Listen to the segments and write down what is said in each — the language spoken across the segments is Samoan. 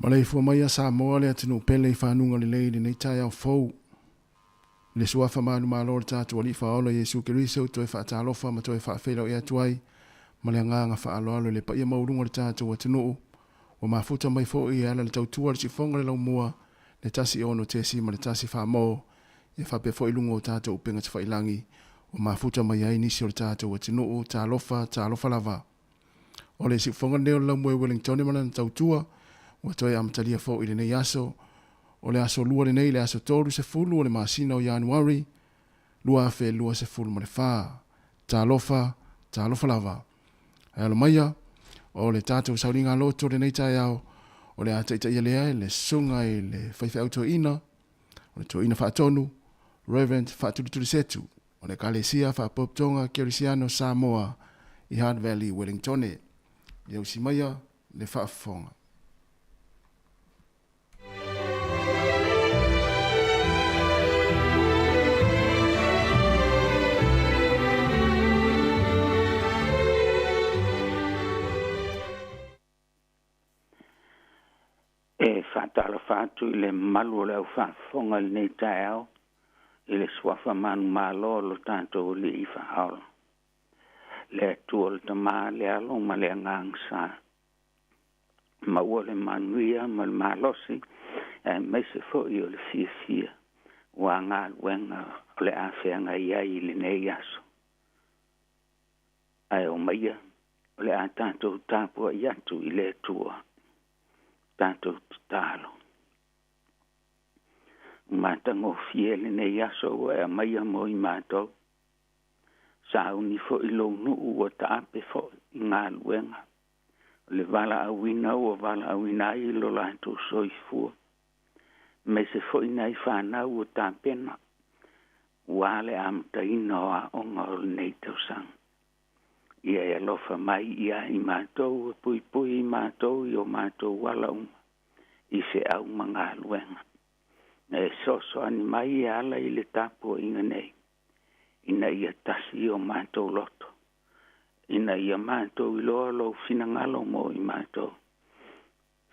Maleifua maia Samoa le atunuu pele i fanuga lelei i lenei taeao fou. I le suafa manumalo o le tatou Alii Faaola Iesu Keriso, toe faatalofa ma toe faafeiloai atu ai ma le agaga faaaloalo i le paia maualuga o le tatou atunuu ua mafuta mai foi e ala i le tautua a le siufofoga o le laumua le 16.1 Samoa ia faapea foi i luga o tatou upega tafailagi ua mafuta mai ai nisi o le tatou atunuu. Talofa, talofa lava. O le siufofoga lenei o le laumua i Wellingtone ma lana tautua ua toe amatalia foi i lenei aso. O le aso lua lenei, le aso 30 o le masina o Ianuari 2024. Talofa, talofa lava. Ae alo maia, o le tatou sauliga loto lenei taeao, o le a taitaia lea e le susuga i le faifeau toeaina, o le toeaina faatonu, Reverend Faatulitulisetu, o le Ekalesia Faapotopotoga Kerisiano Samoa i Hutt Valley, Wellingtone. Ia usi maia le faafofoga. E faatalofa atu i le mamalu o le au faafofoga i lenei taeao i le suafa manumalo o lo tatou Alii Faaola, le Atua o le Tama, le Alo ma le Agaga Sa. Maua le manuia ma le malosi aemaise foi o le fiafia ua galuega o le a feagai ai i lenei aso. Ae omaia o le a tatou tapuai atu i le Atua, tatou tatalo. Ua matagofie lenei aso ua e aumaia mo i matou. Sauni foi lou nuu ua taape foi i galuega. O le valaauina ua valaauina ai lo latou soifua. Aemaise foi nai fanau ua tapena ua le amataina o aoga o lenei tausaga. Ia e alofa mai ia i matou, e puipui i matou i o matou ala uma i feau ma galuega. E fesoasoani mai e ala i le tapuaiga nei, ina ia tasi o matou loto, ina ia matou iloa lou finagalo mo i matou,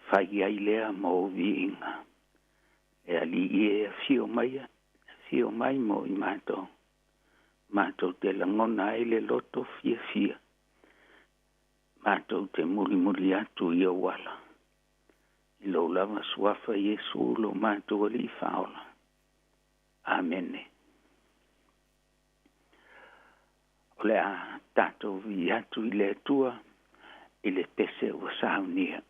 fai ai lea mo viiga. E Alii e afio mai, afio mai mo i matou, matou te lagona ai le loto fiafia, matou te mulimuli atu i ou ala. I lou lava suafa Iesu lo matou Alii Faaola. Amene. O le a tatou vii atu i le Atua i le pese ua saunia.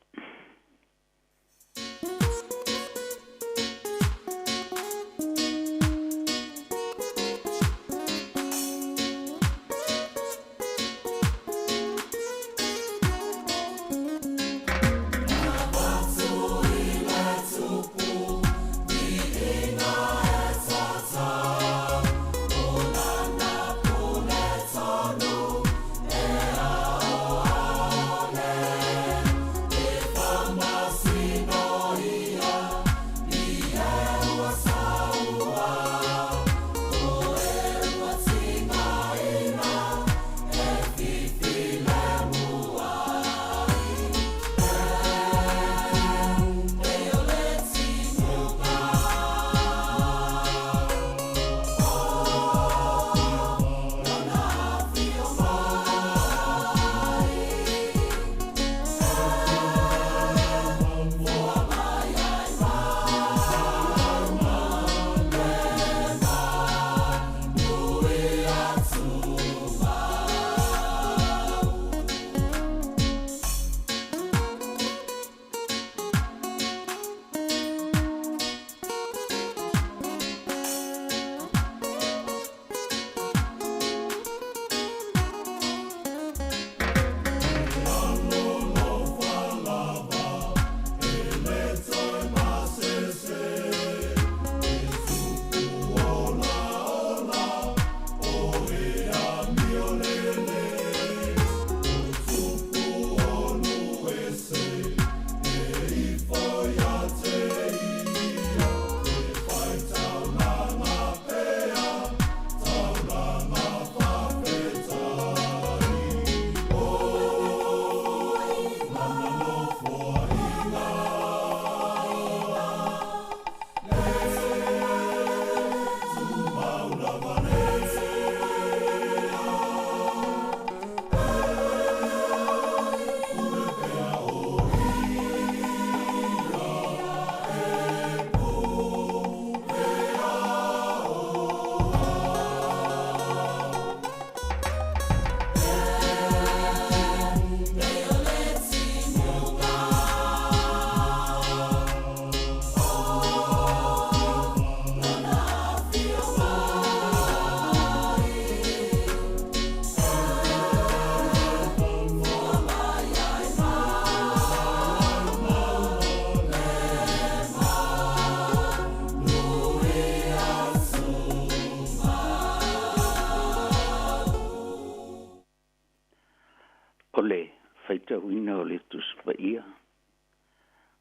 O le faitauina o le Tusi Paia,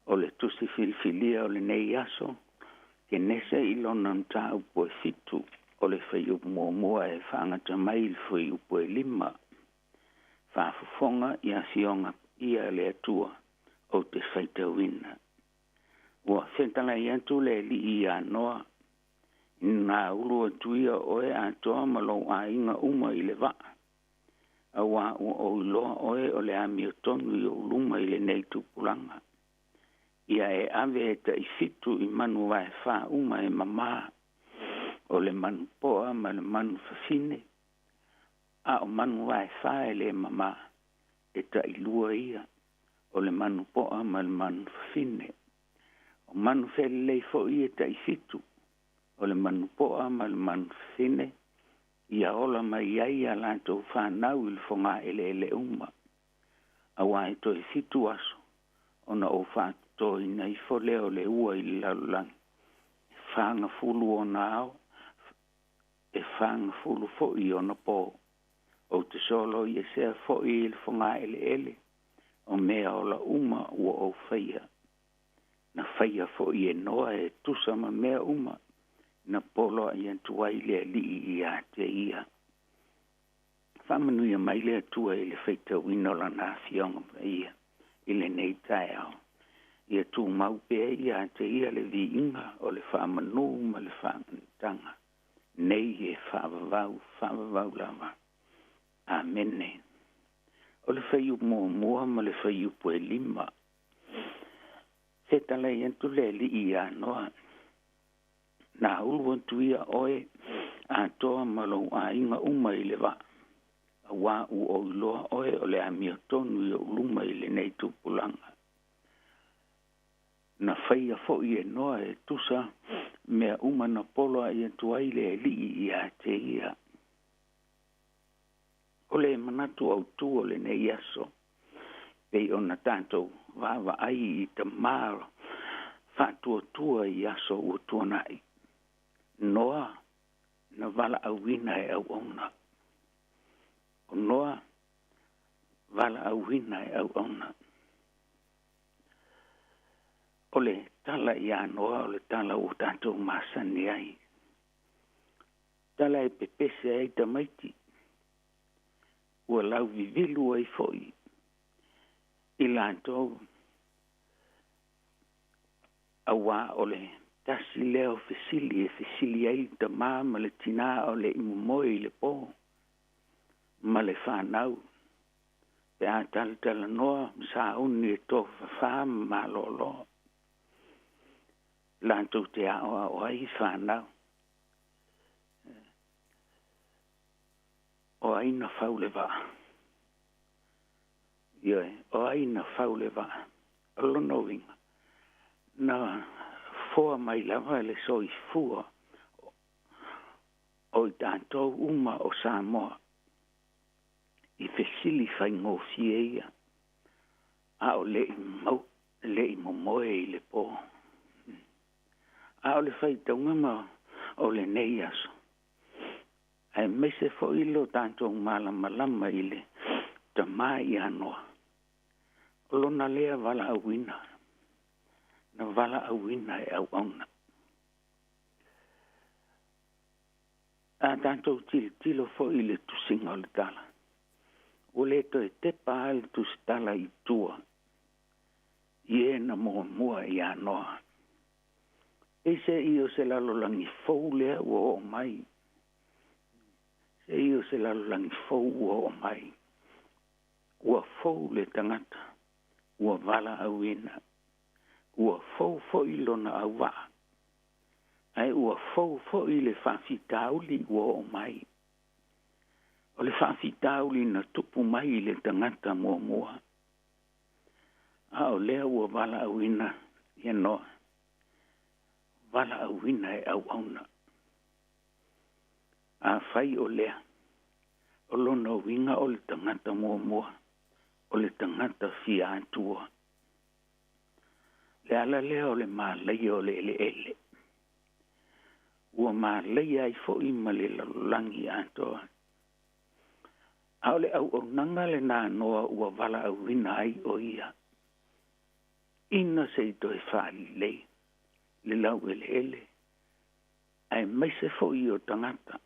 o le Tusi Filifilia o lenei aso, Kenese i lona mataupu e 7, o le fuaiupu 1 e faagata mai i le fuaiupu e 5. Faafofoga i afioga paia a le Atua ou te faitauina. Ua fetalai atu le Alii ia Noa, ina ulu atu ia oe atoa ma lou aiga uma i le vaa, auā ua ou iloa oe o le amiotonu i ou luma i lenei tupulaga. Ia e ave e tai 7 i manu vaefā uma e mamā, o le manu poa ma le manu fafine, a o manu vaefā e le mamā, e tai 2 ia, o le manu poa ma le manu fafine. O manu felelei foi e tai 7, o le manu poa ma le manu fafine, ia ola mai ai a latou fanau i le fogaeleele uma. Auā e toe 7 aso, ona ou faatotoina ifo lea o le ua i le lalolagi, e 40 ona ao, e 40 foi ona pō. Ou te soloiesea foi i le fogaeleele, o mea ola uma ua ou faia. Na faia foi e Noa e tusa ma mea uma, na poloai atu ai le Alii ia te ia. Faamanuia mai le Atua i le faitauina o lana afioga paia i lenei taeao. Ia tumau pea ia te ia le viiga o le faamanū ma le faaganitaga, nei e faavavau, faavavau lava. Amene. O le fuaiupu 1 ma le fuaiupu e 5. Fetalai atu le Alii ia Noa, na ulu atu ia oe atoa ma lou aiga uma i le vaa, auā ua ou iloa oe o le amiotonu i ou luma i lenei tupulaga. Na faia foi e Noa e tusa mea uma na poloai atu ai le Alii ia te ia. O le manatu autū o lenei aso, pei ona tatou vaavaai i tamā faatuatua i aso ua tuanai. Noa na valaauina e auauna. O Noa valaauina e auauna. O le tala ia Noa o le tala ua tatou masani ai. Tala e pepese ai tamaiti, ua lauvivilu ai foi i latou, auā o le tasi lea o fesili e fesili ai le tamā ma le tinā o le i momoe i le pō ma le fanau, pe a talatalanoa ma sauni e tofafā ma malōlō. Latou te aoao ai fanau. O ai na fau le vaa? Ioe, o ai na fau le vaa? O lona uiga, na foa mai lava le soifua o i tatou uma o Samoa i fesili faigofie ia, a o le i mau, le i momoe i le pō. A o le faitauga ma o lenei aso, aemaise foi lo tatou malamalama i le tamā ia Noa, o lona lea valaauina, na valaauina e auauna. A tatou tilotilo foi i le tusiga o le tala, ua le toe tepa lava le tusitala i tua i e na muamua ia Noa. Peiseai o se lalolagi fou lea ua oo mai. Se'i o se lalolagi fou ua oo mai. Ua fou le tagata, ua valaauina. Ua fou foi lona auvaa, ae ua fou foi le faafitauli ua oo mai. O le faafitauli na tupu mai i le tagata muamua. A o lea ua valaauina ia Noa, valaauina e auauna. Afai o lea, o lona uiga o le tagata muamua, o le tagata fia atua. Le ala lea o le malaia o le eleele. Ua malaia ai foi ma le lalolagi atoa. A o le auaunaga lenā a Noa ua valaauina ai o ia, ina se i toe faalelei le laueleele aemaise foi o tagata.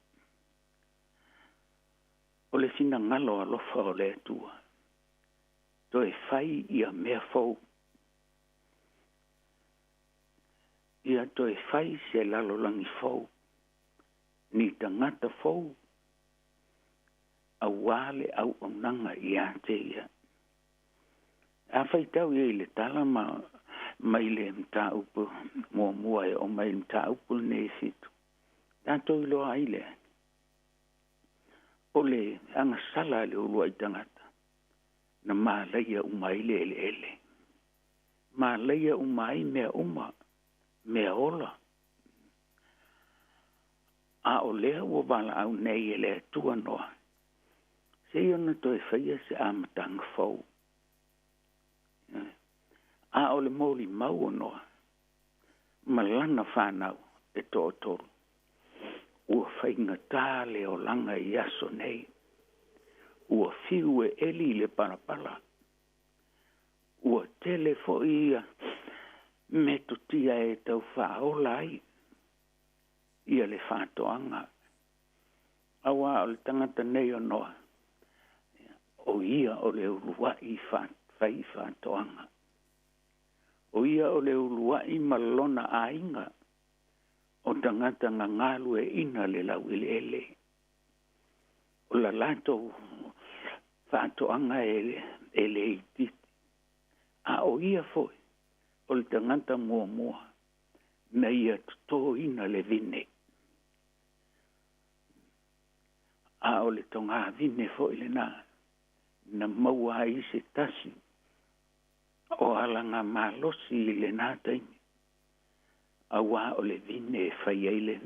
O le finagalo alofa o le Atua, toe fai ia mea fou. Ia toe fai se lalolagi fou, ni tagata fou, auā le auaunaga ia te ia. A faitau ia i le tala ma mai le mataupu muamua e oo mai i le mataupu lenei e fitu, tatou iloa ai lea, o le agasala a le uluai tagata, na malaia uma ai le eleele, malaia uma ai mea uma, mea ola. A o lea ua valaau nei e le Atua Noa, seia ona toe faia se amataga fou. A o le molimau o Noa ma lana fanau e toatolu, ua faigata le olaga i aso nei, ua fiu e eli i le palapala, ua tele foi ia metotia e tau faaola ai ia le faatoaga. Auā o le tagata nei o Noa, o ia o le uluai fai faatoaga. O ia o le uluai ma lona aiga o tagata na galueaiina le laueleele. O la latou faatoaga e le itiiti. A o ia foi o le tagata muamua na ia totoina le vine. A o le togavine foi lenā na maua ai se tasi o alagamalosi i lenā taimi, auā o le vine e fai ai le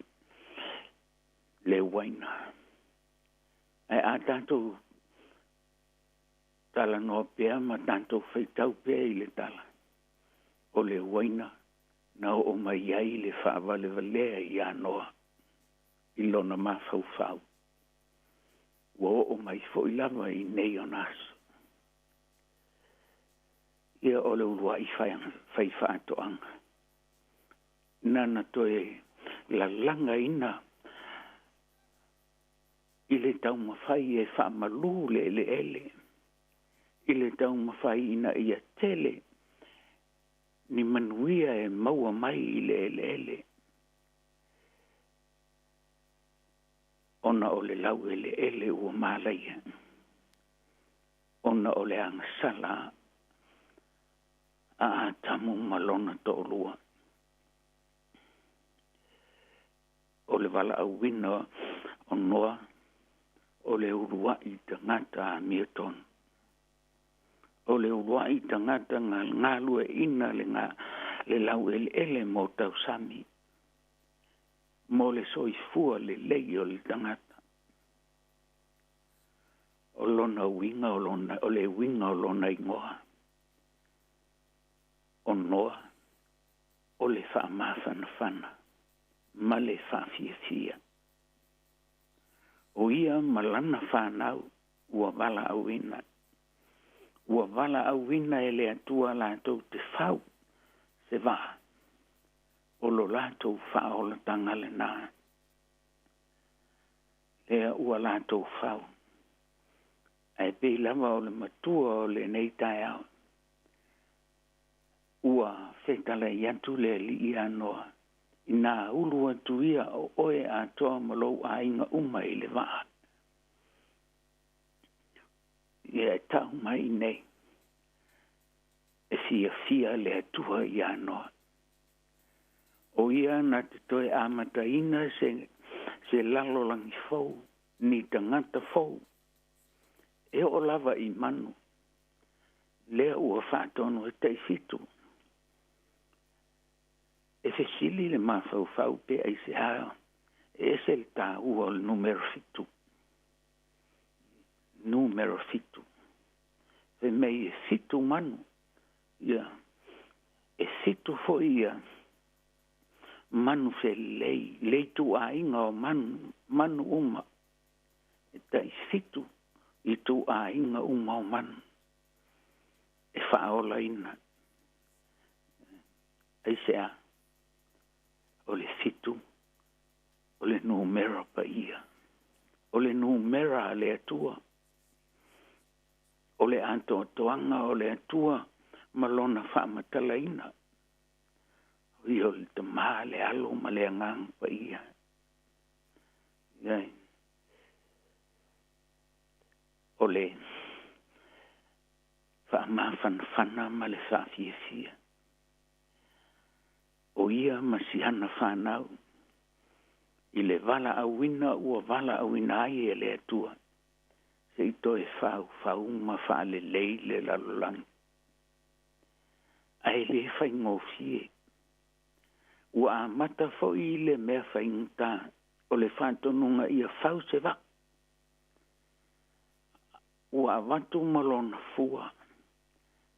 le uaina. Ae a tatou talanoa pea ma tatou faitau pea i le tala, o le uaina na oo mai ai le faavalevalea ia Noa i lona mafaufau, ua oo mai foi lava i nei ona aso. Ia o le uluai fai faatoaga nana toe lalagaina i le taumafai e faamalu le eleele, i le taumafai ina ia tele ni manuia e maua mai i le eleele, ona o le laueleele ua malaia, ona o le agasala a Atamu ma lona toalua. O le valaauina o Noa, o le uluai tagata amiotonu, o le uluai tagata na galueaiina le laueleele mo tausami, mo le soifua lelei o le tagata. O lona uiga o lona, o le uiga o lona igoa, o Noa, o le faamafanafana ma le faafiafia. O ia ma lana fanau ua valaauina. Ua valaauina e le Atua latou te fau se vaa o lo latou faaolataga lenā. Lea ua latou fau. Ae pei lava o le matua o lenei taeao, ua fetalai atu le Alii ia Noa, inā ulu atu ia o oe atoa ma lou aiga uma i le vaa. Ia e tau mai nei, e fiafia le Atua ia Noa. O ia na te toe amataina se, se lalolagi fou, ni tagata fou, e oo lava i manu, lea ua faatonu e tai fitu. E fesili le mafaufau pe aisea e ese le taua o le numera fitu. Numera fitu. Fai mai e fitu manu, ia, e fitu foi ia manu felelei, le ituaiga o manu, manu uma, e tai fitu ituaiga uma o manu e faaolaina. Aisea? O le fitu o le numera paia, o le numera a le Atua, o le atoatoaga o le Atua ma lona faamatalaina. O ia o le Tamā, le Alo ma le Agaga Paia. Ioe. O le faamafanafana ma le faafiafia. O ia ma siana fanau i le valaauina ua valaauina ai e le Atua se i toe faufau ma faalelei le lalolagi. Ae le faigofie. Ua amata foi le mea faigata o le faatonuga ia fau se vaa. Ua avatu ma lona fua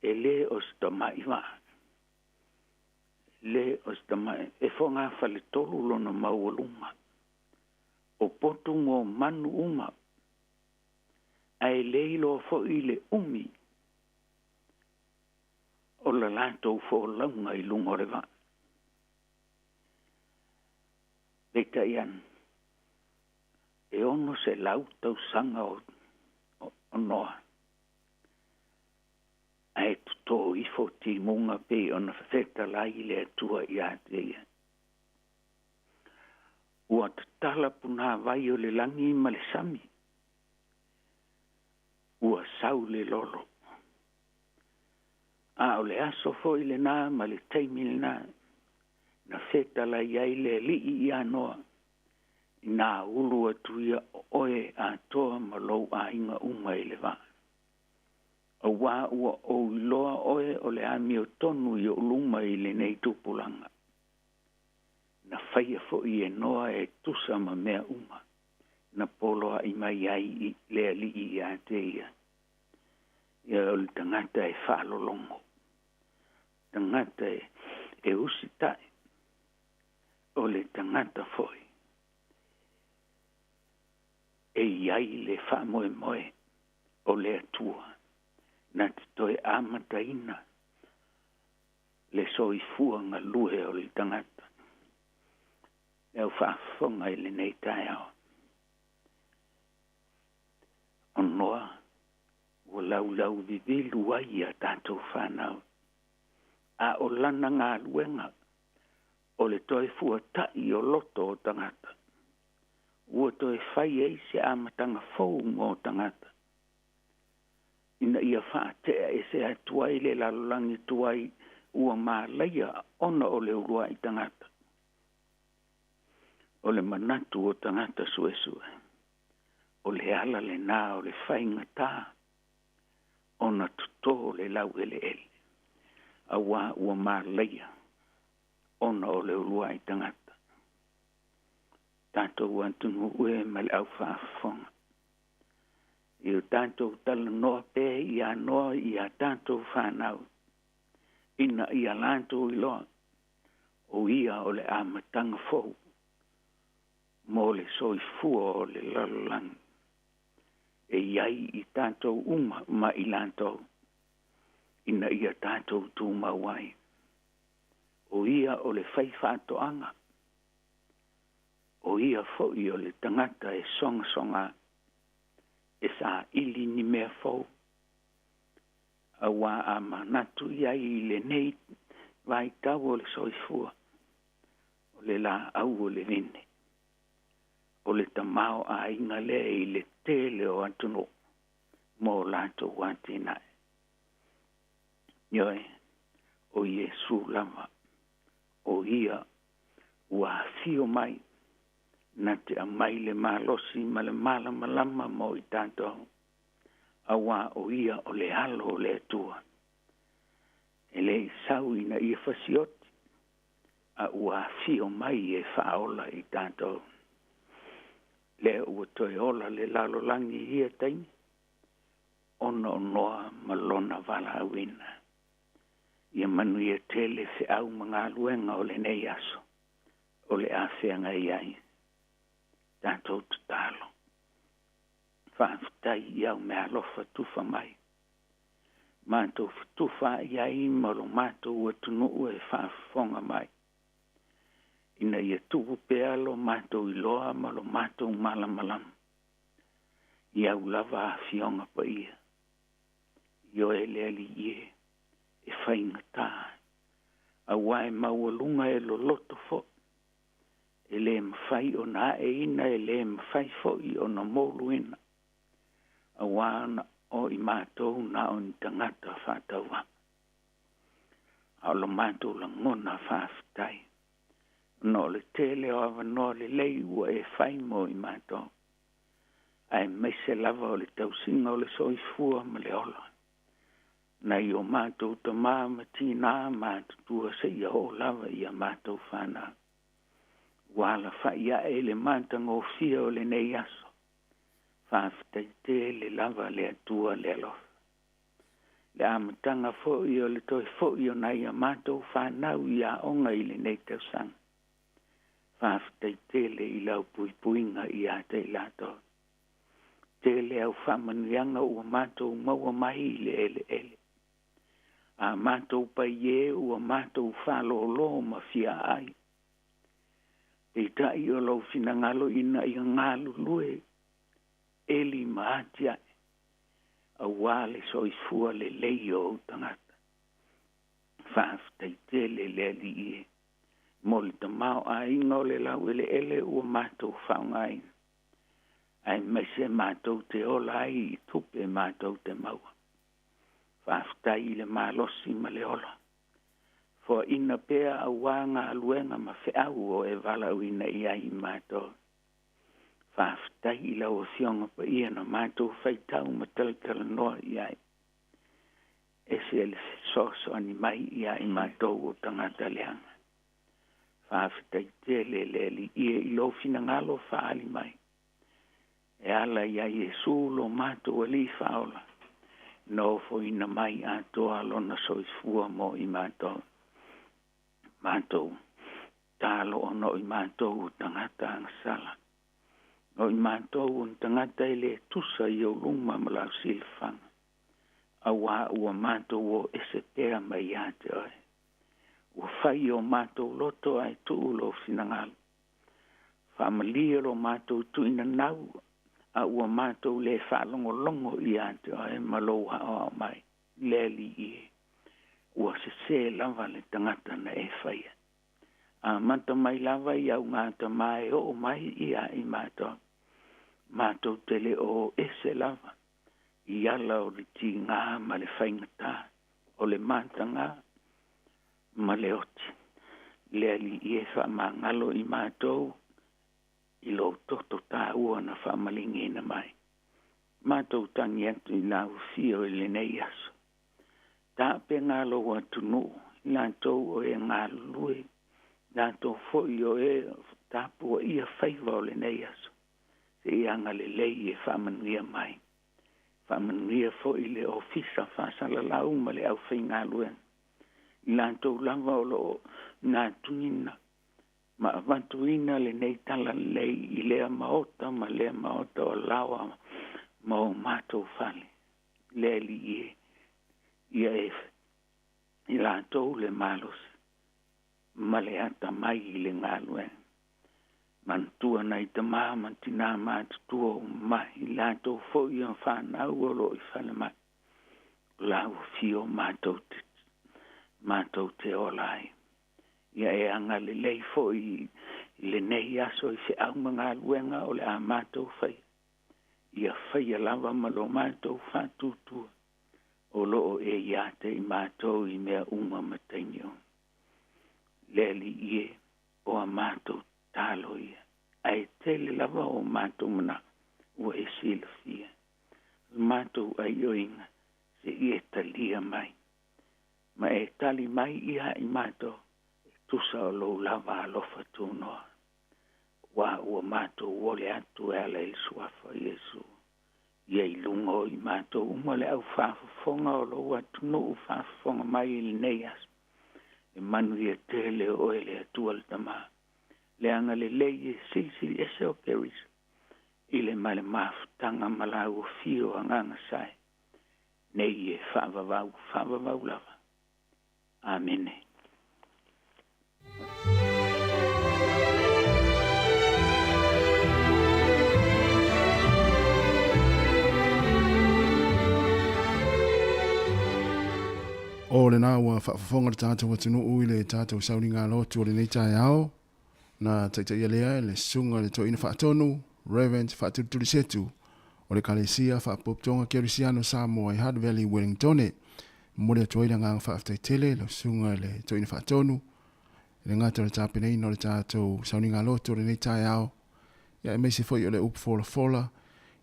e lē o se tama'i vaa, lē o se tama'i e fogafaletolu lona maualuga. O potu mo manu uma ae lē iloa foi le umi o la latou folauga i luga o le vaa. Peitai ane, e 600 tausaga o Noa ae totō ifo timuga pei ona fetalai le Atua ia te ia. Ua tatala punāvai o le lagi ma le sami. Ua sau le lolo. A o le aso foi lenā ma le taimi lenā na fetalai ai le Alii ia Noa ina ulu atu ia oe atoa ma lou aiga uma i le vaa. Auā ua ou iloa oe o le amiotonu i ou luma i lenei tupulaga. Na faia foi e Noa e tusa ma mea uma na poloai mai ai i le Alii ia te ia. Ia o le tagata e faalologo, tagata e usitai, o le tagata foi e i ai le faamoemoe o le Atua na te toe amataina le soifua galue o le tagata. Le au faafofoga i lenei taeao. O Noa ua laulau vivilu ai ia tatou fanau. A o lana galuega o le toe fuata'i o loto o tagata. Ua toe fai ai se amataga fou mo tagata. Ina ia faatea ese atu ai le lalolagi tuai ua malaia ona o le uluai tagata. O le manatu o tagata suesue. O le ala lenā o le faigata ona totō le laueleele. Auā ua malaia ona o le uluai tagata. Tatou atunuu e ma le au faafofoga. I o tatou talanoa pea ia Noa ia tatou fanau. Ina ia latou iloa o ia o le amataga fou mo le soifua o le lalolagi. E i ai i tatou uma ma i latou ina ia tatou tumau ai. O ia o le faifaatoaga. O ia foi o le tagata e sogasoga e saili ni mea fou. Auā a manatu i ai i lenei vaitau o le soifua, o le laau o le vine, o le tamaoaiga lea i le tele o atunuu mo latou atinae. Ioe, o Iesu lava, o ia ua afio mai na te aumai le malosi ma le malamalama mo i tatou, auā o ia o le Alo o le Atua. E le i sau ina ia fasioti, a ua afio mai e faaola i tatou. Lea ua toe ola le lalolagi i ia taimi, ona o Noa ma lona valaauina. Ia manuia tele feau ma galuega o lenei aso o le a feagai ai. Tatou tatalo. Faafetai i au meaalofa tufa mai. Matou fetufaai ai ma lo matou atunuu e faafofoga mai. Ina ia tuu pea lo matou iloa ma lo matou malamalama. I au lava afioga paia. I oe le Alii e, e faigata. Auā e maualuga e loloto foi. E lē mafai ona aeina e lē mafai foi ona moluina. Auā o i matou na o ni tagata faatauvaa. A o lo matou lagona faafetai. Ona o le tele o avanoa lelei ua e fai mo i matou. Aemaise lava o le tausiga o le soifua ma le ola. Nai o matou tamā ma tinā matutua seia oo lava i a matou fanau. Ua alafa'i ae i le matagofie o lenei aso. Faafetai tele lava le Atua le alofa. Le amataga foi o le toe foi o nai a matou fanau i aoga i lenei tausaga. Faafetai tele i lau puipuiga ia te i latou. Tele au faamanuiaga ua matou maua mai i le eleele. A matou pai e ua matou faalōlō ma fiaai. Peitai o lou finagalo ina ia galulue eli ma atiae auā le soifua lelei o ou tagata. Faafetai tele le Alii e mo le tamaoaiga o le laueleele ua matou faaaogaina. Aemaise matou te ola ai i tupe matou te maua. Faafetai i le malosi ma le ola. Foaina pea auā galuega ma feau o e valaauina i ai i matou. Faafetai i lau Afioga paia na matou faitau ma talatalanoa i ai. Ese le fesoasoani mai ia i matou o tagata leaga. Faafetai tele le Alii e i lou finagalo faaali mai. E ala iā Iesu lo matou Alii Faaola, na ofoina mai atoa lona soifua mo i matou. Matou talo ona o i matou o tagata agasala. O i matou o ni tagata e le tusa i ou luma ma lau silafaga. Auā ua matou o ese pea mai ia te oe. Ua fai o matou loto ae tuu lou finagalo. Faamalie lo matou tuuina nau a ua matou le faalogologo ia te oe ma lou aoao mai. Le Alii e, ua sesē lava le tagata na e faia. Amata mai lava i augatama e oo mai ia i matou. Matou te le o ese lava i ala o le tigā ma le faigata, o le matagā ma le oti. Le Alii e, faamagalo i matou i lou toto taua na faamaligiina mai. Matou tagi atu i lau afio i lenei aso. Taapega lou atunuu, i latou o e galulue, latou foi o e tapuaia faiva o lenei aso. Seia agalelei e faamanuia mai. Faamanuia foi le Ofisa Faasalalau ma le aufaigaluega. I latou lava o loo natuina ma avatuina lenei talalelei i lea maota ma lea maota o laoa ma o matou fale. Le Alii e, ia e i latou le malosi ma le atamai i le galuega. Manatua nai tamā ma tinā matutua o mama'i, i latou foi o fanau o loo i falemai. O lau afio matou te matou te ola ai. Ia e agalelei foi i lenei aso i feau ma galuega o le a matou faia. Ia faia lava ma lo matou faatuatua o loo e ia te i matou i mea uma ma taimi uma. Le Alii e, o a matou tatalo ia, ae tele lava o matou manao ua e silafia. O le matou aioiga seia e talia mai. Ma e tali mai ia i matou e tusa o lou lava alofa tunoa. Aua ua matou ole atu e ala i le suafa o Iesu. Ia i luga o i matou uma le au faafofoga o lou atunuu faafofoga mai i lenei aso. E manuia tele oe le Atua le Tamā. Le agalelei e silisili ese o Keriso. I le ma le mafutaga ma lau afio agaga sae nei e faavavau faavavau lava. Amene. O lena ua faafofoga le tatou atunuu i le tatou sauniga lotu o lenei taeao, na taitaia lea e le Susuga i le Toeaina Faatonu, Rev. Faatulitulisetu o le Ekalesia Faapopotoga Kerisiano Samoa i Hutt Valley, Wellingtone. E momoli atu ai le agaga faafetai tele i lau Susuga i le Toeaina Faatonu, e le gata o le tapenaina o le tatou sauniga lotu o lenei taeao, ia aemaise foi o le upu folafola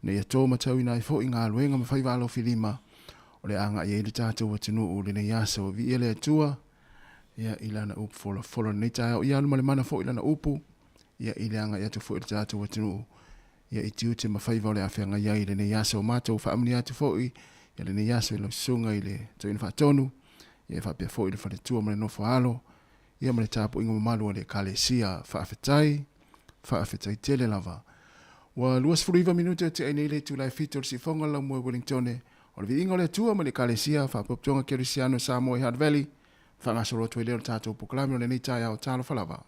ina ia to matauina ai foi galuega ma faiva alofilima o le a agai ai le tatou atunuu i lenei aso. Viia le Atua ia i lana upu folafola lenei taeao. Ia alu ma le mana foi lana upu ia i le agai atu foi i le tatou atunuu ia i tiute ma faiva o le a feagai ai i lenei aso. Matou faamanuia atu foi ia lenei aso i lau susuga i le Toeaina Faatonu ia e faapea foi le faletua ma le nofo a alo ia ma le tapuaiga mamalu a le Ekalesia. Faafetai, faafetai tele lava. Ua 29 minute o tea ai nei le itula e 7 o le siufofoga o le laumua i Wellingtone. O le viiga o le Atua ma le Ekalesia Faapotopotoga Kerisiano Samoa i Hutt Valley, faagasolo atu ai lea o le tatou polokalame o lenei taeao. Talofa lava.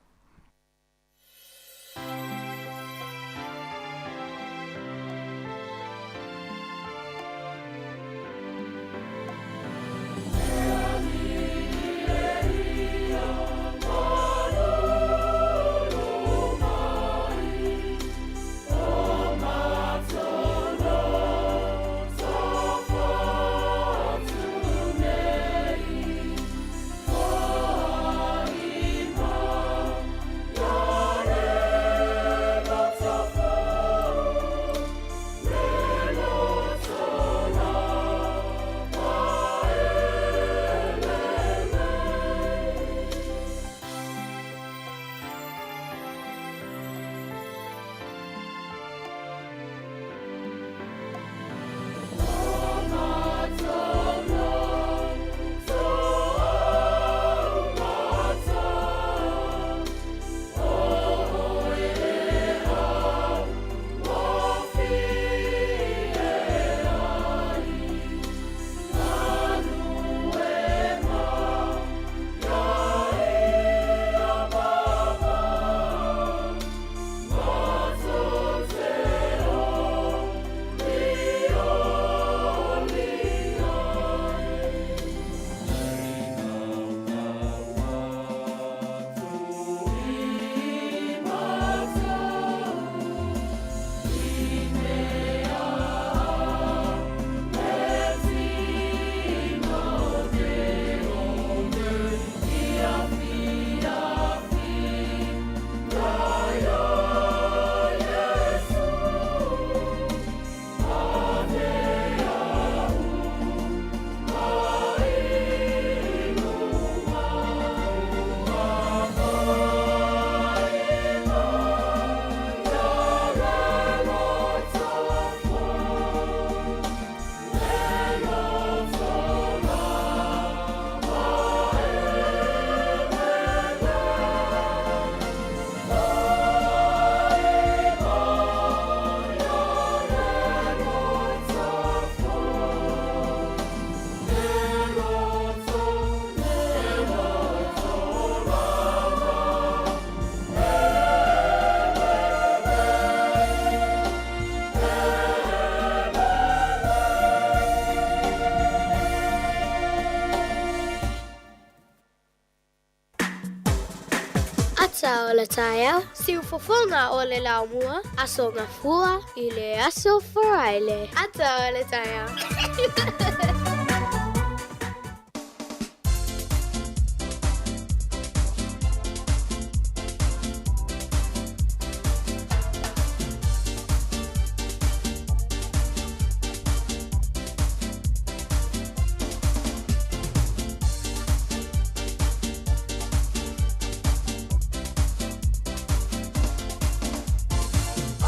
Ata o le taeao, siufofoga o le laumua, Aso Gafua i le Aso Faraile. Ata o le taeao.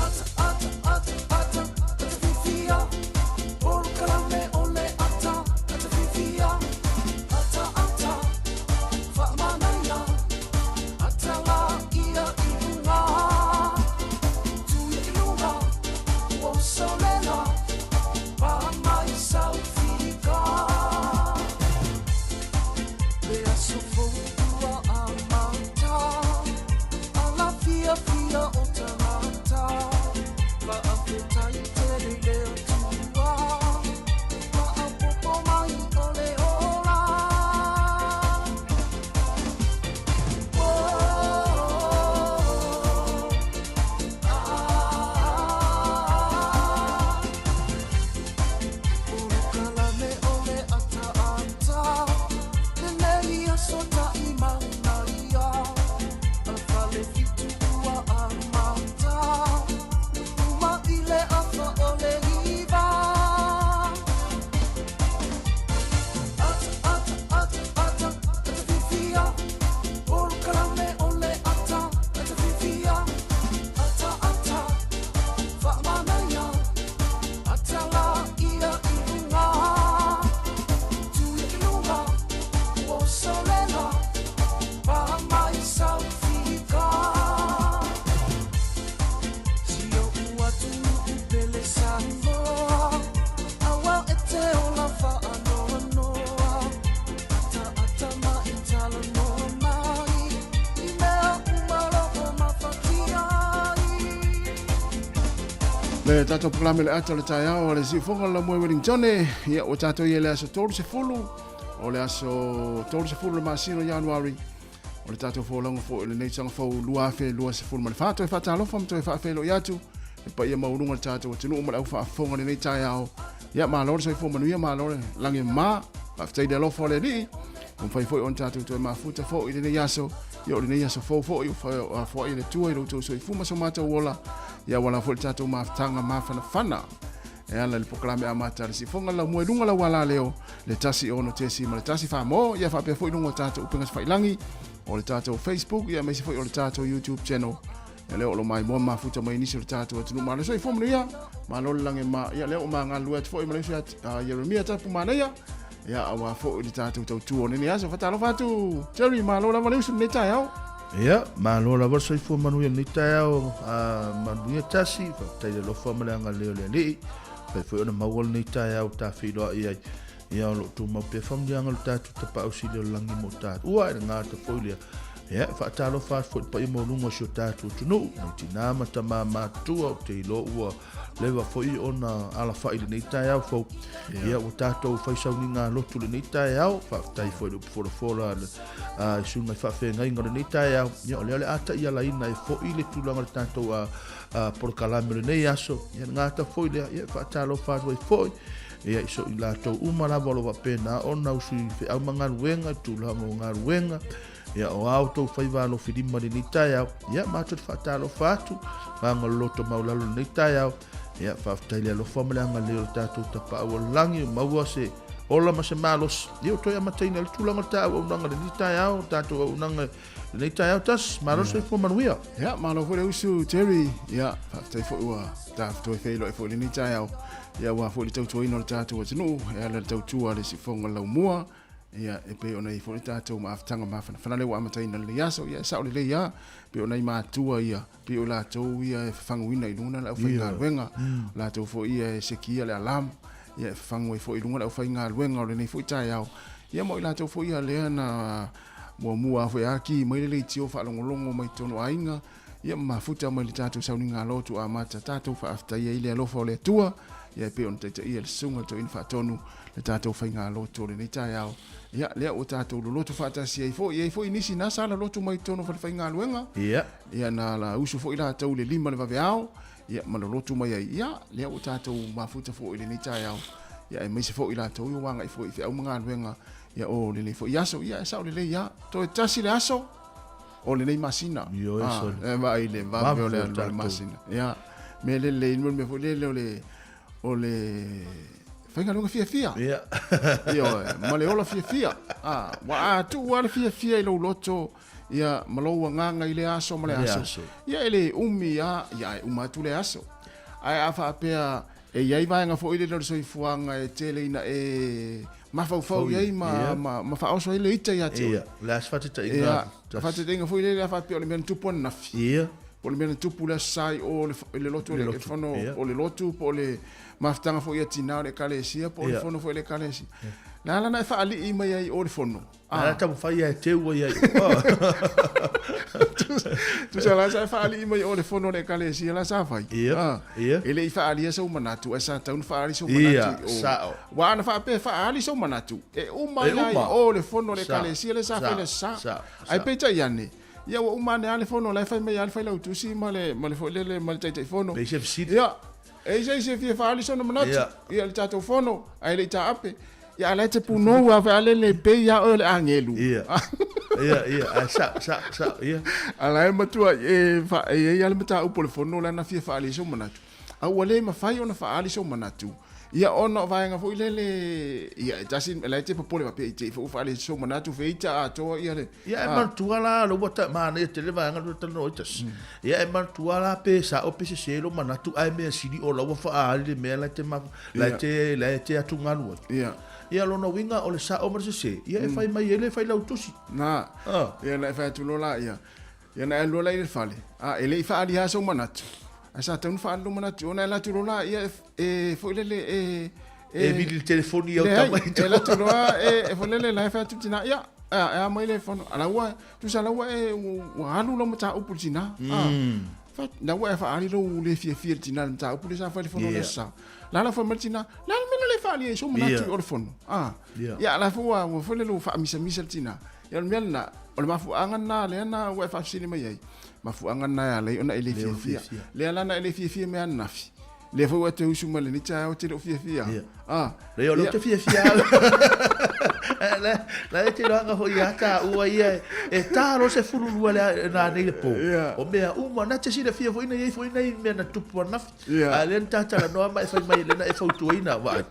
Ata, ata, ata, ata, ata fifia, polokalame o le ata. Le tatou polokalame le ata o le taeao a le siufoga o le Laumua i Wellington, ia ua tatou i ai le aso 30, o le aso 30 le masina o Ianuari, o le tatou folauga foi o lenei tausaga fou 2024. Toe faatalofa ma toe faafeiloai atu le paia maualuga o le tatou atunuu ma le au faafofoga i lenei taeao. Ia malo le soifua manuia, malo le lagi e mama, faafetai i le alofa o le Alii, ua mafai foi ona tatou toe mafuta foi i lenei aso, ia o lenei aso fou foi ua foai e le Atua i lo outou soifua ma so matou ola, ia auala foi le tatou mafutaga mafanafana e ala i le polokalame amata a le Siufoga le Laumua i luga lau alaleo le 1 6.1 Samoa, ia faapea foi luga o tatou upega tafailagi o le tatou Facebook, ia aemaise foi o le tatou YouTube channel. Ia lea o lo maimoa mafuta mai nisi o le tatou atunuu. Malo soifua manuia, malo le lagi ma ia lea o magalulue atu foi ma le uso ia Jeremia Tapu Manaia. Ia aua foi le tatou tautua o lenei aso. Faatalofa atu Jerry, malo lava le uso lenei taeao. Ia, malo lava le soifua manuia lenei taeao, a manuia tasi, faafetai le alofa ma le agalelei o le Alii. Fai foi ona maua lenei taeao ta feiloai ai. Ia o lo o tumau pea faamanuiaga o le tatou Tapaau Sili o le Lagi mo tatou. Ua e le gata foi lea. Ia, e faatalofa atu foi i le paia maualuga o si o tatou atunuu, mai tinā ma tamā matutua, ou te iloa ua leva foi ona alafai i lenei taeao fou. Ia, ua tatou fai sauniga lotu i lenei taeao, faafetai foi i le upu folafola a i susuga i faafeagaiga o lenei taeao. Ia, o lea o le a taialaina ai foi le tulaga o le tatou polokalame o lenei aso. Ia, le gata foi lea, ia, e faatalofa atu ai foi Ia, i so i latou uma lava o lo o faapena ona usu i feau ma galuega, i tulaga o galuega, ia, o a outou faiva alofi lima i lenei taeao, ia, matou te faatalofa atu, agaga o le loto maualalo i lenei taeao, ia, faafetai le alofa ma le agalelei o le tatou Tapaau o le Lagi, ua maua se ola ma se malosi, ia, ua toe amataina ai le tulaga o le ta auaunaga i lenei taeao, le tatou auaunaga i lenei taeao tasi, malo le soifua manuia. Ia, malo foi le usu Jerry, ia, faafetai foi ua ta toe feiloai foi i lenei taeao. Ia aua foi le tautuaina o le tatou atunuu e ala i le tautua a le Siufofoga o le Laumua, ia e pei ona i ai foi le tatou maafutaga mafanafana lea ua amataina i lenei aso. Ia e sao lelei lava, e pei o nai matua ia, e pei o latou ia e fafaguina i luga le aufaigaluega, o latou foi ia e sekia le alarm, ia e fafagu ai foi i luga le aufaigaluega o lenei foi taeao. Ia ma o i latou foi ia lea na muamua foi aki mai le leitio faalogologo mai totonu o aiga, Ia ma mafuta mai le tatou sauniga lotu amata tatou faafetaia ai le alofa o le Atua, ia e pei ona taitaia le Susuga le Toeaina Faatonu le tatou faiga lotu o lenei taeao. Ia lea ua tatou lolotu faatasi ai foi, e i ai foi nisi na sa lolotu mai totonu o falefaigaluega. Ia. Ia na la usu foi latou i le 5 le vaveao, ia ma lolotu mai ai. Ia lea ua tatou mafuta foi i lenei taeao. Ia aemaise foi latou ia ua agai foi i feau ma galuega ia o lenei foi aso. Ia e sao lelei lava. Toe tasi le aso. o lenei masina. Ioe ah, sole. E vaai le vave o le alu o le masina. Ia, me lelei, mo le mea foi lele o le, o le faigaluega fiafia. Ia. Ioe, ma le ola fiafia. Ah, ua a tuu lava le fiafia i lou loto, ia, ma lou agaga i le aso ma le aso. Ia, e le umi lava, ia, e uma atu le aso. Ae a faapea e i ai vaega foi lele o le soifuaga e tele ina e mafaufau i ai ma, ma, ma faaoso ai le ita ia te oe. Ia, o le a se faataitaiga? Ia, faataitaiga foi lele a faapea o le mea na tupu ananafi. Ia. Po o le mea na tupu le Aso Sa i o le, le lotu, le, le fono o le lotu, po o le mafutaga foi a tinā o le Ekalesia, po o le fono foi a le Ekalesia. Le a la na e faalii mai ai i o le fono? Ah. A taumafai e teu ai ai. Tusa la sa e faalii mai o le fono le ekalesia la sa fai. Ia. Ah. Ia. E le i faaalia sou manatu, ae sa tatau ona faaali sou manatu i o. Sao. Ua ana faapea faaali sou manatu, e uma ai i o le fono le ekalesia le sa fai le sa. Ae peitai ane, ia ua uma ane lava le fono, la e fai mai lava le failautusi ma le ma le foi lele ma le Taitaifono. Leai se fesili. Ia. E i ai se fia faaali sona manatu. Ia. Ia le tatou fono, ae le i taape. Ia a la e te punou lava foi a le le pei lava oe o le agelu. Ia. Ia, ia, ae sao, sao, sao, ia. A la e matua e, fa, e i ai lava le mataupu o le fono lea na fia faaali ai sou manatu. A ua le mafai ona faaali sou manatu, ia ona o vaega foi lele, ia e tasi, la e te popole faapea i te i foi ua faaali ai sou manatu, feita atoa ia le... Ia e manatua la, lea ua ta, manaia tele le vaega lea ua talanoa ai tasi. Ia e manatua la pe sao pe sese lou manatu ae mea sili o la ua faaali le mea la e te ma, la e te, la e te atugalu ai. Ia. Ia lona uiga o le sao ma le sese, ia e fai mai ai le failautusi. Na. Ah. Ia na e fai atu loa la, ia. Ia na e alu loa la i le fale, a e le i faaali lava sou manatu. Ae sa tatau ona faaali lou manatu, ona e alu atu loa la, ia e, e foi lele e, e, E vili le telefoni i au Leai, tama i e alu atu loa e, e foi lele la e fai atu i le tina, ia, a, e a mai le fono. A la ua, tusa la ua e, ua alu lau mataupu i le tina. Ah. Na ua e faaali lou le fiafia i le tina i le mataupu lea sa fai i le fono o le Aso Sa. La la fai mai le tina, le a le mea na le faaali ai sou manatu i o le fono? A, ia la foi ua ua foi lele ua faamisamisa le tina. Ia o le mea lena, o le mafuaaga lena lea na ua e faafesili mai ai, mafuaaga lena e ala ai ona e le fiafia. Lea la na e le fiafia mea ananafi. Lea foi ua e toe usu mai lenei taeao e te le o fiafia. A, Lea o lea ou te fiafia au. La e te iloaga foi ia taua ia e ta loa se 12 le nanei le po. O mea uma, na te silafia foi na i ai foi nai mea na tupu ananafi. A lea na ta talanoa ma e fai mai lea na e fautuaina, vaai.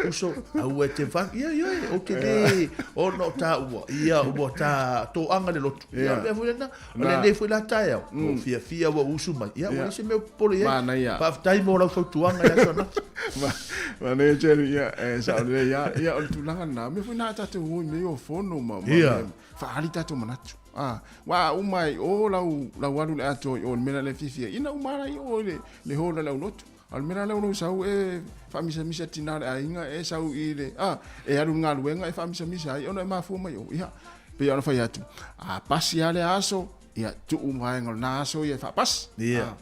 Uso, aua e te vagi, ia, ia, ou te le, ona o taua, ia, ua ta toaga le lotu. Ia, o le mea foi lena, o lenei foi la taeao, ua ou fiafia ua ou usu mai, ia, ua leai se mea o popole i ai. Faafetai mo lau fautuaga i aso ananafi. Manaia Jerry, ia, e sao lelei lava. Ia, o le tulaga lena, o mea foi lena a tatou o i mea ia o fono ma, ma mea, faaali tatou manatu. A, aua a uma ai i o lau, lau alu i le atoa i o i le mea la le fiafia ai, ia na uma lava i o i le, le hall a le aulotu. A o le mea la lea o lou sau e faamisamisa tina o le aiga e sau i le, a, e alu i le galuega e faamisamisa ai ona e mafua mai o. Ia, pei ona fai atu, a pasi lava lea aso, ia, tuu vaega o lena aso ia e faapasi. Ia.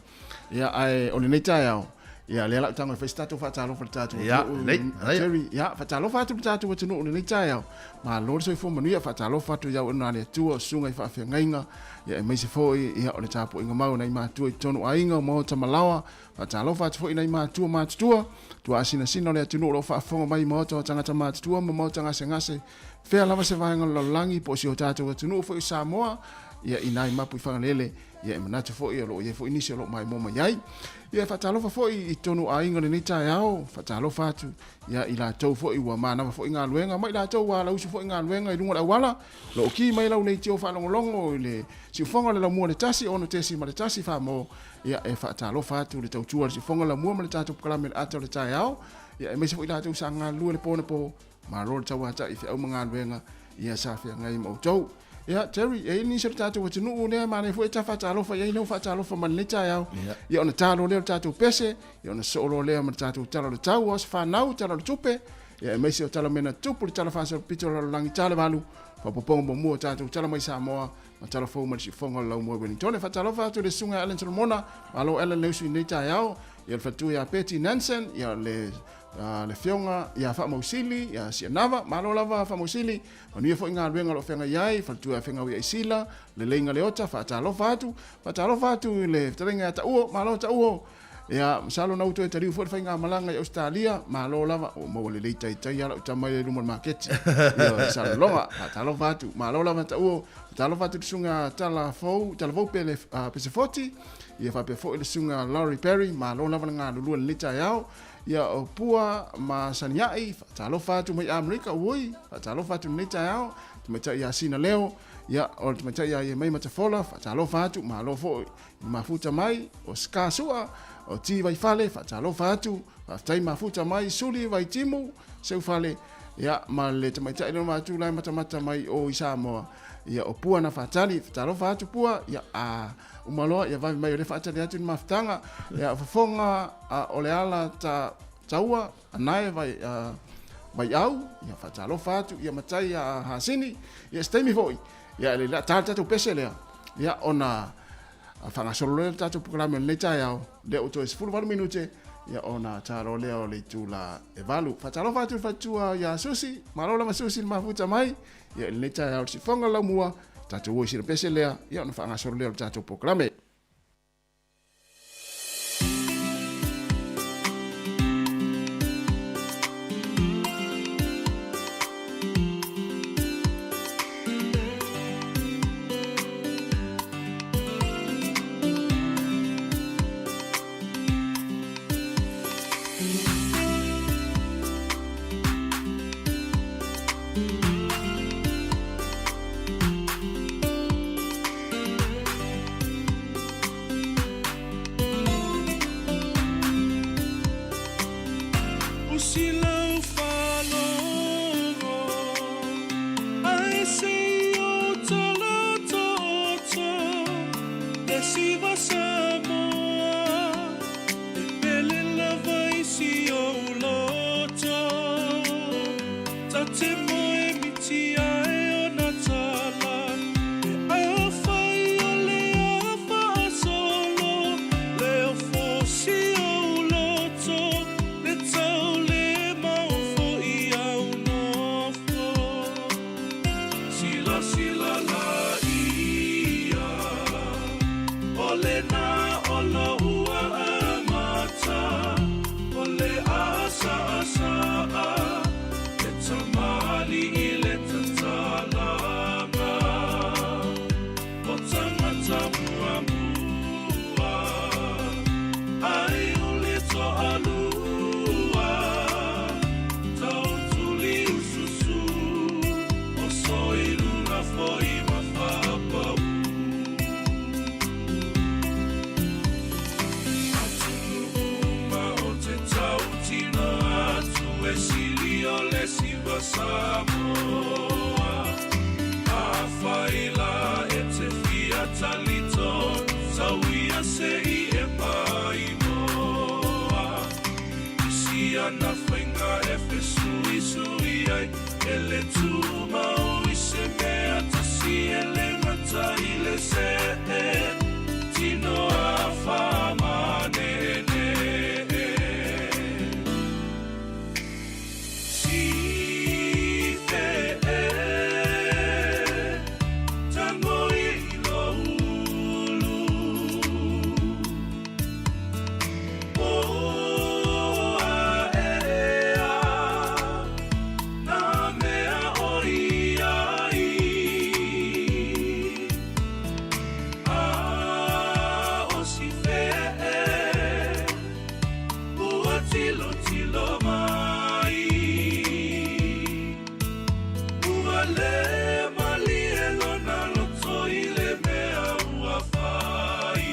Ia, ae o lenei taeao, ia, lea la ou tago e fai se tatou faatalofa i le tatou atunuu. Ia, lelei. Jerry, ia, faatalofa atu i le tatou atunuu i lenei taeao. Malo le soifua manuia, faatalofa atu i au e le Atua, o susuga i faafeagaiga, ia, aemaise foi, ia, o le tapuaiga mau a nai matua i totonu o aiga, o maota ma laoa, Faatalofa atu foi i nai matua matutua, tuaasinasina o le atunuu o lo o faafofoga mai i maota o tagata matutua ma maota gasegase, fea lava se vaega o le lalolagi po o si o tatou atunuu foi o Samoa, ia i nai mapu i Fagalele, ia e manatu foi o lo o i ai foi nisi o lo o maimoa mai ai. Ia e faatalofa foi i totonu o aiga i lenei taeao, faatalofa atu ia i latou foi ua manava foi galuega ma i latou ua alausu foi galuega i luga o le auala, o lo o ki mai lau leitio faalogologo i le siufofoga o le laumua le 1 6.1 Samoa. Ia, e faatalofa atu i le tautua a le siufofoga lamua ma le tatou polokalame i le ata o le taeao, ia, aemaise foi i latou sa galulue i le po anapo, malo le tauatai i feau ma galuega, ia, sa feagai ma outou. Ia, Terry, e i ai nisi o le tatou atunuu lea e manaia foi e ta faatalofa i ai lea ua faatalofa mai lenei taeao. Ia, ona ta loa lea o le tatou pese, ia, ona sosoo loa lea ma le tatou Tala o le Tau, o se fanau, Tala o le Tupe, ia, aemaise o Tala Mea na Tutupu, le Tala Faasolopito o le Lalolagi, Tala Valu, Faaopoopoga Muamua o tatou Tala mai Samoa, Matala fou mai le siufofoga o le Laumua i Wellington. E faatalofa atu i le susuga ia Allan Solomona, malo Allan le usu i lenei taeao, ia le faletua ia Betty Nansen, ia le le afioga ia Faamausili, ia Sianava, malo lava Faamausili, manuia foi galuega o lo o feagai ai, faletua ia Fegau ia Isila, Leleiga Leota, faatalofa atu, faatalofa atu i le fetalaiga ia Tauo, malo Tauo, Ia, masalo na ua toe taliu foi le faigamalaga i Ausetalia, malo lava, ua maua lelei taitai lava lau tama ia i luma o le maketi. Ioe, Salelologa, faatalofa atu, malo lava Tauo, faatalofa atu i le susuga Talafou, Talavou Pele, Pesefoti, ia faapea foi le susuga Laurie Perry, malo lava le galulue i lenei taeao. Ia, o Pua ma Saniai, faatalofa atu mai Amerika, ui, faatalofa atu i lenei taeao, tamaitai ia Sina Leo, ia, o le tamaitai ia Iemai Matafola, faatalofa atu, malo foi I mafuta mai, o Ska Sua, o Ti Vaifale, faatalofa atu, faafetai mafuta mai, Suli Vaitimu, Seufale, ia, ma le tamaitai lona matua la e matamata mai o i Samoa, ia, o Pua na faatali, faatalofa atu Pua, ia, a uma loa, ia vave mai o lea faatali atu ni mafutaga, ia, o fofoga a, o le ala ta, taua, anae vai, a, vaiau, ia, faatalofa atu, ia, matai a Hasini, ia, se taimi foi, Ia, le la ta tatou pese lea. Ia, ona faagasolo lea le tatou polokalame o lenei taeao, lea ua toe 18 minute, ia ona ta loa lea o le itula e 8. Faatalofa atu i le faletua ia Susi, malo lava Susi i le mafuta mai, ia i lenei taeao i le siufofoga o le laumua, tatou o i sina pese lea, ia ona faagasolo lea o le tatou polokalame. le siva Samoa. Afai la e te fia talito, tauia se i e paimoa. I si ana faiga e fesuisui ai, e le tumau i se mea tasi e le gata i le see, tino a faamaneenee. Si fe e, tango i lo ulu. O a e a, nā mea o i ai. A o si fe e, ua tilotilo mai. Ua le malie lona loto i le mea ua fai.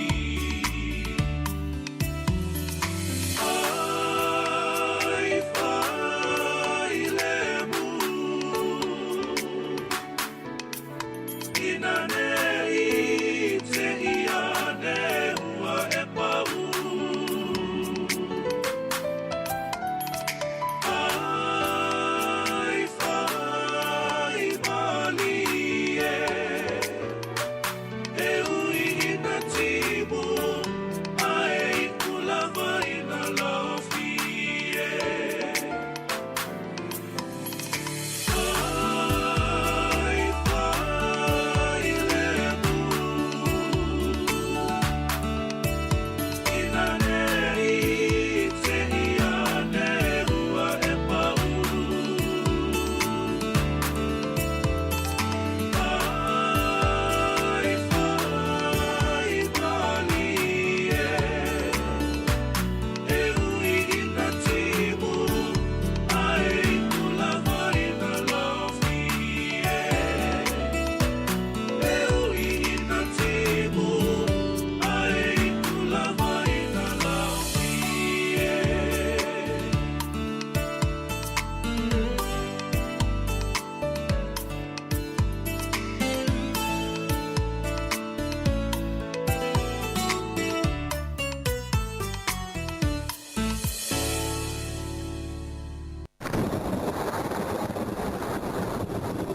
Ai fai le mu, ina ne i te ia ne ua e pau. Ai fai malie, e ui ina timu, ae i kulava ina laofie. Ai fai le mu, ina ne i te ia ne ua e pau. Ai fai malie, e ui ina timu, ae i kulava ina laofie. E ui ina timu, ae i kulava ina laofie.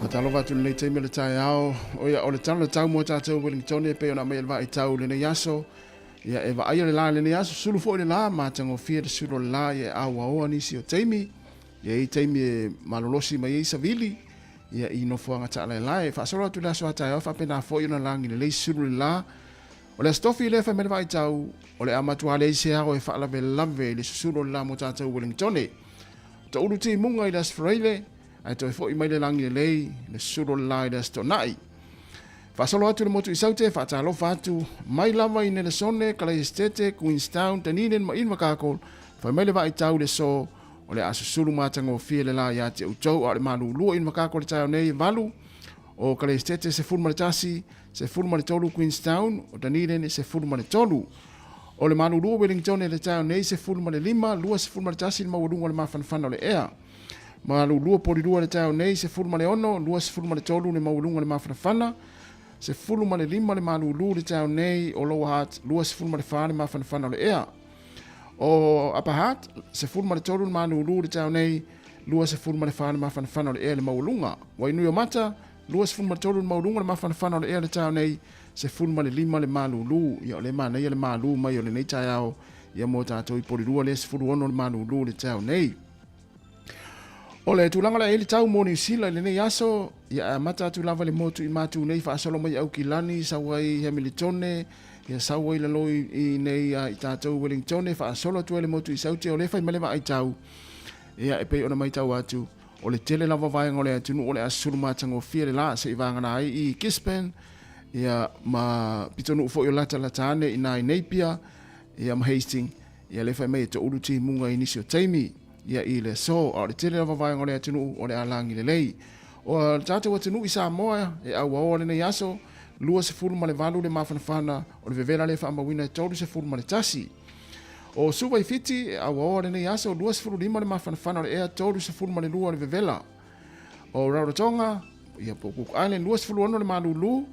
Faatalofa atu i lenei taimi o le taeao. O ia, o le tala o le tau mo tatou Wellington e pei ona aumai e le vaaitau i lenei aso. Ia, e vaaia le la i lenei aso, sulu foi le la, matagofie le sulu o le la, ia e auaoa nisi o taimi. Ia e i ai taimi e malolosi mai ai savili, ia i nofoaga taalaelae. E faasolo atu i le aso a taeao, e faapena foi ona lagi lelei sulu le la. O le Aso Tofi lea e fai mai le vaaitau, o le a matua leai se ao e faalavelave i le susulu o le la mo tatou Wellingtone. Toulu timuga i le Aso Faraile, ae toe foi mai le lagi lelei le susulu o le la i le Aso Toonai. Faasolo atu le motu i Saute, faatalofa atu mai lava i Nelesone, Kalaesetete, Queenstown, Dunedin ma Invercargill, fai mai le vaaitau i le so, o le a susulu matagofie le la ia te outou, a o le malulua i Invercargill le taeao nei e 8, o Kalaesetete 11, 13 Queenstown, o Dunedin 13. O le malulua Wellington le taeao nei 15, 21 le maualuga o le mafanafana o le ea. Malulua Polilua le taeao nei 16, 23 le maualuga o le mafanafana. 15 le malulu le taeao nei o Lower Hutt, 24 le mafanafana o le ea. O Upper Hutt, 13 le malulu le taeao nei, 24 le mafanafana o le ea le maualuga. Wainuiomata, 23 le maualuga o le mafanafana o le ea le taeao nei, 15 le malulu. Ia o le manaia le malu mai o lenei taeao ia mo tatou i Polilua lea 16 le malulu le taeao nei. O le tulaga la e le tau mo Niu Sila i lenei aso, ia e amata atu lava le motu i Matu nei faasolo mai Aukilani, sau ai Hamiltone, ia sau ai lalo i nei i tatou Wellingtone, faasolo atu ai le motu i Saute, o le fai mai le vaai tau. Ia e pei ona maitau atu, o le tele lava vaega o le atunuu o le a sulu matagofie le la se'i vagana ai i Gisborne, ia ma pitonuu foi o latalata ane i nā i Napier, ia ma Hastings, ia le fai mai e toulu timuga i nisi o taimi, ia i le aso, a o le tele lava vaega o le atunuu o le a lagi lelei. O le tatou atunuu i Samoa e auaoa lenei aso, 28 le mafanafana o le vevela le faamauina e 31. O Suva i Fiti, e auaoa lenei aso, 25 le mafanafana o le ea, 32 le vevela. O Rarotonga, ia po o Cook Island, 26 le malūlū,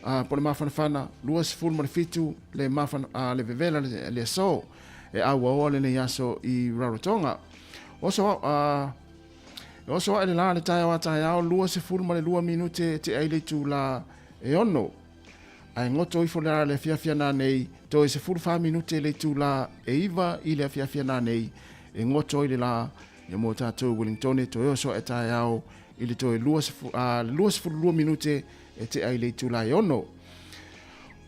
a, po o le mafanafana, 27 le, mafana, a, le vevela le, le aso. E auaoa lenei aso i Rarotonga. Oso, a, e oso ae le la le taeao a taeao, 22 minute te ai le itulā e ono. Ae goto ifo le le afiafi ana nei, toe 14 minute le itulā e 9 i le afiafi ana nei, e goto ai le la ia mo tatou Wellingtone toe oso ae taeao i le toe 22 minute e tea i le itulā e ono.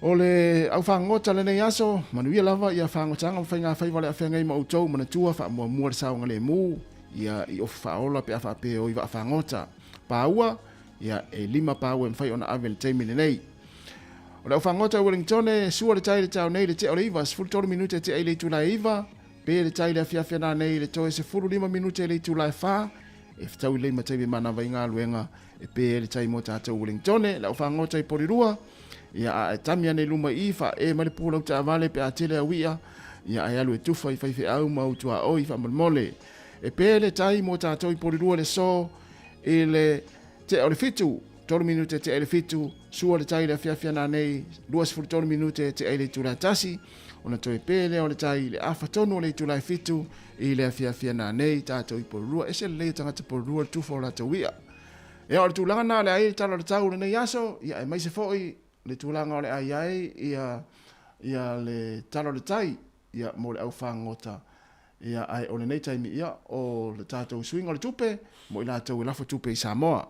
O le au fagota lenei aso, manuia lava ia fagotaga ma faigafaiva o le a feagai ma outou, manatua faamuamua le saogalemu ia i ofi faaola pe a faapea o i vaa fagota. Paua, Ia, e lima paua e mafai ona ave i le taimi lenei. O le aufagota i Wellingtone, sua le tai i le taeao nei i le tea o le 9, 13 minute e tea i le itula e 9, pe le tai i le afiafi ana nei i le toe 15 minute i le itula e 4, e fetaui lelei ma taimi e manava i galuega e pe ai le tai mo tatou Wellingtone. Le aufagota i Porirua, ia, a e tami ane i luma i i, faaee mai le pulau taavale pe a tele au ia, ia, ae alu e tufa i faifeau ma ou tuaoi faamolemole. E pe le tai mo tatou i Porirua le so, I le tea o le fitu, tolu minute tea i le fitu, sua le tai i le afiafi ana nei, 23 minute tea i le itula e tasi, ona toe pē lea o le tai i le afa tonu o le itula e fitu i le afiafi ana nei, tātou i Porirua, ese lelei o tagata Porirua le tufa o latou ia. Ia, o le tulaga na o le ai le tala o le tau o lenei aso, ia aemaise foi le tulaga o le ai ai ia, ia le tala o le tai, ia, mo le aufagota. Ia, ae o lenei taimi, ia, o le tatou suiga o le tupe, mo i latou e lafo tupe i Samoa.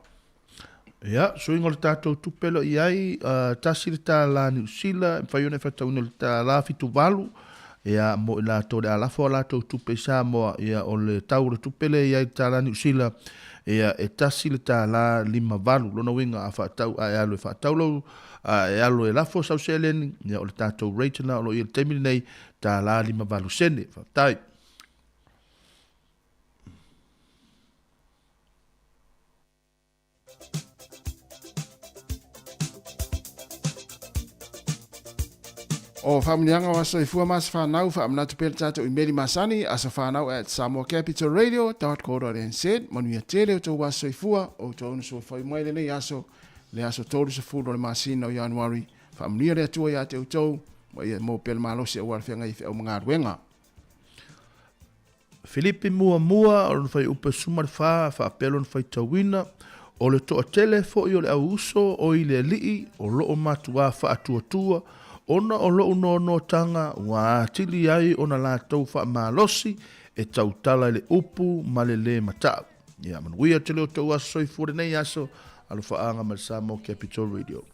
Ia, suiga o le tatou tupe lo i ai, tasi le tālā Niu Sila, e mafai ona e faitauina i le tālā 78, ia, mo i latou o le a lafo a latou tupe i Samoa, ia, o le tau o le tupe lea e i ai i le tālā Niu Sila, ia, e tasi le tālā 58. Lona uiga, a faatau, a e alu e faatau lou, a e alu e lafo sau seleni, ia, o le tatou rate lena o lo o i ai i le taimi lenei, Tālā 58 sene. Faafetai. O faamanuiaga o aso soifua ma aso fanau, faamanatu pea le tatou imeli masani, asofanau at samoacapitalradio.co.nz. Manuia tele o tou aso soifua, o outou ona soifua mai lenei aso, le aso 30 o le masina o Ianuari. Faamanuia le Atua ia te outou, ma ia maua pea le malosi aua le feagai i feau ma galuega. Filipi muamua, o lona fuaiupu e 14, faapea lona faitauina, O le toatele foi o le au uso o i le Alii o loo matuā faatuatua, ona o lou noanoataga ua atili ai ona latou faamalosi e tautala i le upu ma le lē matau. Ia manuia tele o tou aso soifua lenei aso, alofaaga ma le Samoa Capital Radio.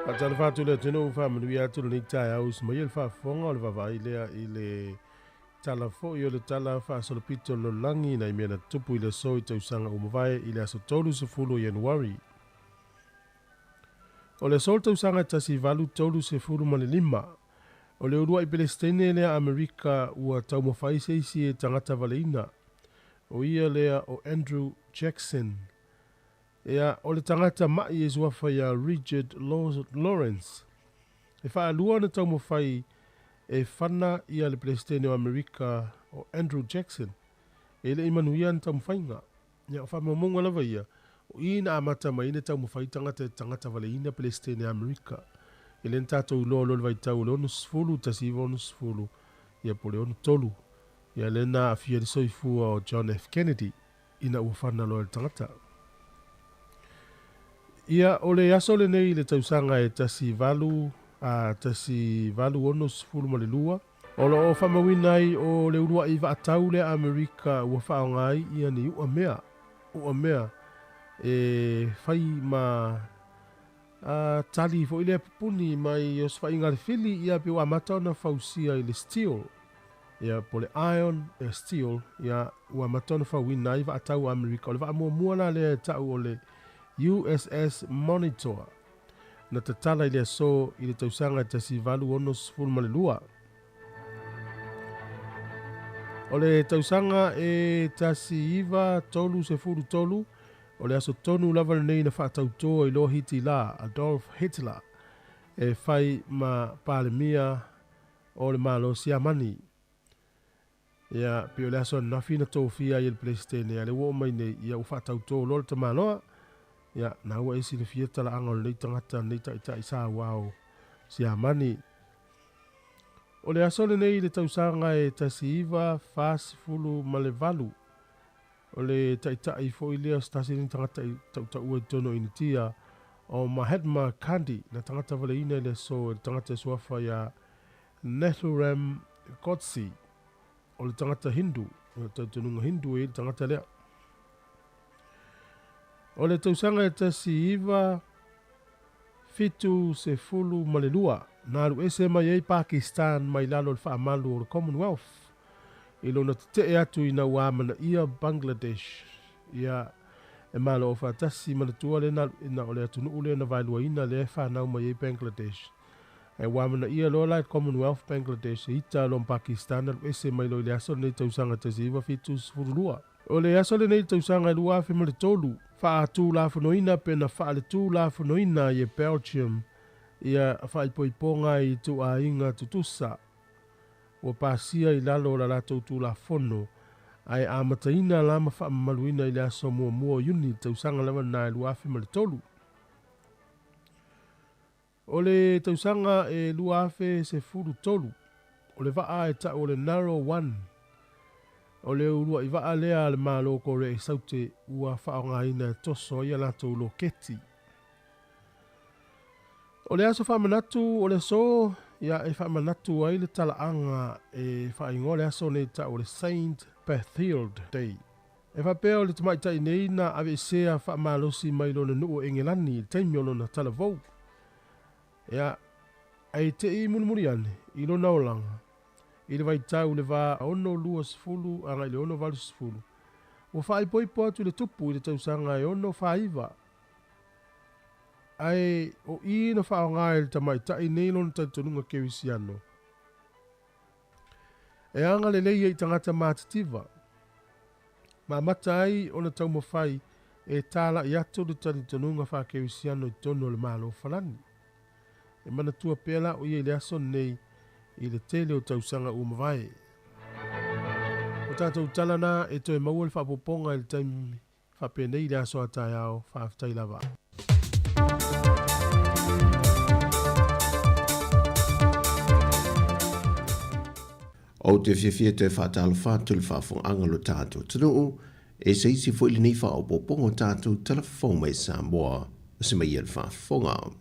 Faatalofa atu le atunuu, faamanuia atu lenei taeao i sumaia le faafofoga o le vaavaai lea i le tala foi o le tala faasolopito o le lalolagi nai mea na tutupu i le aso i tausaga ua mavae i le aso 30 o Ianuari. O le aso o le tausaga 1835, o le uluai Pelesitene lea Amerika ua taumafai se isi e tagata valeina, o ia lea o Andrew Jackson. Ia, o le tagata ma'i e suafa ia Richard Lawrence. E faalua ona taumafai e fana ia le Pelesitene o Amerika o Andrew Jackson. E le i manuia ana taumafaiga. Ia, o faamaumauga lava ia, o i na amata mai ai le taumafai tagata e tagata valeina Pelesitene Amerika. E le na tatou iloa loa le vaitau o le 60, 1960, ia po o le 63. Ia, lea na aafia ai le soifua o John F. Kennedy ina ua fana loa e le tagata. Ia, o le aso lenei i le tausaga e 18, a, 1862, O lo o faamauina ai o le uluai vaatau lea Amerika ua faaaoga ai ia ni u'a mea, u'a mea e fai ma a tali foi lea pupuni mai osofaiga a le fili ia pe ua amata ona fausia i le steel ia po le iron ia steel ia ua amata ona fauina ai vaatau a Amerika. O le vaa muamua la lea e ta'u o le USS Monitor. Na tatala i le aso i le tausaga e 1862. O le tausaga e 1933, o le aso tonu lava lenei na faatauto ai loa Hitila, Adolf Hitler, e fai ma Palemia o le Malo Siamani. Ia, pei o le aso ananafi na tofia ai e le Peresetene, a lea ua oo mai nei, ia ua faatautō loa le tamaloa. Ia, na ua e silafia talaaga o lenei tagata, lenei taitai sa uao Siamani. O le aso lenei i le tausaga e 1948, o le taitai foi lea o se tasi lenei tagata i tautaua i totonu o Initia, o Mahatma Gandhi, na tagata valeina i le aso e le tagata e suafa ia Nathuram Godse. O le tagata Hindu, o le talitonuga Hindu e i ai le tagata lea. O le tausaga e 1972, na alu ese mai ai Pakistan mai lalo o le faamalu o le Commonwealth i lona tetee atu ina ua amanaia Bangladesh. Ia, e malo o faatasi manatua lea na, na o le atunuu lea na vaeluaina lea e fanau mai ai Bangladesh. Ae ua amanaia loa la e Commonwealth Bangladesh e ita loa ma Pakistan alu ese mai loa i le aso lenei tausaga 1972. O le aso lenei i le tausaga e 2003, faatulafonoina pe na faaletulafonoina ai e Belgium ia faaipoipoga i ituaiga tutusa ua pasia i lalo o la latou Tulafono ae amataina la ma faamamaluina i le aso muamua o Iuni i le tausaga lava lena e 2003. O le tausaga e 2013, o le vaa e ta'u o le Naro One, o le ulua'i vaa lea a le Malo o Korea i Saute ua faaaogaina e toso ai a latou loketi. O le aso faamanatu o le aso, ia e faamanatu ai le talaaga e faaigoa le aso nei ta'u o le Saint Bathilde Day. E faapea o le tamaitai nei na aveesea faamalosi mai lona nuu o Engelani i le taimi o lona talavou. Ea, ae te i mulimuli ane i lona olaga, i le vaitau i le va 6 20 agai i le 6 80, ua faaipoipo atu i le tupu i le tausaga e 6 49. Ae o i na faaaoga e le tamaitai nei lona talitonuga kerisiano. E agalelei ai i tagata matitiva, ma amata ai ona taumafai e tāla'i atu le talitonuga faa-kerisiano i totonu o le Malo o Falani. E manatua pea la o ia i le aso lenei i le tele o tausaga ua mavae. O tatou tala na e toe maua le faaopoopoga i le taimi faapenei i le aso a taeao. Faafetai lava. Ou te fiafia toe faatalofa atu i le faafofogaaga o lo tatou atunuu, e se isi foi lenei faaopoopoga o tatou tala fou mai Samoa se mai ia le faafofoga.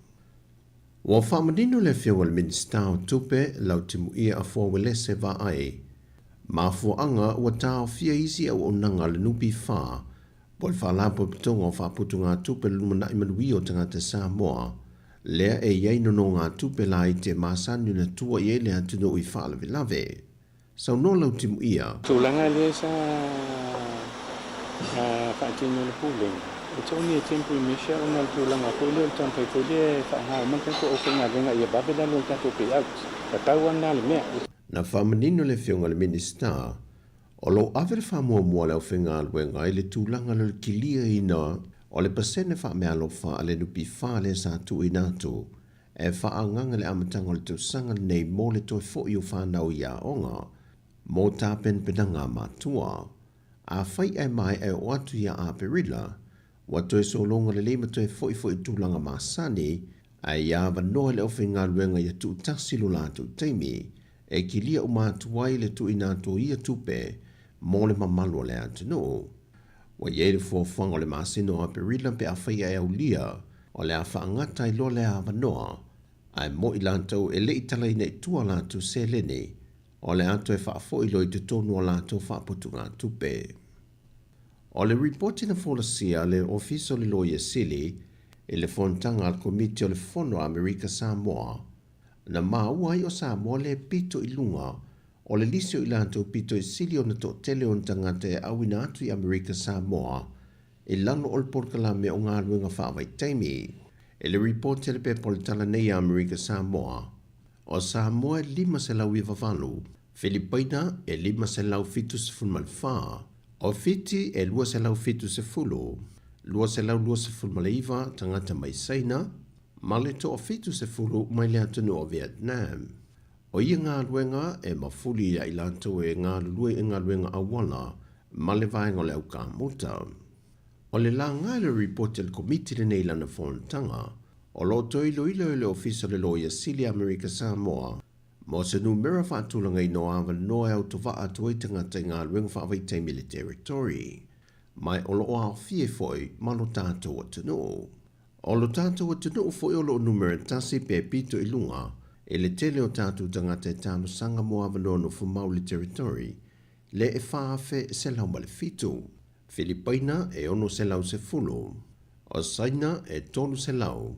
Ua faamanino le Afioga i le Minisita o Tupe, Lautimuia Afoa Uelese Vaai, mafuaaga ua taofia isi auaunaga a le NPF po o le Faalapotopotoga o Faaputugatupe Lumanai Manuia o Tagata Samoa. lea e i ai nonogatupe laiti e masani ona tua i ai le atunuu i faalavelave. Saunoa Lautimuia. Tulaga lea sa faatino e le Pulega, it's only a temporary measure ona o le tulaga foi lea o le taumafai foi lea e faaaoga uma le tatou aufaigaluega ia vave lalo o le tatou payouts. Tatau lava lena le mea. Na faamanino le Afioga i le Minisita, o lo o ave le faamuamua a le aufaigaluega i le tulaga lea o le kiliaina o le pasene faameaalofa a le NPF lea sa tuuina atu e faaagaga i le amataga o le tausaga lenei mo le toe foi o fanau i aoga mo tapenapenaga a matua. Afai ae maea e oo atu ia Aperila, ua toe sologa lelei ma toe foi foi i tulaga masani, ae ia avanoa i le aufaigaluega ia tuutasi lo latou taimi e kilia uma atu ai le tuuina atu o ia tupe mo le mamalu o le atunuu. Ua i ai le fuafuaga o le masina o Aperila pe afai ae aulia, o le a faagata ai loa lea avanoa, ae mo i latou e le i talaina i tua latou seleni, o le a toe faafoi loa i totonu o latou faaputugatupe. O le ripoti na folasia a le Ofisa o le Loia Sili i le fonotaga a le Komiti o le Fono a Amerika Samoa, na maua ai o Samoa le pito i luga o le lisi o i latou pito i sili ona toatele ona tagata e auina atu i Amerika Samoa i lalo o le polokalame o galuega faavaitaimi. I le ripoti a le pepa o le tala nei a Amerika Samoa, o Samoa e 598, Filipaina e 574, o Fiti e 270, 229 tagata mai Saina, ma le toa-70 mai le atunuu o Vietnam. O ia galuega e mafuli ia i latou e galulue i galuega auala ma le vaega o le au kamuta. O le laga e le ripoti a le Komiti lenei i lana fonotaga, o lo o toe iloilo e le Ofisa o le Loia Sili a Amerika Samoa mo se numera faatulagaina o avanoa e autovaa atu ai tagata i galuega faavaitaimi i le Territory, ma o lo o aofia ai foi ma lo tatou atunuu. O lo tatou atunuu foi o lo o numera tasi pe pito i luga i le tele o tatou tagata e talosaga mo avanoa nofomau i le Territory, le e 4,107. Filipaina e 610, o Saina e 300,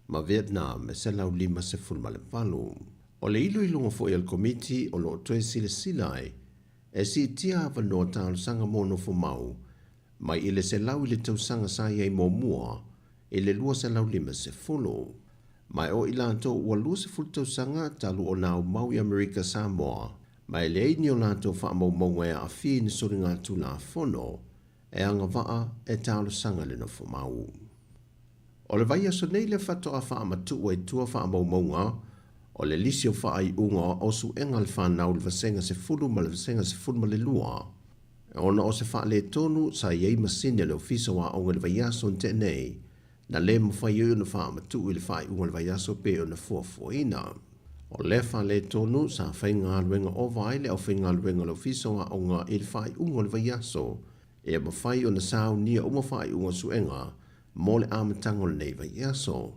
ma Vietnam e 158. O le iloiloga foi a le Komiti o lo o toe silasila ai e siitia avanoa talosaga mo nofomau mai i le 100 i le tausaga sa i ai muamua i le 250. Ma e o i latou ua 20 tausaga talu ona aumau i Amerika Samoa, ma e leai ni o latou faamaumauga e aafia i ni soligatulafono e agavaa e talosaga i le nofomau. O le vaiaso nei lea faatoa faamatuu ai tua faamaumauga o le lisi o faaiuga o suega a le fanau i le Vasega 10 ma le Vasega 12, ona o se faaletonu sa i ai masini a le Ofisa o Aoga i le vaiaso na tea nei, na le mafai ai ona faamatuu i le faaiuga o le vaiaso pei ona fuafuaina. O lea faaletonu sa faigaluega ova ai le aufaigaluega o le Ofisa o Aoga i le faaiuga o le vaiaso ea mafai ona saunia uma faaiuga o suega mo le amataga o lenei vaiaso.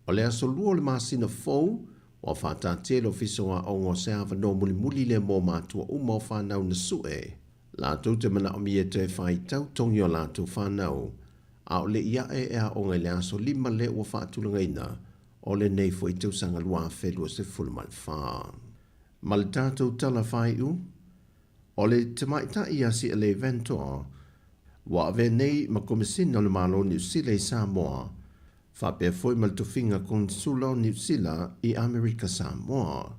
O le aso 2 o le masina fou, ua faataatia i le Ofisa o Aoga o se avanoa mulimuli lea mo matua uma o fanau na sue latou te manaomia e toe faitau togi o latou fanau, a o le i ae e aoga i le aso 5 lea ua faatulagaina o lenei foi tausaga 2024. Ma le tatou tala faaiu, o le tamaitai ia Sialei Ventoa ua avea nei ma Komesina o le Malo o Niu Sila i Samoa, faapea foi ma le tofiga Konesula o Niu Sila i Amerika Samoa.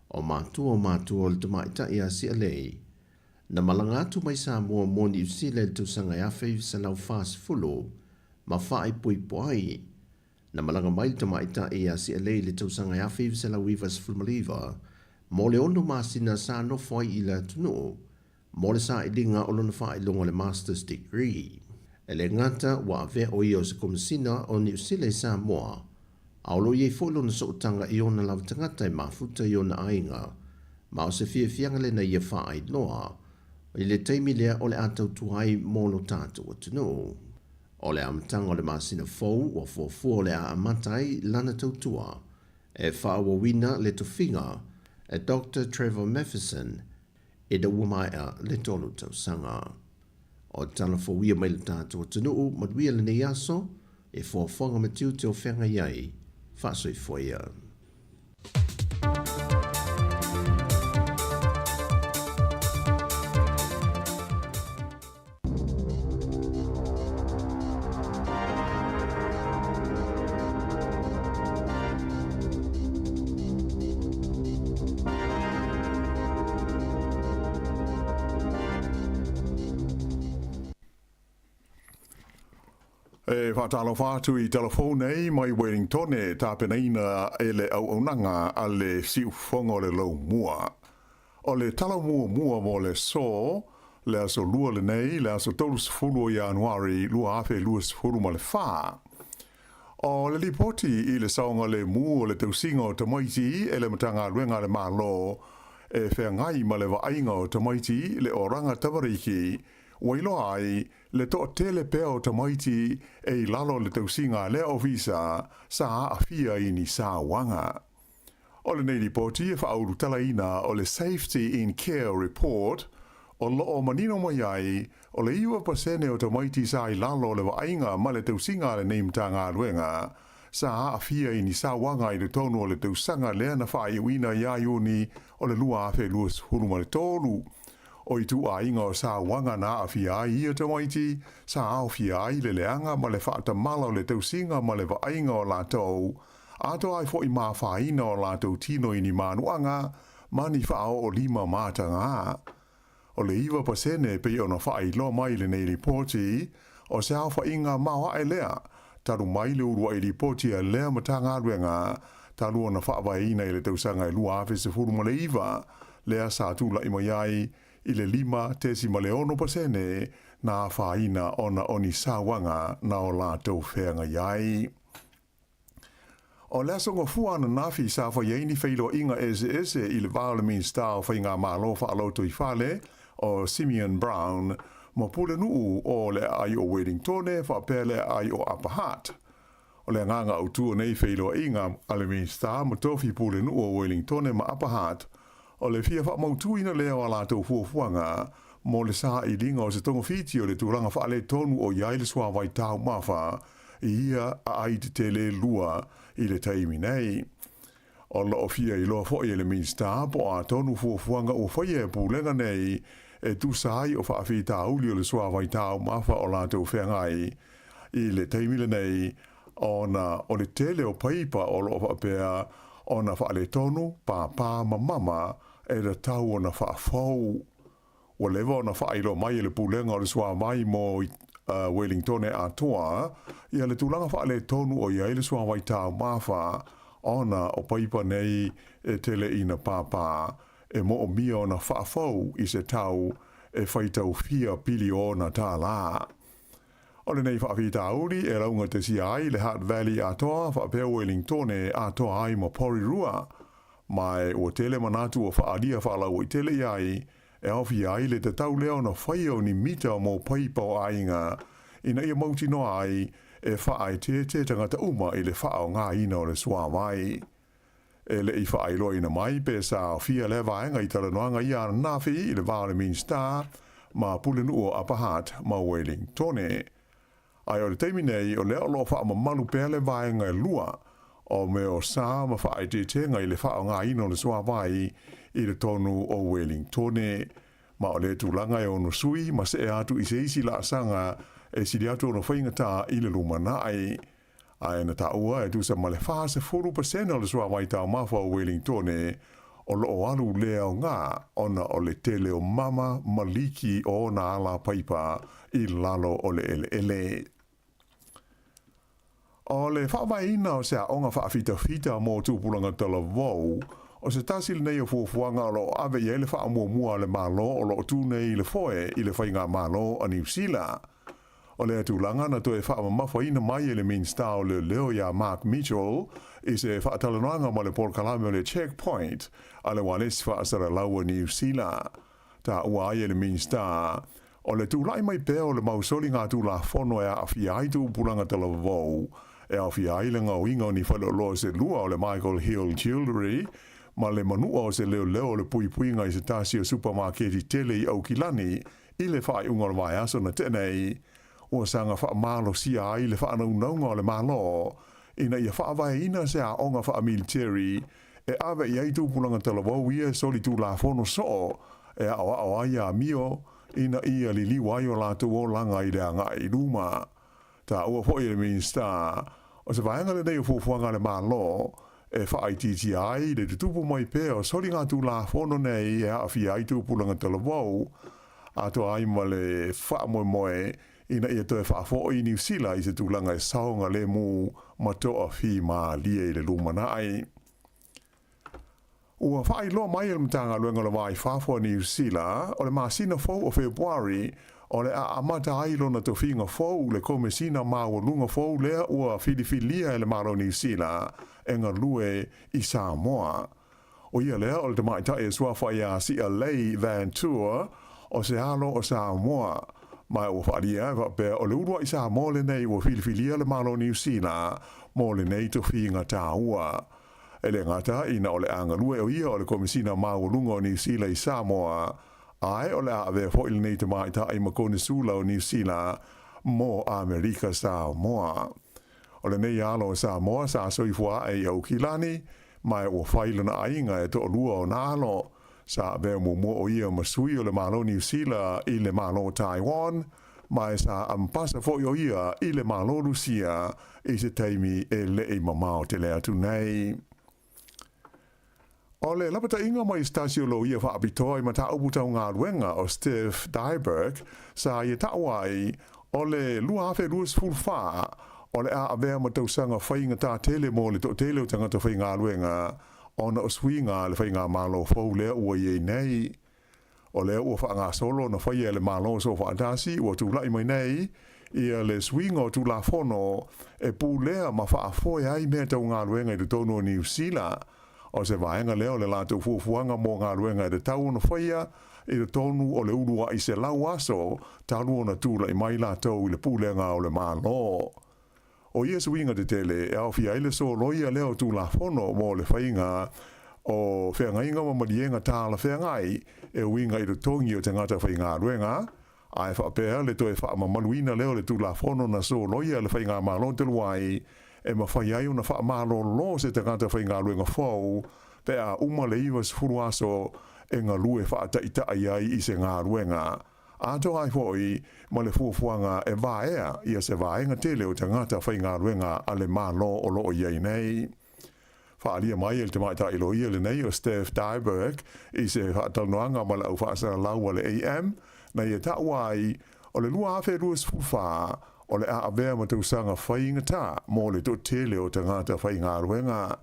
O matua o matua o le tamaitai ia Sialei, na malaga atu mai Samoa mo Niu Sila i le tausaga e 1940 ma faaipoipo ai. Na malaga mai le tamaitai ia Sialei i le tausaga e 1999 mo le ono masina sa nofo ai i le atunuu mo le sailiga o lona faailoga o le Master's Degree. E le gata ua avea o ia o se Komesina o Niu Sila i Samoa, a o lo o i ai foi lona sootaga i ona lava tagata e mafuta i ona aiga, ma o se fiafiaga lena ia faailoa i le taimi lea o le a tautua ai mo lo tatou atunuu. O le amataga o le masina fou ua fuafua o le a amata ai lana tautua e faaauauina le tofiga e Doctor Trevor Matheson ina ua maea le tolu tausaga. O tala fou ia mai le tatou atunuu, manuia lenei aso, e foafoaga ma tiute o feagai ai. Faasoifua ia. E faatalofa atu i Tala Fou nei mai Wellingtone, tapenaina e le auaunaga a le Siufofoga o le Laumua. O le tala muamua mo le aso, le aso Lua lenei, le aso 30 o Ianuari 2024. O le lipoti i le saogalemu o le tausiga o tamaiti e le Matagaluega a le Malo e feagai ma le vaaiga o tamaiti le oraga tamariki, ua iloa ai le toatele pea o tamaiti e i lalo o le tausiga a lea ofisa sa aafia i ni sauaga. O lenei lipoti e faaulutalaina o le Safety in Care Report, o lo o manino mai ai o le 9% o tamaiti sa i lalo o le vaaiga ma le tausiga a lenei Matagaluega sa aafia i ni sauaga i totonu o le tausaga lea na faaiuina ia Iuni o le 2023. O ituaiga o sauaga na aafia ai ia tamaiti sa aofia ai le leaga ma le faatamala o le tausiga ma le vaaiga o latou, atoa ai foi ma afaina o latou tino i ni manuaga ma ni faaoolima mataga. O le 9% e pei ona faailoa mai i lenei lipoti, o se aofaiga maoae lea, talu mai le uluai lipoti a lea Matagaluega talu ona faavaeina i le tausaga e 2019, lea sa tulai mai ai i le 5.6% na afaina ona o ni sauaga na o latou feagai ai. O le aso Gafua ananafi sa fai ai ni feiloaiga eseese i le va o le Minisita o Faigamalo Faalotoifale o Simeon Brown ma Pulenuu o le aai o Wellingtone faapea le aai o Upper Hutt. O le agaga autu o nei feiloaiga a le Minisita ma tofi Pulenuu o Wellingtone ma Upper Hutt o le fia faamautuina lea o a latou fuafuaga mo le sailiga o se togafiti o le tulaga faaletonu o i ai le suavai taumafa i ia aai tetele e lua i le taimi nei. O lo o fia iloa foi e le Minisita po o a tonu fuafuaga ua faia e pulega nei e tusa ai o faafitauli o le suavai taumafa o latou feagai i le taimi lenei ona o le tele o paipa o lo o faapea ona faaletonu, pāpā ma mama e tatau ona faafou. Ua leva ona faailoa mai e le Pulega o le Suavai mo Wellingtone atoa ia le tulaga faaletonu o i ai le suavai taumafa ona o paipa nei e tele ina pāpā e moomia ona faafou i se tau e faitau fia piliona tālā. O lenei faafitauli e laugatasia ai le Hutt Valley atoa faapea Wellingtone atoa ai ma Porirua, ma e ua tele manatu ua faaalia faalauaitele i ai e aofia ai le tatau lea ona faia o ni mita mo paipa o aiga ina ia mautinoa ai e faaeteete tagata uma i le faaaogaina o le suavai. E le i faailoaina mai pe sa aofia lea vaega i talanoaga ia ananafi i le va o le Minisita ma Pulenuu o Upper Hutt ma Wellingtone. Ae o le taimi nei o lea o lo o faamamalu pea le vaega e lua o mea o sa ma faaeteetega i le faaaogaina o le suavai i le tonu o Wellingtone. Ma o lea tulaga e ono sui ma see atu i se isi laasaga e sili atu ona faigata i le lumanai. Ae na taua e tusa ma le 40% o le suavai taumafa o Wellingtone o lo o alu le aoga ona o le tele o mama ma liki o ona ala paipa i lalo o le eleele. O le faavaeina o se aoga faafitafita mo tupulaga talavou, o se tasi lenei o fuafuaga o lo o ave i ai le faamuamua a le Malo o lo o tu nei i le foe i le Faigamalo a Niu Sila. O lea tulaga na toe faamamafaina mai e le Minisita o Leoleo ia Mark Mitchell i se faatalanoaga ma le polokalame o le Checkpoint a le Ualesi Faasalalau a Niu Sila. Taua ai e le Minisita, o le tulai mai pea o le mau soligatulafono e aafia ai tupulaga talavou, e aofia ai le gaoiga o ni faleoloa se lua o le Michael Hill Jewellery ma le manua o se leoleo o le puipuiga i se tasi o supamaketi tele i Aukilani i le faaiuga o le vaiaso na tea nei, ua saga faamalosia ai le faanaunauga o le Malo ina ia faavaeina se aoga faamiliteri e ave i ai tupulaga talavou ia e solitulafono soo e aoao ai amio ina ia liliu ai o latou olaga i le agai i luma. Taua foi e le Minisita, o se vaega lenei o fuafuaga a le Malo e faaitiitia ai le tutupu mai pea o soligatulafono nei e aafia ai tupulaga talavou, atoa ai ma le faamoemoe ina ia toe faafoi Niu Sila i se tulaga e saogalemu ma toafimalie i le lumanai. Ua faailoa mai e le Matagaluega o le Va i Fafo a Niu Sila, o le masina fou o Fepuari, o le a amata ai lona tofiga fou le Komesina Maualuga fou lea ua filifilia e le Malo o Niu Sila e galue i Samoa. ʻO ia lea o le tamaitai e suafa ia Si'a Lei Van Tour o se alo o Samoa. Ma ua faaalia e faapea o le uluai Samoa lenei ua filifilia le Malo o Niu Sila mo lenei tofiga taua. E le gata ina o le a galue o ia o le Komesina Maualuga o Niu Sila i Samoa, ae o le a avea foi lenei tamaitai ma Konesula o Niu Sila mo Amerika Samoa. O lenei alo o Samoa sa soifua ae i Aukilani, ma ua fai lona aiga e toalua ona alo. Sa avea muamua o ia ma sui o le Malo Niu Sila i le Malo Taiwan, ma sa ampasa foi o ia i le Malo Lusia i se taimi e leʻi mamao tele atu nei. O le lapataiga mai se tasi o loia faapitoa i mataupu tau galuega o Steve Dyberg sa ia taua ai o le 2024 o le a avea ma tausaga faigata tele mo le toatele o tagata faigaluega ona o suiga a le faigamalo fou lea ua i ai nei. O lea ua faagasolo ona faia e le Malo Soofaatasi ua tulai mai nei ia le suiga o Tulafono e pulea ma faafoe ai mea tau galuega i totonu o Niu Sila. O se vaega lea o le latou fuafuaga mo galuega e tatau ona faia i totonu o le uluai 100 aso talu ona tulai mai latou i le pulega o le Malo. O ia suiga tetele e aofia ai le soloia lea o Tulafono mo le faiga o feagaiga ma maliega talafeagai e uiga i totogi o tagata faigaluega, ae faapea le toe faamamaluina lea o le Tulafono na soloia e le Faigamalo talu ai e mafai ai ona faamalolo se tagata faigaluega fou pe a uma le 90 aso e galue faataitai ai i se galuega. Atoa ai foi ma le fuafuaga e vaea ia se vaega tele o tagata faigaluega a le Malo o lo o i ai nei. Faaalia mai e le tamaitai loia lenei o Steph Dyberg i se faatalanoaga ma le au faasalalau a le AM na ia taua ai o le 2024 o le a avea ma tausaga faigata mo le toatele o tagata faigaluega.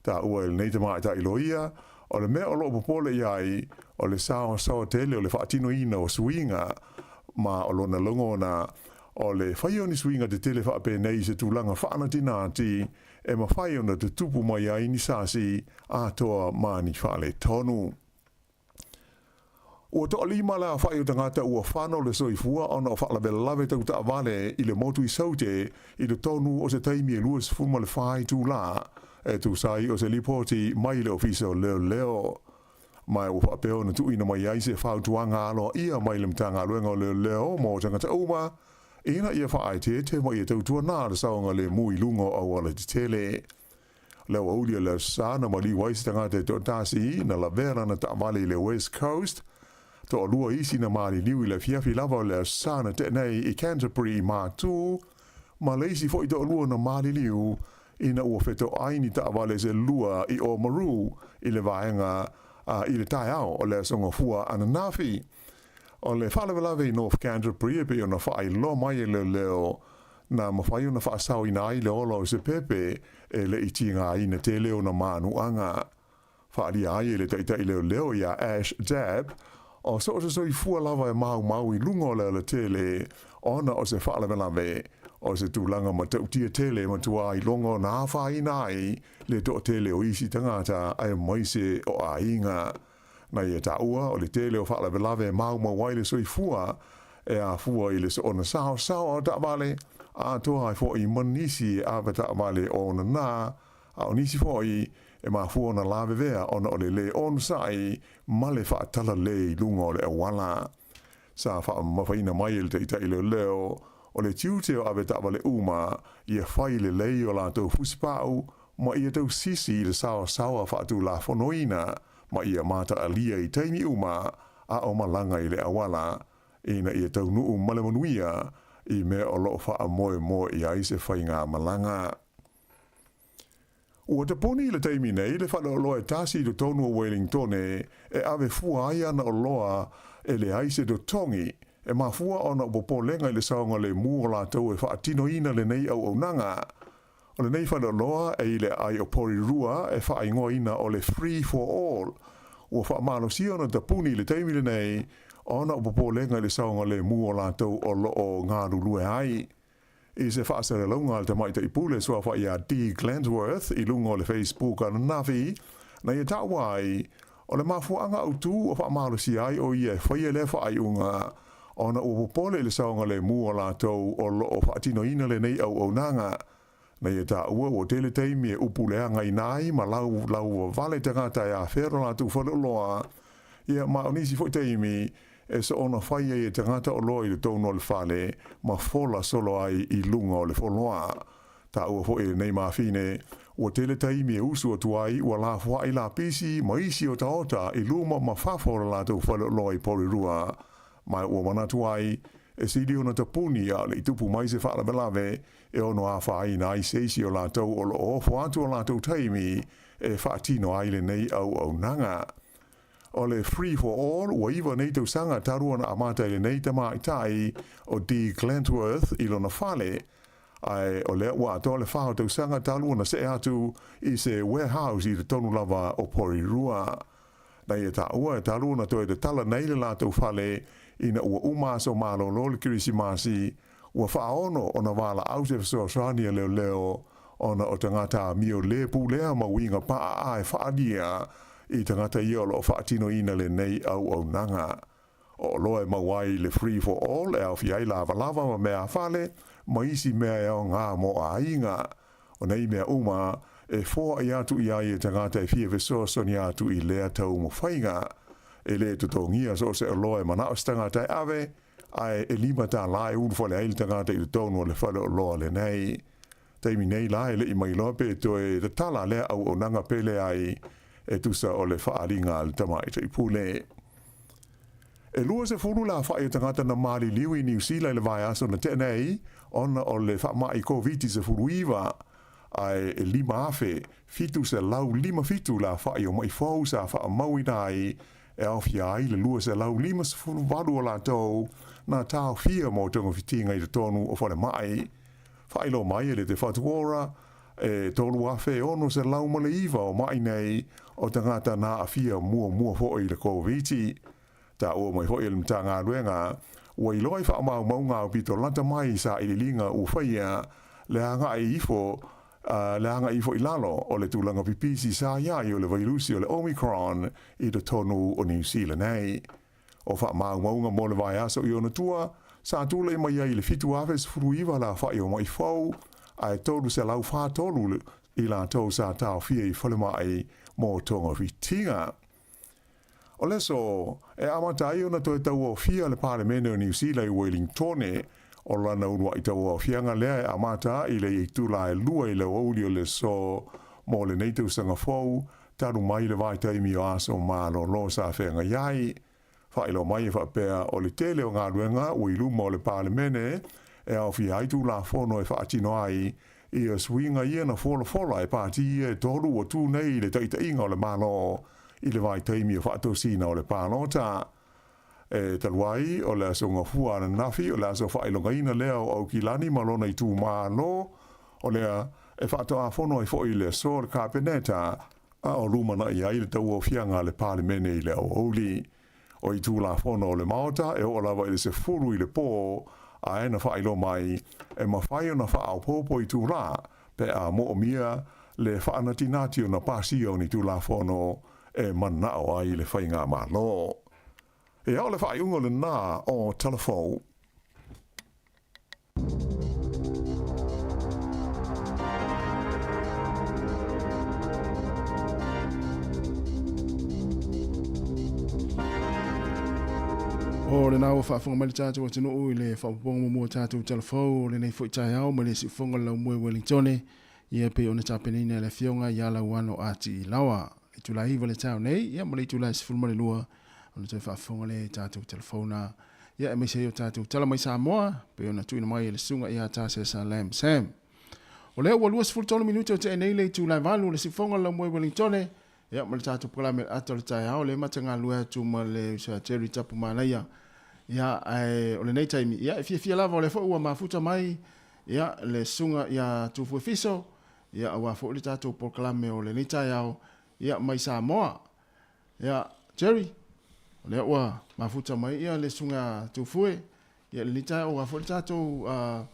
Taua e lenei tamaitai loia, o le mea o lo o popole i ai, o le saoasaoa tele o le faatinoina o suiga, ma o lona lagona, o le faia o ni suiga tetele faapenei i se tulaga faanatinati e mafai ona tutupu mai ai ni sasi atoa ma ni faaletonu. Ua toalima le aofai o tagata ua fano le soifua ona o faalavelave tau taavale i le motu i Saute i totonu o se taimi e 24 itulā, e tusa ai o se lipoti mai le Ofisa o Leoleo. Ma ua faapea ona tuuina mai ai se fautuaga aloaia mai le Matagaluega o Leoleo mo tagata uma ina ia faaeteete ma ia tautuana le saogalemu i luga o auala tetele. Le aoauli o le Aso Sa na maliu ai se tagata e toatasi na lavea lana taavale i le West Coast. Toalua isi na maliliu i le afiafi lava o le Aso Sa na tea nei i Canterbury i Matu, ma le isi foi toalua na maliliu ina ua fetoai ni taavale se lua i Oamaru i le vaega i le taeao o le Aso Gafua ananafi. O le faalavelave i North Canterbury e pei ona faailoa mai e leoleo na mafai ona faasaoina ai le ola o se pepe e le i tigaina tele ona manuaga. Faaalia ai e le taitai leoleo iā Ash Dabb, o so o se soifua lava e maumau i luga o le alatele ona o se faalavelave, o se tulaga matautia tele e matua iloga ona afaina ai le toatele o isi tagata aemaise o aiga. Na ia taua o le tele o faalavelave e maumau ai le soifua e afua i le soona saosao o taavale, atoa ai foi ma nisi e ave taavale o ona nā, a o nisi foi e mafua ona lavevea ona o le lē onosai ma le faatalalē i luga o le auala. Sa faamamafaina mai e le taitai leoleo. O le tiute o avetaavale uma, ia fai lelei o latou fusipau ma ia tausisi i le saosaoa faatulafonoina ma ia mataalia i taimi uma a o malaga i le auala, ina ia taunuu ma le manuia i mea o lo o faamoemoe i ai se faigamalaga. Ua tapuni i le taimi nei le faleoloa e tasi i totonu o Welingtone e ave fua ai ana oloa e leai se totogi, e mafua ona o popolega i le saogalemu o latou e faatinoina lenei auaunaga. O lenei faleoloa e i le aai o Porirua e faaigoaina o le Free For All, ua faamalosia ona tapuni i le taimi lenei ona o popolega i le saogalemu o latou o lo o galulue ai. I se faasalalauga a le tamaitai pule suafa ia Dee Glentworth i luga o le Facebook ananafi, na ia taua ai, o le mafuaaga autu ua faamalosia ai o ia e faia lea faaiuga ona ua popole i le saogalemu o latou o lo o faatinoina lenei auaunaga. Na ia taua ua tele taimi e upu leagaina ai ma laulauavale tagata e afea lo latou faleoloa, ia ma o nisi foi taimi e soona fai ai e tagata oloa i totonu o le fale ma fola solo ai i luga o le foloa. Taua foi e lenei mafine, ua tele taimi e usu atu ai ua lafoai lapisi ma isi otaota i luma ma fafo o le latou faleoloa i Porirua, ma ua manatu ai e sili ona tapuni a o le i tupu mai se faalavelave e ono afaina ai se isi o latou o lo o ofo atu o latou taimi e faatino ai lenei auaunaga. O le Free For All, ua iva nei tausaga talu ona amata i lenei tamaitai o Dee Glentworth i lona fale, ae o lea ua atoa le fa o tausaga talu ona see atu i se warehouse i totonu lava o Porirua. Na ia taua e talu ona toe tatala nei le latou fale ina ua uma aso malolo le Kerisimasi, ua faaono ona valaau se fesoasoani a leoleo ona o tagata amio lē pulea ma uiga paʻaʻa e faaalia i tagata ia o lo o faatinoina lenei auaunaga. O oloa e maua ai le Free For All e aofia ai lavalava ma meafale ma isi mea e aoga mo aiga. O nei mea uma e foai atu i ai e tagata e fia fesoasoani atu i lea taumafaiga. E lē totogia so o se oloa e manao se tagata e ave, ae e $5 e ulufale ai le tagata i totonu o le faleoloa lenei. Taimi nei la e le i mailoa pe toe tatala lea auaunaga pe leai e tusa o le faaaliga a le tamaitai pule. E 20 le aofai o tagata na maliliu i Niu Sila i le vaiaso na tea nei ona o le faamai Koviti-19, ae e 5,757 le aofai o maʻi fou sa faamauina ai e aofia ai le 258 o latou na taofia mo togafitiga i totonu o falemai. Faailoa mai e le Te Whatu Ora, e 3,609 o maʻi nei o tagata na aafia muamua foi i le Koviti. Taua mai foi e le Matagaluega, ua iloa i faamaumauga aupito lata mai i sailiiliga ua faia le agai ifo le agai ifo i lalo o le tulaga pipisi sa i ai o le vailusi o le Omicron i totonu o Niu Sila nei. O faamaumauga mo le vaiaso i ona tua, sa tulai mai ai i le 7,019 le aofai o maʻi fou, ae 343 i latou sa taofia i falemai mo togafitiga. O le aso e amata ai ona toe tauaofia le Palemene o Niu Sila i Welingtone, o lana uluai tauaofiaga lea e amata i le itula e 2 i le aoauli o le aso mo lenei tausaga fou, talu mai le vaitaimi o aso malolo sa feagai ai. Faailoa mai e faapea o le tele o galuega ua i luma o le Palemene e aofia ai Tulafono e faatino ai ia suiga ia na folafola e pati ia e tolu ua tu nei i le taitaiga o le Malo i le vaitaimi o faatosina o le palota. E talu ai o le aso Gafua ananafi o le aso faailogaina lea o Aukilani ma lona itumalo, o lea e faatoafono ai foi le aso o le Kapeneta a o lumanai ai le tauaofiaga a le Palemene i le aoauli. O itulafono o le Maota e oo lava i le 10 i le po, ae na faailoa mai e mafai ona faaopoopo itula pe a moomia le faanatinati ona pasia o ni Tulafono e manao ai le faigamalo. Ia, o le faaiuga lena o Tala Fou. O lena ua faafofoga mai le tatou atunuu i le faaopoopoga muamua o tatou tala fou o lenei foi taeao mai le siufofoga o le laumua i Wellingtone, ia pei ona tapenaina e le Afioga ia Lauano Atiilawa. Le itula e 9 le taeao nei, ia ma le itula e 12 ona toe faafofoga lea i tatou tala fou na, ia aemaise ai o tatou tala mai Samoa pei ona tuuina mai e le Susuga ia Tasesa Lam Sam. O lea ua 23 minute o tea nei le itula e 8 o le siufofoga o le laumua i Wellingtone, Ia, ma le tatou polokalame ata o le taeao, lea ma te galulue atu ma le uso ia Jerry Tapu Manaia. Ia, ae o lenei taimi, ia, e fiafia lava, o lea foi ua mafuta mai, ia, le susuga ia Tufue Fiso, ia, aua foi le tatou polokalame o lenei taeao, ia, mai Samoa. Ia, Jerry, o lea ua mafuta mai, ia, le susuga ia Tufue, ia, lenei taeao, aua foi le tatou uh,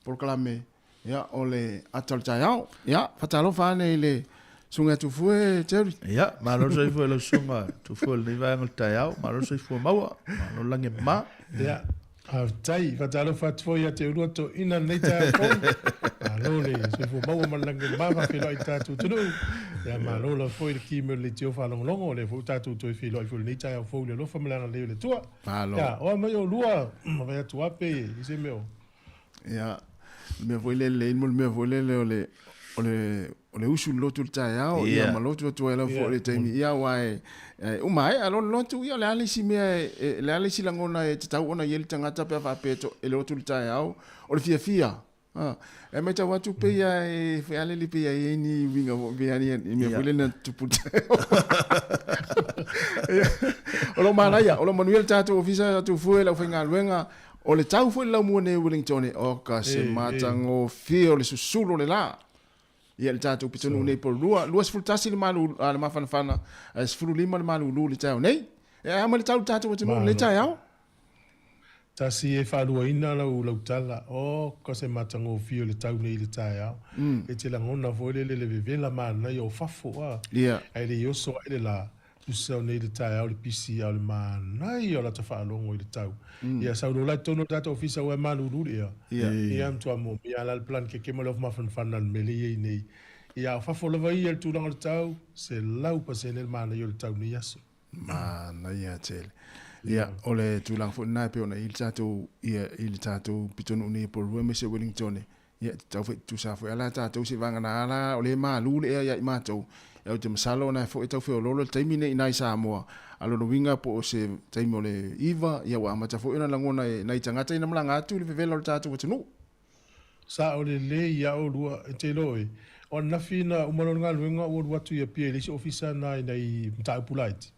polokalame, Ia, o le ata o le taeao. Ia, faatalofa ane i le Susuga ia Tufue, Jerry. Ia, malo le soifua i lau Susuga Tufue i lenei vaega o le taeao. Malo le soifua maua, malo le lagi e mama. Ia, faafetai. Faatalofa atu foi ia te oulua toeaiina i lenei taeao fou. Malo le soifua maua ma le lagi e mama, faafeiloai i le tatou atunuu. Ia, malo lava foi le ki me o le leitio faalogologo. O lea foi ua tatou toe feiloai foi i lenei taeao fou i le alofa ma le agalelei o le Atua. Malo. Ia, o a mai oulua, vaai atu lava pe i se mea o Ia, le mea foi lele, mo le mea foi lele o le, o le, o le usu i le lotu i le taeao, ia, ma lotu atu ai lava foi i le taimi, ia, aua e, e uma ae loa le lotu, ia, o le a le isi mea, e, le a le isi lagona e tatau ona i ai le tagata pe a faapea e, to, e lotu i le taeao, o le fiafia. Ah, e matau atu pei a e fealele pei a i ai ni uiga foi, pei a ni mea foi lele na tupu i le taeao. Ia, o lo o manaia, o lo o manuia le tatou ofisa atu fue le aufaigaluega, O le tau foi le laumua nei Wellington oka se matagofie o le susulu o le la. Ia le tatou pitonuu nei Porirua, 21 le malu le mafanafana, ae 15 le malulu i le taeao nei. E a mai le tau i le tatou atunuu i lenei taeao? Tasi e faaluaina lau lau tala, oka se matagofie o le tau nei i le taeao. E te lagona foi lele le vevela manaia o fafo a, ae le i oso ae le la. Tusa o nei le taeao le pisi a o le manaia o lata faalogo i le tau. Ia sau lola i totonu o le tatou ofisa ua e malulu le ea. Ia matua moomia la le plan keke ma le ofu mafanafana le mele ia i nei. Ia a o fafo lava ia i le tulaga o le tau, 100% le manaia o le tau nei aso. Manaia tele. Ia, o le tulaga foi lena e pei ona i le tatou, ia, i le tatou pitonuu nei e Porirua aemaise Wellington, Ia, e tatau foi, tusa foi a la tatou seivagana la o lea e malu le ea ia i matou. Ia, ou te masalo ona e foi e tau feoloolo le taimi nei i nai Samoa. A lona uiga po o se taimi o le iva, ia ua amata foi ona lagona e nai tagata ina malaga atu i le vevela o le tatou atunuu. Sa o lelei ia olua, e te iloa oe. O ananafi na uma loa le galuega ua alu atu i Apia i le isi ofisa na i nai mataupu laiti.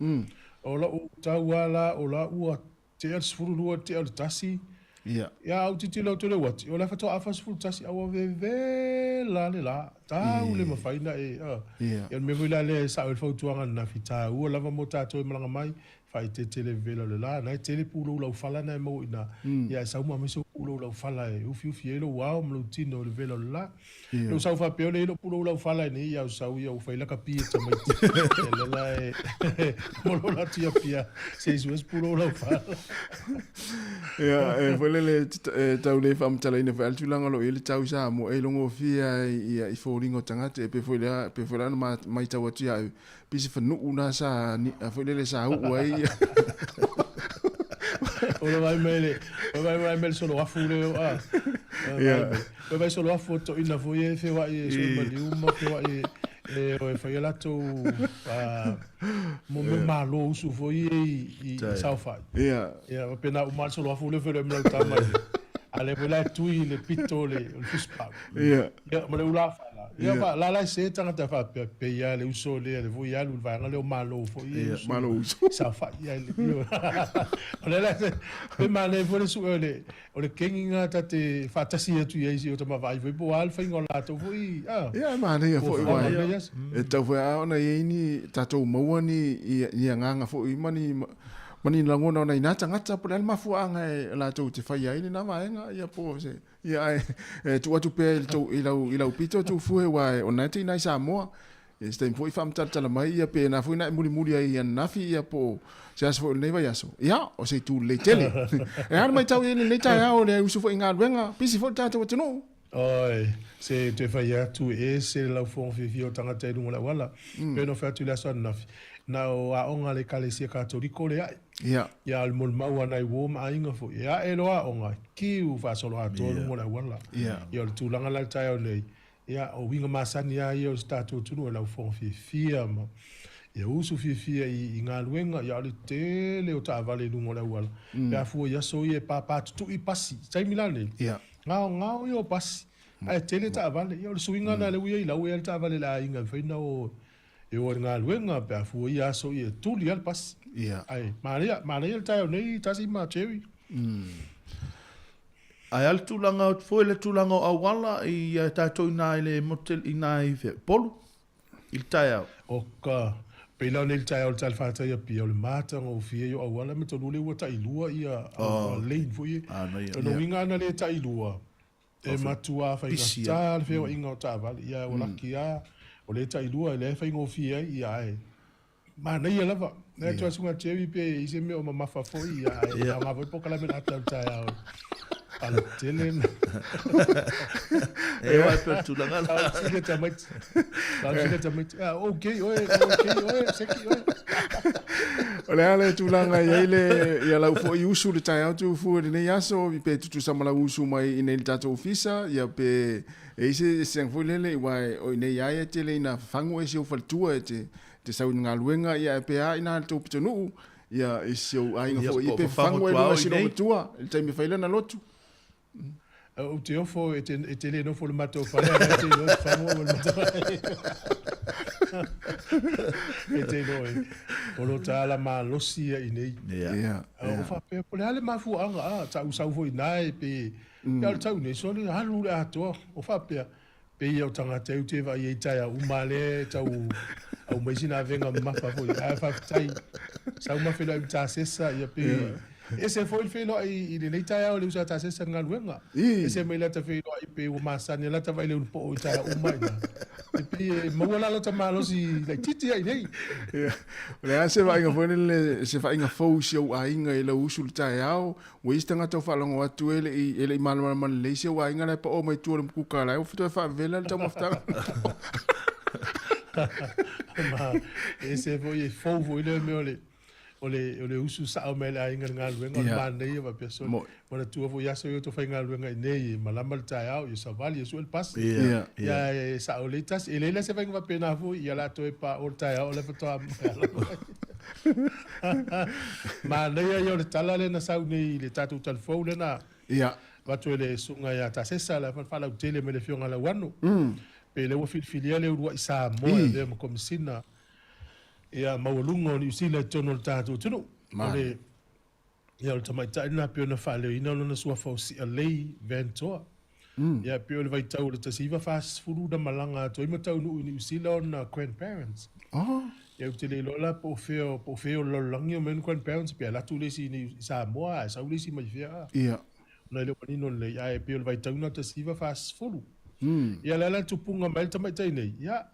O lou tau a la o la ua Tea le 12, tea le tasi. Ia. Ia, au tilotilo atu i le uati, o la e faatoa afa 11, a ua vevela le la. Tau le mafai ona e, a. Ia. Ia, o le mea foi la lea e sao ai le fautuaga ananafi, taua lava mo tatou e malaga mai, faaeteete le vevela o le la. Na e tele pulou laufala na e maua i ina. Ia, ae sau ma aumai sou pulou laufala e ufiufi ai lou ao ma lou tino i le vevela o le la. Lou sau faapea o lea i lou pulou laufala nei ia au sau ia ua fai lakapi e tamaiti. Ia lea la e molola atu ia pia se i sue se pulou laufala. Ia, e foi lele e tau le faamatalaina foi a le tulaga o lo o i ai le tau i Samoa e logofia ai ia i foliga o tagata e pei foi lea pei foi la ona matau atu ia au pei se fanuu na sa foi lele sa uu ai ia. O le vai mai le o vai mai le solo afu le o a. Ia. Ua vai solo afu o toeaiina foi e feoai e sue maliu ma feoai e o e fai a latou mo mea malo usu foi ia i saofai. Ia. Ia faapena uma le solo afu lea feiloai ma lau tama i le a lea foi la e tui i le pito o le fusipau. Ia. Ia ma le ula fala. Ia fa la la e se tagata faapea pei lava le uso lea le foi alu i le vaega lea o malo foi ia usu. Malo usu. Saofai ia le o lea la pe manaia foi le sue o le O le kegiga ta te faatasi atu i ai si o tama vaai foi po o a le faiga o latou foi a. Ia e manaia foi aua e tatau foi lava ona i ai ni tatou maua ni ni agaga foi ma ni ma ni lagona o nai na tagata po o le a le mafuaaga e latou te faia ai lena vaega ia po o se ia ae e tuu atu pea i le tou i lau i lau pito Tufue aua o lena e te i ina i Samoa. Ia se taimi foi faamatalatala mai ia pe na foi na e mulimuli ai i ananafi ia po o se aso foi o lenei vaiaso. Ia, o se itu lelei tele. E a le matau i ai lenei taeao le usu foi i galuega, pisi foi le tatou atunuu. Oi, se toe fai atu e ese le laufofoga fiafia o tagata i luga o le auala. Pei ona fai atu i le aso ananafi. Na o aoga a le Ekalesia Katoliko le ae. Ia. Ia, o le molimau a nai uo ma aiga foi, e ae loa aoga, kiu faasoloatoa luga o le auala. Ia. Ia, o le tulaga la i le taeao nei, ia, o uiga masani lava ia o si tatou atunuu e laufofoga fiafia ma ia usu fiafia i galuega, ia, o le tele o taavale i luga o le auala, pe a fua i aso ia e papatutui pasi. I le taimi la nei, Ia. gaogao ia o pasi, ae tele taavale. Ia, o le suiga lena lea ua i ai, lau ea le taavale i le aiga e mafai ona o E o ai i le galuega pe a fua ia aso ia e tuli lava le pasi. Ia. Ae manaia, manaia le taeao nei Tasi ma Jerry. Ae a le tulaga foi le tulaga o auala i a tatou ina i le motu ina i fea, Upolu i le taeao. O ka, pei la nei le taeao i le talafātai Apia, o le matagofie ia o auala me tolu lea ua tailua ia lane foi ia. O lona uiga ana le tailua, E matua faigata le feoaiga o taavale, ia ua laki lava, o lea e tailua, o lea e faigofie ai, ia ae manaia lava. Lea atu asuga Jerry pe i ai se mea o mamafa foi, ia ae aoga foi polokalame le ata o le taeao. Ala tele na. E wai pe tulaga la. Sile tamaiti. Sile tamaiti. Ah, okay oe, okay oe, seki oe. O le a le tulaga i ai le ia lau foi usu le taeao tuufua i lenei aso pe tutusa ma lau usu mai i nei le tatou ofisa ia pe e i se se foi lele aua o i nei ai e tele ina fafagu e si ou faletua e te te sau i le galuega ia pe a ina le tou pitonuu ia i si ou aiga foi ia pe fafagu e luga i si loomatua i le taimi e fai lana lotu. Ou te ofo e te, e te le nofo i le matou fale, a e te iloa e fafagu au e le matou fale. E te iloa e, o lo ta ala malosi ia i nei. Yeah. Yeah, yeah. O faapea, po o le a le mafuaaga, a, ta usau foi i ina e pe, ia o le tau nei, sole, alu le atoa. O faapea, pei ia o tagata e ute e vaai ai i taeao uma lea e tau aumai sina avega mamafa foi. Ae faafetai, sau ma feiloai ma Tasesa, ia pei ese foi le feiloai i lenei taeao i le uso a Tasesa i le galuega. Ese mai lata feiloai pei ua masani lata vaai le ulupoo i taeao uma ina. E pei e maua la lota malosi laitiiti ai nei. Ia, o le a se vaaiga foi lele, se vaaiga fou i si ou aiga i lau usu i le taeao, Ua i ai se tagata ua faalogo atu e le i, e le i malamalama lelei si ou aiga la e pao mai tua o le mukuka la e ua toe faavela le taumafataga. Ma ese foi e fou foi lea mea o le o le o le usu sao mai le aiga i le galuega o le manaia faapea sole. Mo- Manatua foi aso ia o faigaluega i nei e malama le taeao ia savali ia sue le pasi. Ia, Ia e sao lelei tasi. E leai la se faiga faapena foi ia la toe pao le taeao o le faatoa mai ala mai. Manaia ia o le tala lea na sau nei i le tatou talifou lea na Ia. avatu e le susuga ia Tasesa le faalautele mai le Afioga ia Lauano. Pe lea ua filifilia le uluai Samoa e avea ma Komesina ia maualuga o Niu Sila i totonu o le tatou atunuu. O le ia o le tamaitai lena pei ona faaleoina lona suafa o Sialei Van Toa. Ia pei o le vaitau o le 1940 na malaga atu ai ma taunuu i Niu Sila ona grandparents. Oh. Ia ou te le iloa la po o fea po o fea o le lalolagi o mai ona grandparents pe alu atu le isi i Samoa ae sau le isi mai fea. Ia. Ona e le o manino lelei ae pei o le vaitau lena 1940. Ia le ala tupuga mai le tamaitai nei. Ia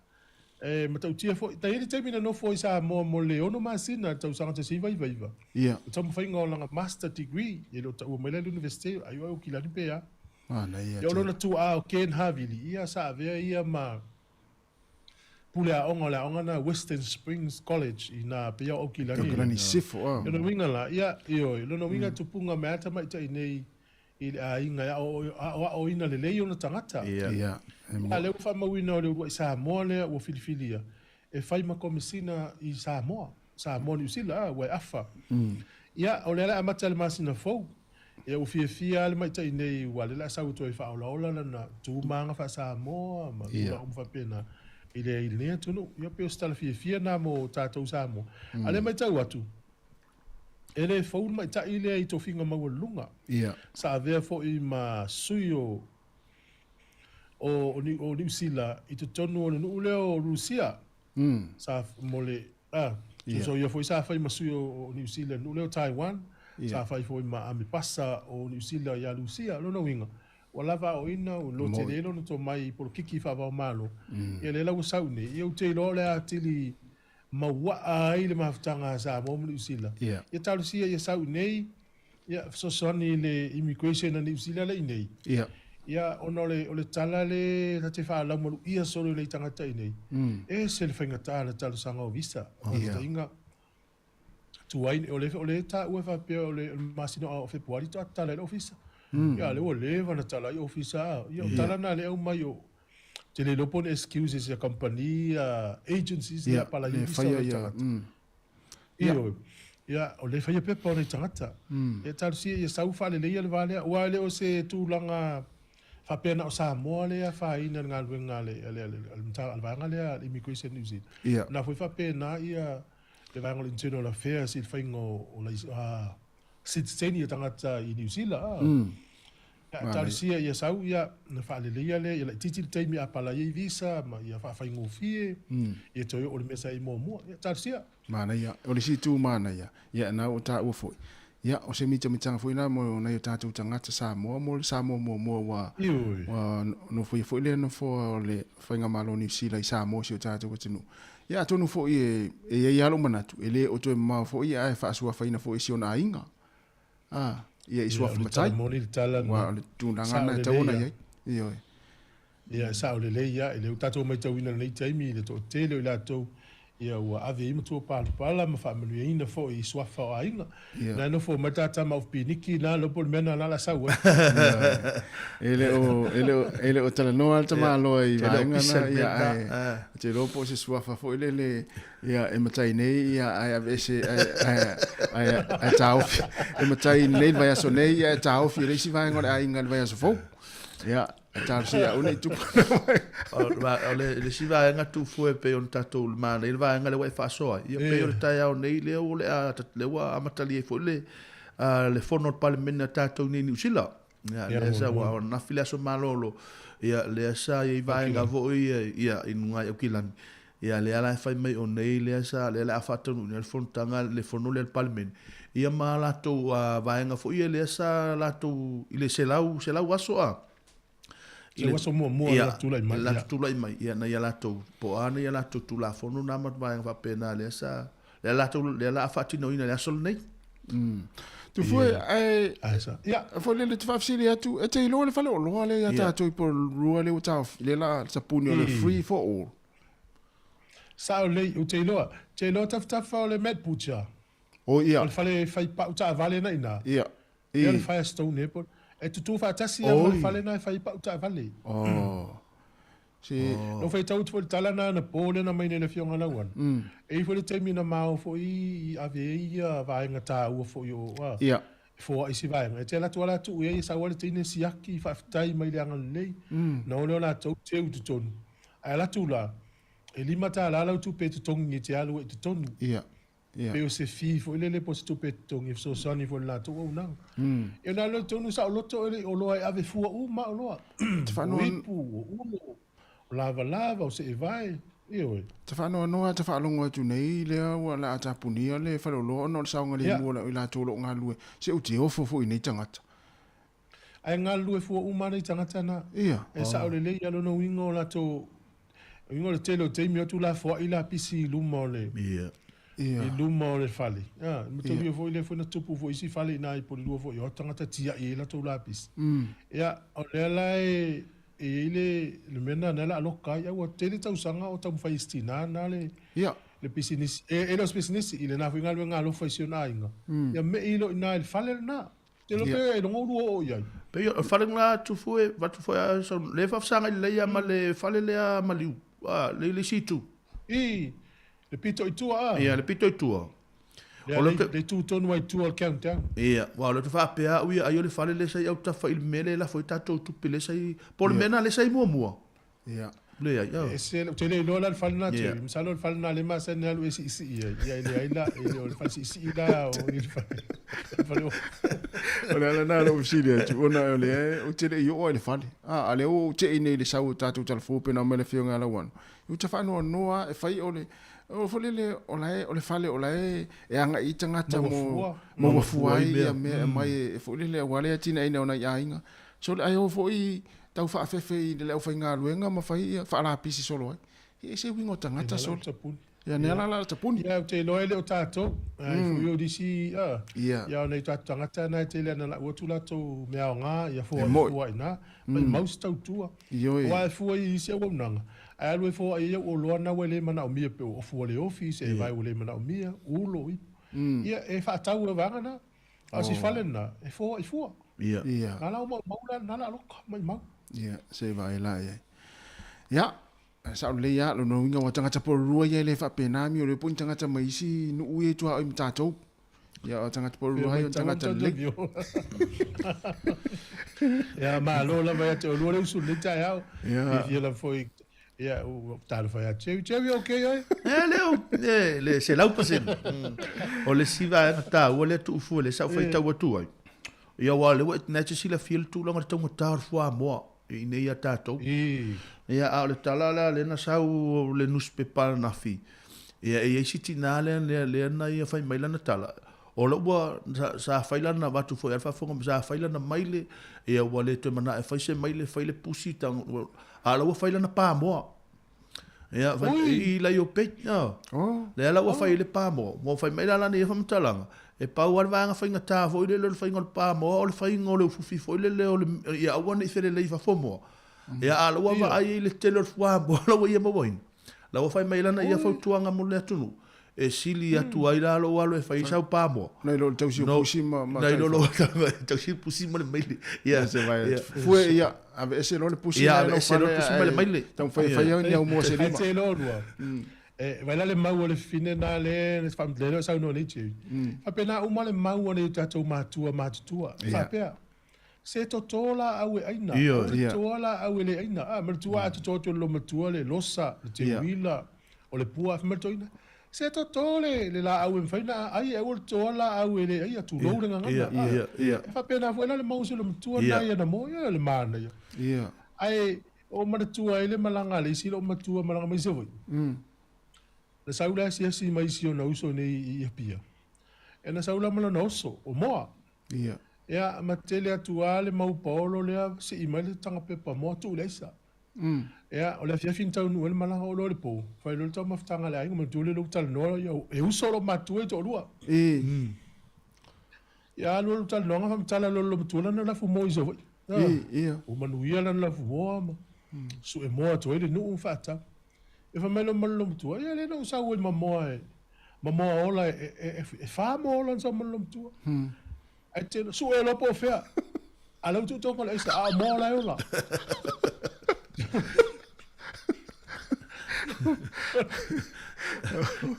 E matautia foi, na i ai le taimi na nofo ai i Samoa mo le ono masina i le tausaga 1999. Ia. O le taumafaiga o lana Master Degree, e le o taua mai la i le Universite, ai o Aukilani pe a. Manaia Ia o tele. lona tuaa o Ken Havili, ia sa avea ia ma pule aoga o le aoga na Western Springs College i na pei o Aukilani. Aukilani Sisifo, ah. I lona uiga la, ia, ioe, lona uiga tupuga mai a tamaitai nei i le aiga e aoaoina lelei ona tagata. Ia. A lea ua faamauina o le uluai Samoa lea ua filifilia e fai ma Komesina i Samoa, Samoa Niu Sila, a, ua e afa. Ia, o lea la e amata i le masina fou. Ia, ua fiafia lava le maitai nei aua o lea o le a sau e toe faaolaola lana tu ma aga faa-Samoa ma tulaga uma faapena i lenei atunuu. Ia, pei o se tala fiafia lena mo tatou Samoa. A o lea e matau atu, E le fou le maitai lea i tofiga maualuluga. Ia. Sa avea foi ma sui o o o Niu Sila i totonu o le nuu lea o Rusia. Sa mo le a so ia foi sa fai ma sui o Niu Sila i le nuu lea o Taiwan. Sa fai foi ma amepasa o Niu Sila ia Rusia. O lona uiga, ua lava aoina, ua lotele ai lona tomai i polokiki faava o Malo. Ia lea la ua sau nei, ia ou te iloa o le atili mauaa ai le mafutaga a Samoa ma Niu Sila. Ia. Ia talosia ia sau i nei, ia fesoasoani i le immigration a Niu Sila lea i nei. Ia. Ia, ona o le, o le tala le ta te faalaumaluia solo i nai tagata i nei, e ese le faigata le talosaga o visa. Faafetaiga, tuai, o le, o le taua e faapea o le, o le masina o Fepuari faatoa tatala ai le ofisa. Ia, a lea ua leva ona tala ai ofisa, a. Ia, o tala na lea e aumai o, te le iloa po o ni excuses a kamupani, agencies lea a palai ai visa o nai tagata. Ioe. Ia, o lea e faia pepa o nai tagata. Ia talosia ia sau faaleleia le va lea, aua e le o se tulaga faapea na o Samoa lea e afaina i le galuega a le, a le, a le, a le vaega lea a le Immigration New Zealand. Ia. Na foi faapena ia le vaega o le Internal Affairs i le faiga o, o, o citizen o tagata i Niu Sila. Ia, talosia ia sau, ia, ona faaleleia lea, ia laitiiti le taimi e apalai ai visa ma ia faafaigofie, ia toe oo i le mea sa i ai muamua. Ia, talosia. Manaia. O le isi itu manaia, ia na ua taua foi, ia, o se mitamitaga foi lena mo nai o tatou tagata Samoa mo le Samoa muamua ua, ua nofoia foi lea nofoa o le Faigamalo o Niu Sila i Samoa si o tatou atunuu. Ia atonu foi e, e i ai lava lou manatu, e le o toe mamao foi ae faasuafaina foi e si ona aiga. A, ia i suafa matai. Aua o le tulaga lena e tatau ona i ai. Ioe. Ia, e sao lelei lava. E le o tatou matauina i lenei taimi i le toatele o i latou ia ua ave ai matua palapala ma faamanuiaina foi i suafa o aiga. Na e nofo mai ta tama of piniki na lopo le mea na la sau ai. E le o e le o e le o talanoa le tamaloa i vaega na ia ae te iloa po o se suafa foi lele ia e matai nei ia ae aveese ae ae ae ae taofi e matai nei le vaiaso nei ia ae taofi e le isi vaega o le aiga i le vaiaso fou. Ia talosia ia aua ne i tupu. O le le isi vaega tufu e pei ona tatou manaia le vaega lea ua e faasoa ai. Ia pei o le taeao nei lea ua le a lea ua amatalia ai foi le le fono a le Palemene a tatou nei i Niu Sila. Ia lea sa ua ananafi le aso malolo. Ia lea sa i ai vaega foi ia i luga i Aukilani. Ia lea la e fai mai o nei lea sa lea le a faataunuuina ai le fonotaga le fono lea a le Palemene. Ia ma latou vaega foi ia lea sa latou i le 100 100 aso a. I le aso muamua o le latou tulai mai. Latou tulai mai, ia na ia latou, po o a na ia latou Tulafono na ma vaega faapena lea sa, lea latou, lea la a faatinoina i le aso lenei. Tufue, ae, foi lele te faafesili atu, e te iloa le faleoloa lea ia tatou i Porirua lea ua taofi, lea la tapuni o le free for all. Sao lelei, ou te iloa, te iloa tafatafa o le Mad Butcher. O ia. O le fale fai pau taavale na i ina. Ia. Ia o le Firestone Airport. E tutū faatasi lava ma le fale lena e fai ai pau taavale. Oh. Si. Na ou faitau atu foi i le tala lena anapo lea na aumai nei e le Afioga Lauana. E i ai foi le taimi na ma o foi i ave ai ia vaega taua foi o a. Ia. E foai isi vaega. E te alu atu lava la tuu i ai e sau lava le teine siaki faafetai mai le agalelei. Na o lea o latou teu i totonu. Ae alu atu la, e $5 lau tupe e totogi e te alu ai i totonu. Ia. Ia. Pei o se fee foi lele po o se tupe e totogi e fesoasoani foi i le latou auaunaga. Ia ona alu lea i totonu saoloto e le i oloa e ave fua uma lava oloa. O ipu, o ulo, o lavalava, o seevae, ioe. Te faanoanoa te faalogo atu nei lea ua la a tapunia le faleoloa ona o le saogalemu o i latou o lo o galulue. Se ou te ofo foi i nei tagata. Ae galulue fua uma lava nei tagata na. Ia. E sao lelei lava lona uiga o latou, uiga o le tele o taimi o atu lafoai lapisi i luma o le, Ia. i luma o le fale. A, mataulia foi lea foi na tupu foi isi fale i ina i Porirua foi, o atu tagata tiai ai latou lapisi. Ia, o lea la e, e i ai le, le mea lena o lea o le a loka ai, a ua tele tausaga o taumafai e si tina lena le, le pisinisi. E, e le o se pisinisi, i lena foi galuega alofa i si ona aiga. Ia me'i loa i ina i le fale lena. Te iloa pe ailoga ulu oo i ai. Pei o le fale lena tufu e avatu foi a sau lea e faafesagai lelei lava ma le fale lea maliu a le le isi itu. I le pito i tua a. Ia le pito i tua. Lea le le itu tonu ai tua o le countdown. Ia aua o lea ou te faapea au ia ai o le fale lea sa i autafa i le mea lea e lafo ai tatou tupe lea sa i po o le mea lena lea sa i muamua. Ia. Leai, oh. E ese, ou te le iloa la le fale lena Jerry. Masalo o le fale lena lea e masani alu e siisii ai. Ia e leai la, e le o le fale siisii la o i le fale. Le fale o. O le ala lena o lou fesili atu, ona o lea ou te le i oo lava i le fale. A, a lea ua ou tei nei i le sau o tatou talafou pei ona aumai le Afioga ia Lauano. Ou te faanoanoa lava e fai o le, o foi lele, o la e, o le fale o la e e agai i tagata mo, maua fua ai ia mea e aumai e foi lele aua le atinaeina o nai aiga. So le ai o foi tau faafefe i le aufaigaluega ma fai ia faalapisi solo ai. Ia e ese uiga o tagata sole. Ia, nea la la tapuni. Ia, ou te iloa e le o tatou. Ai foi o nisi, a, ia, o nai tatou tagata na e tele ana lau atu latou mea aoga, ia foai fua i ina, maimau se tautua. Aua e fua i isi auaunaga, ae alu e foai ai au oloa na ua le manaomia pei o fua le office, e vae ua le manaomia, ulo, ipu. Ia, e faatau e vaega na. A o si fale lena, e foai fua. Ia. Na la ua maumau la, na la aloka, maimau. Ia, se vaai la i ai. Ia, E sao lelei lava, lona uiga ua tagata pololua ia e le faapena amio lea po o ni tagata mai isi nuu ia i tuaoi ma tatou. Ia o tagata pololua ai o ni tagata lelei. Ia malo lava ia te oulua le usu i lenei taeao. Fiafia lava foi ia ua talofa ia Jerry. Jerry okay oe? E le o e le 100%. O le isi vaega taua lea tuu fua lea sa ou faitau atu ai. Ia aua o lea ua e na e te silafia le tulaga o le taugata o le fuamoa i inei ia tatou. Ia a o le tala la lea na sau o le nusipepa ananafi, ia e i ai si tina lea lea lea na ia fai mai lana tala, o la ua sa, sa fai lana avatu foi a le faafofoga mai, sa fai lana maile, ia ua le toe manao e fai se maile, fai le pusi, tang, a o la ua fai lana pamoa. Ia, fai, i, i Laio Page, oh. Lea la ua fai ai le pamoa. Ua fai mai la lana ia faamatalaga, e pau lava le vaega faigata foi lele o le faiga o le pamoa, o le faiga o le ufufi foi lele o le, ia aua ne i felelei i fafo moa. Ia, a o la ua vaai ai i le tele o le fuamoa la ua ia mauaina. La ua fai mai lana ia fautuaga mo le atunuu, e sili atu ai la lou alu e fai sau pamoa. Nai lo le tausi o pusi ma ma Nai lo lo tausi o pusi ma le maile. Ia se vai. Fue ia ave ese lo le pusi ia ave ese lo le pusi ma le maile. Taumafai e fai ni au moa se lima. Ai lo lua. E vai la le mau o le fine na le le whamdele le saunoa nei Jerry. Faapena uma le mau o nei tatou matua matutua. Faapea se toto laau e aina, o toto laau e le aina. A, manatua a toto atu e le lomatua le losa, le teuila, o le pua, fai mai le toeaina, se toto le, le laau e mafai ona ai, ae ua toto laau e le aia, tulou le gagana. A, e faapena foi la le mau o si lomatua lena ia na moe, ia le manaia. Ae o manatua ai le malaga a le isi lomatua malaga mai Savaii. Na sau le asiasi mai si ona uso nei i Apia. E na sau la ma lona oso, o Moa. Ia. Ia, ma tele atu lava le mau paolo lea, sii mai le taga pepa moa tuu i le aisa. Ia, o le afiafi na taunuu ai le malaga oo loa i le po, fai loa le taumafataga a le aiga, manatua lea lou talanoa, ia, e uso lou matua i toalua. Ia, alu alu talanoaga faamatala loa le loomatua lana lafu moa i Savaii. Ia. Ua manuia lana lafu moa ma sue moa atu ai le nuu ma faatau. Ia fai mai loa ma le loomatua, ia lea na ou sau ai ma moa e, ma moa ola e fa moa ola na sau ma le loomatua. Ae te sue loa po o fea. A lea ua tuu tonga le aisa, a o moa la e ola.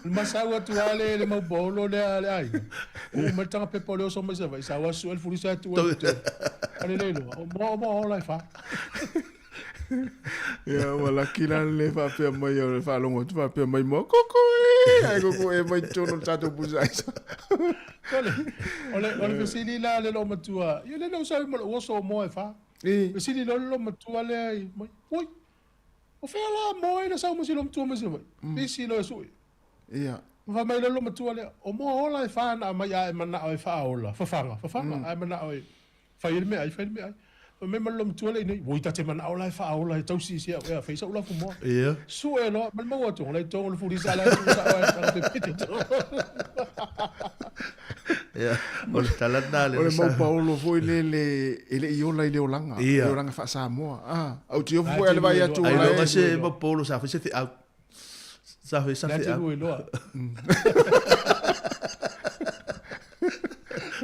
Masau atu lava le, le mau paolo lea a le aiga. Uu mai le taga pepa o le oso mai Savaii, sau lava sue le fulisa e tuu ai i totonu. A le le iloa, o moa, o moa ola e fa. Ia, ua laki la le faapea mai o le faalogo atu faapea mai moa, koko e, ae koko e mai totonu o le tatou pusa aisa. O le, o le, o le fesili la a le loomatua, ia lea na ou sau ai ma lou oso o moa e fa. Fesili loa le loomatua lea i mai, oi, O fea la moa ia na sau ma si loomatua mai Savaii? Pisi loa e sui. Ia. Ma fai mai loa le loomatua lea, o moa ola e fa na aumai a e manao e faaola, fafaga, fafaga, a e manao e fai ai le meaai, fai le meaai. Fai mai ma le loomatua lea i nei, oi ta te manao la e faaola e tausi i si au ea, fai sau lafu moa. Ia. Sue loa, ma le maua atu, la i tonu le fulisa a la e tuu sao ai tana pepete. Ia, o le tala lena lea. O le mau paolo foi lele e le i ola i le olaga, le olaga faa-Samoa. Ah, au te ofo foi a le vaai atu. Ai loga se mau paolo sa fai se feau. Sa fai sa feau.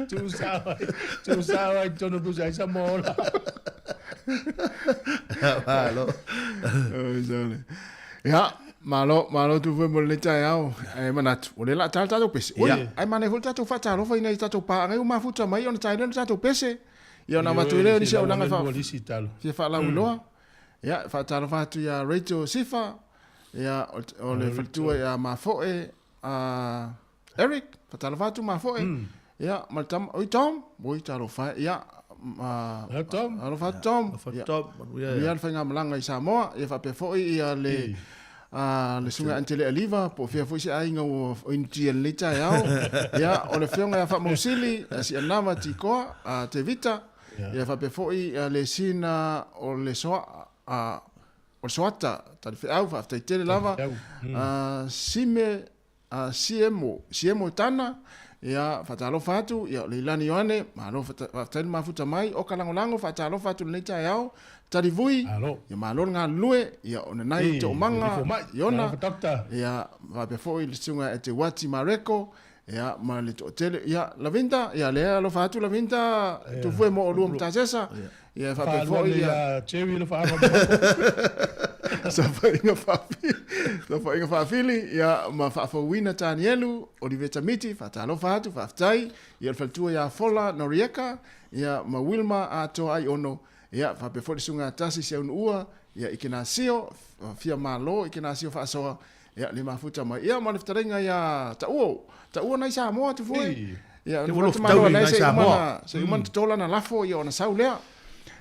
Tuu sao ai, tuu sao ai tonu pusa ai sa moa ola. Malo. Oi, sole. Ia, malo, malo atu foi mo lenei taeao. E manatu, o lea o le a ta le tatou pese. Oi, ae manaia foi le tatou faatalofa i nai tatou paaga ia ua mafuta mai ona ta ai lea o le tatou pese. Ia ona avatu ai lea o nisi auaunaga e fia faalauiloa. Ia, e faatalofa atu ia Rachel Sifa, ia, o le faletua ia Mafoe, a Eric, faatalofa atu Mafoe. Ia, ma le tama, oi Tom, oi talofa e, ia, Tom. Alofa atu Tom. Alofa Tom, manuia. Manuia le faigamalaga i Samoa, ia faapea foi ia le le susuga Antele Aliva, po o fea foi se aiga ua inutia i lenei taeao. Ia, o le afioga ia Faamausili, Sianava Tikoa, Tevita, ia faapea foi le sina o le Soa, o le Soata, Talifeau, faafetai tele lava. Sime, Siemo, Siemo Tana, ia, faatalofa atu, ia, o Leilani Ioane, malo faafetai le mafuta mai, Oka Lagolago, faatalofa atu i lenei taeao, Talivui, ia malo le galulue, ia, o Nanai Toomaga, Iona, ia, faapea foi le susuga ia Eteuati Mareko, ia, ma le toatele, ia, Lavinda, ia, lea alofa atu Lavinda, Tufue mo olua ma Tasesa, ia, faapea foi, ia, Jerry alofa atu. Saofaiga faafili, saofaiga faafili, ia, ma faafouina Tanielu, Oliveta Miti, faatalofa atu, faafetai, ia, le faletua ia Fola Norieka, ia, ma Wilma Atoa Aiono, ia, faapea foi le susuga ia Tasi Siaunuua, ia, Ikenasio, Fia Malo, Ikenasio Faasoa, Ia, le mafuta mai. Ia, ma le fetalaiga ia Tauo. Tauo nai Samoa atu foi. Ia, Te ua malo nai se uma na, se uma na totola na lafo, ia ona sau lea.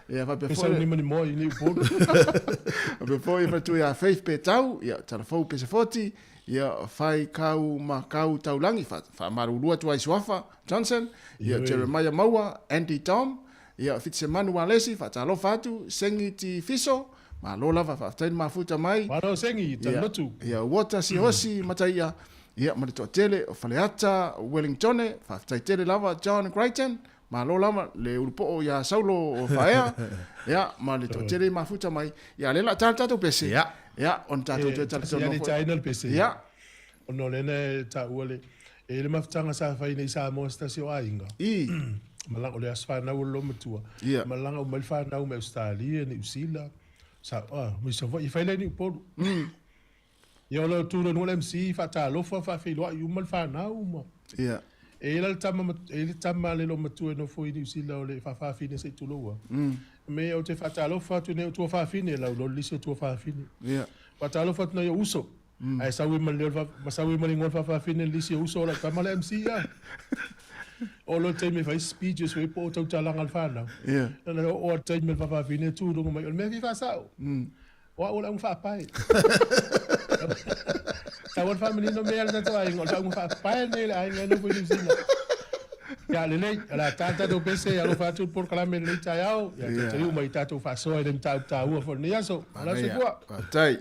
Ia, faapea foi. Sau ni mani moa i ni upolu. Faapea foi, faletua ia Faith Petau, ia, Talafou Pesefoti, ia, Fai Kau ma Kau Taulangi, faamalulu atu ai Suafa Johnson, ia, Jeremiah Maua, Andy Tom, ia, Fitisemanu Walesi, faatalofa atu, Sengi Ti Fiso, Malo lava, faafetai le mafuta mai. Malo Sengi, Talilotu. Ia, Uota Sihosi Mataia, ia, ma le toatele o Faleata Wellingtone, faafetai tele lava John Crichton, malo lava le ulupoo ia Saulo o Faea, ia, ma le toatele mafuta mai. Ia, lea la ta le tatou pese. Ia. Ia, ona tatou toe talatalanoa foi. Ia, le pese. Ia. Ona o lea na taua le, e le mafutaga sa fai nei i Samoa se tasi o aiga. I. Malaga, o le aso fanau o le loomatua. Ia. Malaga uma ai le fanau mai Ausetalia, Niu Sila, sa, ah, mai Savaii, fai lea i Niupolu. Ia o le tu loa i luga o le MC, faatalofa, faafeiloai uma le fanau ma. Ia. E i ai la le tama, e i ai le tama a le loomatua e nofo i Niu Sila o le faafafine se i tulou lava. Me ou te faatalofa atu nei o tuafafine, lau loa le lisi o tuafafine. Ia. Faatalofa atu nei o uso. Ae sau ai ma le leo ma sau ai ma le igoa o le faafafine le lisi o uso o lau tama le MC a. Oo loa le taimi e fai speeches foi po o tautalaga a le fanau. Ia. Na oo le taimi o le faafafine e tu i luga mai, o le mea fia faasao. O au o le auga faapae. Tau le faamanino mea a le tatou aiga, o le auga faapae lenei a le aiga e nofo i Niu Sila. Ia lelei, o le a ta le tatou pese, alofa atu le polokalame i lenei taeao. Ia tatou mai tatou faasoa i le mataupu taua foi i lenei aso. Malo soifua. Faafetai.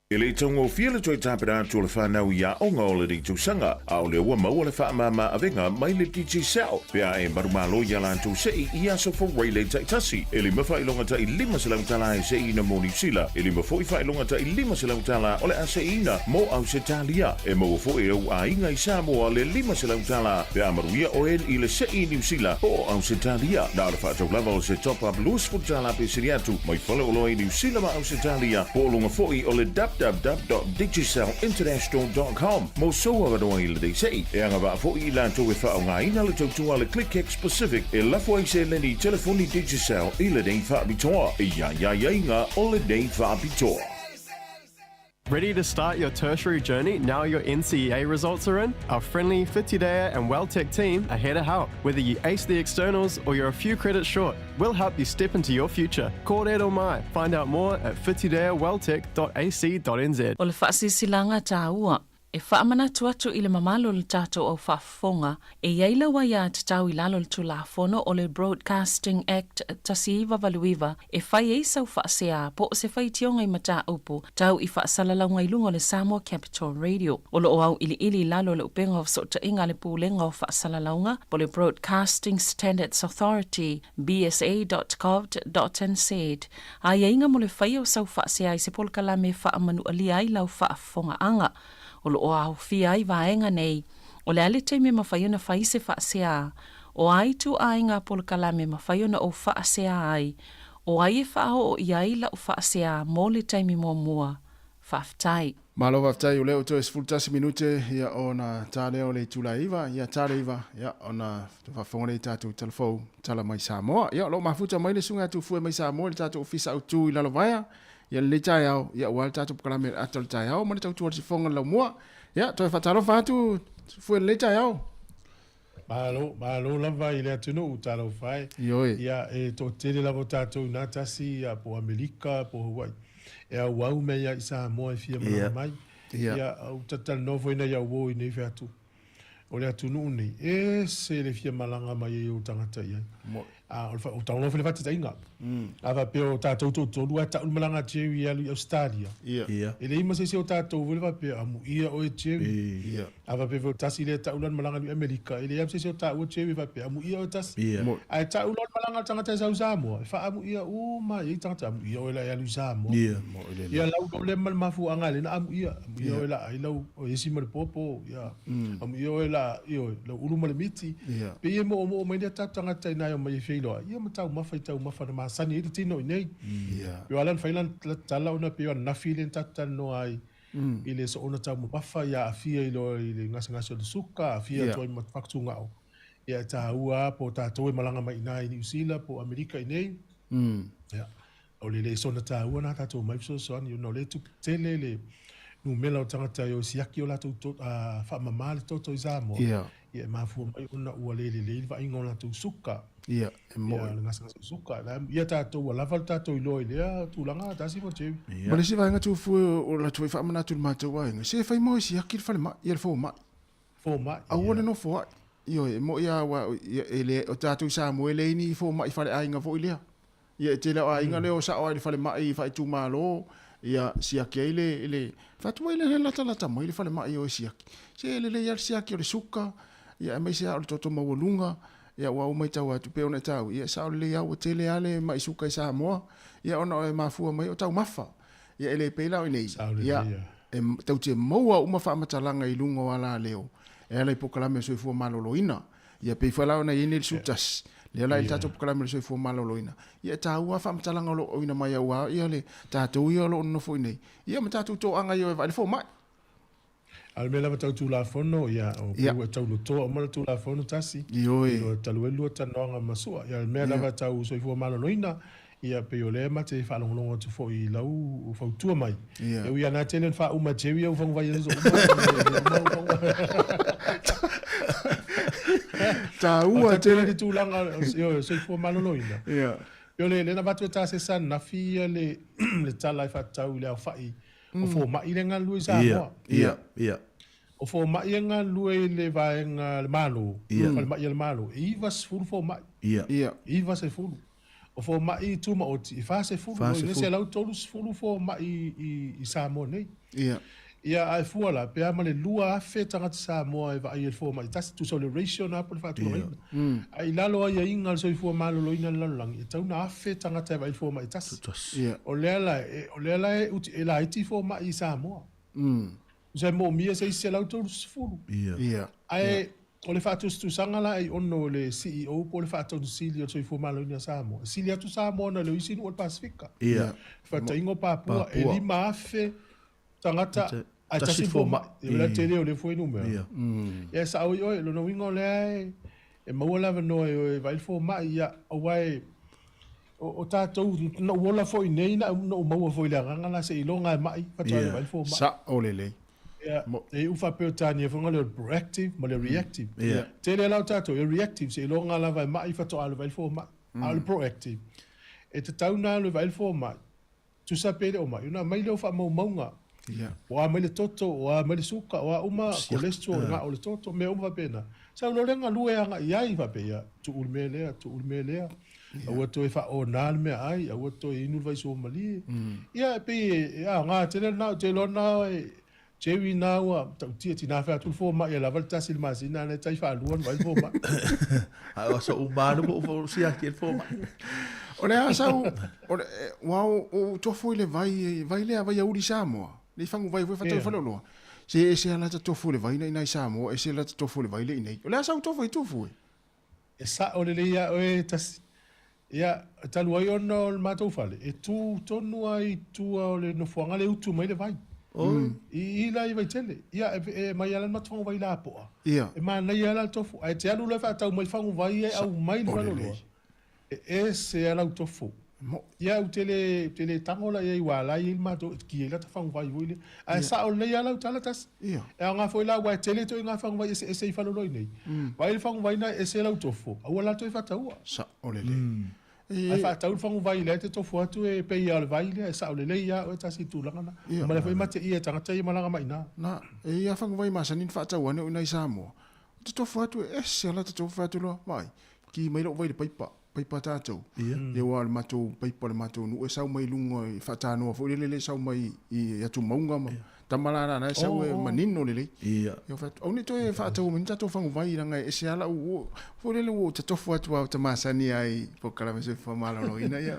E le i taugofie le toe tapena atu o le whanau i aoga o lenei tausaga, a o lea ua maua le faamama avega mai le Digicel pe a e manumalo i a latou sei i aso Faraile taitasi. E lima faailoga tai $500 tala e seiina mo Niu Sila, e lima foi faailoga tai $500 tala o le a seiina mo Ausetalia. E maua foi e ou aiga i Samoa le $500 tala pe a manuia oe i le sei i Niu Sila po o Ausetalia. Na o le faatau lava o se top-up $20 pe sili atu mai faleoloa i Niu Sila ma Ausetalia po o luga foi o le www.digicelinternational.com mo sou avanoa i lenei sei. E agavaa foi i latou e faaaogaina le tautua a le ClickX Pacific e lafo ai seleni i telefoni Digicel i lenei faapitoa. E i ai aiaiga o lenei faapitoa. Ready to start your tertiary journey now your NCEA results are in? Our friendly Whitireia and WelTec team are here to help. Whether you ace the externals or you're a few credits short, we'll help you step into your future. Kōrero mai! Find out more at whitireaweltec.ac.nz. O le faasilasilaga taua e faamanatu atu i le mamalu o le tatou au faafofoga, e i ai lau aiatatau i lalo o le Tulafono o le Broadcasting Act 1989 e fai ai sau faasea po o se faitioga i mataupu tau i faasalalauga i luga o le Samoa Capital Radio. O lo o auiliili i lalo o le upega o fesootaiga a le Pulega o Faasalalauga po o le Broadcasting Standards Authority, bsa.govt.nz, aiaiga mo le faia o sau faasea i se polokalame e faamanualia ai lau faafofogaaga. O lo o aofia ai vaega nei, o le a le taimi e mafai ona fai se faasea, o a ituaiga polokalame e mafai ona ou faasea ai, o ai e faaoo i ai lau faasea mo le taimi muamua. Faafetai. Malo faafetai o lea ua toe 11 minute ia ona ta lea o le itula e 9, ia ta le 9 ia ona faafofoga lea i tatou tala fou, tala mai Samoa. Ia o lo o mafuta mai le susuga ia Tufue mai Samoa i le tatou ofisa autu i Lalovaea. Ia lenei taeao, ia aua le tatou polokalame o le ata o le taeao ma le tautua o le sifoga o le laumua. Ia toe faatalofa atu Tufue i lenei taeao. Malo, malo lava i le atunuu, talofa e. Ioe. Ia, e toatele lava o tatou ina tasi, ia, po o Amerika, po o Hawaii, e auau mai lava i Samoa e fia malaga mai. Ia. Ia, ou talatalanoa foi nai au uo i nei fea atu. O le atunuu nei, e ese le fia malaga mai ai o tagata i ai. A, o le, o talanoa foi le faataitaiga. A faapea o tatou toatolu ae tau le malaga a Jerry e alu i Ausetalia. E leai ma se isi o tatou foi le faapea, amuia oe Jerry. A faapea foi o tasi lea e tau lana malaga i Amerika, e leai lava se isi o taua Jerry e faapea, amuia oe tasi. Ae tau loa le malaga a le tagata e sau i Samoa, e faaamuia uma ai tagata, amuia oe la e alu i Samoa. Ia lau loa lea ma le mafuaaga e ala ai ona amuia, amuia oe la ai lau esi ma le popo, ia, amuia oe la, ioe, lau ulu ma le miti. Pei e moomoo mai lea tatou tagata ina e omai e feiloai, ia ma taumafa i taumafa na masani ai le tino i nei. Pei o ala na fai lana tala ona pei o ananafi lea na tatou talanoa ai i le soona taumamafa ia aafia i loa i le gasegase o le suka, aafia atu ai ma fakatugao. Ia e taua lava po o tatou e malaga mai i ina i Niu Sila po o Amerika i nei. Ia, o le le soona taua na tatou omai fesoasoani ona o lea e tupu tele le numera o tagata e o e siaki o latou to, a, faamama le toto i Samoa. Ia e mafua mai ona ua le lelei le vaaiga o latou suka. Ia, e moe. Ia, le gasegase o suka. Ia tatou ua lava le tatou iloa i lea tulaga, tasi ma Jerry. Ia. Ma le isi vaega Tufue o latou foi faamanatu i le matou aiga, se fai moe siaki le falemai, ia le fomai. Fomai. Aua le nofo ai. Ioe, e moi lava aua e le, o tatou i Samoa e leai ni fomai faleaiga foi lea. Ia e tele o aiga lea o sao ai i le falemai faaitumalo, ia siaki ai le, le, fai atu ai le latalata mai le falemai e o e siaki. Se e lelei lava le siaki o le suka, ia aemaise lava o le toto maualuga, ia ua ou matau atu pei ona e taua, ia e sao lelei lava ua tele lava le mai suka i Samoa, ia ona e mafua mai o taumafa. Ia e le pei la o i nei, ia e tatou te maua uma faamatalaga i luga o alaleo e ala i polokalame o le soifua maloloina. Ia pei foi la ona i ai nei le 11, lea la i le tatou polokalame o le soifua maloloina, ia e taua lava faamatalaga o lo o auina mai aua ia le tatou ia o lo o nonofo i nei, ia ma tatou toaga ia o e vaai le fomai. A o le mea lava tau Tulafono, ia, o pei ua tau lotoa uma le Tulafono tasi, Ioe. I talu ai lua talanoaga ma Sua. Ia, o le mea lava tau soifua maloloina, ia, pei o lea ma te faalogologo atu foi i lau fautua mai. Ia. E ui lava na tele ona faauma e Jerry au faguvai aso uma, e uma au faguvai. Taua tele. Le tulaga o le soifua maloloina. Ia. Pei o le, lea na avatu e ta se ananafi ia le, le tala e faatatau i le aofai O fomai lea e galulue i Samoa. Ia, ia. O fomai e galulue i le vaega a le Malo, falemai a le Malo, e 90 fomai. Ia. Ia. 90. O fomai tumaoti e 40, lona uiga e 130 fomai i Samoa nei. Ia. Ia, ae fua la, pe a ma le 2,000 tagata Samoa e vaaia i le fomai tasi, tusa o le ratio na po o le faatulagaina. Ae i lalo o aiaiga a le Soifua Maloloina a le lalolagi, e tatau ona 1,000 tagata e vaai i le fomai tasi. Ia. O lea la, o lea la e e laiti fomai i Samoa. Tusa e moomia se isi 130. Ia. Ae o le faatusatusaga la ai ono le CEO po o le Faatonu Sili o le Soifua Maloloina o Samoa, e sili atu Samoa na le o isi nuu o le Pasefika. Ia. Faataitaiga o Papua, e 5,000 tagata ae tasi le fomai. Ia o le tele o lea foi numera. Ia. Ia e sao i oe, lona uiga o lea e maua le avanoa e o e vaai le fomai, ia aua e o tatou, na ou ola foi nei, na ou maua foi i le agaga la seiloga e mai faatoa e vaai le fomai. Sao lelei. Ia, e iu faa-Peretania foi le proactive ma le reactive. Tele la o tatou e reactive seiloga lava e mai faatoa alu e vaai le fomai. A o le proactive, e tatau ona alu e vaai le fomai, tusa pe le o mai, ona aumai lea o faamaumauga. O a mai le toto, o a mai le suka, o a uma cholesterol, le gao o le toto, mea uma faapena. Sau loa lea galue agai i ai faapea, ia, tuu le mea lea, tuu le mea lea, aua toe faaona le meaai, aua toe inu le vaisuamalie. Ia, e pei e aoga tele lena, ou te iloa lena e Jerry na ua matautia, tina fai atu le fomai e lava le tasi i le masina, a na e tai faalua ona vaai le fomai. Ae o aso uma lava ua ou siaki ai le fomai. O le a sau, o le, ua ou tofu i le vai, vai lea, vai auli Samoa, le i faguvai foi faatau i faleoloa. Se ese lava lata tofu i le vai na i Samoa, ese lata tofu i le vai le i nei. O le a sau tofu i tufu e? E sao lelei ia oe tasi. Ia, talu ai ona o le matou fale, e tu tonu lava i tua o le nofoaga lea e utu mai le vai. I i la i Vaitele. Ia, e aumai lava la le matou faguvai lapoa. E manaia lava la le tofu. Ae te alu loa e faatau mai faguvai ia e aumai i le faleoloa, e ese lava lau tofu. Ia, ou te le, ou te le tago la i ai aua o la e i ai le matou e ki ai lata faguvai foi lea. Ae sao lelei lava lau tala tasi. E aoga foi la aua e tele ituaiga faguvai eseese i faleoloa i nei. Vaai le faguvai na e ese lau tofo, aua la toe faataua. Sao lelei. Ae faatau le faguvai lea e te tofo atu e pei lava o le vai lea, e sao lelei lava oe tasi i le tulaga na. Ma lea foi e mateia e tagata ia malaga mai i ina. Na, e i ai lava faguvai masani na faatau ane o i ina i Samoa. Ou te tofo atu e ese lava lata tofo atu loa, vaai, ki mai lou vai i le paipa. paipa tatou. Ia aua o le matou paipa o le matou nuu e sau mai luga i faatanoa foi lele lea e sau mai i atumauga ma tama la la e sau e manino lelei. Ia ou fai atu, aua ne i toe faataua mai ni tatou faguvai leaga e ese lava lau foi lele ua ou tatofu atu lava ou te masani ai i polokalame soifua maloloina ia.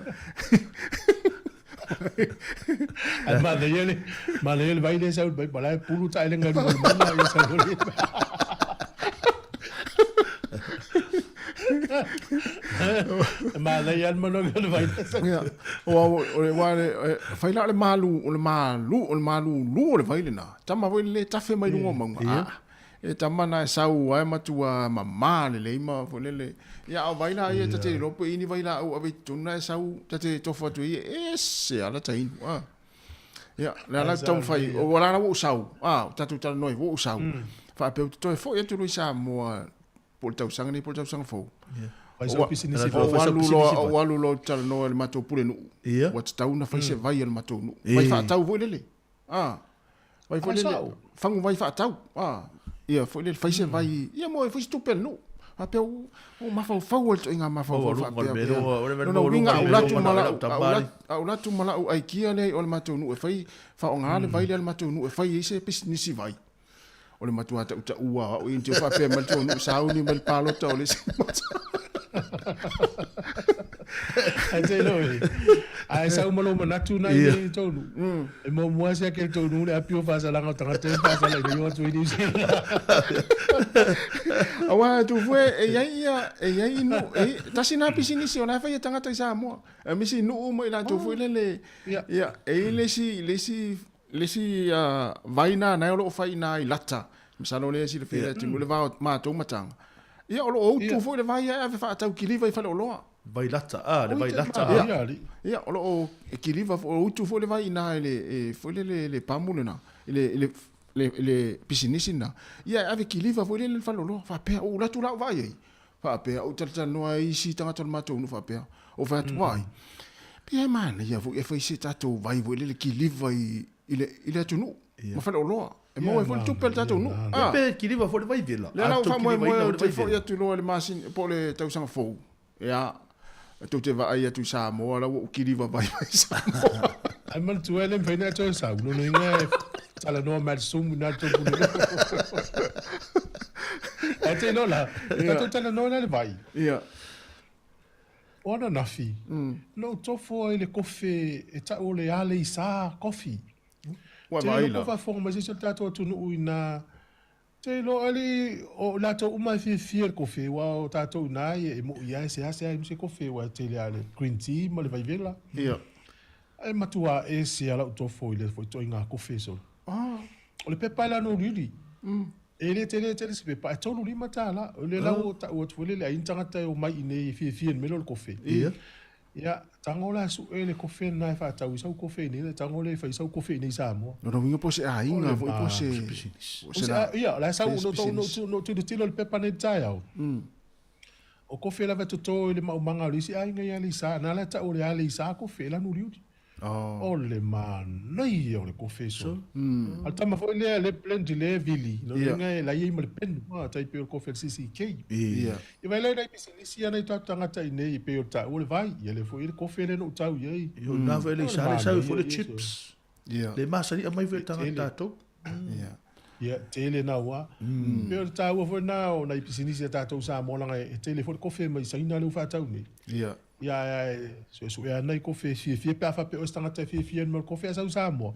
Ae manaia le, manaia le vai lea e sau i le paipa, la e pulu taelega i luga o le mauga ia sau le. Manaia le manogi o le vai lea sau. Ia, o o le wa le fai la o le malu, o le malu, o le malulu o le vai lena. Tama foi le tafe mai luga o mauga. Ah, e tama na e sau ai matua mama lelei ma foi lele. Ia a o vai la ia ta te iloa pe i ni vailaau ave i totonu na e sau ta te tofu atu ai e ese lava lata inu a. Ia lea la ou te taumafai ua la la ua ou sau a o tatou talanoa ai ua ou sau faapea ou te toe foi atu loa i Samoa po o le tausaga nei po o le tausaga fou. Fai sau pisinisi Ou alu loa ou alu loa ou te talanoa i le matou pulenuu ua tatau ona fai se vai a le matou nuu. Vai faatau foi lele. A, vai foi lele, fagu vai faatau. A, ia foi lele, fai se vai, ia mo e fai se tupe a le nuu. Faapea ua mafaufau ai le ituaiga mafaufau faapea. Lona uiga a ou alu atu ma lau, a ou alu atu ma lau aikia lea i o le matou nuu e fai, faaaoga le vai lea a le matou nuu e fai ai se pisinisi vai. O le matua tautaua o au i te faapea mai le tou nuu sauni mai le palota o le isi Ae te iloa e, a e sau ma lou manatu na i nei tou nuu, e muamua siaki e le tou nuu le api o faasalaga o tagata ia faasala ina ia o atu ai Niu Sila. Aua Tufue e i ai ia, e i ai nuu, e i, tasi na pisinisi o la e fai e tagata i Samoa. Aemaise i nuu ma i latou foi lele, ia, e i ai le isi, le isi Le isi vai na na o lo o fai ina i Lata, masalo lea e silafia e le atunuu le va o matou ma Taga. Ia o lo o utu foi le vai ae ave faatau kiliva i faleoloa. Vai lata, ah, le vai lata. Ia, ia o lo o kiliva o utu foi le vai ina i le foi lele le pamu lena, i le i le i le pisinisi lena. Ia e ave kiliva foi lele i le faleoloa. Faapea, ou alu atu la ou vaai ai. Faapea, ou talatalanoa ai isi tagata o le matou nuu faapea, ou fai atu, Vaai, pei e manaia foi e fai se tatou vai foi lele kiliva i, i le, i le atunuu, ma faleoloa. E maua ai foi le tupe a le tatou nuu. Ah. Pe kiliva foi le vai vela. Lea la ua faamoemoe ou te foi atu loa i le masina, po o le tausaga fou, ia, Tou te vaai atu i Samoa, la ua ou kili vavae mai Samoa. Ai manatua e le mafai ona e toe sau, lona uiga e talanoa mai le Zoom i na le tou pulenuu. Ae te iloa la, tatou talanoa la i le vai. Ia. O ananafi, na ou tofo ai i le kofe e tau o le Aleisa Coffee. Ua Te iloa vaai po la. faafofoga mai se isi o le tatou atunuu i na Te iloa alii o latou uma e fiafia i le kofe aua o tatou ina e moi a e seasea inu se kofe aua e tele a le green tea ma le vaivela. Ia. Ae matua ese a lau tofo i lea foi ituaiga kofe solo. Ah. O le pepa e lano uliuli. E le tele tele se pepa ae 35 tala. O lea la ua tau atu foi lele ai ni tagata e omai i inei e fiafia i le mea lea o le kofe. Ia. Ia, tago la e sue le kofe lena e faatau i sau kofe i inei, ona tago lea e fai sau kofe i inei i Samoa. Lona uiga po o se aiga foi po o se... Po o se Ia, o la e sau, na ou tilotilo i le pepa nei i le taeao, o kofe lava e toto i le maumaga o le isi aiga i Aleisa, na la e tau o le Aleisa kofe, e lanu uliuli. O le manaia o le kofe solo. A o le tama foi lea le blend i le vili, lona uiga e la e i ai ma le penu, tai pei o le kofe a le CCK. Ia. Ia vaai la i nai pisinisi ia nai o tatou tagata i inei e pei o le taua o le vai, ia lea foi e i ai le kofe lea na ou tau i ai. Ia o ina foi le isa le sau foi le chips. Ia. Le masani aumai foi e tagata tatou. Ia. Ia, tele na ua. Pei o le taua foi lena o nai pisinisi a tatou i Samoa leaga e tele foi le kofe mai Saina lea ua faatau nei. Ia. Ia ae suesuea lava nai kofe e fiafia pe a faapea o se tagata e fiafia i le mea o le kofe ae sau i Samoa.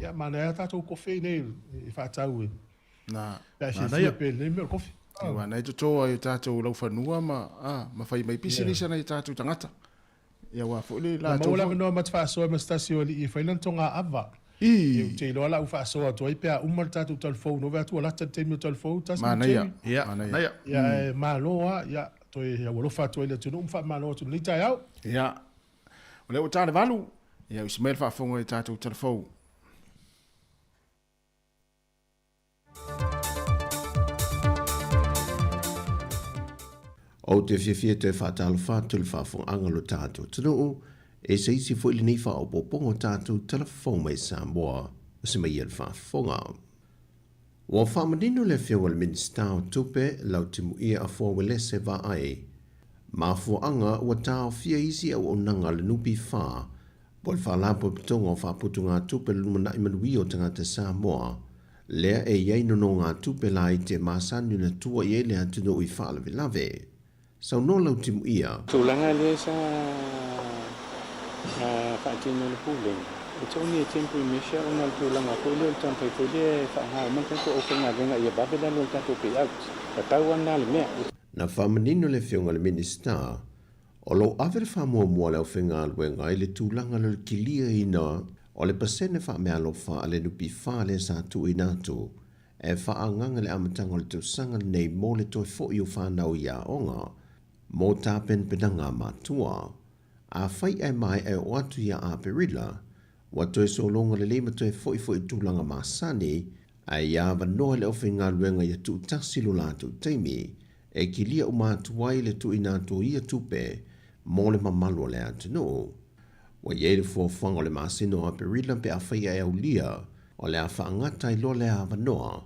Ia manaia lava tatou kofe i inei e faatau e Na. Pe a fiafia pe lenei mea o le kofi. Aua na e toto ai o tatou laufanua ma, a, ma fai mai pisinisi a nai o tatou tagata. Ia aua foi le Na latou maua le foi. avanoa ma te faasoa ma se tasi o alii e fai lana toga ava. I. Ia ou te iloa la u faasoa atu ai pe a uma le tatou talafou no vae atu ua lata le taimi o talafou tasi ma Manaia. Jerry. Ia, Manaia. manaia. Ia ae malo a, ia toe aualofa atu ai le atunuu ma faamalo atu i lenei taeao. Ia. O lea ua ta le 8, ia usi mai le faafofoga i tatou talafou. Ou te fiafia toe faatalofa atu i le faafofogaaga o lo tatou atunuu, e se isi foi lenei faaopoopoga o tatou tala fou mai Samoa se mai ia le faafofoga. Ua faamanino le Afioga i le Minisita o Tupe, Lautimuia Afoa Uelese Vaai, mafuaaga ua taofia isi auaunaga a le NPF Po le Faalapotopotoga o Faaputugatupe le Lumanai Manuia o Tagata Samoa, lea e i ai nonogatupe laiti e masani ona tua i ai le atunuu i faalavelave. Saunoa Lautimuia. Tulaga lea sa faatino e le Pulega, it's only a temporary measure ona o le tulaga foi lea o le taumafai foi lea e faaaoga uma le tatou aufaigaluega ia vave lalo o le tatou payout. Tatau lava lena le mea. Na faamanino le Afioga i le Minisita O lo o ave le faamuamua a le aufaigaluega i le tulaga lea o le kiliaina o le pasene faameaalofa a le NPF lea sa tuuina atu e faaagaga i le amataga o le tausaga lenei mo le toe foi o fanau i aoga mo tapenapenaga a matua. Afai ae maea e oo atu ia Aperila, ua toe sologa lelei ma toe foi foi i tulaga masani, ae ia avanoa i le aufaigaluega ia tuutasi lo latou taimi e kilia uma atu ai le tuuina atu o ia tupe mo le mamalu o le atunuu. Ua i ai le fuafuaga o le masina o Aperila pe afai ae aulia o le a faagata ai loa lea avanoa,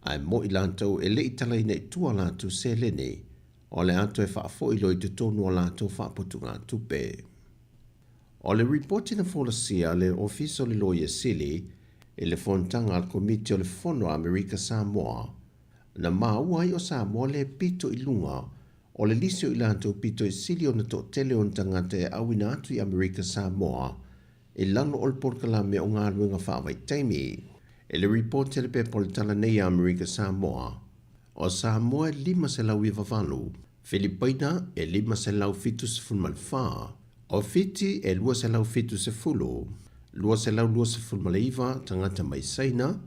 ae mo i latou e le i talaina i tua latou seleni, o le a toe faafoi loa i totonu o latou faaputugatupe. O le ripoti na folasia a le Ofisa o le Loia Sili i le fonotaga a le Komiti o le Fono a Amerika Samoa, Na maua ai o Samoa le pito i luga o le lisi o i latou pito i sili ona toatele ona tagata e auina atu i Amerika Samoa i lalo o le polokalame o galuega faavaitaimi. I le ripoti a le pepa o le tala nei a Amerika Samoa, o Samoa e 598, Filipaina e 574, o Fiti e 270, 229 tagata mai Saina,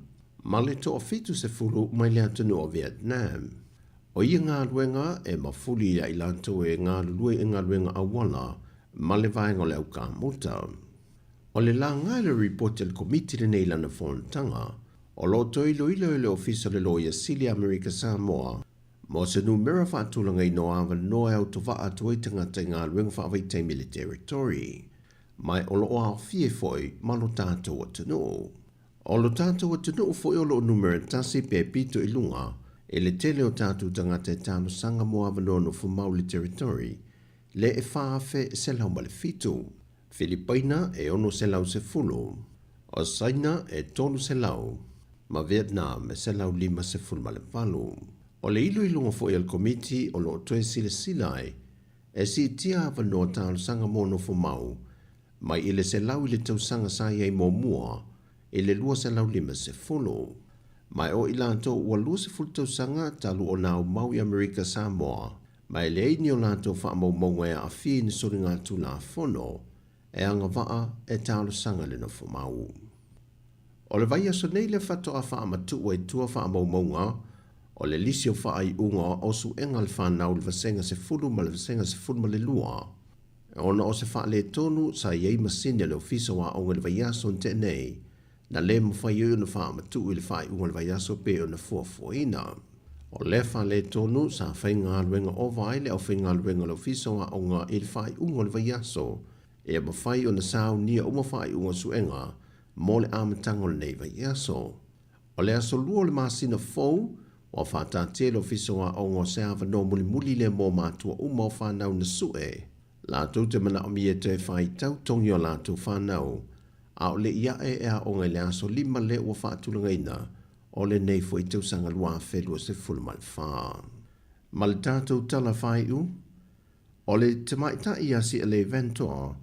ma le toafitusefulu mai le atunuu o Vietnam. O ia galuega e mafuli ia i latou e galulue i galuega auala ma le vaega o le aukamota. O le laga e le ripoti a le Komiti lenei i lana fonotaga, o lo o toe iloilo e le Ofisa o le Loia Sili a Amerika Samoa mo se numera faatulagaina o avanoa e autovaa atu ai tagata i galuega faavaitaimi i le Territory, ma o lo o aofia ai foi ma lo tatou atunuu. O lo tatou atunuu foi o lo o numera tasi pe pito i luga i le tele o tatou tagata e talosaga mo avanoa nofo mau i le Territory. le e 4,107. Filipaina e 610, o Saina e 300, ma Vietnam e 158. O le iloiloga foi a le Komiti o lo o toe silasila ai e siitia avanoa talosaga mo nofomau mai i le 100 i le tausaga sa i ai muamua i le 250. Ma e o i latou ua 20 tausaga talu ona aumau i Amerika Samoa, ma e leai ni o latou faamaumauga e aafia i ni soligatulafono e agavaa e talosaga le nofomau. O le vaiaso nei lea faatoa faamatuu ai tua faamaumauga o le lisi o faaiuga o suega a le fanau i le Vasega 10 ma le Vasega 12, ona o se faaletonu sa i ai masini a le Ofisa o Aoga i le vaiaso na tea nei, na le mafai ai ona faamatuu i le faaiuga o le vaiaso pei ona fuafuaina. O lea faaletonu sa faigaluega ova ai le aufaigaluega o le Ofisa o Aoga i le faaiuga o le vaiaso, ea mafai ona saunia uma faaiuga o suega mo le amataga o lenei vaiaso. O le aso 2 o le masina fou, ua faataatia le Ofisa o Aoga o se avanoa mulimuli lea mo matua uma o fanau na sue latou te manaomia e toe faitau togi o latou fanau, a o le i ae e aoga i le aso 5 lea ua faatulagaina o lenei foi tausaga 2024. Ma le tatou tala faaiu, o le tamaitai ia Sialei Ventoa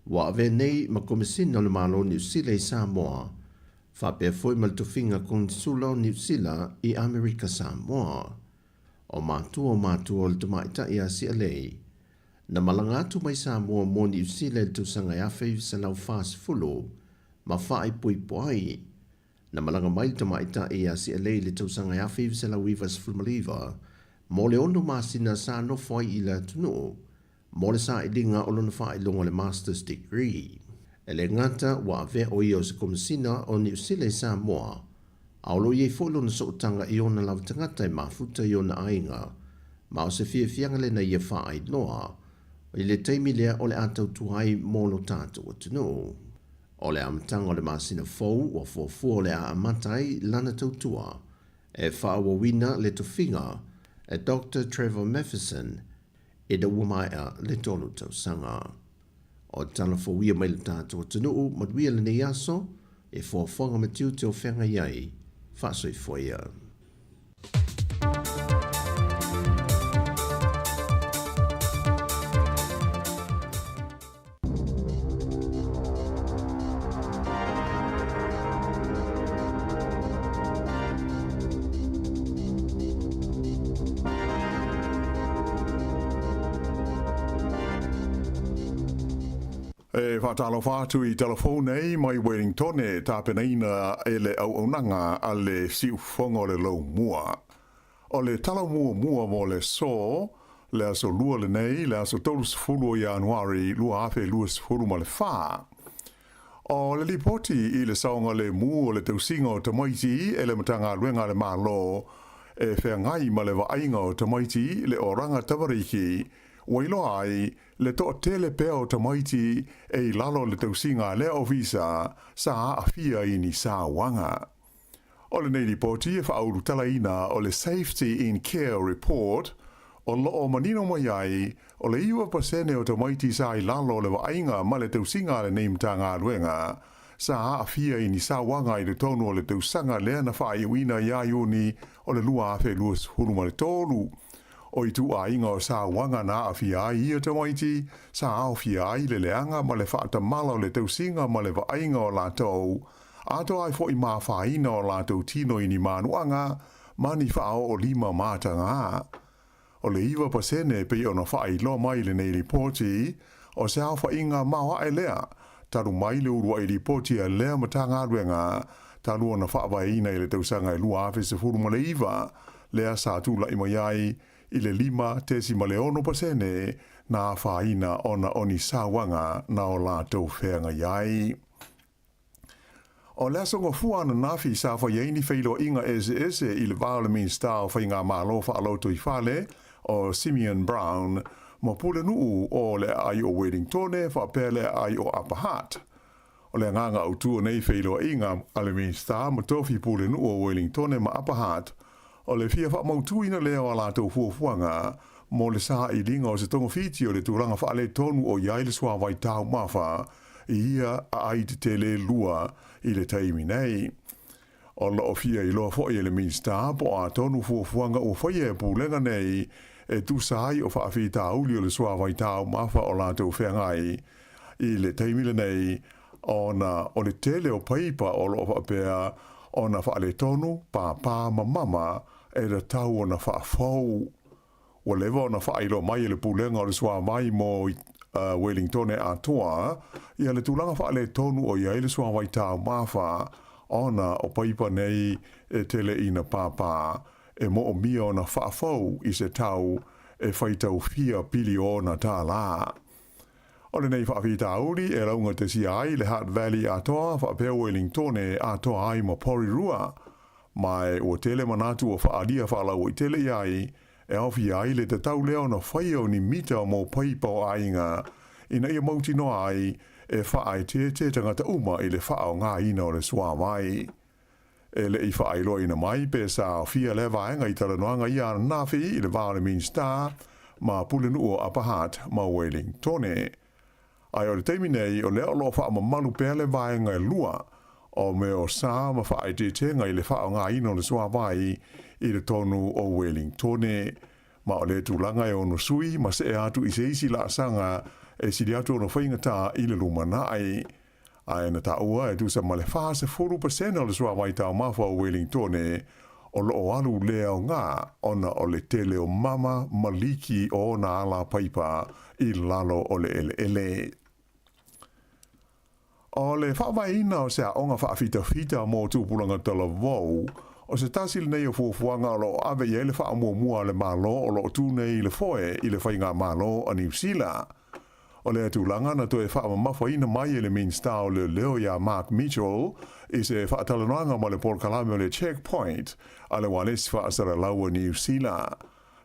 ua avea nei ma Komesina o le Malo o Niu Sila i Samoa, faapea foi ma le tofiga Konisula o Niu Sila i Amerika Samoa. O matua o matua o le tamaitai ia Sialei, na malaga atu mai Samoa mo Niu Sila i le tausaga e 1940 ma faaipoipo ai. Na malaga mai le tamaitai ia Sialei i le tausaga e 1999 mo le ono masina sa nofo ai i le atunuu mo le sailiga o lona faailoga o le Master's Degree. E le gata ua avea o ia o se Komesina o Niu Sila i Samoa, a o lo o i ai foi lona sootaga i ona lava tagata e mafuta i ona aiga, ma o se fiafiaga lena ia faailoa i le taimi lea o le a tautua ai mo lo tatou atunuu. O le amataga o le masina fou ua fuafua o le a amata ai lana tautua e faaauauina le tofiga e Doctor Trevor Matheson ina ua maea le tolu tausaga. O tala fou ia mai le tatou atunuu, manuia lenei aso, e foafoaga ma tiute o feagai ai, faasoifua ia. E faatalofa atu i tala fou nei mai Wellingtone, tapenaina e le auaunaga a le Siufofoga o le Laumua. O le tala muamua mo le aso, le aso Lua lenei, le aso 30 o Ianuari 2024. O le lipoti i le saogalemu o le tausiga o tamaiti e le Matagaluega a le Malo e feagai ma le vaaiga o tamaiti le oranga tamariki, ua iloa ai le toatele pea o tamaiti e i lalo o le tausiga a lea ofisa sa aafia i ni sauaga. O lenei lipoti e faaulutalaina o le Safety in Care Report, o lo o manino mai ai, o le 9% o tamaiti sa i lalo o le vaaiga ma le tausiga a lenei Matagaluega, sa aafia i ni sauaga i totonu o le tausaga lea na faaiuina ia Iuni o le 2023. O ituaiga o sauaga na aafia ai ia tamaiti, sa aofia ai le leaga ma le faatamala o le tausiga ma le vaaiga o latou, atoa ai foi ma afaina o latou tino i ni manuaga ma ni faaoolima mataga. O le 9% e pei ona faailoa mai i lenei lipoti, o se aofaiga maoae lea, talu mai le uluai lipoti a lea Matagaluega talu ona faavaeina i le tausaga e 2019, lea sa tulai mai ai i le 5.6% na afaina ona o ni sauaga na o latou feagai ai. O le aso Gafua ananafi sa fai ai ni feiloaiga eseese i le va o le Minisita o Faigamalo Faalotoifale o Simeon Brown ma Pulenuu o le aai o Wellingtone faapea le aai o Upper Hutt. O le agaga autu o nei feiloaiga a le Minisita ma tofi Pulenuu o Wellingtone ma Upper Hutt o le fia faamautuina lea o a latou fuafuaga. mo le sailiga o se togafiti o le tulaga faaletonu o i ai le suavai taumafa i ia aai tetele e lua i le taimi nei. O lo o fia iloa foi e le Minisita po o a tonu fuafuaga ua faia e Pulega nei e tusa ai o faafitauli o le suavai taumafa o latou feagai i le taimi lenei ona o le tele o paipa o lo o faapea ona faaletonu, pāpā ma mama e tatau ona faafou. Ua leva ona faailoa mai e le Pulega o le Suavai mo Welingtone atoa ia le tulaga faaletonu o i ai le suavai taumafa ona o paipa nei e tele ina pāpā e moomia ona faafou i se tau e faitau fia piliona tālā. O lenei faafitauli e laugatasia ai le Hutt Valley atoa faapea Welingtone atoa ai ma Porirua. Ma ua tele manatu ua faaalia faalauaitele i ai, e aofia ai le tatau lea ona faia o ni mita mo paipa o aiga, ina ia mautinoa ai e faaeteete tagata uma i le faaaogaina o le suavai. E le i faailoaina mai pe sa aofia lea vaega i talanoaga ia ananafi i le va o le Minisita ma Pulenuu o Upper Hutt ma Wellingtone. Ae o le taimi nei, o lea o lo o faamamalu pea le vaega e lua o mea o sa ma faaeteetega i le faaaogaina o le suavai i totonu o Welingtone. Ma o lea tulaga e ono sui ma see atu i se isi laasaga e sili atu ona faigata i le lumanai. Ae na taua e tusa ma le 40 pasene o le suavai taumafa o Welingtone o lo o alu le aoga ona o le tele o mama ma liki o ona ala paipa i lalo o le eleele. O le faavaeina o se aoga faafitafita mo tupulaga talavou, o se tasi lenei o fuafuaga o lo o ave i ai le faamuamua a le Malo o lo o tu nei i le foe i le Faigamalo a Niu Sila. O lea tulaga na toe faamamafaina mai e le Minisita o Leoleo ia Mark Mitchell i se faatalanoaga ma le polokalame o le Checkpoint a le ualesi faasalalau a Niu Sila.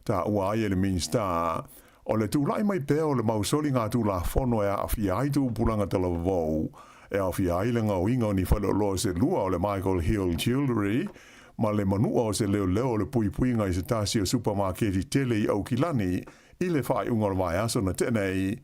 Taua ai e le Minisita, o le tulai mai pea o le mau soligatulafono e aafia ai tupulaga talavou, e aofia ai le gaoiga o ni faleoloa se lua o le Michael Hill Jewellery ma le manua o se leoleo o le puipuiga i se tasi o supamaketi tele i Aukilani i le faaiuga o le vaiaso na tea nei,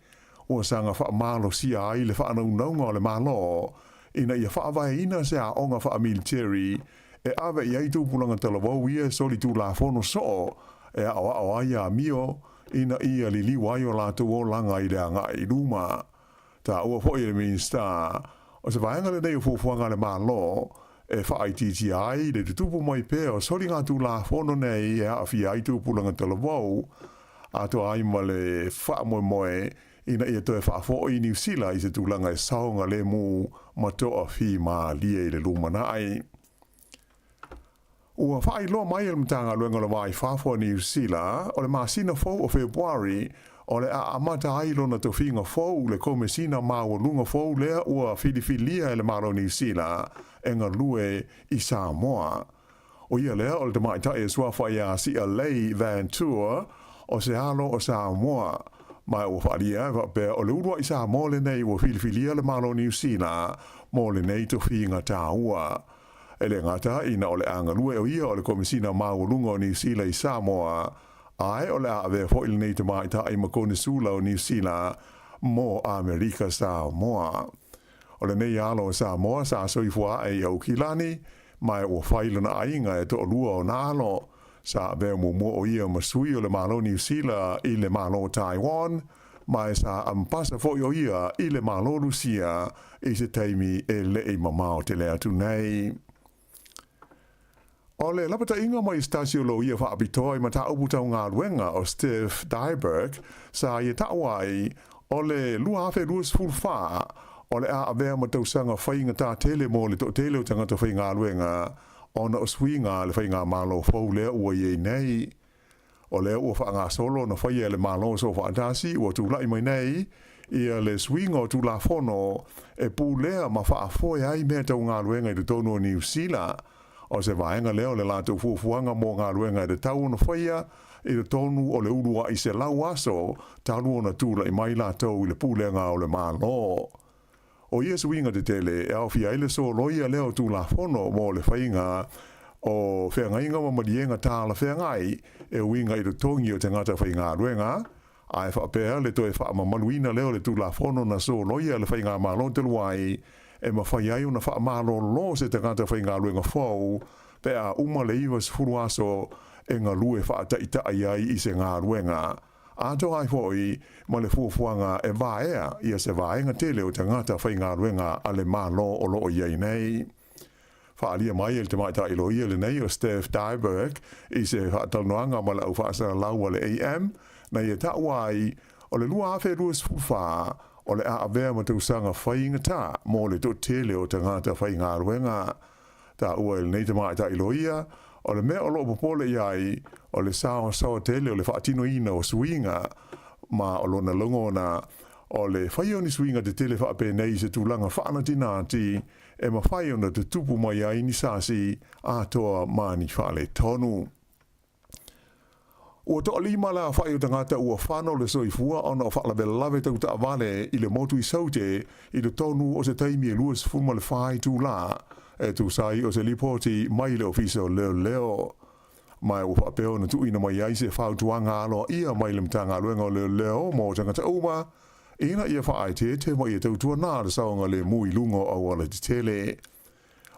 ua saga faamalosia ai le faanaunauga o le Malo ina ia faavaeina se aoga faamiliteri e ave i ai tupulaga talavou ia e solitulafono soo e aoao ai amio ina ia liliu ai o latou olaga i le agai i luma. Taua foi e le Minisita, o se vaega lenei o fuafuaga a le Malo e faaitiitia ai le tutupu mai pea o soligatulafono nei e aafia ai tupulaga talavou, atoa ai ma le faamoemoe ina ia toe faafoi Niu Sila i se tulaga e saogalemu ma toafimalie i le lumanai. Ua faailoa mai e le Matagaluega o le Va i Fafo a Niu Sila, o le masina fou o Fepuari, o le a amata ai lona tofiga fou le Komesina Maualuga fou lea ua filifilia e le Malo o Niu Sila e galue i Samoa. O ia lea o le tamaitai e suafa ia Sia Lei Van Tour o se alo o Samoa. Ma ua faaalia e faapea o le uluai Samoa lenei ua filifilia le Malo o Niu Sila mo lenei tofiga taua. E le gata ina o le a galue o ia o le Komesina Maualuga o Niu Sila i Samoa, ae o le a avea foi lenei tamaitai ma Konesula o Niu Sila mo Amerika Samoa. O lenei alo o Samoa sa soifua ae i Aukilani, ma ua fai lona aiga e toalua ona alo. Sa avea muamua o ia ma sui o le Malo Niu Sila i le Malo Taiwan, ma e sa ampasa foi o ia i le Malo Lusia i se taimi e le i mamao tele atu nei. O le lapataiga mai se tasi o loia faapitoa i mataupu tau galuega o Steve Dyberg sa ia taua ai o le 2024 o le a avea ma tausaga faigata tele mo le toatele o tagata faigaluega ona o suiga a le faigamalo fou lea ua i ai nei. O lea ua faagasolo ona faia e le Malo Soofaatasi ua tulai mai nei ia le suiga o Tulafono e pulea ma faafoe ai mea tau galuega i totonu o Niu Sila. O se vaega lea o le latou fuafuaga mo galuega e tatau ona faia i totonu o le uluai 100 aso talu ona tulai mai latou i le pulega o le Malo. O ia suiga tetele e aofia ai le soloia lea o Tulafono mo le faiga O feagaiga ma maliega talafeagai e uiga i totogi o tagata faigaluega, ae faapea le toe faamamaluina lea o le Tulafono na soloia e le Faigamalo talu ai e mafai ai ona faamalolo se tagata faigaluega fou pe a uma le 90 aso e galue faataitai ai i se galuega, atoa ai foi ma le fuafuaga e vaea ia se vaega tele o tagata faigaluega a le Malo o lo o i ai nei. Faaalia mai e le tamaitai loia lenei o Steph Dyhrberg i se faatalanoaga ma le au faasalalau a le AM, na ia taua ai, o le 2024 o le a avea ma tausaga faigata mo le toatele o tagata faigaluega. Taua e lenei tamaitai loia, o le mea o lo o popole i ai, o le saoasaoa tele o le faatinoina o suiga, ma o lona lagona, o le faia o ni suiga tetele faapenei i se tulaga faanatinati, e mafai ona tutupu mai ai ni sasi atoa ma ni faaletonu. Ua toalima le aofai o tagata ua fano le soifua ona o faalavelave tau taavale i le motu i Saute i totonu o se taimi e 24 itula, e tusa ai o se lipoti mai le Ofisa o Leoleo. Ma ua faapea ona tuuina mai ai se fautuaga aloaia mai le Matagaluega o Leoleo mo tagata uma ina ia faaeteete ma ia tautuana le saogalemu i luga o auala tetele.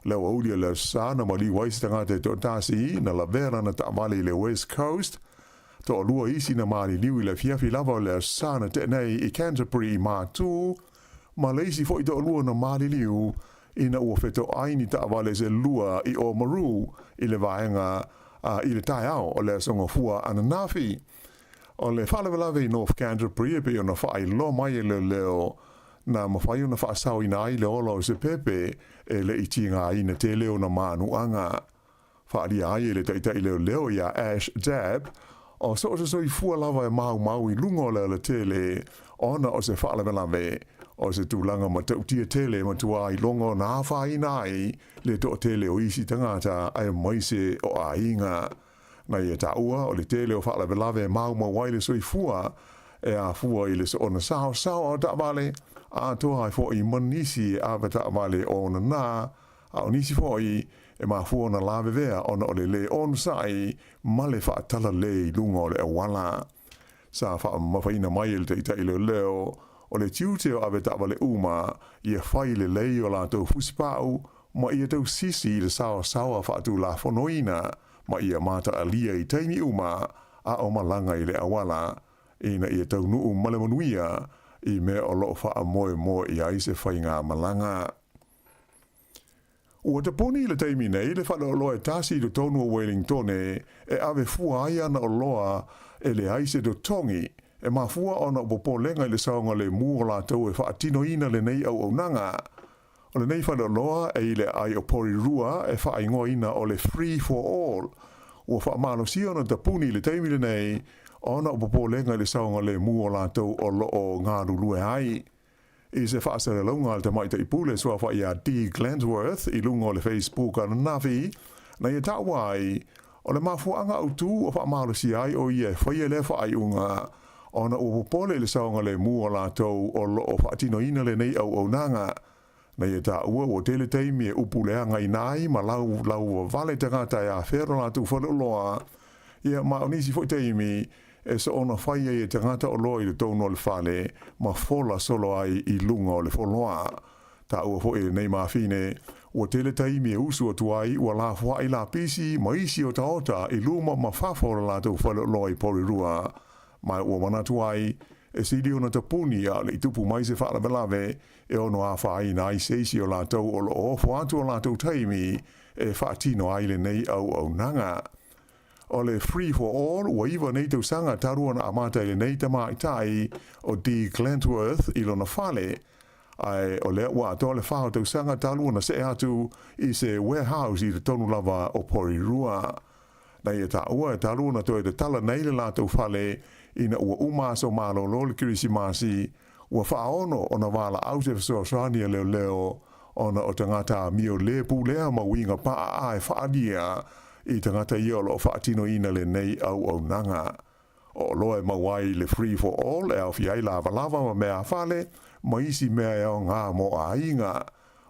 Le aoauli o le Aso Sa na maliu ai se tagata e toatasi na lavea lana taavale i le West Coast, toalua isi na maliliu i le afiafi lava o le Aso Sa na tea nei i Canterbury i Matu, ma le isi foi toalua na maliliu ina ua fetoai ni taavale se lua i Oamaru i le vaega i le taeao o le Aso Gafua ananafi. O le faalavelave i North Canterbury e pei ona faailoa mai e leoleo na mafai ona faasaoina ai le ola o se pepe e le i tigaina tele ona manuaga. Faaalia ai e le taitai leoleo iā Ash Dabb, o so o se soifua lava e maumau i luga o le alatele ona o se faalavelave, o se tulaga matautia tele e matua iloga ona afaina ai le toatele o isi tagata aemaise o aiga. Na ia taua, o le tele o faalavelave e maumau ai le soifua e afua i le soona saosao o taavale, atoa ai foi ma nisi e ave taavale o ona nā, a o nisi foi e mafua ona lavevea ona o le lē onosai ma le faatalalē i luga o le auala. Sa faamamafaina mai e le taitai leoleo, o le tiute o ave taavale uma ia fai lelei o latou fusipau ma ia tausisi i le saosaoa faatulafonoina ma ia mataalia i taimi uma a o malaga i le auala ina ia taunuu ma le manuia i mea o lo o faamoemoe i ai se faigamalaga. Ua tapuni i le taimi nei le faleoloa e tasi i totonu o Welingtone e ave fua ai ana oloa e leai se totogi, e mafua ona o popolega i le saogalemu o latou e faatinoina lenei auaunaga. O lenei faleoloa e i le aai o Porirua e faaigoaina o le Free For All, ua faamalosia ona tapuni i le taimi lenei ona o popolega i le saogalemu o latou o lo o galulue ai. I se faasalalauga a le tamaitai pule suafa ia Dee Glentworth i luga o le Facebook ananafi, na ia taua ai, o le mafuaaga autu ua faamalosia ai o ia e faia lea faaiuga ona ua popole i le saogalemu o latou o lo o faatinoina lenei auaunaga. Na ia taua ua tele taimi e upu leagaina ai ma laulauavale tagata e afea lo latou faleoloa, ia ma o nisi foi taimi e soona fai ai e tagata oloa i totonu o le fale ma fola solo ai i luga o le foloa. Taua foi e lenei mafine, ua tele taimi e usu atu ai ua lafoai lapisi ma isi otaota i luma ma fafo o le latou faleoloa i Porirua, ma ua manatu ai, e sili ona tapuni a o le i tupu mai se faalavelave e ono afaina ai se isi o latou o lo o ofo atu o latou taimi e faatino ai lenei auaunaga. O le Free For All, ua iva nei tausaga talu ona amata i lenei tamaitai o Dee Glentworth i lona fale, ae o lea ua atoa le fa o tausaga talu ona see atu i se warehouse i totonu lava o Porirua. Na ia taua e talu ona toe tatala nei le latou fale ina ua uma aso malolo le Kerisimasi, ua faaono ona valaau se fesoasoani a leoleo ona o tagata amio lē pulea ma uiga paʻaʻa e faaalia i tagata ia o lo o faatinoina lenei auaunaga. O oloa e maua ai le Free For All e aofia ai lavalava ma mea fale ma isi mea e aoga mo aiga.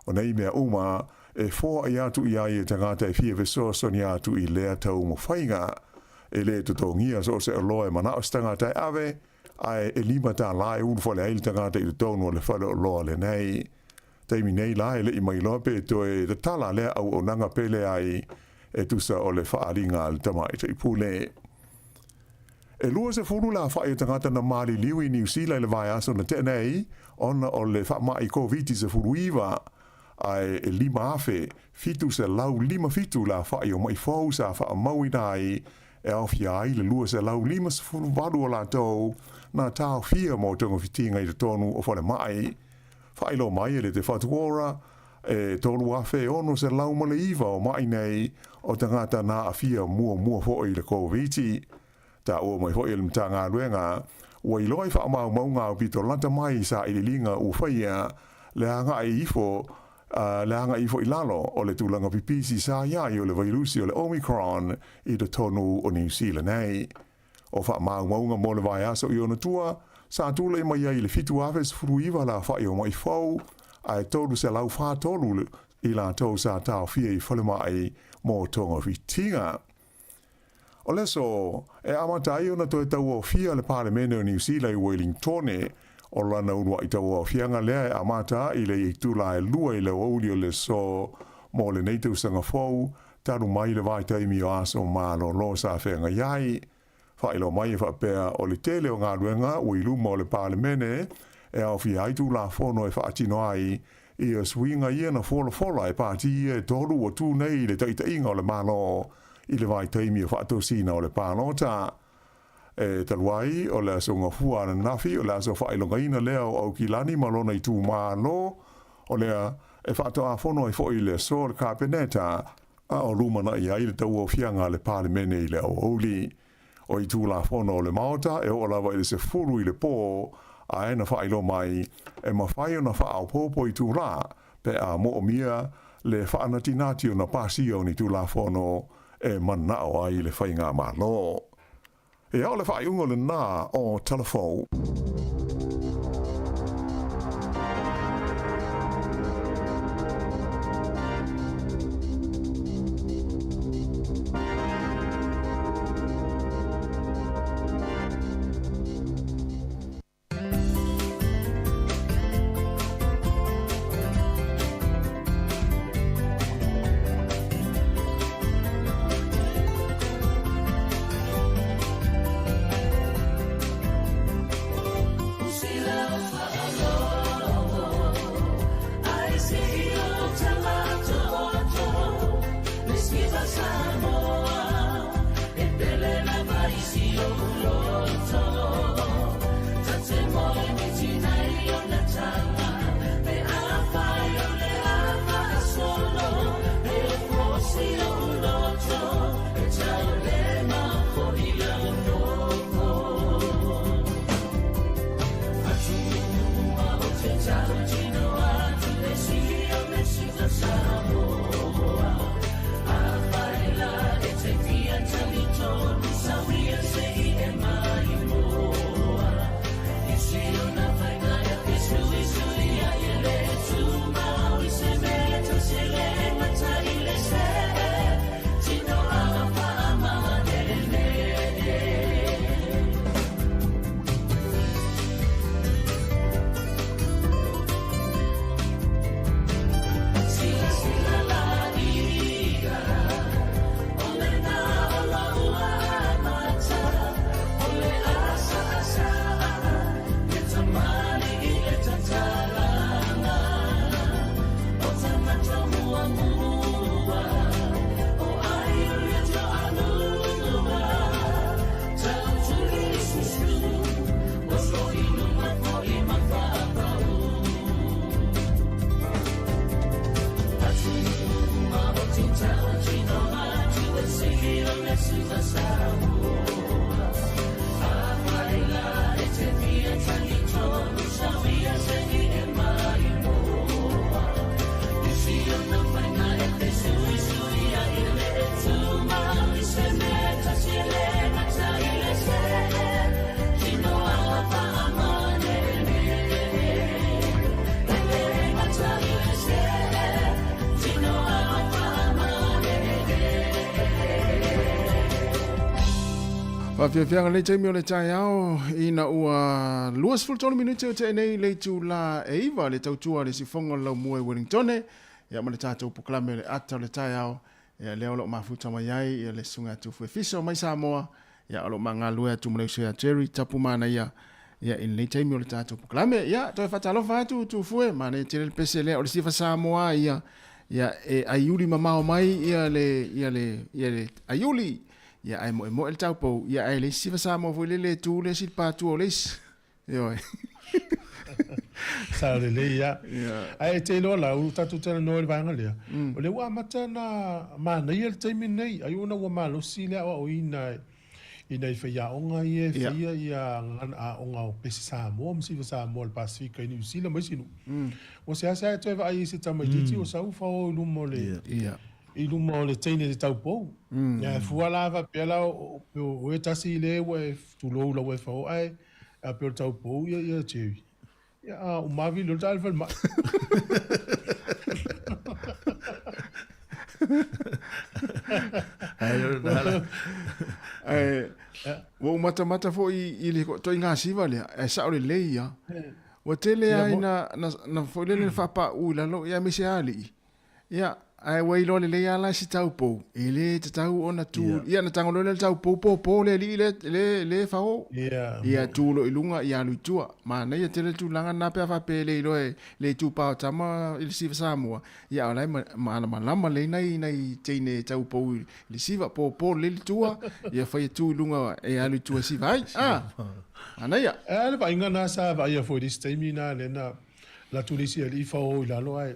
O nei mea uma e foaʻi atu i ai e tagata e fia fesoasoani atu i lea taumafaiga. E lē totogia so o se oloa e manaʻo se tagata e ave, ae e $5 e ulufale ai le tagata i totonu o le faleoloa lenei. Taimi nei la e leʻi mailoa pe toe tatala lea auaunaga pe leai e tusa o le faaaliga a le tamaitai pule. E 20 le afaʻi o tagata na maliliu i Niu Sila i le vaiaso na tea nei ona o le faamaʻi Koviti-19, ae e 5,757 le afaʻi o maʻi fou sa faamauina ai e aofia ai le 258 o latou na taofia mo togafitiga i totonu o falemaʻi. Faailoa mai e le Te Whatu Ora, e 3,609 o maʻi nei o tagata na aafia muamua foʻi i le Koviti. Taua mai foʻi e le Matagaluega, ua iloa i faamaumauga aupito lata mai i sailiiliga ua faia le agaʻi ifo le agaʻi ifo i lalo o le tulaga pipisi sa iai o le vailusi o le Omicron i totonu o Niu Sila nei. O faamaumauga mo le vaiaso i ona tua, sa tulai mai ai i le 7,019 le afaʻi o maʻi fou, ae 343 i latou sa taofia i falemaʻi mo togafitiga. O le aso e amata ai ona toe tauaofia le Palemene o Niu Sila i Welingtone, o lana uluaʻi tauaofiaga lea e amata i le itula e 2 i le aoauli o le aso mo lenei tausaga fou, talu mai le vaitaimi o aso malolo sa feagai ai. Faailoa mai e faapea o le tele o galuega ua i luma o le Palemene e aofia ai Tulafono e faatino ai ia suiga ia na folafola e pati ia e tolu ua tu nei i le taitaiga o le Malo i le vaitaimi o faatosina o le palota. E talu ai o le aso Gafua ananafi o le aso faailogaina lea o Aukilani ma lona itumalo, o lea e faatoafono ai foʻi le aso o le Kapeneta a o lumanaʻi ai le tauaofiaga a le Palemene i le aoauli. O itulafono o le Maota e oo lava i le 10 i le pō, ae na faailoa mai e mafai ona faaopoopo itulā pe a moomia le faanatinati ona pasia o ni Tulafono e manaʻo ai le faigamalo. Ia, o le faaiuga lenā o Tala Fou. Faafiafiaga lenei taimi o le taeao ina ua 23 minute o tea nei le itula e 9 le tautua a le sifoga o le laumua i Wellingtone ia ma le tatou polokalame o le ata o le taeao ia lea o lo o mafuta mai ai ia le susuga ia Tufu Efiso mai Samoa ia o lo o ma galulue atu ma le uso ia Jerry Tapumanaia ia i lenei taimi o le tatou polokalame. Ia toe faatalofa atu Tufue, manaia tele le pese lea o le sifa Samoa ia ia e aiuli mamao mai ia le ia le ia le aiuli ia ae moemoe le taupou ia ae le isi sifa Samoa foi lele e tu le isi patua o le isi. Ioe. Sao lelei ia. Ae e te iloa la, ua tatou talanoa i le vaega lea, o lea ua amata ona manaia le taimi lenei, ai ona ua malosi le aoaoina i nai faiaoga ia e faia ia gagana aoga o Pese Samoa ma Siva Samoa i le Pasefika i Niu Sila ma isi nuu. Ua seasea e toe vaai i se tamaitiiti ua sau fao i luma o le i luma o le teine taupou. Ia e fua la faapea la o oe tasi le ua e tulou la ua e fao ae a pei o le taupou ia ia Jerry. Ia a o mavi le tae falemai. Ae ua ou matamata foi i le ituaiga siva lea, ae sao lelei ia. Ua tele lava ina na foi lele na faapauu i lalo, ia aemaise lava alii. Ia, ae ua iloa lelei lava la si taupou, e le tatau ona tu, ia ona tago loa lea o le taupou pōpō le alii lea, le, le fao. Ia, tu loa i luga, ia alu i tua. Manaia tele le tulaga lena pe a faapea e le iloa e le itupa o tama i le siva Samoa, ia a o la e malamalama lelei nai, nai teine taupou i le siva, pōpō lelei le tua, ia fai e tu i luga e alu i tua e siva ai. Ah, manaia. E a le vaaiga lena sa vaaia foi i le isi taimi lena lea na alu atu le isi alii fao i lalo ae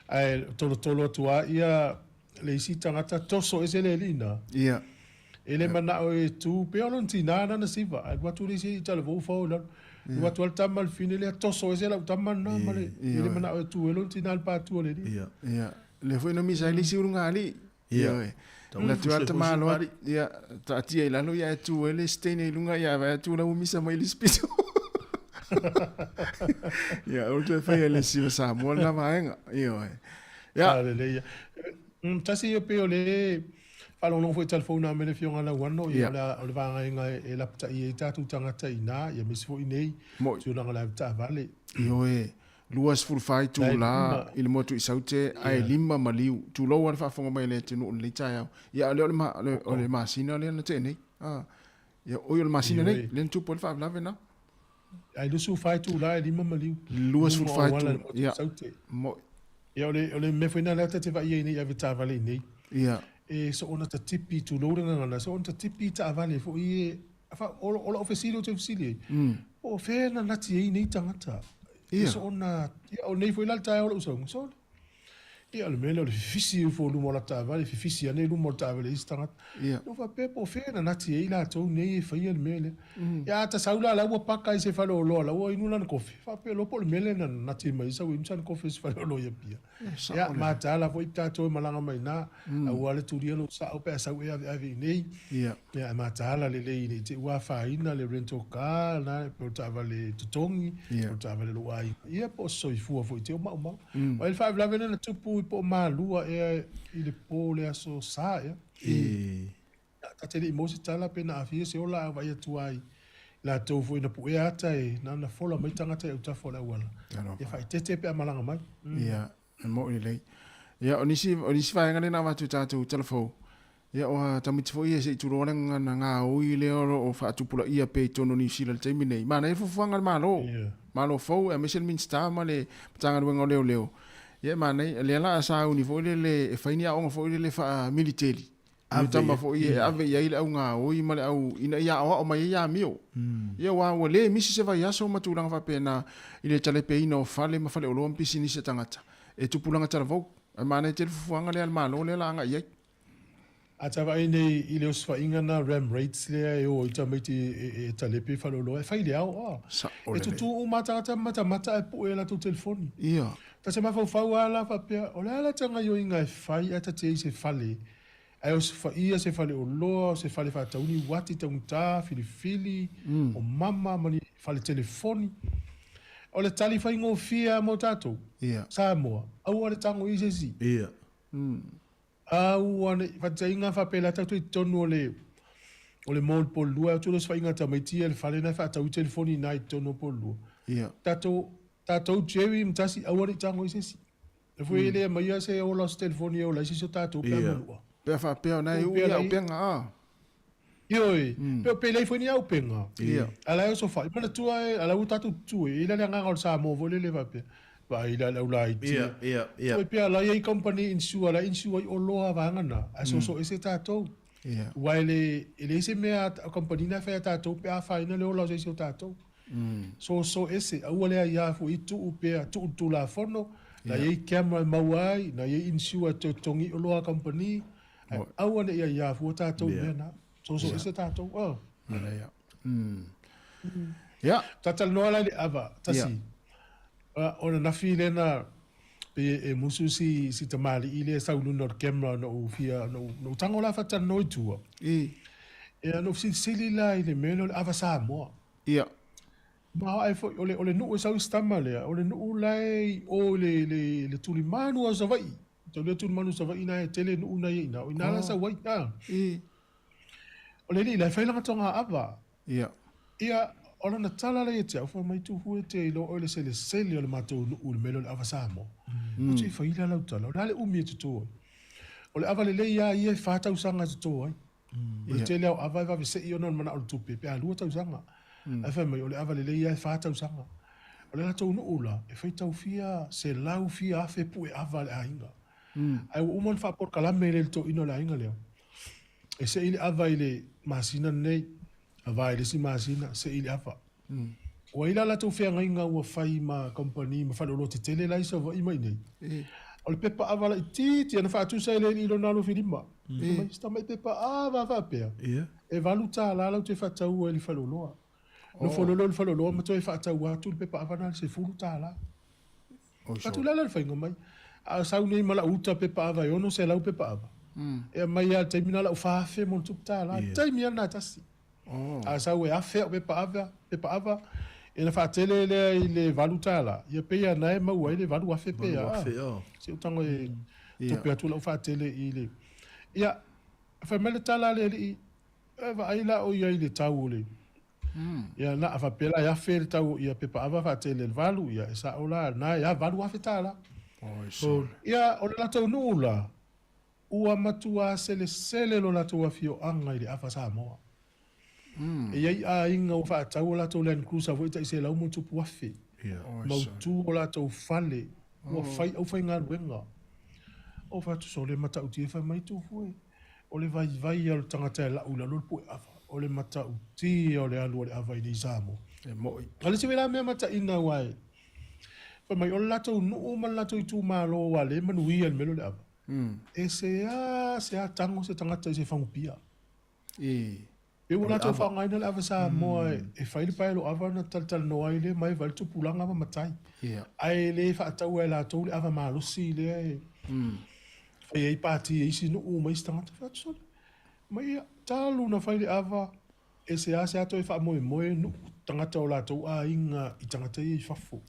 Ae tolotolo atu lava ia le isi tagata toso ese le alii na. Ia. E le manao e tu pea o lona tina lana siva. Ae alu atu le isi alii talavou fao i lalo. Alu atu lava le tama le fine lea toso ese lau tama lena ma le e le manao e tu ai lona tina i le patu a le alii. Ia. Ia. Lea foi na misa ai le isi uluga alii. Ia. Alu atu lava le tamaloa ia taatia i lalo ia ae tu ai le isi teine i luga ia vaai atu la ua misa mai le isi pito. Ia o le toe faia le siva Samoa lena vaega. Ioe. Ia. Lelei ia. Tasi ia pei o le faalogologo foi i telefona mai le Afioga Lauano, ia o le vaega e lapatai ai tatou tagata i ina, ia aemaise foi nei tulaga o le avetaavale. Ioe. 24 itula i le motu i Saute ae 5 maliu. Tulou lava le faafofoga mai a le atunuu i lenei taeao. Ia a o lea o le masina lea na tea nei. Ia oi o le masina nei lea na tupu ai le faalavelave lena. Ae 24 itula e 5 maliu. 24 itula. Ia. Moi. Ia o le mea foi lena lea ta te vaai ai nei i avetaavale i nei. Ia. E soona tatipi, tulou le gagana, soona tatipi taavale foi e O lau fesili ou te fesili ai, po o fea na nati ai nei tagata? Ia. Soona, ia o nei foi la le taeao o lou sauga, sole. Ia o le mea lea o le fifisi ifo i luma o lata taavale, fifisi ane i luma o le taavale a isi tagata. Ia. Na ou faapea po o fea na nati ai latou nei e faia le mea lea. Ia a ta sau la, la ua paka i se faleoloa, la ua inu lana kofi, faapea loa po o le mea lea na nati mai ai sau e inu sana kofi i se faleoloa i Apia. Ia, mataala foi tatou e malaga mai ina, aua le tulia lou sao pe a sau e aveave i inei. Ia, ae mataala lelei ne i te i ua afaina le rental car na, po o le taavale totogi, po o le taavale a lou aiga, ia po o se soifua foi te omaomao. Aua i le faalavelave lea na tupu i Poomālua ea i le po o le Aso Sa ea. Ta te le i maua se tala pe na aafia se ola a vaai atu ai latou foi na puea ata e na na fola mai tagata i autafa o le auala. Ia faaeteete pe a malaga mai. Ia, e moʻi lelei. Ia, o nisi, o nisi vaega lea na avatu i tatou tala fou, ia, o a tamaiti foi ia se i tulou le gagana gaoi lea o lo o faatupulaia pea i totonu o Niu Sila i le taimi nei. Manaia le fuafuaga a le Malo, Malo fou, aemaise le Minisita ma le Matagaluega o Leoleo. Ia, e manaia, lea la a sauni foi lele e fai ni aoga foi lele faa-militeli. Ave tama foi e ave i ai le au gaoi ma le au ina ia aoao mai ai amio. Ia aua ua le misi se vaiaso ma tulaga faapena i le talepeina o fale ma faleoloa ma pisinisi a tagata e tupulaga talavou. Ae manaia tele fuafuaga lea a le Malo lea la agai i ai. A ta vaai nei i le osofaiga na ram rates lea e o ai tamaiti e talepe i faleoloa e fai i le ao a. E tutū uma lava tagata ma matamata ae pue i latou telefoni. Ia. Ta te mafaufau lava la faapea, o le a la ta gaioiga e fai ae ta te i se fale ae osofaia se faleoloa, o se fale faatauni uati taugata, filifili, o mama ma ni fale telefoni. O le tali faigofie lava mo tatou, Samoa, aua le tago i se isi. Ia. Aua ne i faataiga faapela tatou i totonu o le o le mall Polua e o atu loa se faiga a tamaiti ia i le fale na e faatau i telefoni i ina i totonu o Polua. Ia. Tatou tatou Jerry ma Tasi aua ne i tago i se isi. E foi e le aumaia se ola o se telefoni e ola ai se isi o tatou pe a manua. Pe a faapea ona e uu ia auupega a. Ioe, pe pe leai foi ni auupega. Ia. A la e oso fai. Manatua e, a la ua tatou tutue, e i la le agaga o le Samoa foi lele faapea, vaai la le au laiti. Ia, ia, ia. Foi pea la i ai company insure, la e insure ai oloa vaega na, ae soso ese tatou. Ia. Aua e le, e leai se mea a company na e fai a tatou pe a afaina le ola o se isi o tatou. Soso ese, aua le aia foi tuu pea, tuu le Tulafono, na i ai camera e maua ai, na i ai insure e toe totogi oloa a company, Ae aua ne i aiā fua tātou i mea nā. Soso ese tātou. Oh. Manaia. Ia. Tatalanoa la i le ava, tasi. Ia. Ona nafi lena pe e musu si, si tamalii lea e sau i luna o le camera na ou fia, na ou, na ou tago la faatalanoa i tua. I. Ia, na ou fesilisili la i le mea lea o le ava Samoa. Ia. Ma ae foi, o le, o le nuu e sau i si tama lea, o le nuu la e i o i le, le, le tulimanu o Savaii. Tau lea tulimanu o Savaii na e tele nuu na i ai ina, o ina la sau ai. A. I. O le alii la e fai lana toga ava. Ia. Ia, o lana tala la ia te au, fai mai Tufu e te iloa oe le selesele o le matou nuu i le mea lea o le ava Samoa. Mm. Ou te fai lea lau tala, o le a le umi e toto ai. O le ava lelei lava ia e fa tausaga e toto ai. O le tele lava o ava e vave sei ona o le manao o le tupe pe a lua tausaga. Ae fai mai o le ava lelei lava e fa tausaga. O le latou nuu la, e faitau fia 100,000 pue ava a le aiga. Ae ua uma ona faapolokalame le toeaina o le aiga lea, e sei le ava i le masina lenei, ava i le isi masina, sei le ava. Ua i ai la latou feagaiga ua fai ma kamupani ma faleoloa tetele la i Savaii ma inei. O le pepa ava laitiiti ana faatusa e le alii i lona alofi lima. Fai mai, si tamai pepa ava a faapea, e $8 lau te faataua i le faleoloa. Nofo loa lea i le faleoloa ma toe faataua atu le pepa ava na i le $10. Atu la le faiga mai. A sau nei ma lau uta pepa ava e 600 pepa ava. E aumai lava i le taimi na lau $4,000 ma ona tupu tala. Taimi lava lena tasi. A sau e $1,000 au pepa ava, pepa ava, ia ona faatele lea i le $8, ia pei lava na e maua ai le $8,000 pe a. Se i ou tago e tupe atu lau faatele i le. Ia, fai mai le tala a le alii, e vaai la o ia i le tau o le. Ia na a faapea la e $1,000 le tau o ia pepa ava faatele i le valu, ia e sao la, na e $8,000. Ia, o le latou nuu la, Ua matuā selesele lo latou afioaga i le ava Samoa. E i ai aiga ua faatau o latou Land Cruiser foi tai 100,000+. Mautu o latou fale, ua fai aufaigaluega. O fatu sole matautia fai mai Tufu e, o le vaivai ia o le tagata e lau i lalo le pue ava, o le matautia o le alu a le ava i nei Samoa. E moi. O le isi foi la mea mataina aua e fai mai o le latou nuu ma le latou itumalo ua le manuia i le mea lea o le ava. E seasea tago se tagata i se fagupia. E ua latou faaaogaina le ava Samoa e fai le paelo ava ona talatalanoa ai lea ma e vaai le tupulaga ma matai. Ae le faataua e latou le ava malosi lea e fai ai pati e isi nuu ma isi tagata. Fai atu sole, mai ia, talu ona fai le ava, E seasea toe faamoemoe nuu tagata o latou aiga i tagata ia i fafo.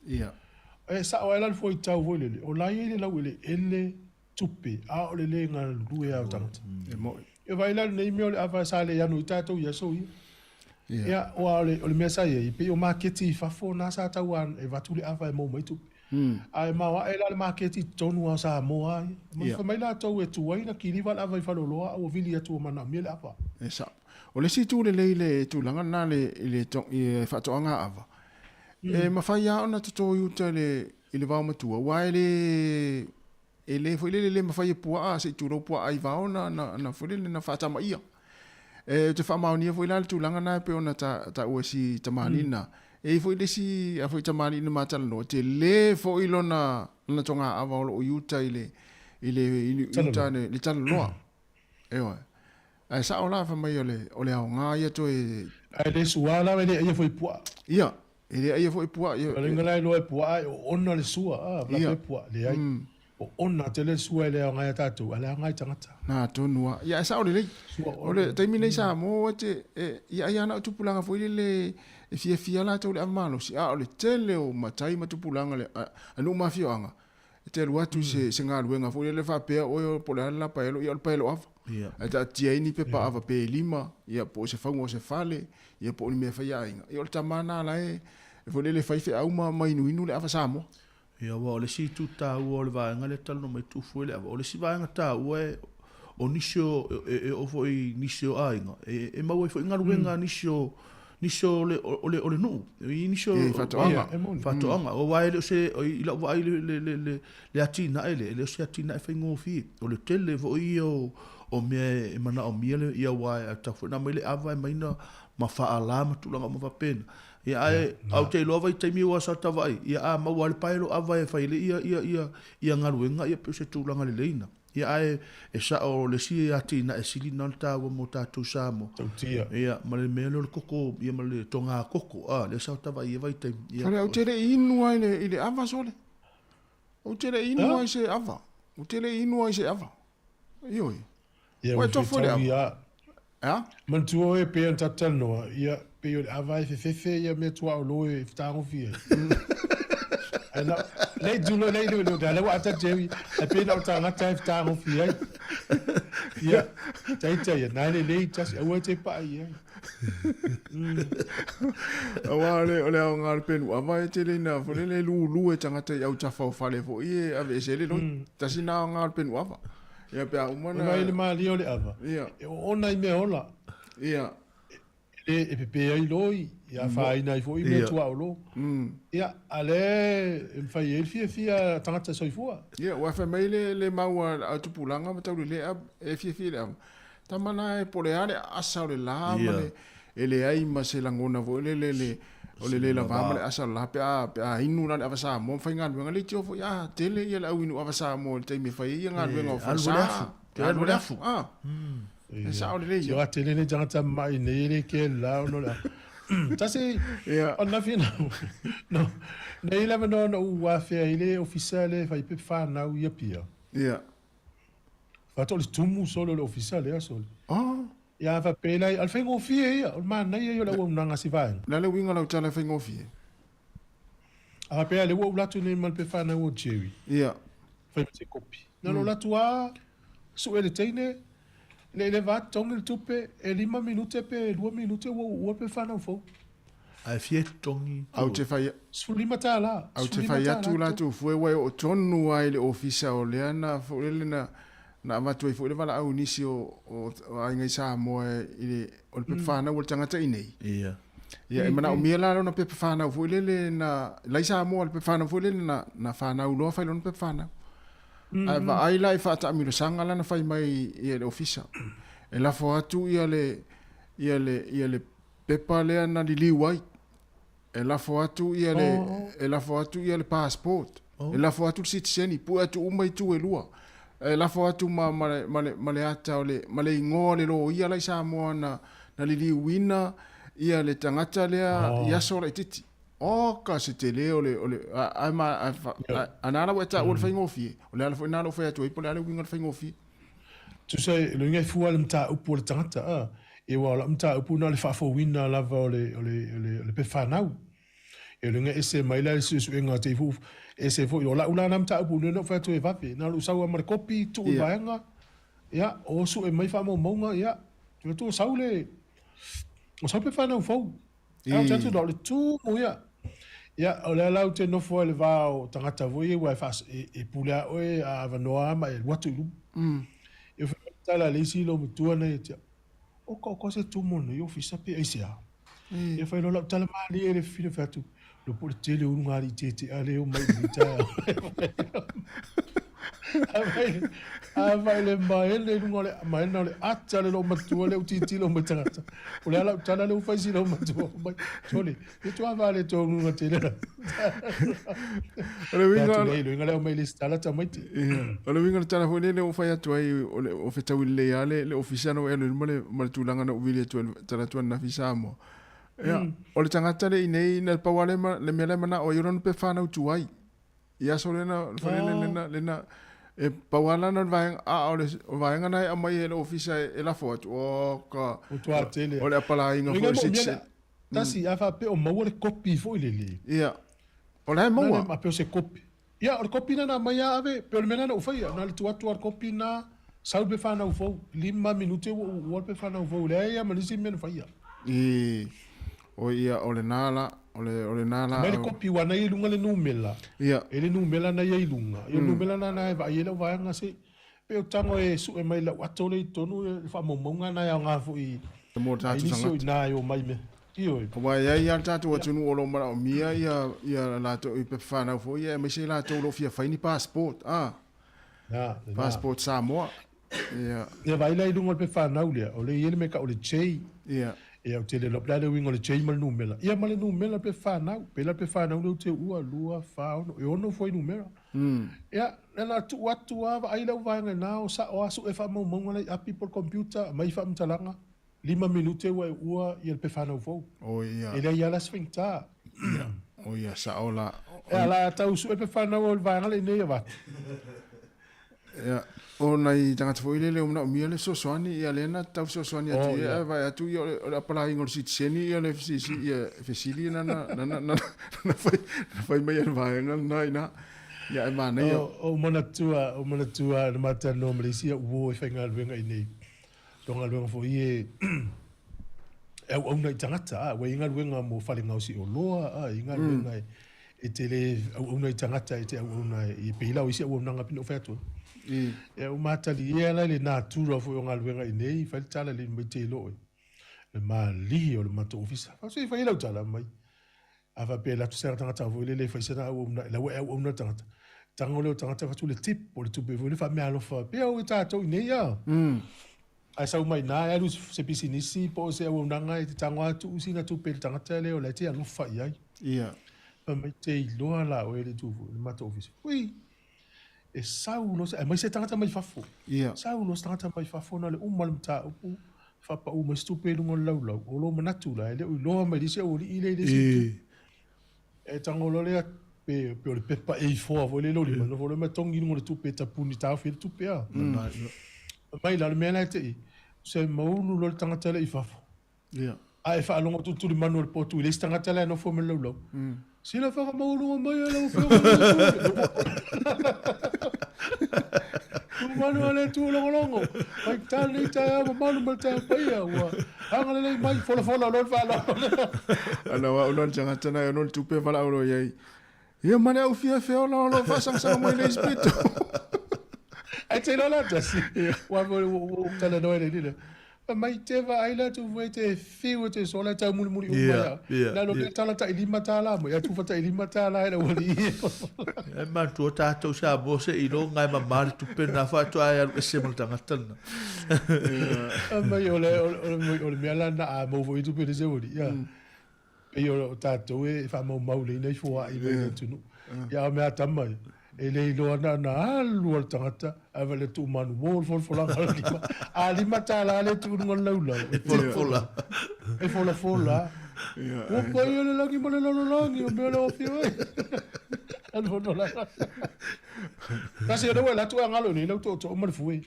E sao ai la le fuaitau foi lele, o la e i ai le laueleele tupe, a o le le galulue lava o tagata. E moi. E vaai la lenei mea o le ava sa le ano ai tatou i aso ia. Ia, aua o le, o le mea sa i ai, e pei o maketi i fafo na sa tau e avatu le ava e maua mai tupe. Ae maoae la le maketi i totonu lava o Samoa lava ia. Fai mai latou e tuai ona kiliva le ava i faleoloa a ua vili atu ua manaomia le ava. E sao. O le isi itu lelei i le tulaga lena i le faatoaga ava, e mafai lava ona toto i uta i le vaomatua, aua e le, e le foi lele le mafai e puaa se i tulou puaa i vao na foi lele na faatamaia. E, ou te faamaonia foi la le tulaga lena e pei ona taua e si tamalii lena. E i ai foi le isi a foi tamalii na ma talanoa, tele foi lona toga ava o lo o i uta i le uta le talaloa. Ioe. Ae sao la fai mai o le, o le aoga ia toe. Ae le sua la, e le aia foi puaa. Ia, e le aia foi puaa. Ia. O le uiga la e iloa e puaa e oona le sua, a, la pe puaa, leai. Oona tele le sua e le aoga ia tatou, a le aoga i tagata. Na tonu lava. Ia ae sao lelei. O le taimi nei Samoa e te, e, ia ai lava na o tupulaga foi lele e fiafia latou i le ava malosi, a o le tele o matai ma tupulaga a nuu ma afioaga. E te alu atu i se, se galuega foi lele faapea oe po o le a le la paelo, ia o le paelo ava. Ae taatia ai ni pepa ava pe lima, ia po o se fauga o se fale, ia po o ni mea e fai a aiga. Ia o le tama lena la e foi lele e fai feau ma, ma inuinu le ava Samoa. Ia aua o le isi itu taua o le vaega lea e talanoa mai Tufu e le ava, o le isi vaega taua e o nisi o, e, e oo foi i nisi o aiga, e, e maua ai foi galuega a nisi o, nisi o le, o le, o le nuu, i nisi o, Ia, i faatoaga. Ia, faatoaga. Aua e le o se, i lau vaai le, le, le, le, le atinae lea, e le o se atinae faigofie. O le tele foi ia o, o mea e manaomia le, ia aua e tatau foi ona aumai le ava e aumai na ma faalā ma tulaga uma faapena. Ia ae, ae ou te iloa vaitaimi aua sa ta vaai, ia a maua lava le paelo ava e fai ai le ia, ia, ia, ia galuega, ia pei o se tulaga lelei na. Ia ae e sao o le isi atinae sili na ona taua mo tatou Samoa. Tautia. Ia ma le mea lea o le koko ia ma le toga koko a lea sa ta vaai i ia vaitaimi. Ia. Sole ou te le i inu ai i le ava sole. Ou te le i inu ai se ava. Ou te le i inu ai se ava. Ioe. Ia Ua ua e tofo i le fetaui ava. a. Ea? Manatua oe pei ona tatou talanoa, ia, pei o le ava e fefefe ia mea tuaolo e fetagofie ai. Ae na, nei tulo nei le le le ua ata te ai pei na o tagata e fetagofie ai. Ia, taita ia, nai le lei tasi, aua e te pa'a i ai. Aua o le, o le aoga o le penu ava e tele ina foi lele e lulu e tagata i autafa o fale foi e aveese ai le loi. Tasi na aoga o le penu ava. Ia pe a uma na. Ona i le malie o le ava. Ia. E oona i mea ola. Ia. E le e pepe ai loi, ia afaina ai foi mea tuaolo. Ia, a lea e mafai ai le fiafia a tagata soifua. Ia, ua fai mai le, le mau a tupulaga ma taulelea e fiafia i le ava. Tama na e po o le a le aasa o le la ma le, e leai ma se lagona foi lele le, o le le lava ma le aasa o le la pe a, pe a inu la le ava Samoa ma faigaluega leitioa foi a tele ia le au inu ava Samoa i le taimi e fai ai ia galuega o falesa. Te alu le afu. A, e sao lelei ia. Tio a tele nei tagata ma'i nei e le ke la ona o le afu. Tasi, ona fina, no, nei lava no na u afea i le ofisa le fai pe whanau i Apia. Ia. Whato le tumu sole o le ofisa lea sole. Oh. Ia whapela i, al whaingofie ia, o le manaia ia o le auaunaga si vaega. Le a le uiga o lau tala e faigofie? A faapea lea ua ou latu nei ma le pe whanau o Jerry. Ia. Fai ma se kopi. Na lo latu a sue le teine, le le va totogi le tupe, e lima minute pe lua minute ua uua le pe whanau fou. Ae fia totogi Au te fai. 15 tālā. Au te fai atu latou fue ua e oo tonu lava i le ofisa o lea na foi lele na na avatu ai foi le valaau i nisi o o aiga i Samoa i le o le pepa whanau o le tagata i nei. Ia. Ia e manaomia la lona pepa whanau foi lele na lai Samoa le pepa whanau foi lele na na whanau loa fai lona pepa whanau. Ae vaai la i faataamilosaga la na fai mai ia le ofisa. E lafo atu ia le ia le ia le pepa lea na liliu ai. E lafo atu ia le e lafo atu ia le passport. E lafo atu le sitiseni, pue atu uma itu e lua. E lafo atu ma ma le ma le ma le ata o le ma le igoa o le loia la i Samoa na na liliuina ia le tagata lea i aso laitiiti. Oka se tele o le o le ae ma ae na ala ua e taua le faigofie. O le ala foi lena na ou fai atu ai po o le a le uiga o le faigofie. Tusa e loiga e fua le mataupu a le tagata a, ia aua o lau mataupu na o le faafouina lava o le, o le, o le, o le pepa fanau. Ia loiga ese mai la le suesuega te fu, ese foi, o lau la na mataupu lea na ou fai atu e vave, na o lou sau lava ma le kopi, tuu i vaega, ia, o sue mai faamaumauga, ia, tu atu o sau le, o sau le pepa fanau fou. Ae ou te atu na o le tumu ia. Ia, o lea la ou te nofo ai i le va o tagata foi ia, aua e, faas, e, e pule a oe a avanoa lava ma e alu atu i luma. Ia fai mai le tala a le isi loomatua nei ia te au, Oka, oka se tumu o lenei ofisa pe aisea? Ia fai loa lau tala malie le fafine fai atu, Lo po o le tele o ulugalii tete'a lea e omai i lenei taeao. A fai le maele i luga o le maena o le ata le loomatua lea ua tilotilo mai tagata. O le a lau tala lea ua fai si loomatua mai. Sole, e tuava le tonu tele la. O le uiga le uiga lea mai le tala tamaiti. O le uiga o le tala foi lele ua fai atu ai o le o fetaui lelei lava le ofisa na ua e alu i luma ma le tulaga na ou vili atu ai tala atu ananafi i Samoa. Ia, o le tagata le i nei na pau lava le mea la e manao ai o lona pepa fanau tuai. I aso lena, foi lele lena, lena, e pau lava lana o le vaega, a o le vaega na e aumai e le ofisa e lafo atu, o ka, o le apalaiga foi o le citizen. Tasi, a faapea o maua le kopi foi lele. Ia, o la e maua. A pei o se kopi. Ia, o le kopi lena na aumai lava ave, pei o le mea lena na ou faia, na o le tuu atu lava o le kopi lena, sau le pepa fanau fou, lima minute ua ou uua le pepa fanau fou, e leai lava ma nisi mea na faia. I, o ia, o lena la, o le, o lena la. Aumai le kopi aua na ia i luga le numela, Ia. e le numela na ia i luga, ia o le numela lena na e vaai ai lau vaega se, pei o tago e sue mai lau ato lea i totonu, le faamaumauga lena e aoga foi Mo i tatou nisi o tagata. i ina e omai i mea. Ioe. Aua e i ai lava le tatou atunuu o lo o manaomia ia, ia latou i pepa fanau foi ia, aemaise i latou o lo o fia fai ni passport, a, Na, lena. passport Samoa. Ia. Ia vaai la i luga o le pepa fanau lea, o lea e i ai le mea e tau o le J. Ia. Ia ou te le iloa po o le a le uiga o le J ma le numera. Ia ma le numera o le pepa fanau. Pei la le pepa fanau lea ou te uua, 2, 4, 6, e 6 fuainumera. Ia, na ona tuu atu lava vaai lau vaega i ina, o sao lava sue faamaumauga la i api po o le computer, aumai faamatalaga. Lima minute ua e uua ia le pepa fanau fou. Oh ia. E leai lava la se faigata. Ia. Oh ia, sao la. Ea la tau sue pepa fanau o le vaega lea i nei avatu. Ia, o nai tagata foi lele o manaomia le fesoasoani, ia lea na tau fesoasoani atu Oh ia, ia. ae vaai atu ia o le, o le apalaiga o le sitiseni ia le fesisi, ia fesili na na na na na na fai na fai mai e le vaega lena ina. Ia ae manaia. O, o manatua, o manatua na matalanoa ma le isi au uo e faigaluega i nei. O galuega foi e e auauna i tagata, a, ua i ai galuega mo fale gaosi oloa, a, i ai galuega e, e te le auauna i tagata, e te auauna i pei la o isi auaunaga pei ona ou fai atu ai. E ou mataliia la i le natura foi o galuega i nei, fai le tala le mai te iloa oe, le malie o le matou ofisa. Fai se i fai lau tala mai. A faapea e alu atu se tagata foi lele e fai sana auauna, la ua e auauna le tagata. Tago lea o le tagata avatu le tip, o le tupe foi lea faameaalofa, pei o tatou i nei a. Ae sau mai ina e alu se pisinisi po o se auaunaga e te tago lava tuu sina tupe i le tagata lea o la e te alofa i ai. Ia. Fai mai te iloa la oe le tu foi le matou ofisa. Ui, e sau loa se, aemaise tagata mai fafo. Ia. Sau loa se tagata mai fafo na o le uma o le mataupu, faapau mai se tupe i luga o le laulau, o lou manatu la, e le o iloa mai le isi aualii lea i le isi itu. E tago loa lea, pe, pe o le pepa A4 foi lea i lou lima, nofo loa ma togi i luga o le tupe e tapuni taofi ai le tupe a. Fai mai la, o le mea la e te i, se maulu loa le tagata lea i fafo. Ia. A e faalogo tulitulimanu o le potu i le isi tagata la e nofo ma le laulau. Sila whakamaualuga mai e lau afioga i le Atua. Tumanu a le Atua logologo. Mai tala nei taeao mamalu ma le taeao paia ua agalelei mai folafola loa le faaaloalo. Ana wa ona le tagata na e ono le tupe valaau loa i ai. Ia ma le au fiafia ola o lo o faasagasanga mai le isi pito. Ae te iloa la tasi. Ua ua talanoa i le alii lea. Fai mai te vaai la tu fue te fiu e te sola e tau mulimuli uma ia. Na lo ke tala tai $5 mai, a tufa tai $5 e le aualii. E manatua tatou Samoa se i lo ngai mama le tupe na faatoa e alu ese ma le tagata lena. Fai mai o le, o le, o le mea la na a mau foi tupe le se aualii. Ia. Pei o tatou e faamaumau lelei nai foai mai le atunuu. Ia a o mea tama ia, e le iloa na ona alu lava le tagata ae vaai le tuumanu mo le folafolaga o le lima. A $5 lea e tuu i luga o le laulau. E folafola. E folafola. Ua paia le lagi ma le lalolagi o mea lea o afio ai. Alu ona la. Kasi o lea ua alu atu e galo nei lau tootoo ma le fue.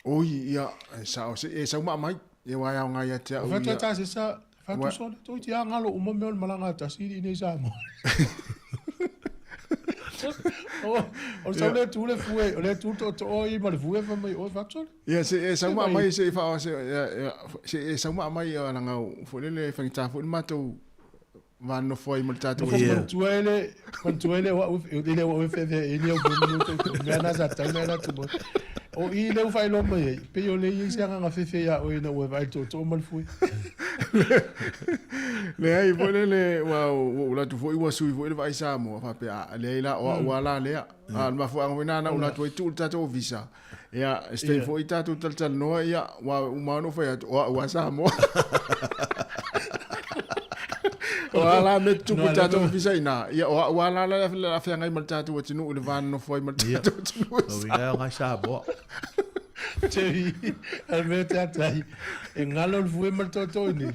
Oi, ia, e sao, e sau maa mai. Ia wai ao ngai ate au ia. ia. Fatu se sa, fatu sole, toi ti angalo uma mea o le malaga a tasi i nei Samoa. O le sau le tu le fue, o le tu to to i ma le fue fa mai o fatu sole. Ia se e sau maa mai se i wha se ia se e sau maa mai ia langa fo le le whangita fo le matou va nofo ai ma le tatou Nofo manatua e le, manatua e le o au, e le o au e whewhea e ni au puni o tau mea nā sa tau nā tu mo. O i le uwhai loa mai ai, pei o le i se anganga whewhea ia oe na ua vai tō tō ma le fue. Leai foi lele, ua ou alu atu foi ua sui foi le vaai Samoa, faapea, a leai la, o au lava la lea. A o le mafuaaga foi lena na ou alu atu ai tuu le tatou visa. Ia, se taimi foi tatou talatalanoa, ia, ua uma ona ou fai atu, o au lava Samoa. O a la mea tutupu i le tatou visa i ina, ia, o au lava la le a feagai ma le tatou atunuu i le va nonofo ai ma le tatou atunuu e Ia, uiga e ngai Samoa. Te a mea te atai, e ngalo le fue ma le tootoo i nei.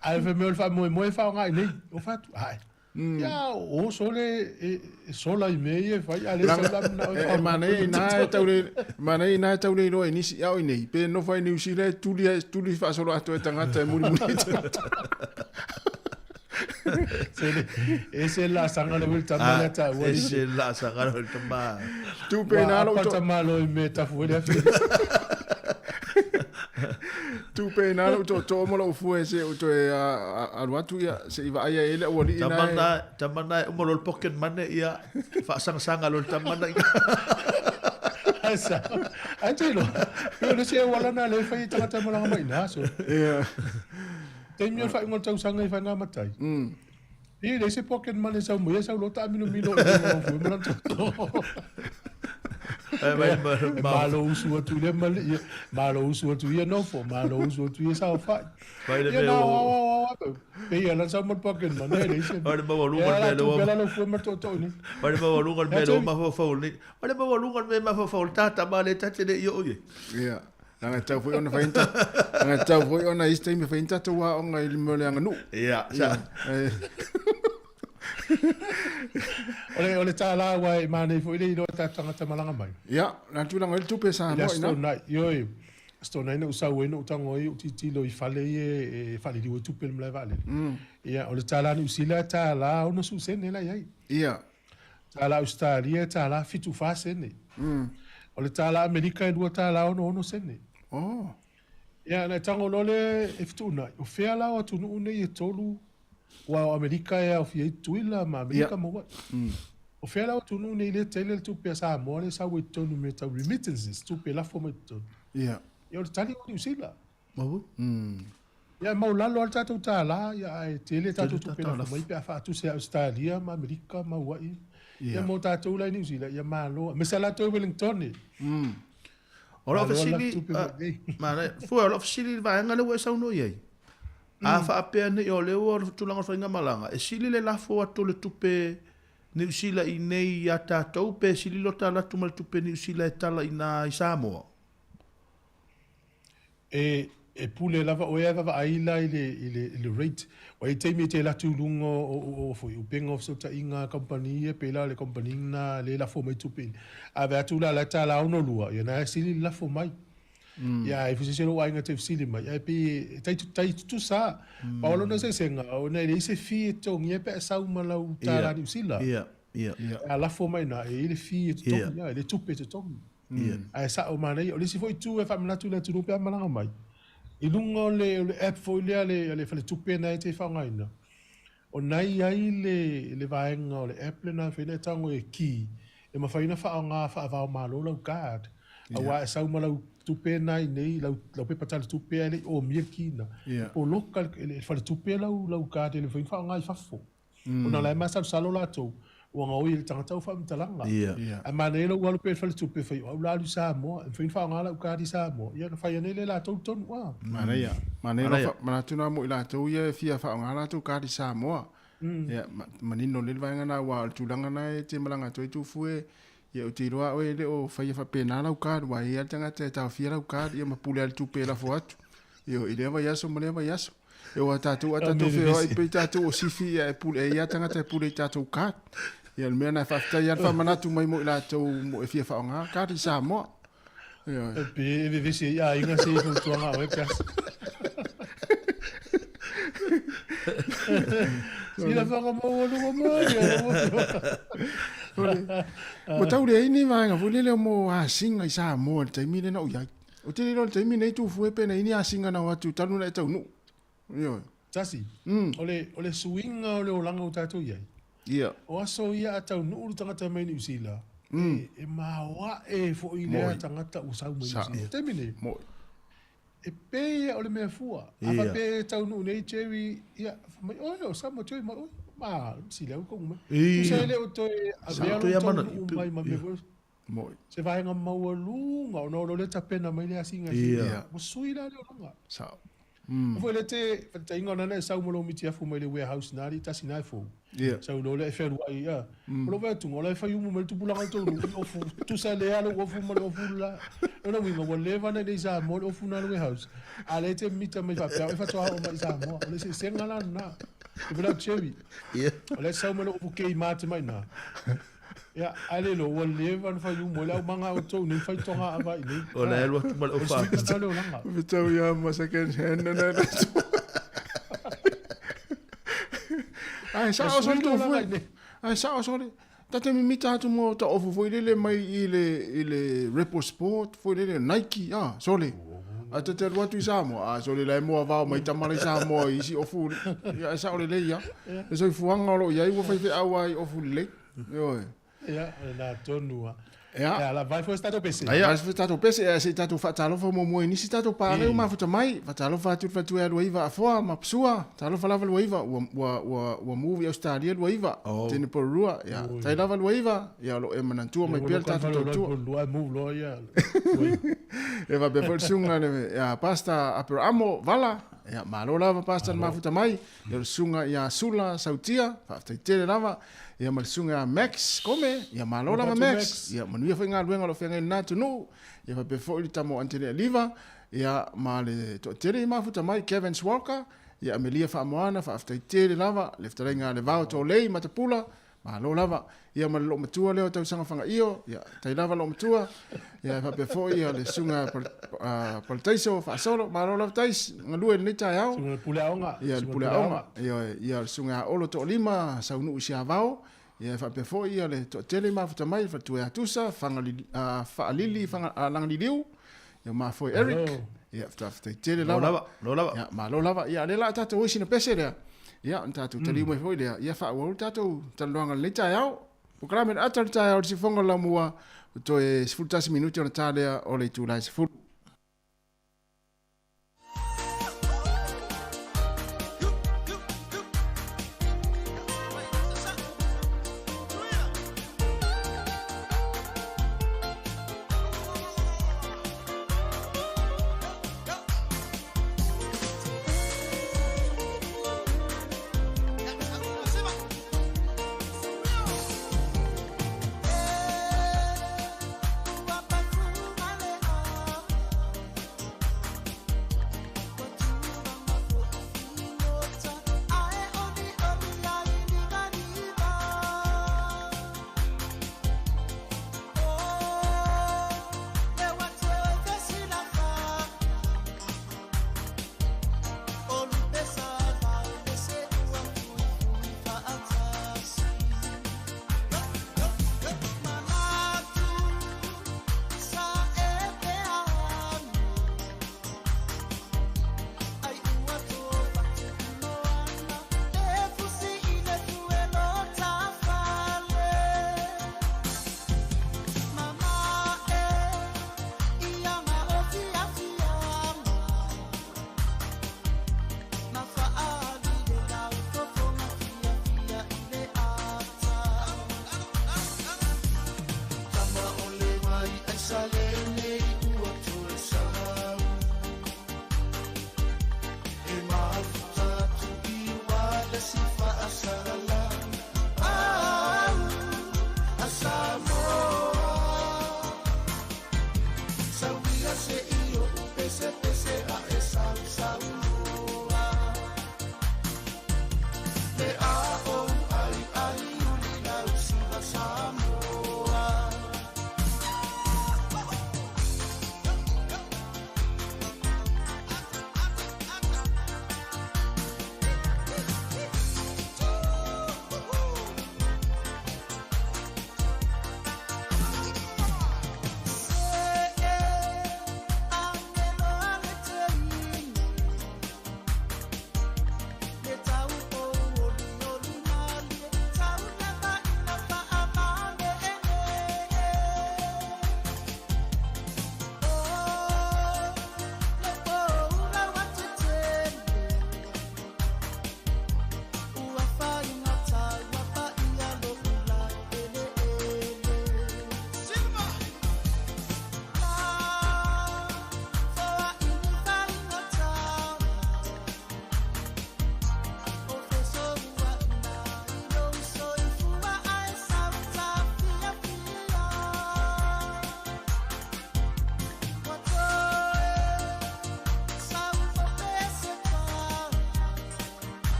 Ae fai mai o le faamoemoe e faaaoga i nei. O fatu, ae. Ia, o sole e sola i mea ia e fai, a le sau la manao e E manaia ina e tau le, manaia ina e tau le iloa e nisi ao i nei, pe nofo ai Niu Sila e tuli, tuli faasolo atoa e tagata e mulimuli i tagata. Se ese laasaga le ue le tama lea taua le. Ese le laasaga le tama. Tu pe na lo to. Malo i me tafu le afi. Tu pe na lo to to mo lo fue se o to e alu atu ia se i vaai ai le aualii na. Tama na tama na uma lo le pocket money ia faasagasanga lo le tama na. Ai sa. Ai te lo. Yo le se wala na le fai tagata malaga mai na so. Yeah. Taimi o le faaiuga o le tausaga i Faiga-matai. Ia, e leai se pocket money e sau mai ai, sau loa taamilomilo i luga o fue ma lana toto. E malo usu atu i lea male, ia, malo usu atu ia nofo, malo usu atu ia saofai. Ia na ao ao ao ao, pei lava sau ma le pocket money, e leai se. Vai le maualuga le mea lea. Ia la tupe la fue ma le tootoo nei. Vai le maualuga le mea lea ua mafaufau nei. Vai le maualuga le mea mafaufau le tata ma le ta te le i oo i ai. Ia. Leaga e tatau foi ona fai ni ta- leaga e tatau foi ona isi taimi e fai ni tatou aoga i le mea o le aganuu. Ia, sa. Ia, O le, o le tālā ua e manaia foi le iloa e tatou tagata malaga mai. Ia, o le a tulaga ai le tupe sa I le aso tonai, ioe, aso tonai na ou sau ai na ou tago ai ou tilotilo i fale ia e faaliliu ai tupe i le malae vaalele. Ia, o le tālā Niu Sila e tālā 60 sene la i ai. Ia. Tālā Ausetalia e tālā 74 sene. O le tālā Amerika e $2.66 sene. Oh. Ia, na e tago loa lea e fetuunai, o fea la o atunuu nei e tolu, aua o Amerika e aofia ai Tutuila ma Amerika ma Hawaii. O fea la o atunuu nei lea tele le tupe a Samoa lea e sau ai i totonu i mea tau remittances, tupe e lafo mai i totonu. Ia. Ia, o le tali o Niu Sila. Maua. Ia, e maualalo lava le tatou tālā, ia, ae tele tatou tupe lafo mai pe a faatuse ia Ausetalia ma Amerika ma Hawaii. Ia, mo tatou la i Niu Sila, ia malo. Aemaise lava latou i Wellington. O lau fesili, fua, o lau fesili i le vaega lea ua e saunoa i ai. A faapea nei o lea ua tulaga o le faigamalaga, e sili le lafo atu o le tupe Niu Sila i nei iā tatou pe sili lo tala atu ma le tupe Niu Sila e tala i nā i Samoa? E, e pule lava oe ae vaavaai la i le, i le, i le rate. Ua i ai taimi e te alu atu i luga o, o, o, foi, upega o fesootaiga a kamupani ia, pei la o le kamupani lena lea e lafo mai tupe i. A vaai atu la, la e $1.62, ia na e sili le lafo mai. Ia, ai foi se isi o lou aiga te fesili mai, ae pei e tai, tai tutusa lava. Pau lona eseesega, ona e leai se fee e totogia pe a e sau ma lau $1 Niu Sila. A lafo mai ina, e i ai le fee e totogi, le tupe e totogi. Ae sao manaia. O le isi foi itu e faamanatu i le atunuu pe a malaga mai, i luga o le, o le app foi lea a le, a le faletupe na e te faaaogaina, o na i ai le, le vaega o le app lena e mafai ona e tago e key, e mafai ona faaaoga faava-o-Malo lau card. Aua e sau ma lau tupe na i nei, lau, lau pepa tala tupe ae le i omia le key na. Poloka le, le faletupe lau, lau card e le mafai ona faaaoga i fafo. Ona o la e masalosalo latou, ua gaoi e le tagata au faamatalaga. Ae manaia lou alu pea i le faletupe fai, o au la alu i Samoa, e mafai ona faaaoga lau card i Samoa. Ia ona fai ane lea e latou le tonu. A. Manaia. Manaia lou manatu na mo i latou ia e fia faaaoga latou card i Samoa. Ia, manino lelei le vaega na aua o le tulaga na e te malaga atu ai Tufue, ia ou te iloa oe e le o faia faapena lau card, aua e i ai lava le tagata e taofia lau card ia ma pule lava i le tupe e lafo atu. Ioe, i lea vaiaso ma lea vaiaso. E o a tatou a tatou feoai pei tatou o sifi ia e pule e ia tagata e pule i tatou card. Ia le mea na e faafetai a le faamanatu mai mo i latou mo e fia faaaoga card i Samoa. Ioe. E pe e vevesi ai aiga se i fautuaga a oe pe asa. Sila whakamaualuga mai a Ua tau leai ni vaega foi lele mo asiga i Samoa i le taimi lea na ou i ai. Ou te le iloa i le taimi nei Tufue pe na i ai ni asiga na o atu talu na e taunuu. Ioe. Tasi, o le, o le suiga o le olaga ua tatou i ai. Ia. O aso ia a taunuu le tagata mai Niu Sila, e, e maoae foi lea tagata ua sau mai Niu Sila. Taimi nei, Moi. e pei ia o le mea fua. A faapea e taunuu nei Jerry, ia, fai mai, oe, o Samoa Jerry mai, oe, ma, sili au koʻu mai. Tusa e le o toe avea lou taunuu mai ma mea foi. Moi. Se vaega maualuga ona o lo lea tapena mai le asiga Ia. Ua sui la le olaga. Sao. Mm. Foi le te whatainga ona e sau mo lo miti afu mai le warehouse na li tasi na e fou. Ia. Sau lo le e wheruai ia. Mm. Lo vea tunga o la e whai umu mai le tupulaga o tolu i ofu. Tusa le alo ofu ma le ofu la. O la winga ua leva na nei Samoa le ofu na le warehouse. A le te mita mai whapea e whatoa o mai Samoa. O le se senga la na. E pela cherry. Ia. O le sau mai le ofu kei mate mai na. Ia, ae le iloa ua leva ona fai umu ai le aumaga a outou nei faitoga a vai nei. O le alu atu ma le ofa. O le suiga lena o le olaga. Fetau ia ma second hand na na. Ae sao sole tofu e. Ae sao sole. Ta te mimita atu mo ta ofu foi lele mai i le i le Rebel Sport foi lele Nike ah sole. A te te alu atu i Samoa ah sole la e moa vao mai tama la i Samoa i isi ofu ia e sao lelei ia. Le soifuaga o lo o i ai ua faifeau lava i ofu lelei. Ioe. Ia, o lena tonu lava. Ia. Ia, la vai foi se tatou pese. Vai foi se tatou pese, ae se i tatou faatalofa muamua i nisi tatou paaga ua mafuta mai. Faatalofa atu i le faletua ia Luaiva Afoa ma Psua. Talofa lava Luaiva, ua, ua, ua, ua move i Ausetalia Luaiva. Oh. Tene Porirua. Ia, tai lava Luaiva, ia o lo o e manatua mai pea le tatou tautua. Porirua e move loa ia. E faapea foi le susuga i le ia, Pastor Aperamo Vala. Ia, malo lava Pastor le mafuta mai. Ia, o le susuga ia Sula Sautia, faafetai tele lava. Ia ma le susuga ia Max Kome, ia malo lava Max. Ia manuia foi galuega o lo o feagai i lena atunuu. Ia faapea foi le tama o Anthony Aliva, ia ma le toatele i mafuta mai Kevin Swalker, ia Amelia Faamoana, faafetai tele lava le fetalaiga a Levao Tolei Matapula, Malo lava. Ia ma le loomatua lea o Tausaga Fagaio, ia, tai lava loomatua. Ia e faapea foi ia le susuga Palataiso Faasolo, malo lava Tais, galue i lenei taeao. Susuga le Pule Aoga. Ia le Pule Aoga. Ia, ia le susuga ia Olo Toalima, Saunuu i Siavao. Ia e faapea foi ia le toatele i mafuta mai, le faletua ia Tusa, Fagali, Faalili Faga, Lagaliliu, ia mafoe Eric. Ia, faafetai tele lava. Malo lava, malo lava. Ia, malo lava. Ia, lea la a tatou o i sina pese lea. Ia, ona tatou taliu mai foi lea, ia faaauau le tatou talanoaga i lenei taeao. Polokalame le ata o le taeao i le siufofoga o le Laumua, ua toe 11 minute ona ta lea o le itula e 10.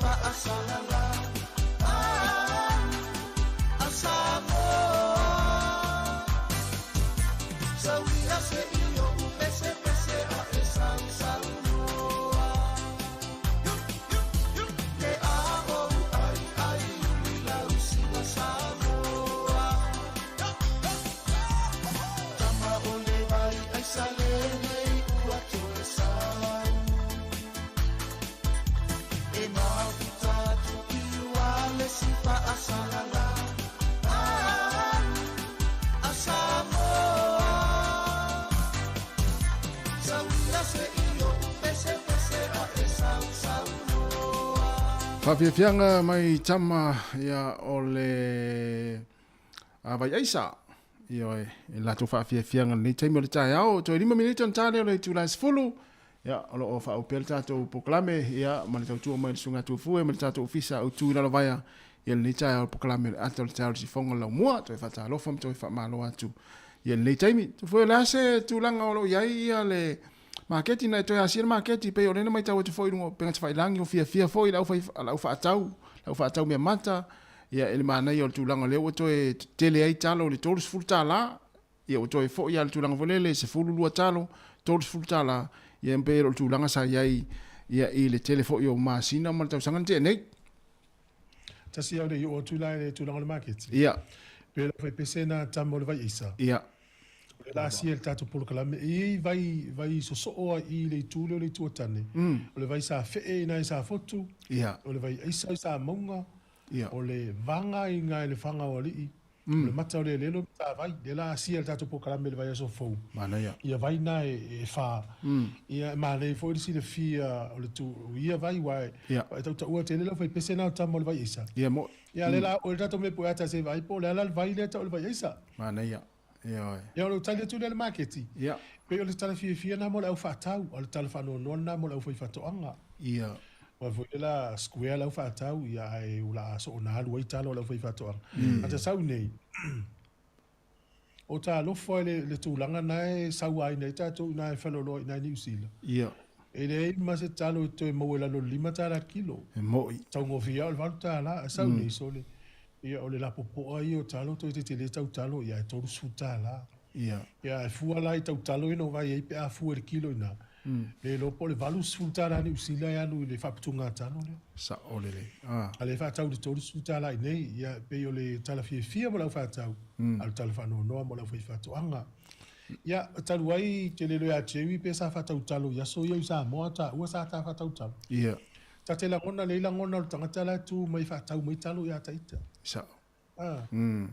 faasalala a Samoa. Sauia se i oʻu pesepese a e sausaunoa. Ke aʻou ʻaiʻai uli lausiga Samoa. Tama o le vai ai salelei ua toe sau. E mafuta atu i ua le si faasalala a Samoa. Sauia se i oʻu pesepese a e sausaunoa. Faafiafiaga mai tama ia o le vai aisa. Ioe, e latou faafiafiaga lenei taimi o le taeao. Toe 5 minute ona ta lea o le itula e 10. Ia, o lo o faaopea le tatou polokalame, ia, ma le tautua mai le Susuga Tuafue ma le tatou Ofisa Autu i Lalovaea, ia lenei taeao le polokalame o le ata o le taeao o le sifoga o le laumua. Toe faatalofa ma toe faamalo atu ia lenei taimi. Tuafue, o le a se tulaga o lo o i ai ia le maketi, na e toe asia le maketi, pei o lea na matau atu foi i luga o upega tafailagi, ua fiafia foi le au faatau, le au faatau mea mata, ia, i le manaia o le tulaga lea ua toe tele ai talo i le $30, ia ua toe foi lava i le tulaga foi lele, 12 talo, $30, ia e pei e le o le tulaga sa i ai ia i le tele foi o masina ma le tausaga na tea nei. Tasi au le i oo atu la i le tulaga o le maketi. Ia. Pe la fai pese na tama o le vai aisa. Ia. O le la sia le tatou polokalame e i ai vai vai sosoo a i le itu lea o le itu o tane. O le vai sa fee ina i Safotu. Ia. O le vai aisa i Samauga. Ia. O le vaga i ina i le faga o alii. O le mata o le elelo ma vai, lea la asia le tatou polokalame i le vaiaso fou. Manaia. Ia vai na e fa. Ia e manaia foi le silafia o le tu ia vai aua e e tautaua tele lau faipese na o le tama o le vai aisa. Ia mo. Ia lea la o le tatou mea pue ata se vai po o le a la le vai lea tau o le vai aisa. Manaia. Ioe. Ia o lou tali atu lea i le maketi. Ia. Pei o le tala fiafia lena mo le au faatau, a o le tala faanoanoa lena mo le au faifaatoaga. Ia. Aua foi lea la square le au faatau, ia ae o le a soona alu ai talo a le aufaifaatoaga. A ta sau nei, o talofa i le, le tulaga na e sauaina ai tatou i na e faleoloa i na i Niu Sila. Ia. E leai ma se talo e toe maua i lalo o le $5 le kilo. E mo'i. Taugofie lava o le $8, ae sau nei sole, ia o le lapopoa ia o talo toe tetele tau talo, ia e $30. Ia. Ia ae fua la i tau talo ia na ou vaai ai pe a fua i le kilo ina, le iloa po o le $80 Niu Sila e alu i le faaputuga talo lea. Sao lelei. Ah. A lea e faatau i le $30 i nei, ia e pei o le tala fiafia mo le aufaatau, a o le tala faanoanoa mo le aufaifaatoaga. Ia, talu ai, te le iloa ia Jerry pe sa faatau talo i aso ia i Samoa, taua sa ta faatau talo. Ia. Ta te lagona lelei lagona o le tagata la e tu mai faatau mai talo ia ta ita. Sao. A,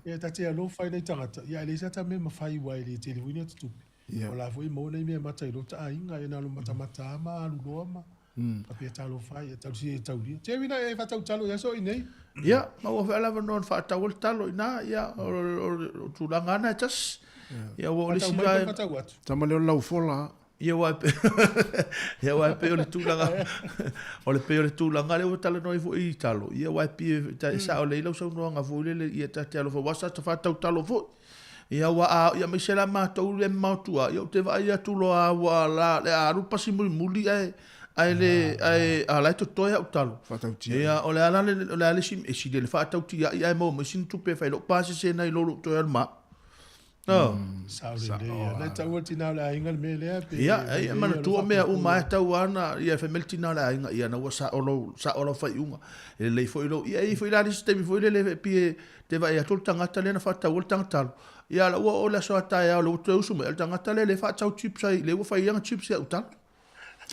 ia ta te alofa i nai tagata, ia e leai sa ta mea mafai aua e le tele foi ni ata tupe. Ia. O la foi e maua nai mea mata i lo ta aiga, ia na o le matamata lava ma alu loa ma faapea talofa ai, ia tausia ia taulia. Jerry na e faatau talo i aso i nei? Ia, maua foi lava avanoa na faatau ai le talo i ina, ia, o le tulaga lava lena e tasi. Ia, ua o le Faatau isi mai pe vaega. faatau atu? Tama lea o le laufola. Ia aua e pei ia aua e pei o le tulaga o le pei o le tulaga lea ua talanoa ai foi i talo, ia aua e pei e sao lelei lau saunoaga foi lele ia ta te alofa aua sa ta faatau talo foi. Ia aua a ia aemaise la matou le mamao tua, ia ou te vaai atu loa ua la le a alu pasi mulimuli ae ae le ae a la e totoe au talo. Faatautia. Ia o le a la le o le a le isi e sili le faatautia'i ae maua mai sina tupe e fai lou pasese nai lo lou toe alu ma. Oh. Sao lelei ia. Nai taua le tina o le aiga le mea lea pe. Ia, ia manatua mea uma e tau ana, ia fai mai le tina o le aiga, ia na ua sao lou, sao lau faaiuga. E lelei foi lou, ia e i ai foi la le isi taimi foi lele e pei e te vaai atu le tagata lea na faataua le tagatalo. Ia la ua oo le aso a taeao lea ua toe usu mai, o le tagata lea lea e faatau chips ai, lea ua fai ana chips i au talo.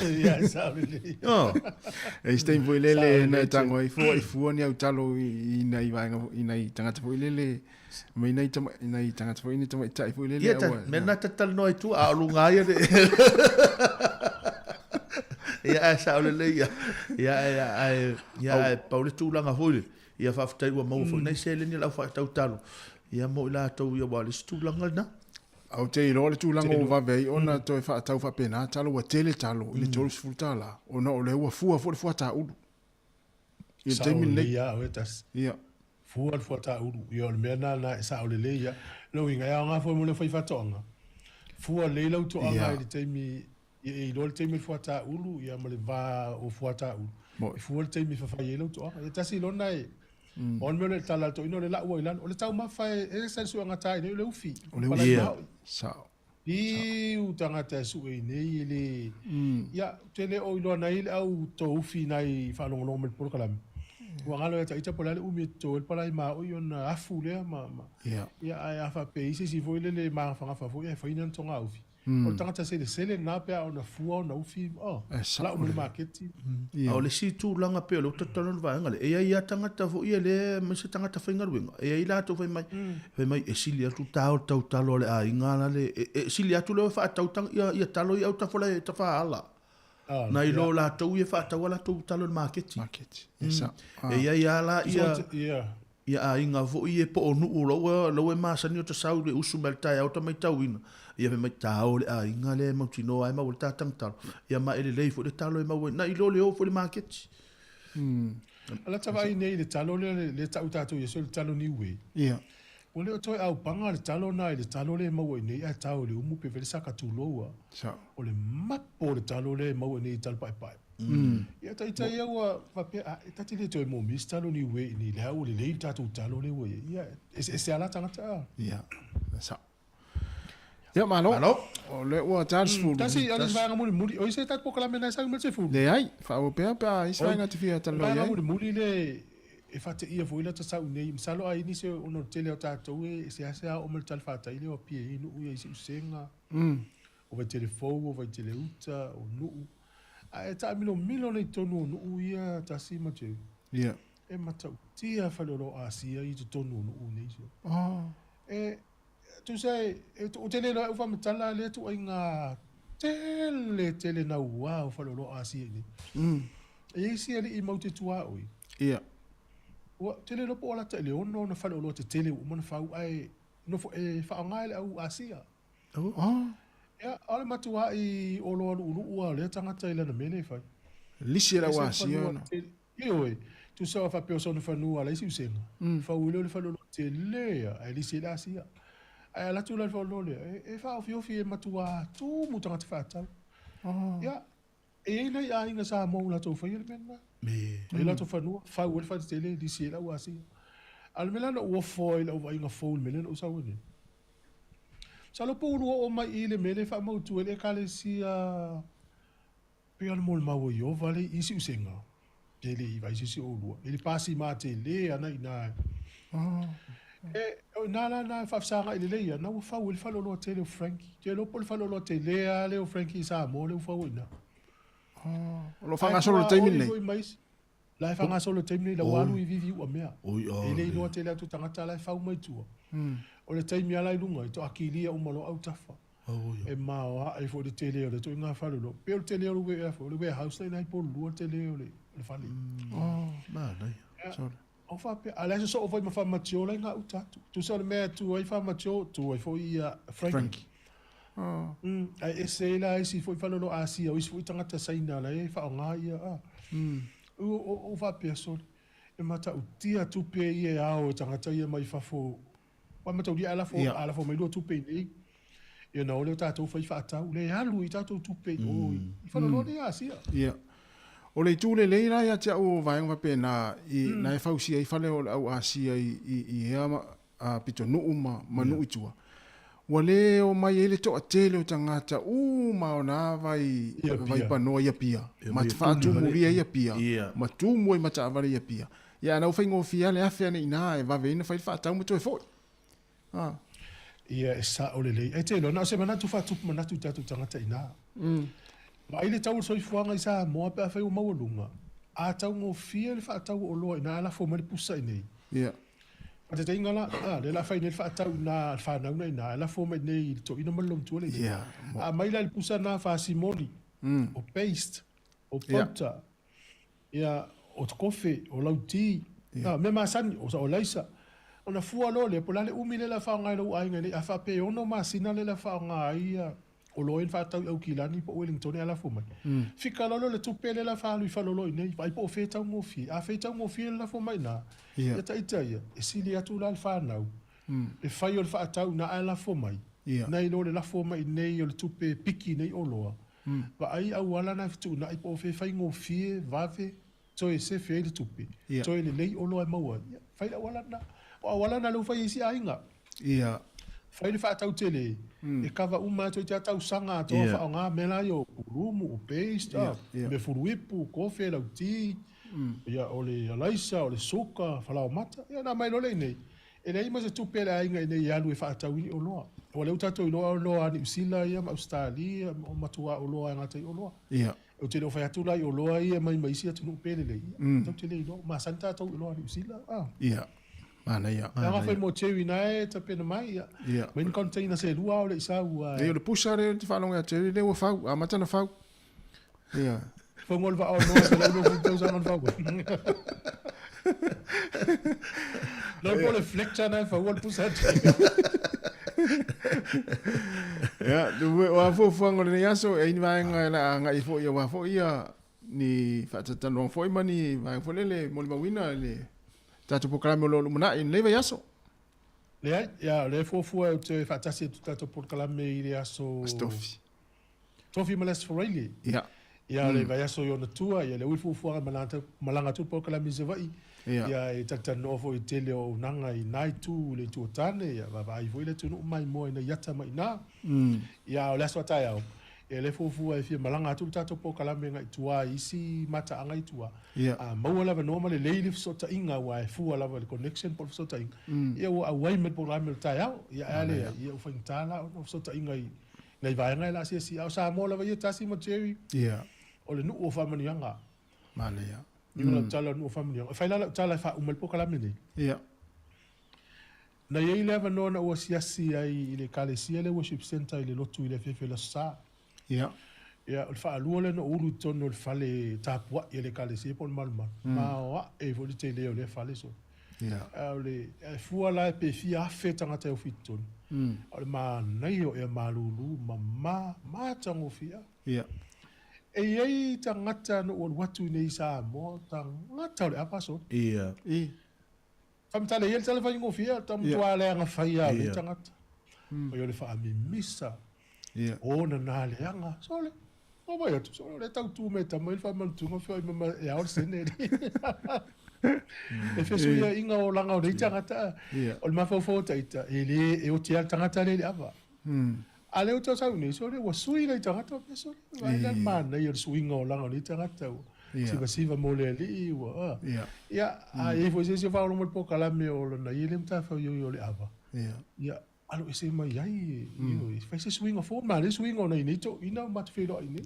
Ia, e sao lelei. Oh. E isi taimi foi lele na e tago ai fua i fua ni au talo i nai vaega i nai tagata foi lele mai nai tama nai tagata foi ni tamaitai foi lele Ia, ta, mea na ta talanoa i tua, a o luga ai le... Ia, ae sao lelei ia. Ia, ae, ae, ia, ae pau le tulaga foi le. Ia, faafetai ua maua foi nai seleni a le au faatau talo. Ia, mo i latou ia, aua o le isi tulaga lena. A ou te iloa le tulaga ua vave ai ona toe faatau faapena talo, ua tele talo i le $30, ona o lea ua fua foi le fuata ulu i le taimi lenei. Sao lelei lava oe tasi. Ia. Fua le fuata ulu. Ia o le mea lena na e sao lelei lava. Lou uiga, e aoga foi mo le faifaatoaga. Fua lelei lau toaga i le taimi, ia e iloa le taimi o le fuata ulu, ia ma le va o fuata ulu. E fua le taimi e fafai ai lau toaga. Ia tasi lona e, o le mea o le tala a le toeaina o le lau ai lalo. O le taumafa e ese le suegata i nei o le ufi. O le ufi. Ia. Sao. Fiu tagata e sue i nei e le ia ou te le o iloa nai le au to ufi nai faalogologo mai le polokalame. Ua galo ia ita po o le a le umi e toto ai le palai maoi ona afu lea ma ma ia ae a faapea i se isi foi lele magafagafa foi ae fai na toga ufi. O le tagata selesele lena pe a ona fua ona ufi oh lau mai le maketi. A o le isi tulaga pei o lea ua tatou talanoa i le vaega lea, e i ai lava tagata foi ia lea aemaise tagata faigaluega, e i ai latou fai mai, fai mai e sili atu ta o le tautalo a le aiga la le, e sili atu le o e faatau ia talo i autafa la e tafaala nai lo latou ia e faatau a latou talo i le maketi. E i ai lava la ia Ia aiga foi e po o nuu lou lou e masani o ta sau le usu mai le taeao ta maitauina, ia fai mai ta o le aiga lea e mautinoa ai maua le ta tagitalo, ia ma e lelei foi le talo e maua ai na i lo le o foi le maketi. Ala ta vaai nei i le talo lea lea tau tatou ia so le talo niue. Ia. Ua le o toe aupaga le talo na i le talo lea e maua i nei ae tao i le umu pe fai le saka tulou a. O le mapo o le talo lea e maua i nei i talo paepae. Ia taitai au ua faapea, a, e ta te le toe mōmia se talo niue i nei, lea ua lelei le tatou talo lea ua i ai. Ia, eseese lava la tagata a. Ia, e sao. Ia, malo. Malo. O lea ua ta le 10. Tasi, o le isi vaega mulimuli, o i se tatou polokalame na e sau mai le 10? Leai, faaauau pea pe a i se vaega e te fia talanoa i ai. Vaega mulimuli le e faateia foi lata sau nei, masalo a i ai nisi ona o le tele o tatou e seasea oo mai le talafatai lea o Apia e i ai nuu ia i Siusega. O Vaitele Fou, o Vaitele Uta, o Nuu. Ae taamilomilo nei totonu o nuu ia Tasi ma Jerry. Ia. E matautia faleoloa Asia i totonu o nuu nei. Oh. E, tusa e, e, ou te le iloa au faamatala lea ituaiga tele tele naua o faleoloa Asia i nei. E i ai isi alii mau te tuaoi. Ia. Ua, ou te le iloa po o lata i le 6 ona faleoloa tetele ua uma ona fau ae nofo, e faaaoga e le au Asia. Ia, o le matuai oloa luuluu lava o lea tagata i lana mea lea e fai. Lisi e le au Asia ona. Ioe, tusa o faapea o sona fanua a leai se usega, fau ai lea o le faleoloa tele a, ae lisi ai le Asia. Ae alu atu la i le faleoloa lea, e faaofiofi e matua tumu tagata faatau. Ia, e i ai nai aiga Samoa ua latou faia le mea lena. E i ai latou fanua, fau ai le faletele, lisi ai le au Asia. A o le mea la na ou ofo ai i lau vaaiga fou i le mea lea na ou sau ai nei, Masalo po ua oo mai i le mea lea e faamautu ai le Ekalesia pei o le molimau a Ieova lea i Siusega, pe le i vaai se isi o oulua, i le pasima tele ana i ina. E, o ina la na e faafesagai lelei ana ua fau ai le faleoloa tele o Frankie. Ou te iloa po o le faleoloa tele lava lea o Frankie i Samoa lea ua fau ai i ina. O lo o faagasolo i le taimi lenei. La e faagasolo i le taimi lenei, la ua alu i vivi uamea. E le iloa tele atu tagata la e fau mai tua. O le taimi lava la i luga, i toakilia uma loa autafa. E maoae foi le tele o le ituaiga fale o lo o. Pei o le tele o le, o le warehouse la i ina i Pololua le tele o le fale. Ia, o faapea, a o la e sosoo foi ma Famatio la i gauta atu. Tusa o le mea e tu ai Famatio, tu ai foi ia Frankie. Ae ese ai la isi foi faleoloa Asia, o isi foi tagata Saina la e faaaoga ia a. Ua faapea, sole, e matautia tupe ia e ao e tagata ia mai fafo. Ua mataulia a lafo, a lafo mai lua tupe i nei, ia ona o lea o tatou fai faatau, lea e alu i tatou tupe i o i faleoloa nei a Asia. Ia. O le itu lelei la ia te au o vaega faapena i na e fausia ai fale o le au Asia i ea pitonuu ma nuu i tua, ua le omai ai le toatele o tagata uma o na vai vaipanoa i Apia, ma faatumulia i Apia, ma tumu ai ma taavale i Apia. Ia, ana ua faigofie lava le afe ane i ina e vave ai ona fai le faatau ma toe foi. Ia, e sao lelei. Ae te iloa, na o se manatu faatupu manatu i tatou tagata i ina. Vaai le tau o le soifuaga i Samoa pe afai ua maualuga, a taugofie le faatau o oloa i ina ae lafo mai le pusa i nei. Ia. Faataitaiga la, a, lea o le a fai nei le faatau i ina a le fanau na i ina, ae lafo mai i nei i le toeaina ma le olomatua le i nei. A aumai la i le pusa lena fasimoli, o paste, o pauta, ia, o kofe, o lauti, a, mea masani, o laisa. Ona fua loa lea, po o le a le umi lea o le a faaaoga ai lou aiga i nei, a faapea e 6 masina lea o le a faaaoga ai oloa ia na faatau i Aukilani po o Wellington ae lafo mai. Fika loa lea o le tupe lea o le a faaalu i faleoloa i nei, vaai po o fea e taugofie. A fea e taugofie le lafo mai i ina, ia ita ia, e sili atu la le fanau le fai o le faatau i ina ae lafo mai, nai lo le lafo mai i nei o le tupe e piki nei oloa. Vaai auala na e fetuunai po o fea e faigofie, vave. Toe sefe ai le tupe, toe lelei oloa e maua ai, ia, fai le auala lena. O auala na lea ua fai e isi aiga. Ia. Fai le faatau tele, e kava uma atu ai te tausaga atoa faaaoga mea la ia o pulumu, o paste, mea fuluipu, kofe, lauti, ia, o le alaisa, o le suka, falaomata. Ia ona aumai loa lea i inei. E leai ma se tupe a le aiga i inei e alu e faatau i ni oloa. Aua o lea ua tatou iloa o oloa a Niu Sila ia ma Ausetalia, o matua oloa e gata i oloa. Ia. Ou te le o fai atu la i oloa ia mai ma isi atunuu pe lelei. Ia, tatou te le iloa. Ua masani tatou i oloa a Niu Sila. Ah. Ia. Manaia. Leaga foi mo Jerry na e tapena mai. Ia. Ia. Mai ni container se lua o le i sau. Ia, o le pusa lea ou te faalogo ia Jerry lea ua fau, amata ona fau. Ia. Fauga o le vaa o Noa 120 tausaga na fau ai. Lou po le fletcher na e faua le pusa atu. Ia, o a fuafuaga o lenei aso, e ai ni vaega e le a agai foi aua foi ia ni faatatalanoaga foi ma ni vaega foi lele e molimauina i le tatou polokalame o lo o lumanai i lenei vaiaso. Leai, ia, o lea e fuafua ou te faatasi atu i le tatou polokalame i le aso... Aso Tofi. Tofi ma le Aso Faraile. Ia. Ia, le vaiaso i ona tua, ia, lea ua i fuafuaga e malaga, malaga atu le polokalame i Savaii. Ia. Ia, e talatalanoa foi i le tele o auaunaga i na itu, i le itu o tane, ia, vaavaai foi le atunuu maimoa i nai ata ma i ina. Ia, a o le aso a taeao, ia, lea e fuafua e fia malaga atu le tatou polokalame agai i tua i isi mataaga i tua. Ia. A maua le avanoa ma lelei le fesootaiga, aua e fua lava i le connection po o le fesootaiga, ia, ua auai mai le polokalame o le taeao. Ia, ae a leai, ia, ua faigata la ona o fesootaiga i Nei vaega e la asiasi, a o Samoa lava ia tasi ma Jerry. Ia. O le nuu o faamanuiaga. Manaia. Iu lau tala o le nuu o faamanuiaga. E fai la lau tala e faauma ai le polokalame nei. Ia. Na i ai le avanoa na ou asiasi ai i le Ekalesia le Worship Centre i le lotu i le afiafi o le Aso Sa. Ia. Ia, o le faalua lea na ou ulu i totonu o le fale tapuai a le Ekalesia po o le malumalu. Maoae foi le tele o lea fale sole. Ia. A o le, e fua la pe fia afe tagata e ofi i totonu. A o le manaia o ea malulu, mama, matagofie. Ia. E i ai tagata na ou alu atu i nei i Samoa, tagata o le ava sole. Ia. I. Faamatala ia le tala faigofie, o le matua leaga fai lava o nei tagata. Oi o le faamimisa. Ia. O na nā leaga, sole. O mai atu, sole, o le tau tū me tama i le faamanutuga feoi ma e ao le sene. E fesuia inga o langa o nei tagata. O le mafaufau o taita, e le, e oti a le tagata le i le ava. A lea ua tau sau nei, sole, ua sui nei tagata o mea sole. Vaai la le manaia o le suiga o langa o nei tagata. Ua sivasiva mo le alii, ua, ia, a i ai foi se isi o faaologo mai le polokalame o lana ia lea matafaioi o le ava. Ia, alo ese mai ai, ioe, fai se suiga fou, manaia suiga o nai nei toeaiina ua matou feiloai nei.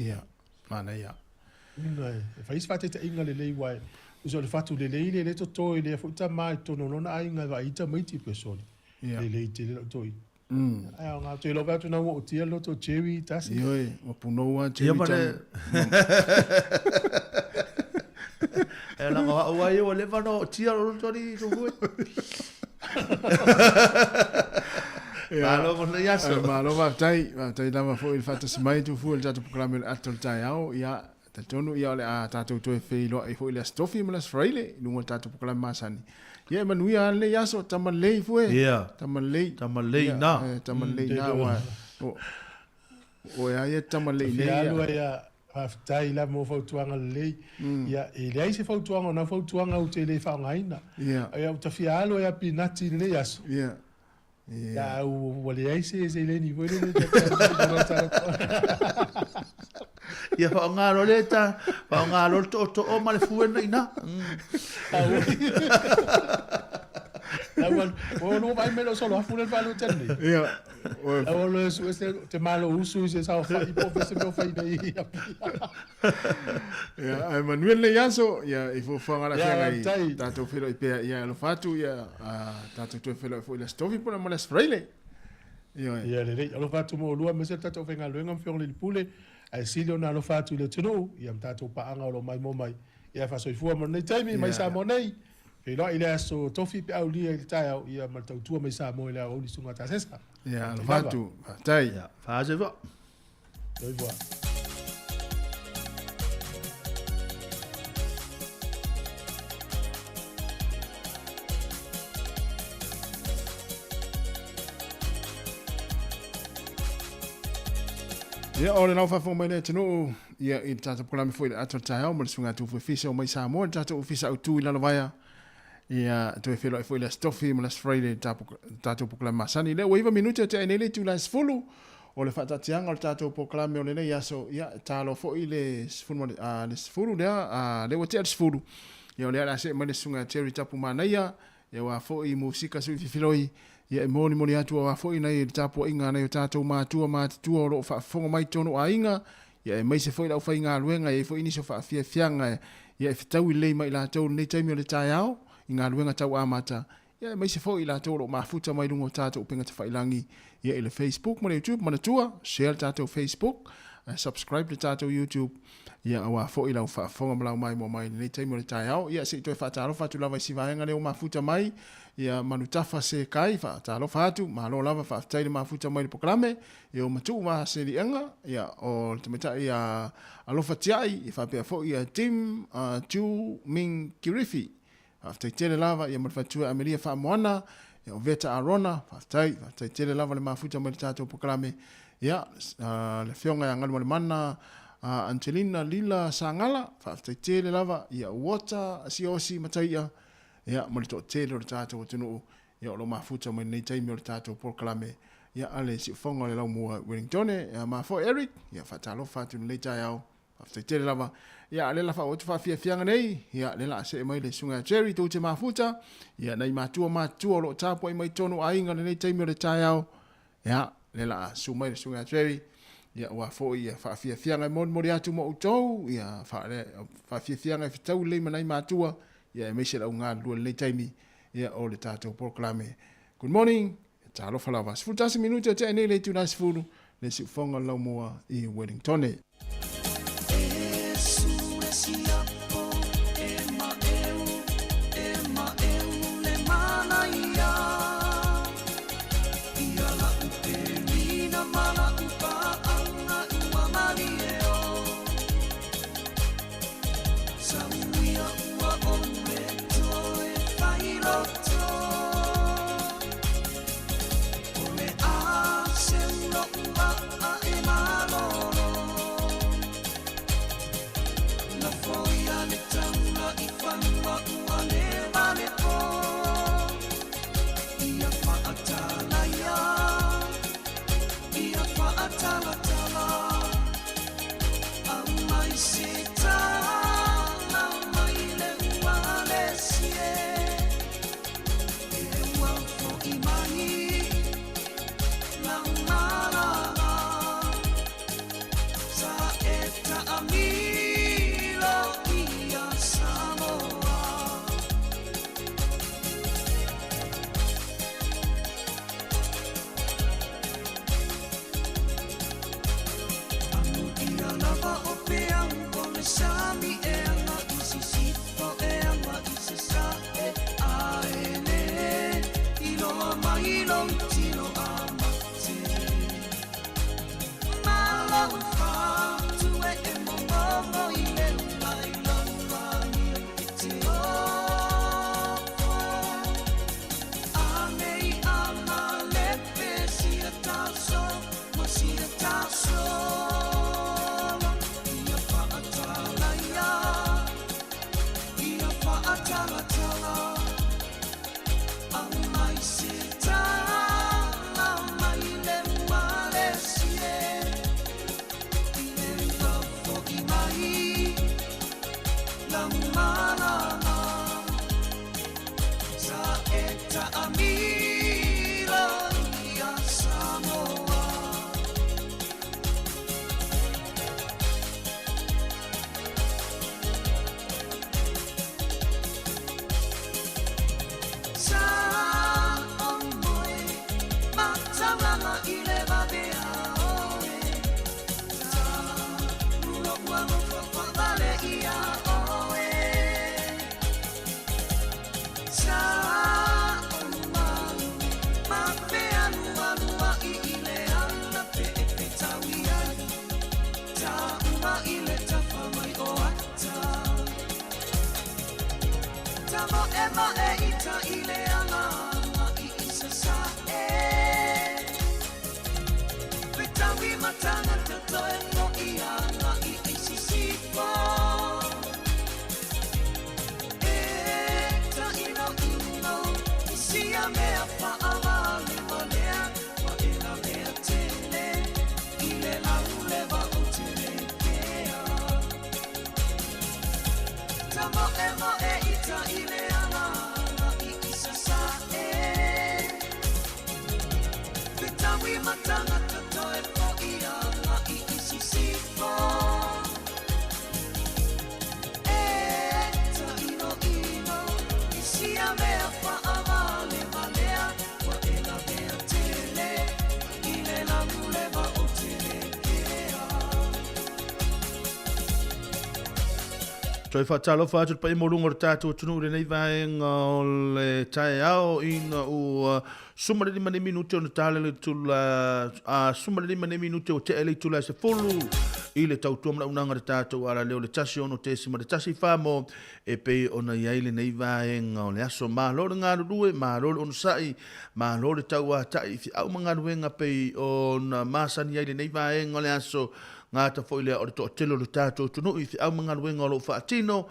Ia, manaia. Ina e fai se faataitaiga lelei aua e tusa o le fatu lelei lea lea e toto e lea foi tama i totonu o lona aiga e vaai i tamaiti pe sole. Lelei tele lau toeaina. Ae aoga atu e love atu na ua ootia le loto o Jerry tasi. Ioe, ua punou lava Jerry Ia ma le E leaga o au lava ia ua leva ona ootia lou loto alii Tufue. Malo mo lenei aso. Malo faafetai, faafetai lava foi i le faatasi mai Tufue i le tatou polokalame o le Ata o le Taeao. Ia, talitonu ia o le a tatou toe feiloai foi i le Aso Tofi ma le Aso Faraile i luga o le tatou polokalame masani. Ia e manuia lava lenei aso, tama lelei Fue. Ia. Tama lelei. Tama lelei ina. Ia, tama lelei ina aua o oe lava ia tama lelei nei. Fia alu ai a faafetai lava mo fautuaga lelei. Ia, e leai se fautuaga, o nau fautuaga ou te le faaaogaina. Ia. Ia, ou te fia alu ai a Pinati i lenei aso. Ia. Ia, ua leai se seleni foi lele ta te alu ai i tala Ia faaaoga loa le ta, faaaoga loa le tootoo ma le fue na ina. Ua lua vaai mai lou solo afu le faalu tele nei. Ia. Ua lua sue se te malo usu i se saofai po o se mea o fai nei i Apia. Ia, ae manuia lenei aso, ia, i fuafuaga la feagai, tatou feiloai pea, ia, alofa atu, ia, tatou toe feiloai foi i le Aso Tofi po o le Aso Faraile. Ioe. Ia, lelei, alofa atu mo oulua aemaise le tatou aufaigaluega ma Afioga i le Pule, ae sili ona alofa atu i le atunuu, ia ma tatou paaga o lo o maimoa mai. Ia, faasoifua mo lenei taimi, mai Samoa nei, feiloai i le Aso Tofi pe aulia i le taeao, ia, ma le tautua mai Samoa i le aoauli Susuga Tasesa. Ia, alofa atu, faafetai. Ia, faasoifua. Soifua. Ia, o le lau faafofoga mai le atunuu, ia, i le tatou polokalame foi i le ata o le taeao ma le susuga Tufu Efisa o mai Samoa, le tatou ofisa autu i Lalovaea. Ia, toe feiloai foi i le Aso Tofi ma le Aso Faraile i le tatou polokalame masani. Lea ua 9 minute o tea ai nei le itula e 10 o le faataatiaga o le tatou polokalame o lenei aso. Ia, e talo foi le 10, le 10 lea, lea ua tea le 10. Ia, o lea o le a see mai le susuga Jerry Tapu Manaia, Ia aua foi musika sui fifiloi, ia e molimoli atu aua foi nai le tapuaiga a nai o tatou matua matutua o lo o faafofoga mai totonu o aiga, ia aemaise foi le aufaigaluega, e i ai foi nisi o faafiafiaga ia e fetaui lelei ma i latou i lenei taimi o le taeao i galuega tau amata, ia aemaise foi i latou o lo o mafuta mai luga o tatou upega tafailangi ia i le Facebook ma le YouTube. Manatua, share le tatou Facebook, subscribe le tatou YouTube, Ia, aua foi lau faafofoga ma lau maimoa mai i lenei taimi o le taeao. Ia, se i toe faatalofa atu lava i si vaega lea ua mafuta mai, ia Manutafa Sekai, faatalofa atu, malo lava, faafetai le mafuta mai i le polokalame. Ia, ua matuu ma se liega, ia, o le tamaitai ia Alofa Tiai, ia faapea foi ia Tim uh, Chu Ming Kirifi. Faafetai tele lava, ia ma le faletua Amelia Faamoana, ia o Veta Arona, faafetai, faafetai tele lava le mafuta mai le tatou polokalame. Ia, uh, le afioga ia Galumalemana uh, Angelina Lila Sangala, faafetai tele lava, ia Uota Siosi Mataia, ia ma le toatele o le tatou atunuu, ia o lo mafuta mai lenei taimi o le tatou polokalame. Ia ale siufoga o le laumua Wellingtone, ia ma foi Eric, ia faatalofa atu lenei taeao. Faafetai tele lava. Ia, lea la faaauau atu faafiafiaga nei, ia, lea la see mai le susuga ia Jerry tou te mafuta, ia, nai matua matutua o lo o tapuai mai totonu o aiga lenei taimi o le taeao, ia, lea la susu mai le susuga ia Jerry, ia, aua foi ia faafiafiaga e molimoli atu mo outou, ia, faafiafiaga e fetaui lelei ma nai matua, ia, aemaise le au galulue i lenei taimi, ia, o le tatou polokalame. Good morning. Talofa lava. 11 minute o tea nei le itula e 10, le siufoga o le laumua i Wellingtone. Toe faatalofa atu le paia maualuga o le tatou atunuu i lenei vaega o le taeao ina ua 15 nei minute ona tala le itula a 15 nei minute ua tea le itula e 10 i le tautua ma le auaunaga a le tatou alaleo le 16.14 mo e pei ona i ai lenei vaega o le aso. Malo le galulue, malo le onosai, malo le tauatai i feau ma galuega pei ona masani ai lenei vaega o le aso. Gata foi lea o le toatele o le tatou atunuu i feau ma galuega o lo o faatino.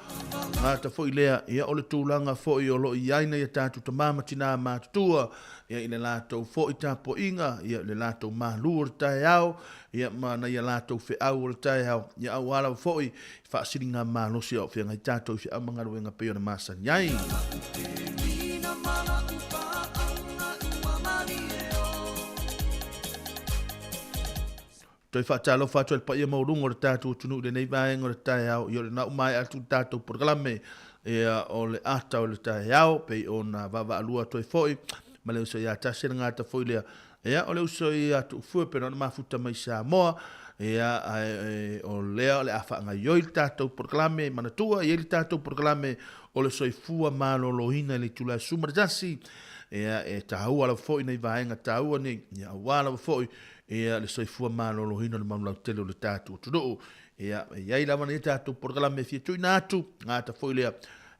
Gata foi lea ia o le tulaga foi o lo o i ai nai a tatou tama ma tinā matutua ia i le latou foi tapuaiga ia i le latou malu o le taeao ia ma nai a latou feau o le taeao ia aua lava foi faasiligamalosi a o feagai tatou i feau ma galuega pei ona masani ai. Toe faatalofa atu ai le paia maualuga o le tatou atunuu i lenei vaega o le taeao, ia o lena ua maea atu le tatou polokalame ia o le ata o le taeao pei ona vaavaalua atu ai foi ma le uso ia Tasi le gata foi lea ia o le uso ia Tuufue pei ona mafuta mai Samoa ia ae o lea o le a faagaioi le tatou polokalame manatua e i ai le tatou polokalame o le soifua maloloina i le itula e 11 ia e taua lava foi nei vaega taua nei ia aua lava foi ia le soifua maloloina o le manulautele o le tatou atunuu. Ia, e i ai lava nei tatou polokalame e fia tuuina atu, gata foi lea,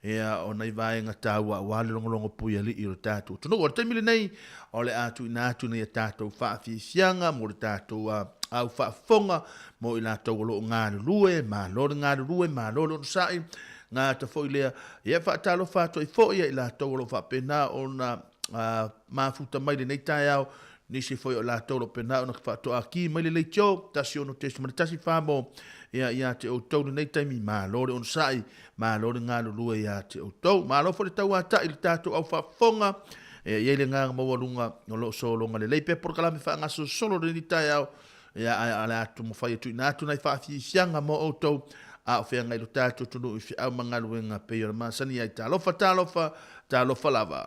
ia, o nai vaega taua aua le logologo pui alii o le tatou atunuu. O le taimi lenei, o le a tuuina atu nei a tatou faafiafiaga mo le tatou au faafofoga mo i latou o lo o galulue, malo le galulue, malo le onosai, gata foi lea, ia faatalofa atu ai foi ia i latou o lo o faapena ona mafuta mai lenei taeao Nisi foi o latou o lo o pena ona faatoaki mai le leitio, 16.14 mo ia ia te outou lenei taimi, malo le onosai, malo le galulue ia te outou. Malo foi le tauatai i le tatou au faafofoga, e i ai le agaga maualuga o lo o sologa lelei pea polokalame faagasolosolo lenei taeao, ia ae o le a taumafai e tuuina atu nai faafiafiaga mo outou a o feagai lo tatou atunuu i feau ma galuega pei ona masani ai. Talofa, talofa, talofa lava.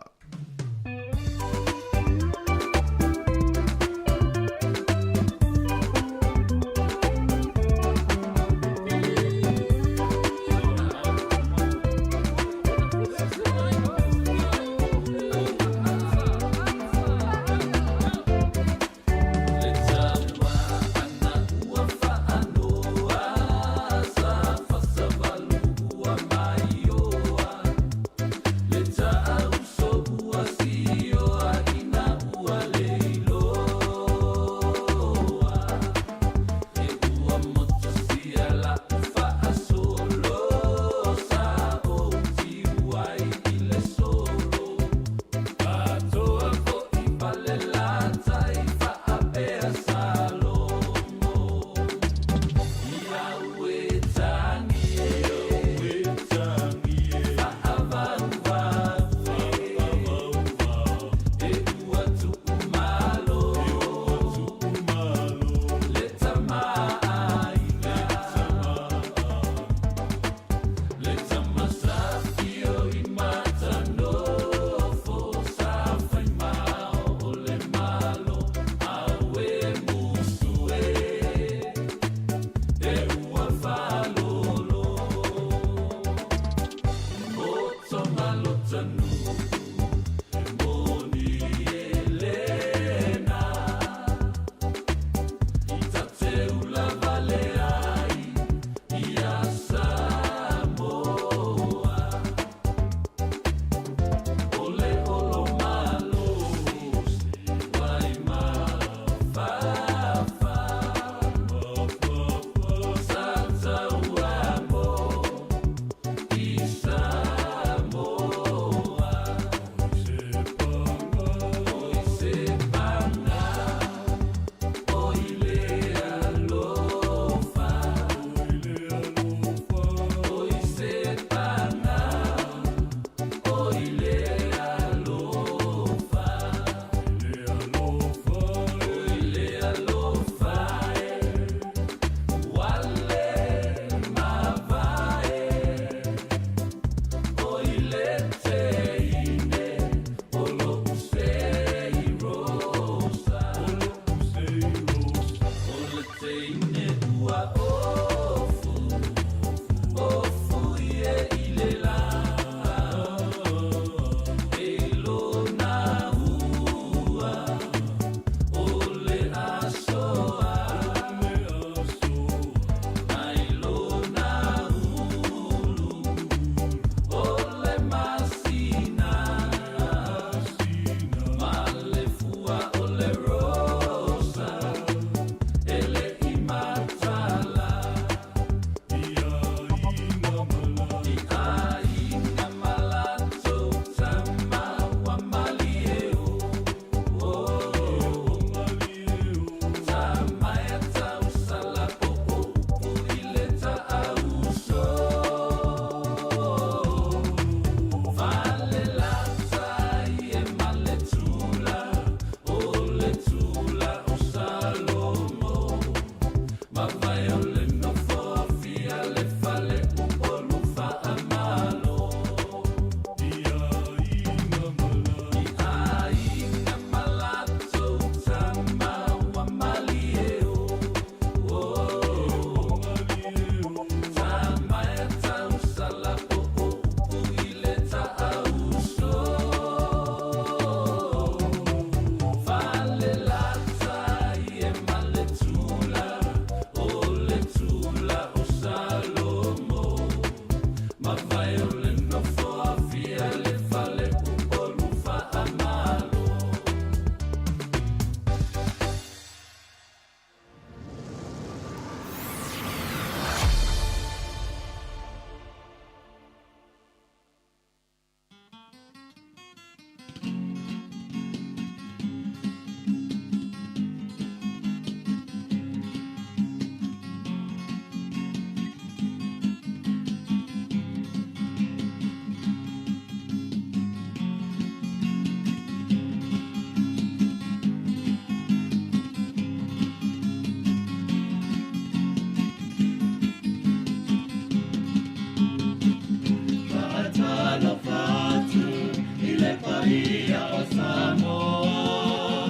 paia o Samoa,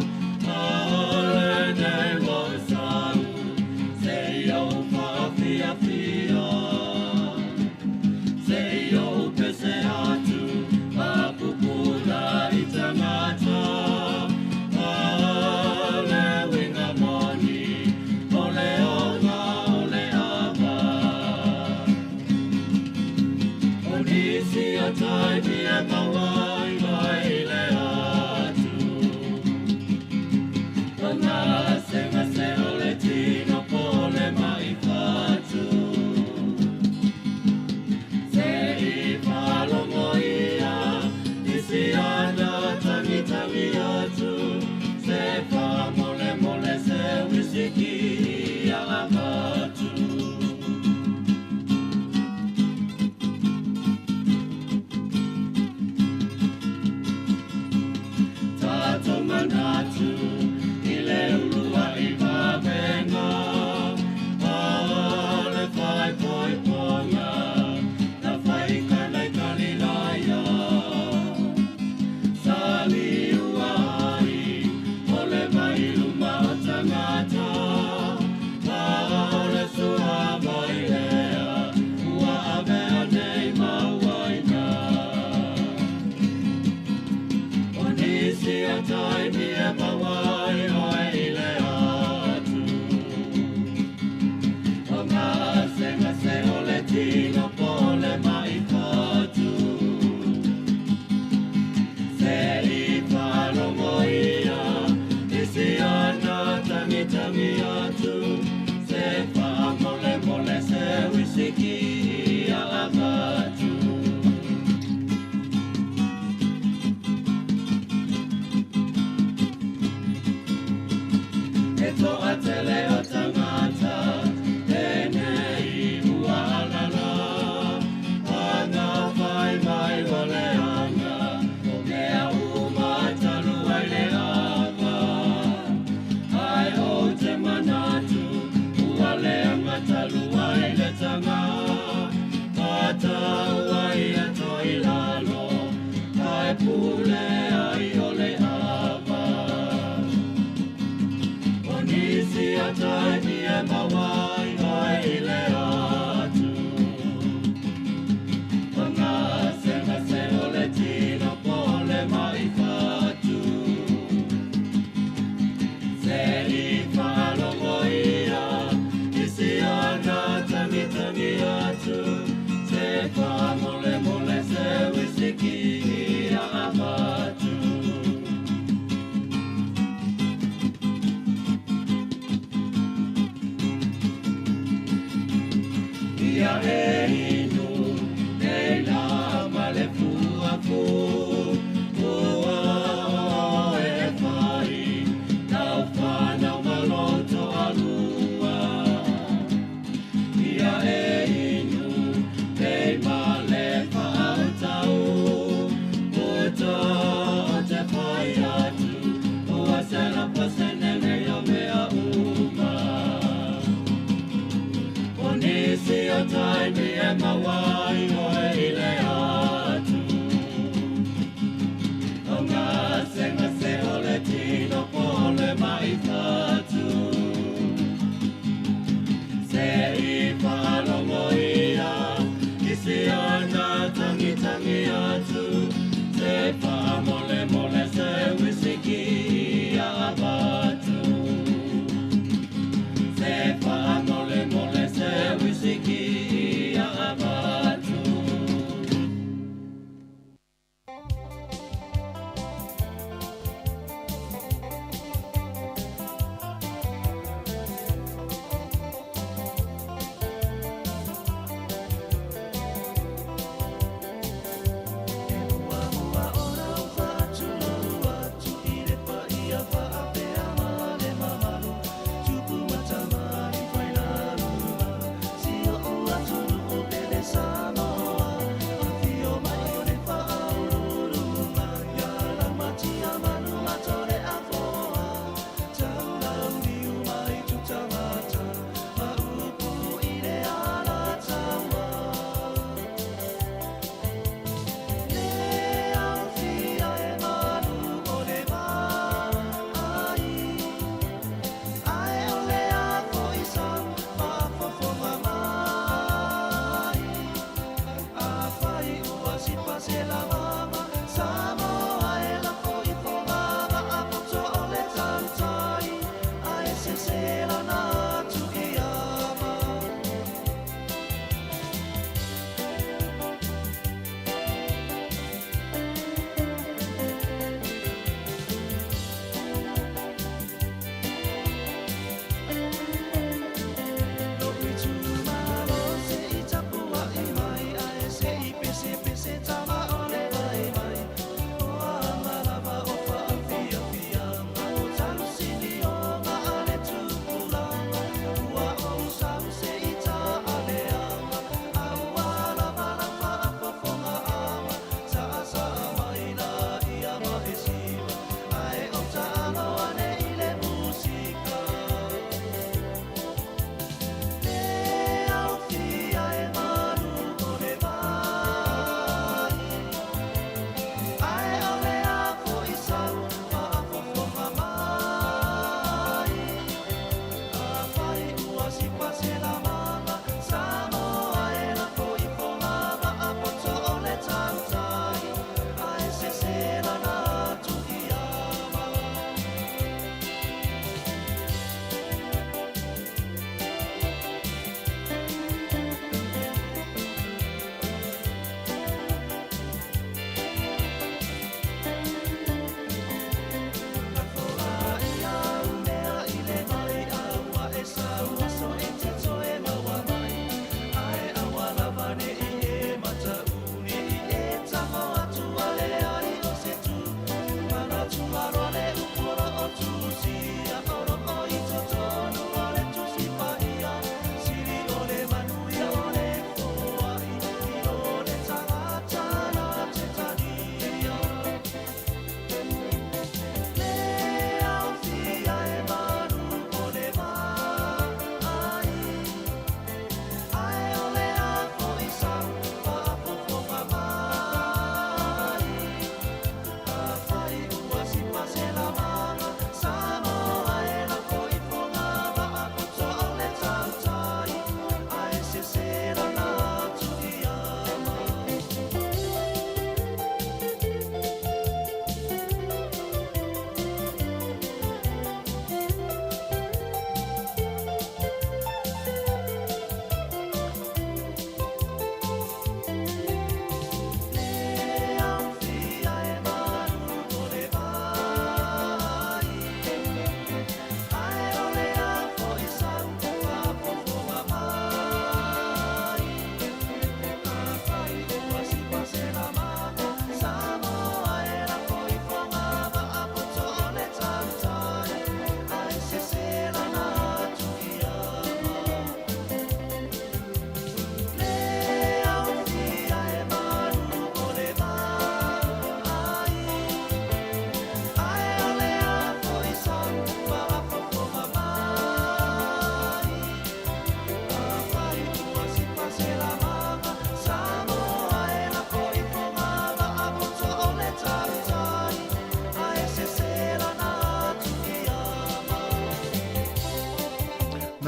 a o lenei ua ou sau, se i ou faafiafia. Se i ou pese atu, a pupula i tagata, a o le uiga moni, o le oga o le ava. O nisi o taimi e maua ai mai le atu, o gasegase o le tino po o le ma'i fatu. Se i faalogo ia i si ana tagitagi atu, se faamolemole se uisiki ia avatu. Tatou manatu i le uluai vavega, a o le faaipoipoga na fai i Kana i Kalilaia. Sa liua ai o le vai i luma o tagata, a o le suavai lea ua avea nei ma uaina. O nisi o taimi e maua ai oe i le atu, o gasegase o le tino po o le ma'i fatu. Se i faalogo ia i si ana tagitagi atu, se faamolemole se uisiki ia avatu. E toatele o tagata, lenei ua alala, aga fai mai ua leaga, o mea uma talu ai le ava. Ae ou te manatu, ua leaga talu ai le taga, a tau ai e toilalo, ae pule ai o le ava. O nisi o taimi e maua ai oe i le atu, o gasegase o le tino po o le ma'i fatu. Se i faalogo ia i si ana tagitagi atu, se faamolemole se uisiki ia avatu.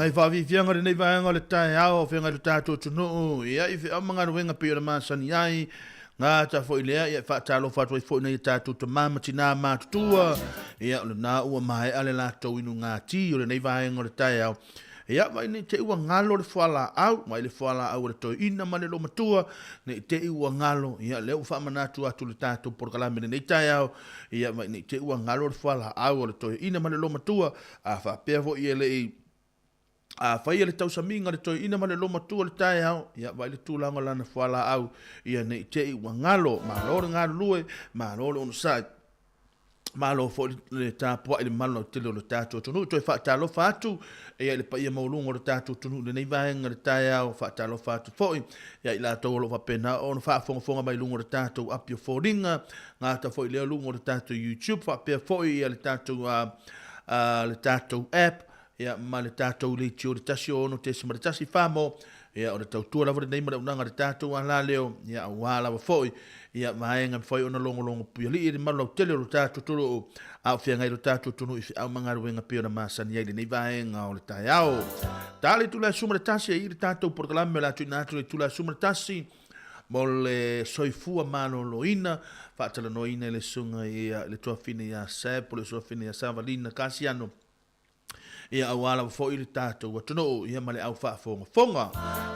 Nai faafiafiaga o lenei vaega o le taeao o feagai lo tatou atunuu, ia, i feau ma galuega pei ona masani ai, gata foi lea, ia, e faatalofa atu ai foi nai a tatou tama ma tinā matutua, ia, o lena ua maea le latou inugati o lenei vaega o le taeao. Ia, vaai ne i te i ua galo le fualaau, vaai le fualaau a le toeaina ma le loomatua, ne i te i ua galo, ia, lea ua faamanatu atu le tatou polokalame i lenei taeao, ia, vaai ne i te i ua galo le fualaau a le toeaina ma le loomatua, A faapea foi e le i a faia le tausamiga le toeaina ma le lomatua le taeao, ia vaai le tulaga o lana fualaau, ia ne i te i ua galo. Malo le galulue, malo le onosai. Malo foi le tapuai i le mamalu lautele o le tatou atunuu. Toe faatalofa atu ia i le paia maualuga o le tatou atunuu i lenei vaega i le taeao. Faatalofa atu foi ia i latou o lo o faapena ona faafogafoga mai i luga o le tatou api o foliga, gata foi lea luga o le tatou YouTube, faapea foi ia le tatou le tatou app ia, ma le tatou leitio le 106.1 Famo, ia, o le tautua lava lenei ma le auaunaga a le tatou alaleo, ia, aua lava foi ia vaega mafai ona logologo puialii i le malu lautele o lo tatou atunuu, a o feagai lo tatou atunuu i feau ma galuega pei ona masani ai lenei vaega o le taeao. Ta le itula e 11 e i le tatou polokalame o le a tuuina atu le itula e 11 mo le soifua maloloina, faatalanoaina i le susuga i le tuafine ia Seb po o le suafine ia Savalina Kasiano, ia aua lava foi le tatou atunuu ia ma le au faafogafoga.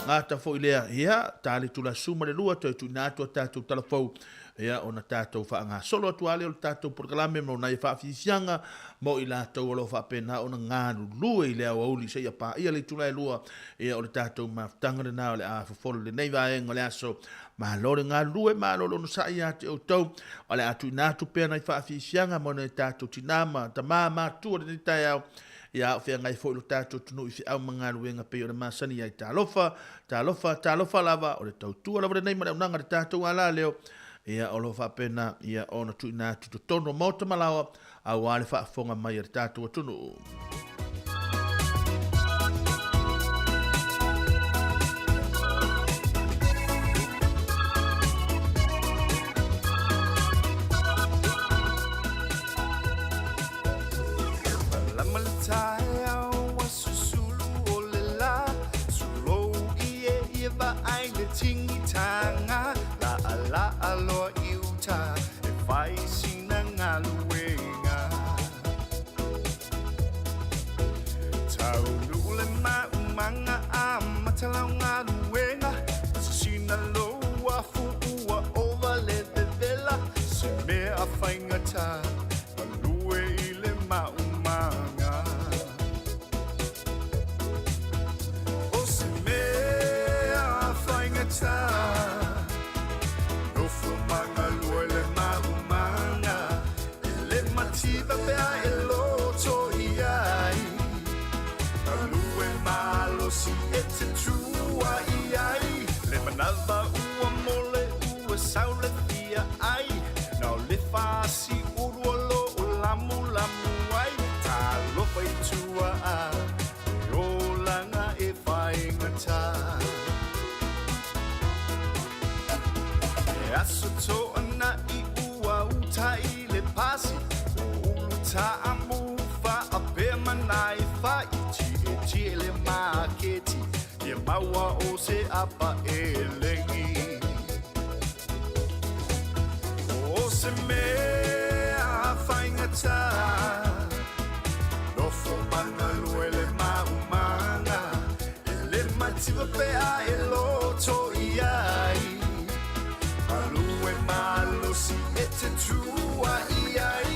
Gata foi lea, ia ta le itula 12 toe tuuina atu a tatou tala fou, ia ona tatou faagasolo atu lava lea o le tatou polokalame mo nai faafiafiaga mo i latou o lo o faapena ona galulue i le aoauli seia paia le itula e 2. Ia o le tatou mafutaga lena o le a fofolo i lenei vaega o le aso. Malo le galulue, malo le onosai ia te outou. O le a tuuina atu pea nai faafiafiaga mo nai tatou tinā ma tamā matua i lenei taeao. Ia a o feagai foi lo tatou atunuu i feau ma galuega pei ona masani ai. Talofa, talofa, talofa lava, o le tautua lava lenei ma le auaunaga a le tatou alaleo. Ia o lo o faapena ia ona tuuina atu i totonu o maota ma laoa aua le faafofoga mai a le tatou atunuu. Malama le taeao ua susulu o le lā Sulou i e ia vaai le tingitaga Laalaa loa i uta e fai sina galuega Taunuu le maumaga amata lau galuega Sina lou afu ua ova le vevela Se mea faigata galue i le maumaga O se mea faigata Nofo magalue le maumaga E le mativa pea e loto i ai Galue malosi e te tua i ai Le manava ua mole ua sau le fia ai Na o le fasi ulu o lo o lamulamu ai Talofa i tua a te olaga e faigata E aso toanai ua uta i le pasi O ulu taamu faapea manai fai Tietie le maketi ia maua o se apa elegi O se mea faigata Nofo magalue le maumaga E le mativa pea e loto i ai Galue malosi e te tua i ai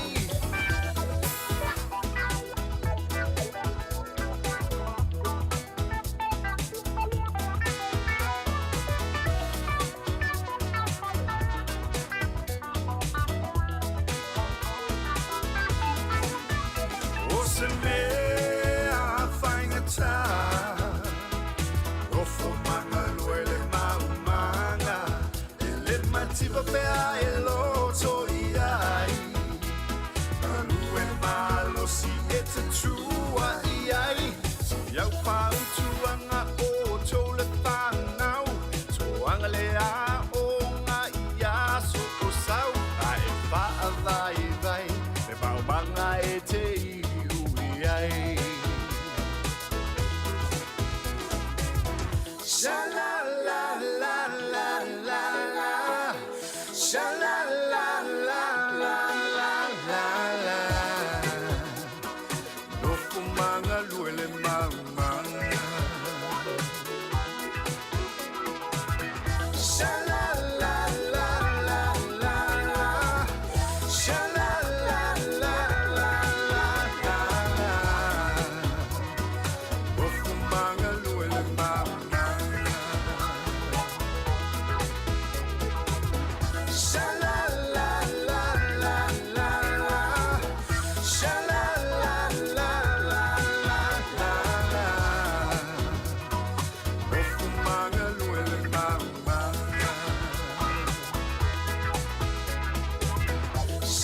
O se mea faigata Nofo magalue le maumaga E le mativa pea e loto i ai Galue malosi e te tua i ai Si au fautuaga o tou le fanau Toaga le aoga i aso o sau A e faavaivai le maumaga e te iui ai.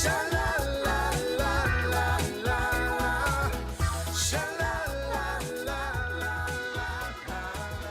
Sha la la la la la la. Sha la la la la la la.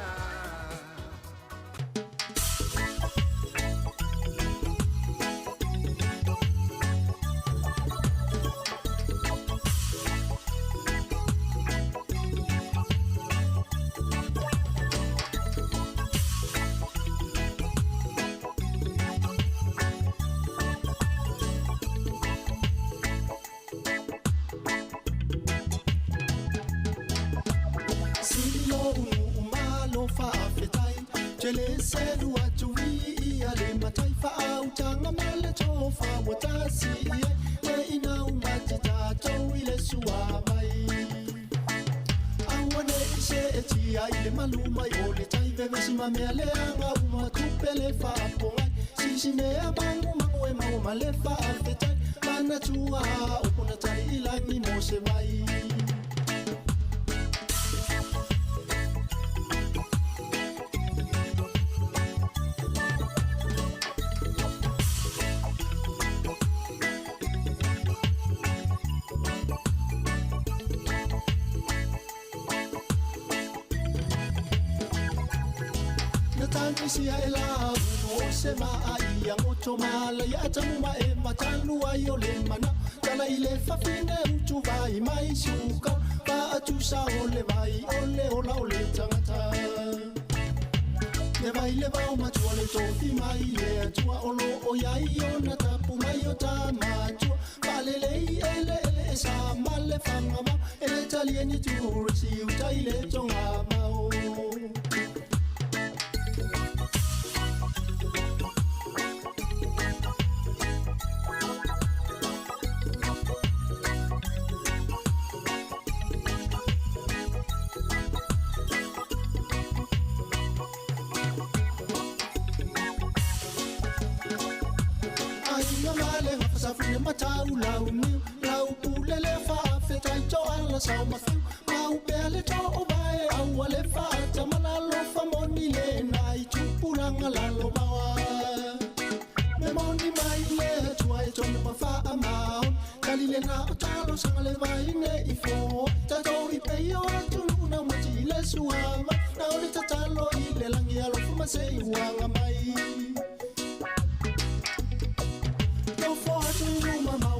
Sililo unu umalo faafetai Tele selu atu i ia le matai Faautaga ma le tofa ua tasi i ai Le ina umati tatou i le suavai Aua nei seetia i le malu mai o le tai Vevesi ma mea leaga uma tupe le faapogai Sisimea magumagu e maua ma le faafetai Manatua upu na tali i lagi mo se vai. Na tagisia e la o se maa ia ngoto mala ia tamu ma e matalua i o le mana tala i le fafine utu vai mai suka pa atusa o le vai o le ola o le tangata le vai le vao matua le tofi mai le atua o lo o iai o na tapu mai o tamatua palelei ele ele e sa male fanga ma ele talieni tu resi uta i le tonga mao. Aiga male hafasafune matau lau niu lau pule le faafetai to ala sao mafiu mau pea le to o vae aua le faatamala lofa moni le na i tupulaga lalo maoa me moni mai le atua e tonu ma faamaoni tali le na o talosaga le vaine i fo tatou i pei o atunuu naumati i le suava na o le tatalo i le lagi alofa ma se i uaga mai.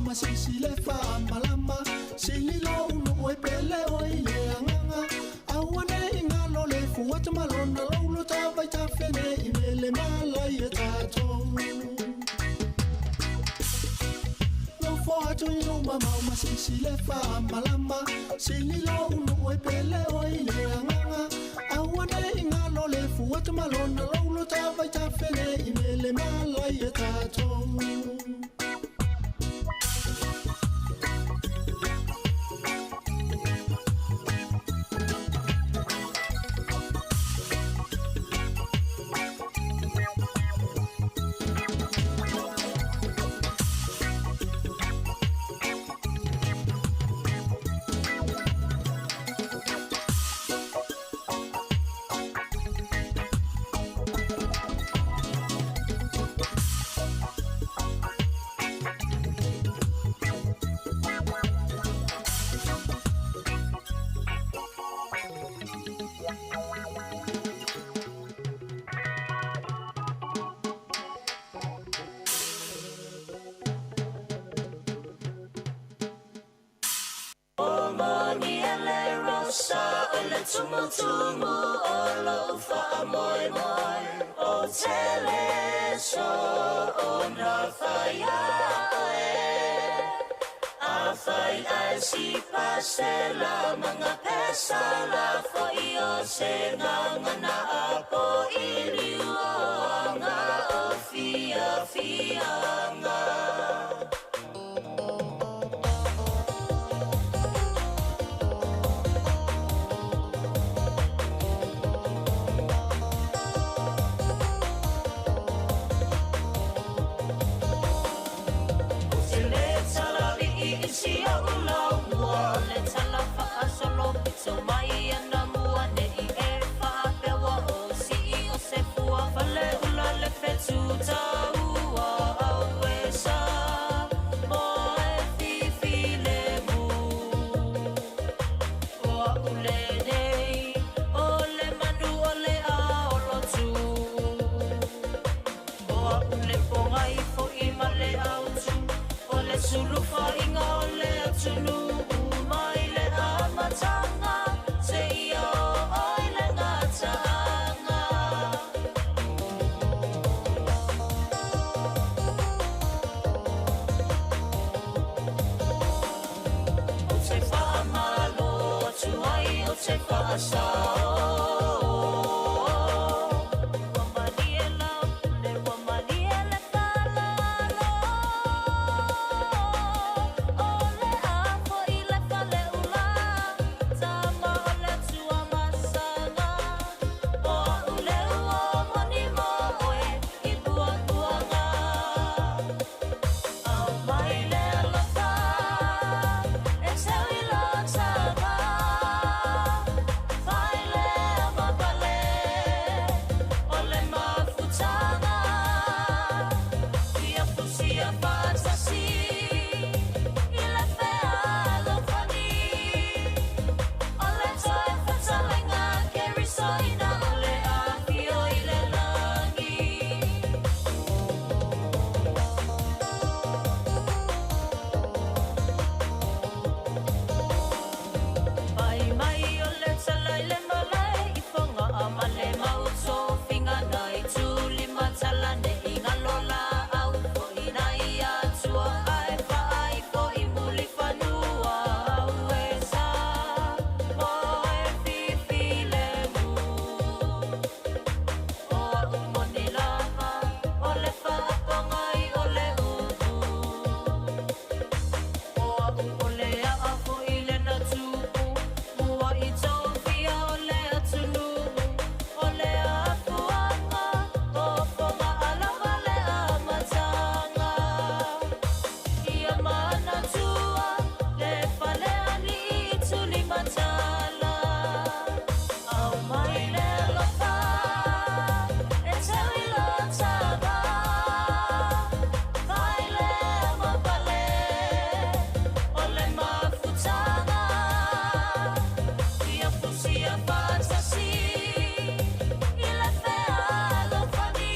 Masisi le faamalama sililo unu e pele o i le agaga aua nei galo le fuata malona loulo tavai tafene i mele malai e tatou Lofo atu i luma mau masisi le faamalama sililo unu e pele o i le agaga aua nei galo le fuata malona loulo tavai tafene i mele malai e tatou. Tumu tumu o lo wha moi moi o tele so o na whai e a whai ai si pasela mga pesa la fo i o se nganga na apo i riu o anga o fia fianga. Sulufaiga o le atunuu mai le amataga seia oo i le gataaga. Ou te faamalo atu ai, ou te faasao. Ua malie lau pule, ua malie le faaaloalo. O le a foi le faleula, tama o le Atua masaga. O au le ua moni mo oe i puapuaga. Aumai le alofa e teu i lo tama. Fai lea ma pale o le mafutaga. Ia fusia faatasi i le fealofani. O le toe fetalaiga Keriso ina o le afio i le lagi. Pai mai o le tala i le malae i Fogaa ma le mau tofiga nai Tulimatala ne i galo laau foi nai Atua ae faaifo i Mulifanua au e sa mo e fifilemu. O au moni lava o le faapagai o le upu. O au o le aa foi le na tupu mua i tofia o le atunuu. O le afuaga o Fogaa lava le amataga. Ia manatua le fale alii Tulimatala. Aumai le alofa e teu i lo tama. Fai lea ma pale o le mafutaga. Ia fusia faatasi i le fealofani.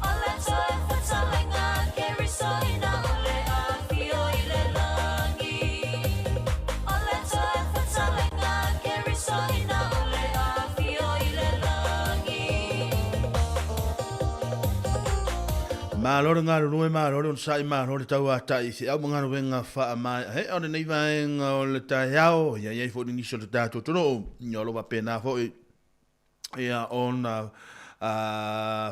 O le toe fetalaiga Keriso ina o le afio i le lagi. O le toe fetalaiga Keriso ina o le afio i le lagi. Malo le galulue, malo le onosai, malo le tauatai i feau ma galuega faamaeaea o lenei vaega o le taeao. Ia i ai foi nisi o le tatou atunuu, ia o lo o faapena foi ia ona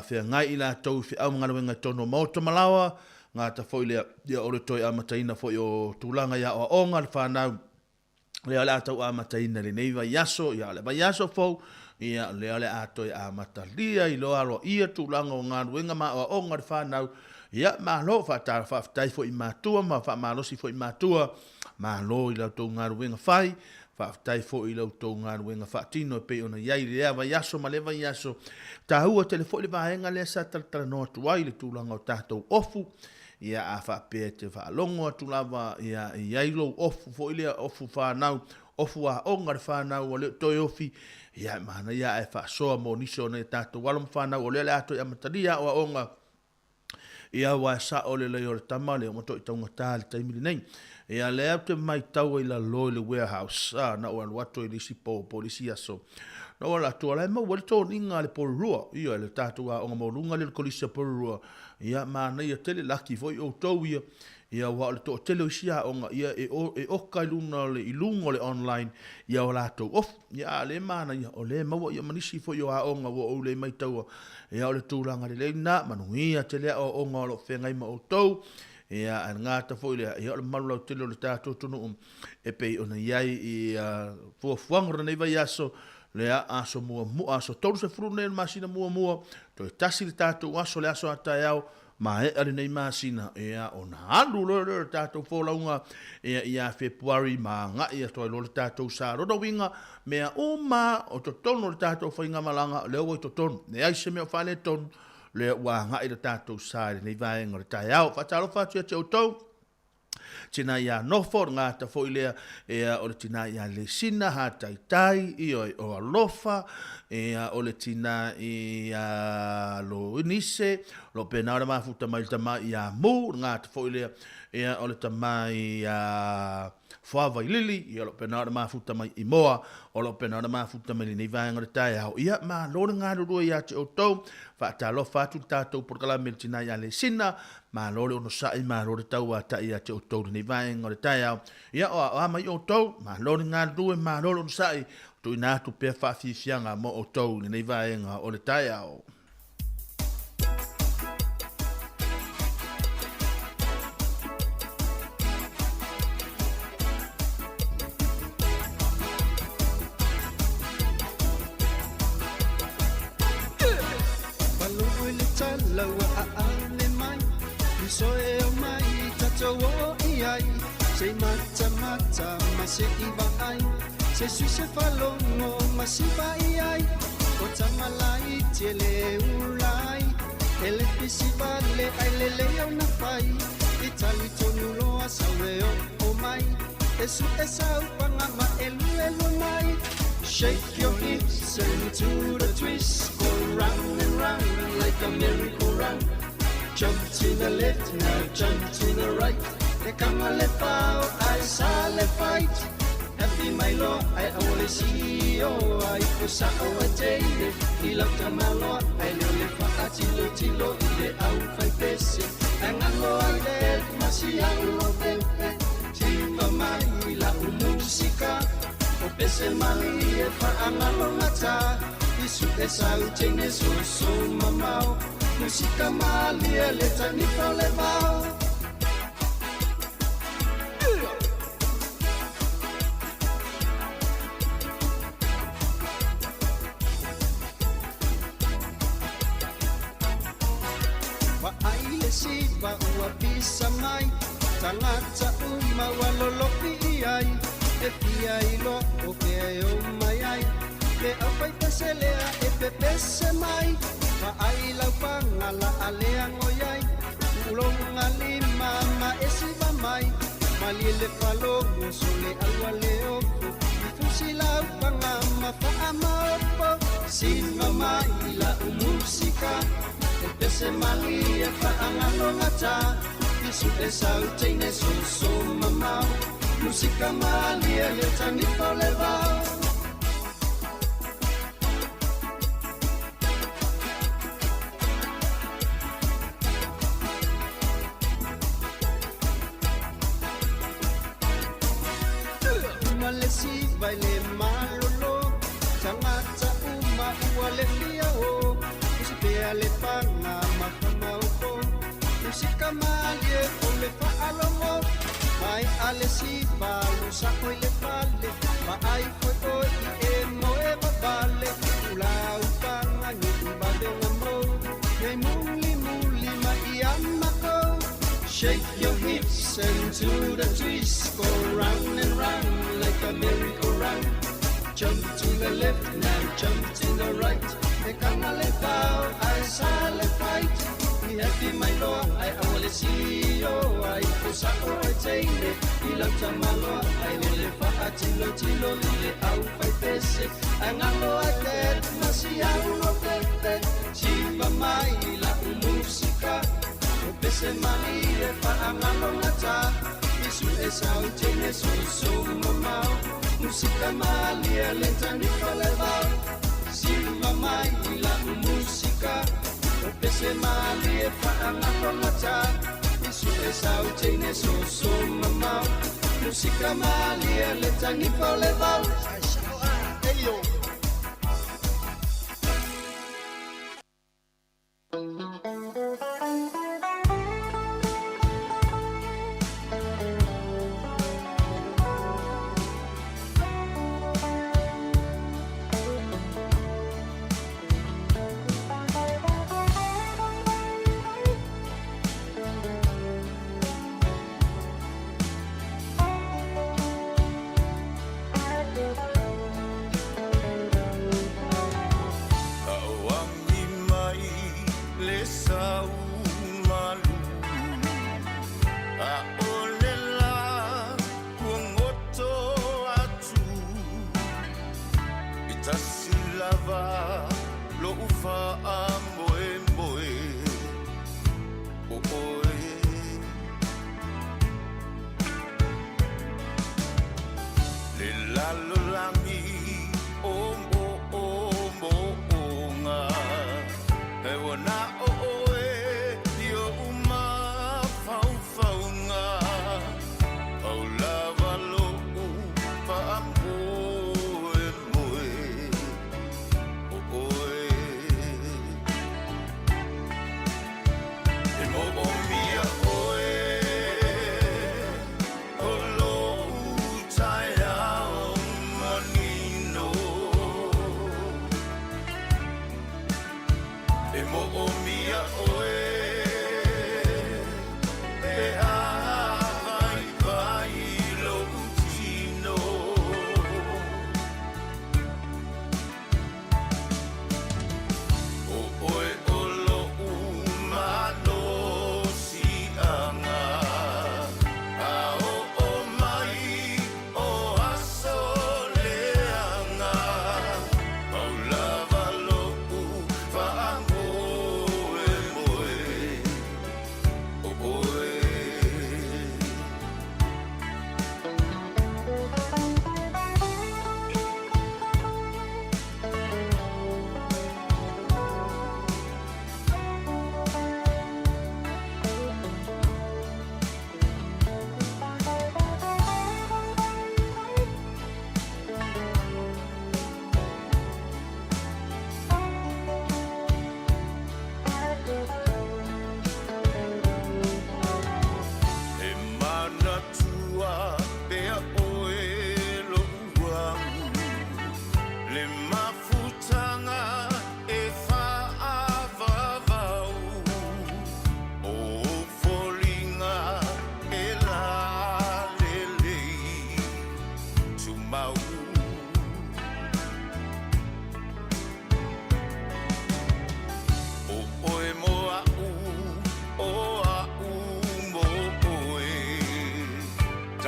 feagai i latou i feau ma galuega i totonu o maota ma laoa, gata foi lea, ia o le toe amataina foi o tulaga i aoaoga a le fanau. Lea o le a tau amataina i lenei vaiaso, ia o le vaiaso fou, ia lea o le a toe amatalia i loa aloaia tulaga o galuega ma aoaoga a le fanau. Ia malo, faafetai foi i matua ma faamalosi foi i matua, malo i la outou galuega fai, faafetai foi i la outou galuega faatino e pei ona i ai i lea vaiaso ma lea vaiaso. Taua tele foi le vaega lea sa talatalanoa atu ai i le tulaga o tatou ofu. Ia, a faapea e te faalogo atu lava, ia, e i ai lou ofu foi lea, ofu fanau, ofu aoga a le fanau ua le o toe ofi, ia, e manaia ae faasoa mo nisi o nai a tatou alo ma fanau, o lea o le a toe amatalia aoaoga, ia, aua e sao lelei o le tama lea ua toe taugata i le taimi lenei. Ia, lea ou te maitau ai i lalo i le warehouse, a, na ou alu atu ai i le isi po, po o le isi aso, na ou alu atu, o la e maua ai le toniga a le Porirua, ioe, le tatou aoga maualuga lea o le Kolisi a Porirua, Ia, manaia tele, laki foi outou ia, ia aua o le toatele o isi aoga, ia e, o, e oka i luna o le, i luga o le online, ia o latou ofu. Ia, a o lea e manaia, o lea e maua ia ma nisi foi o aoga ua ou le maitaua, ia o le tulaga lelei lena, manuia tele aoaoga o lo o feagai ma outou. Ia, ae le gata foi lea, ia o le mamalu lautele o le tatou atunuu e pei ona i ai i fuafuaga o lenei vaiaso, Lea aso muamua, aso 30 nei o le masina muamua, toe tasi le tatou aso, le aso a taeao, maea lenei masina, ia, ona alu loa lea o le tatou folauga, ia, ia Fepuari ma agai atu ai loa le tatou sa. Lona uiga, mea uma o totonu o le tatou faigamalaga, lea ua i totonu, leai se mea o faaletonu, lea ua agai le tatou sa i lenei vaega o le taeao. Faatalofa atu ia te outou. Tina ia Nofo, o le gata foi lea, ia, o le tina ia Lesina, Hataitai, ioe, o Alofa, ia, o le tina ia Loinise, Lo pena o le mafuta mai le tama ia Mu, le gata foi lea, ia o le tama ia Fuavailili, ia o lo pena o le mafuta mai i Moa, o lo pena o le mafuta mai lenei vaega o le taeao. Ia, malo le galulue ia te outou, faatalofa atu le tatou polokalame i le tina ia Lesina, malo le onosai, malo le tauatai ia te outou lenei vaega o le taeao. Ia, o a mai outou, malo le galulue, malo le onosai, tuuina atu pea faafiafiaga mo outou i lenei vaega o le taeao. Se mata mata ma se iwa ai Se sui se falogo ma siva i ai O tamalaiti e le ulai E le pisi vale ai le lei au na fai I tali tonu loa sau e o o mai E su e sau panga ma e lue lue mai Shake your hips and do the twist Go round and round like a merry-go-round Jump to the left now jump to the right E kanga le pao ai sa le fight Happy mai loa ai aua le sio ai o sa o a teine i lau tamaloa ai leo le faatilotilo i le au fai pese ai galo ai le masi au lo pepe tiva mai i lau musika o pese mali e faagalo gata i su e sau teine soso mamao musika malie le tanifa o le vao. Vaai le siva ua pisa mai Tagata uma ua lolofi i ai E fia iloa o fea e o mai ai Le aufaipese lea e pepese mai Vaai lau pagala a lea ngoi ai Uloga lima ma e siva mai Malie le falogo so le aua le ofo I fusi lau paga ma faamaopo Siva mai lau musika E pese malie faagalogata I su e sau teine soso mamao Musika malie le tanifa o le vao. Uma le siva i le malolo Tagata uma ua le fia o Usi pea le paga ma famaopo Musika malie o le faalogo Mai a le siva lusako i le fale Vaai foi oi e moe vavale Ulau paga ni vavenga mou Nei muli muli ma ia makou Shake your hips and do the twist Go round and round like a merry-go-round Jump to the left now jump to the right E kanga le vao ai sa le fight I happy mai loa ai aua le sio ai o sa o ai teine i lau tamaloa ai le le faatilotilo i le au fai pese ai galo ai te masi au lo pepe Siva mai lau musika o pese mai e faagalo gata I su e sau teine soso mamao Musika malie le tanifa le vao Siva mai lau musika o pese malie faagalo gata I su e sau teine soso mamao Musika malie le tanifa o le vao. Eio.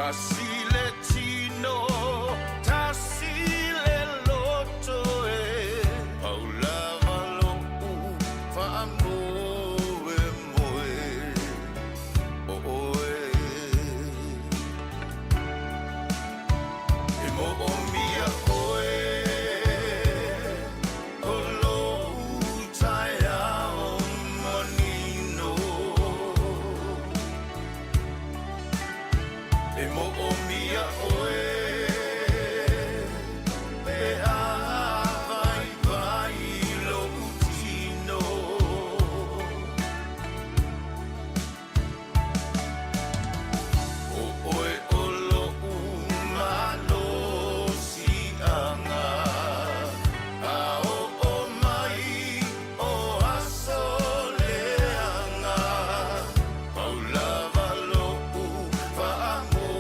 Tasi le tino, tasi le loto e Pau lava lo'u faamoemoe o oe. E moomia oe o lou taeao manino. E moomia oe pe a vaivai lou tino. O oe o lo'u malosi'aga, A oo mai o aso leaga, Pau lava lo'u faamoemoe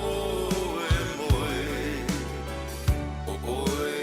o oe.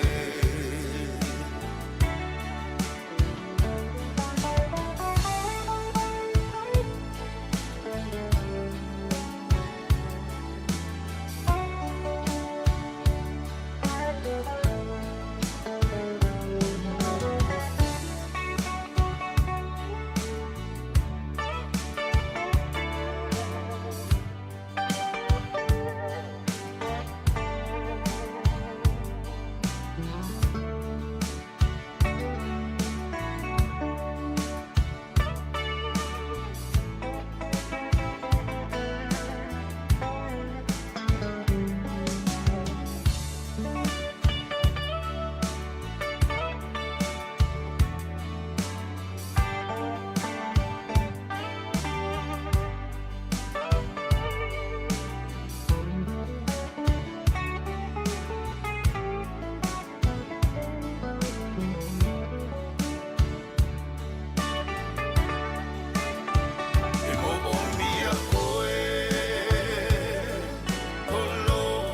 E moomia oe o lou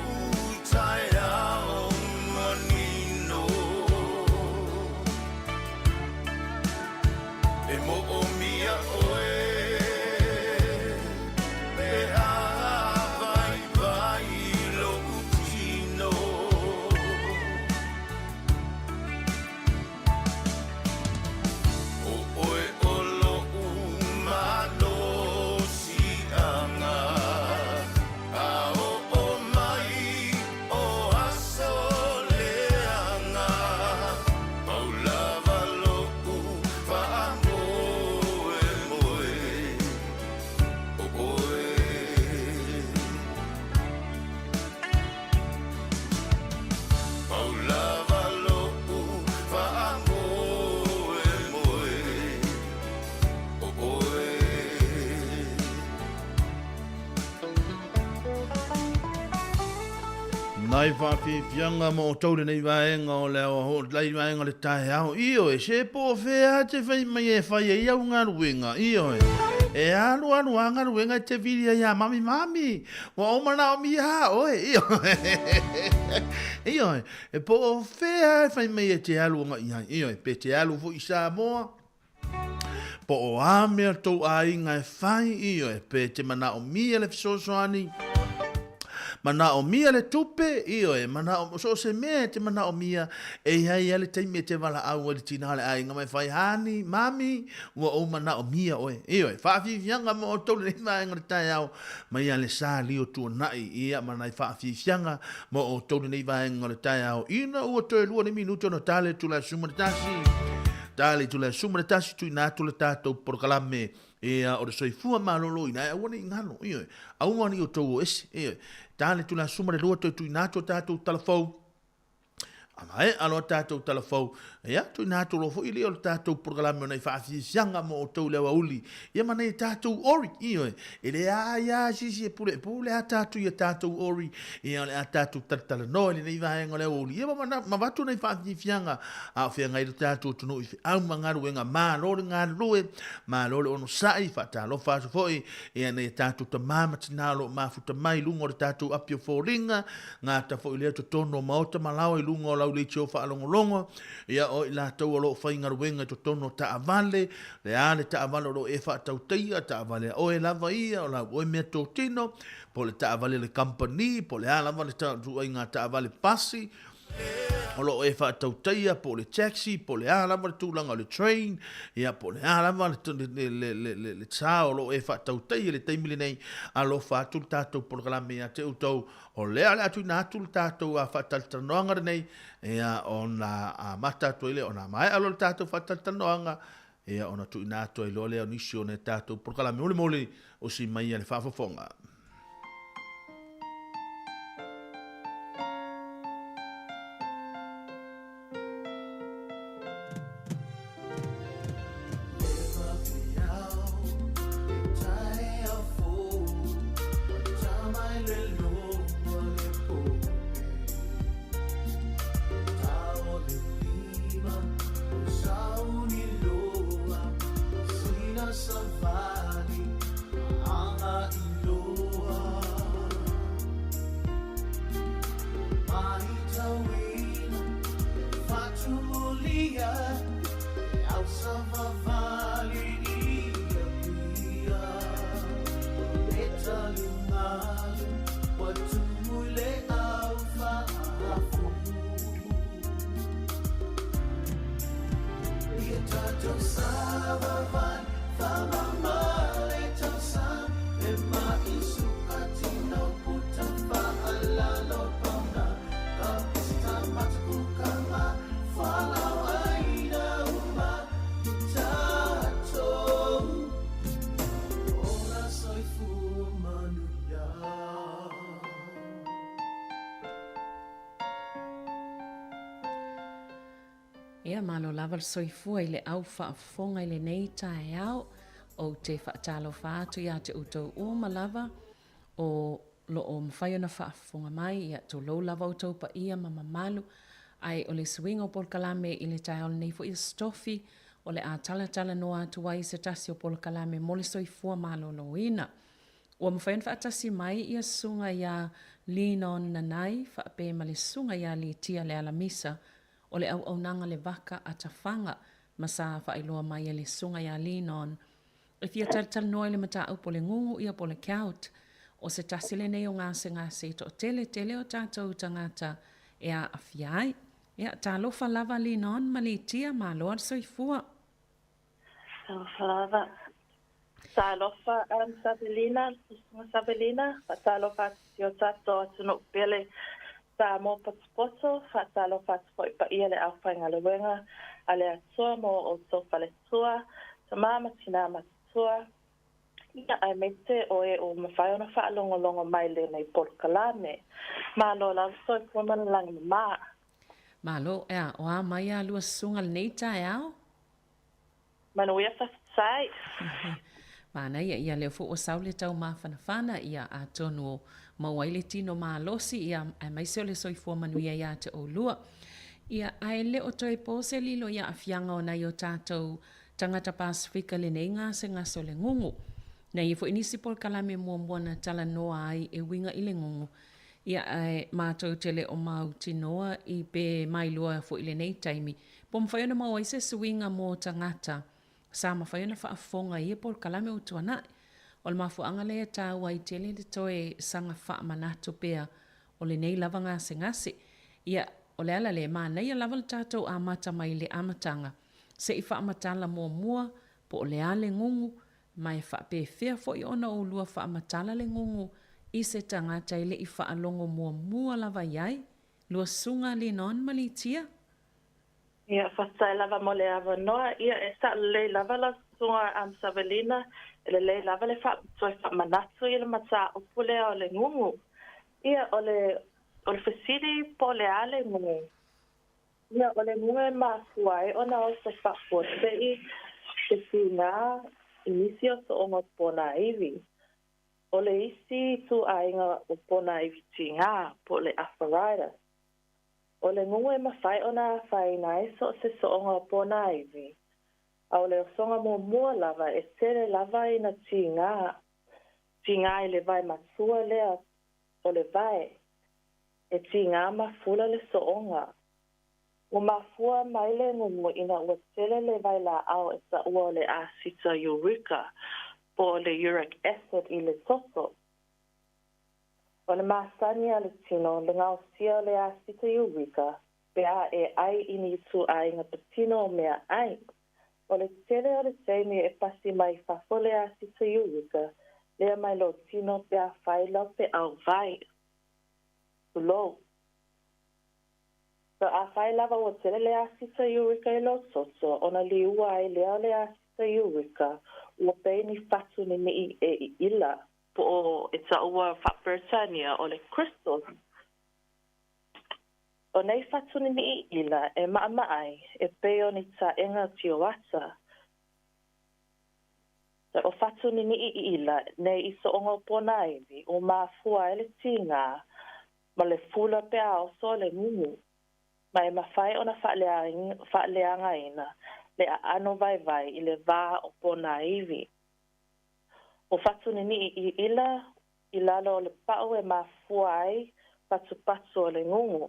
taeao manino. E moomia oe pe a vaivai lou tino. O oe o lo'u malosi'aga, A oo mai o aso leaga, Pau lava lo'u faamoemoe o oe. Pau lava lo'u faamoemoe o oe. Nai faafiafiaga ma outou lenei vaega o le aoaotlai vaega o le taeao. Ioe, se po o fea te fai mai e fai ai au galuega. Ioe, e alualu a galuega e te vili ai a mami mami. Ua ou manaomia a oe. Ioe, ioe, e po o fea e fai mai e te alu agai ai. Ioe, pe te alu foi i Samoa, Po o a mea tou aiga e fai, ioe, pe te manaomia le fesoasoani, manaomia le tupe, ioe, manao, so o se mea e te manaomia, e i ai a le taimi e te valaau ai le tina o le aiga mai fai, Hani, mami, ua ou manaomia oe. Ioe, faafiafiaga mo outou lenei vaega o le taeao, mai a le sa lio tuanai, ia, ma nai faafiafiaga mo outou lenei vaega o le taeao, ina ua toe lua nei minute ona tale itula e 11. Tale itula e 11 tuuina atu le tatou polokalame ia o le soifua maloloina e aua ne i galo, ioe, aua ne i outou o ese, ioe. Tale itula e 12 toe tuuina atu o tatou tala fou. A maea loa tatou tala fou, ia, tuuina atu loa foi lea o le tatou polokalame o nai faafiafiaga mo outou i le aoauli, ia ma nai tatou ori, ioe, e leai lava se isi e pule, e pule lava tatou i a tatou ori, ia o le a tatou talatalanoa i lenei vaega o le aoauli, ia ma, ma avatu nai faafiafiaga a o feagai lo tatou atunuu i feau ma galuega, malo le galulue, malo le onosai, faatalofa atu foi ia nai a tatou tama ma tina o lo o mafuta mai i luga o le tatou api o foliga, Gata foi lea totonu o maota ma laoa i luga o lau. au leitio faalogologo, ia, o i latou o lo o faigaluega i totonu o taavale, le a le taavale o lo o e faatautaia, taavale a oe lava ia, o lau oe meatotino, po o le taavale a le kamupani, po o le a lava le ituaiga taavale pasi o lo o e faatautaia, po o le taxi, po o le a lava le tulaga o le train, ia, po o le a lava le sa o lo o e faatautaia i le taimi lenei, alofa atu le tatou polokalame ia te outou, o lea o le a tuuina atu le tatou faatalatalanoaga lenei, ia, ona amata atu ai lea, ona maea loa le tatou faatalatalanoaga, ia, ona tuuina atu ai loa lea o nisi o nai tatou polokalame molimoli osi mai a le faafofoga. Ia, malo lava le soifua i le au faafofoga i lenei taeao. Ou te faatalofa atu ia te outou uma lava o lo o mafai ona faafofoga mai, ia tulou lava outou paia ma mamalu. Ae o le suiga o polokalame i le taeao lenei foi Aso Tofi, o le a talatalanoa atu ai se tasi o polokalame mo le soifua maloloina. Ua mafai ona faatasi mai ia Susuga ia Linon Nanai faapea ma le Susuga ia Litia Lealamisa o le auaunaga le Vaka a Tafaga ma sa faailoa mai e le Susuga ia Linon e fia talatalanoa i le mataupu o le gugu ia po o le gout. O se tasi lenei o gasegase toatele tele o tatou tagata e aafia ai. Ia, talofa lava Linon ma Litia, malo le soifua. Talofa lava. Talofa um, Savelina, Susuga Savelina, faatalofa atu i si o tatou atunuu pele Samoa potopoto, faatalofa atu foi paia le aufaigaluega a le Atua mo outou faletua, tama ma tina matutua, ia aemaise o e ua mafai ona faalogologo mai i lenei polokalame. Malo lava soifua ma le lagi mama. Malo, ea, o a mai a lua susuga lenei taeao? Manuia faafetai. Manaia, ia lea foi ua sau le tau mafanafana, ia atonu o maua ai le tino malosi, ia aemaise o le soifua manuia ia te oulua. Ia, ae le o toe po se lilo i aafiaga o nai o tatou tagata Pasefika lenei gasegase o le gugu. Na i ai foi nisi polokalame muamua na talanoa ai e uiga i le gugu, ia ae matou te le o mautinoa i pe mailoa foi i lenei taimi Po mafai ona maua ai se suiga mo tagata sa mafai ona faafofoga i ia polokalame ua tuanai. O le mafuaaga lea e taua ai tele le toe saga faamanatu pea o lenei lava gasegase. Ia, o le ala lea, e manaia lava le tatou amata mai le amataga se i faamatala muamua po o le a le gugu ma e faapefea foi ona oulua faamatala le gugu i se tagata e le i faalogo muamua lava i ai. Lua susuga Linon ma Litia. Ia, faafetai lava mo le avanoa. Ia, e sao lelei lava lau susuga um Savelina, e lelei lava le faa, toe faamanatu i le mataupu lea o le gugu. Ia, o le, o le fesili po o le a le gugu? Ia, o le gugu e mafua ai ona o se faafuasei se tiga i nisi o sooga o ponaivi. O le isi ituaiga o ponaivi tiga po o le arthritis. O le gugu e mafai ona afaina ai so o se sooga o ponaivi, a o le osoga muamua lava e tele lava ina tiga, tiga i le vae matua lea o le vae, e tiga mafula le sooga. Ua mafua mai le gugu ina ua tele le vailaau e taua o le asita iurika po o le uric acid i le toto. O le masani a le tino le gaosia o le asita iurika pe a e ai i ni ituaiga patino o meaai. O le tele o le taimi e pasi mai fafo le asita iurika lea mai lou tino pe a fai lau feau vai. Tulou. So afai lava ua tele le asita iurika i lou toto, ona liua ai lea o le asita iurika, ua pei ni fatu nini'i e iila, po o e taua faa-Peretania o le crystals. O nei fatu nini'i iila e maʻamaʻai e pei o ni taʻega tioata. So o fatu nini'i iila nei i soʻoga o ponaiwi ua mafua ai le tigā ma le fula pe a oso le gugu, ma e mafai ona faaleagaina le aano vaivai i le vā o ponaiwi. O fatu nini'i iila i lalo o le pa'u e mafua ai patupatu o le gugu.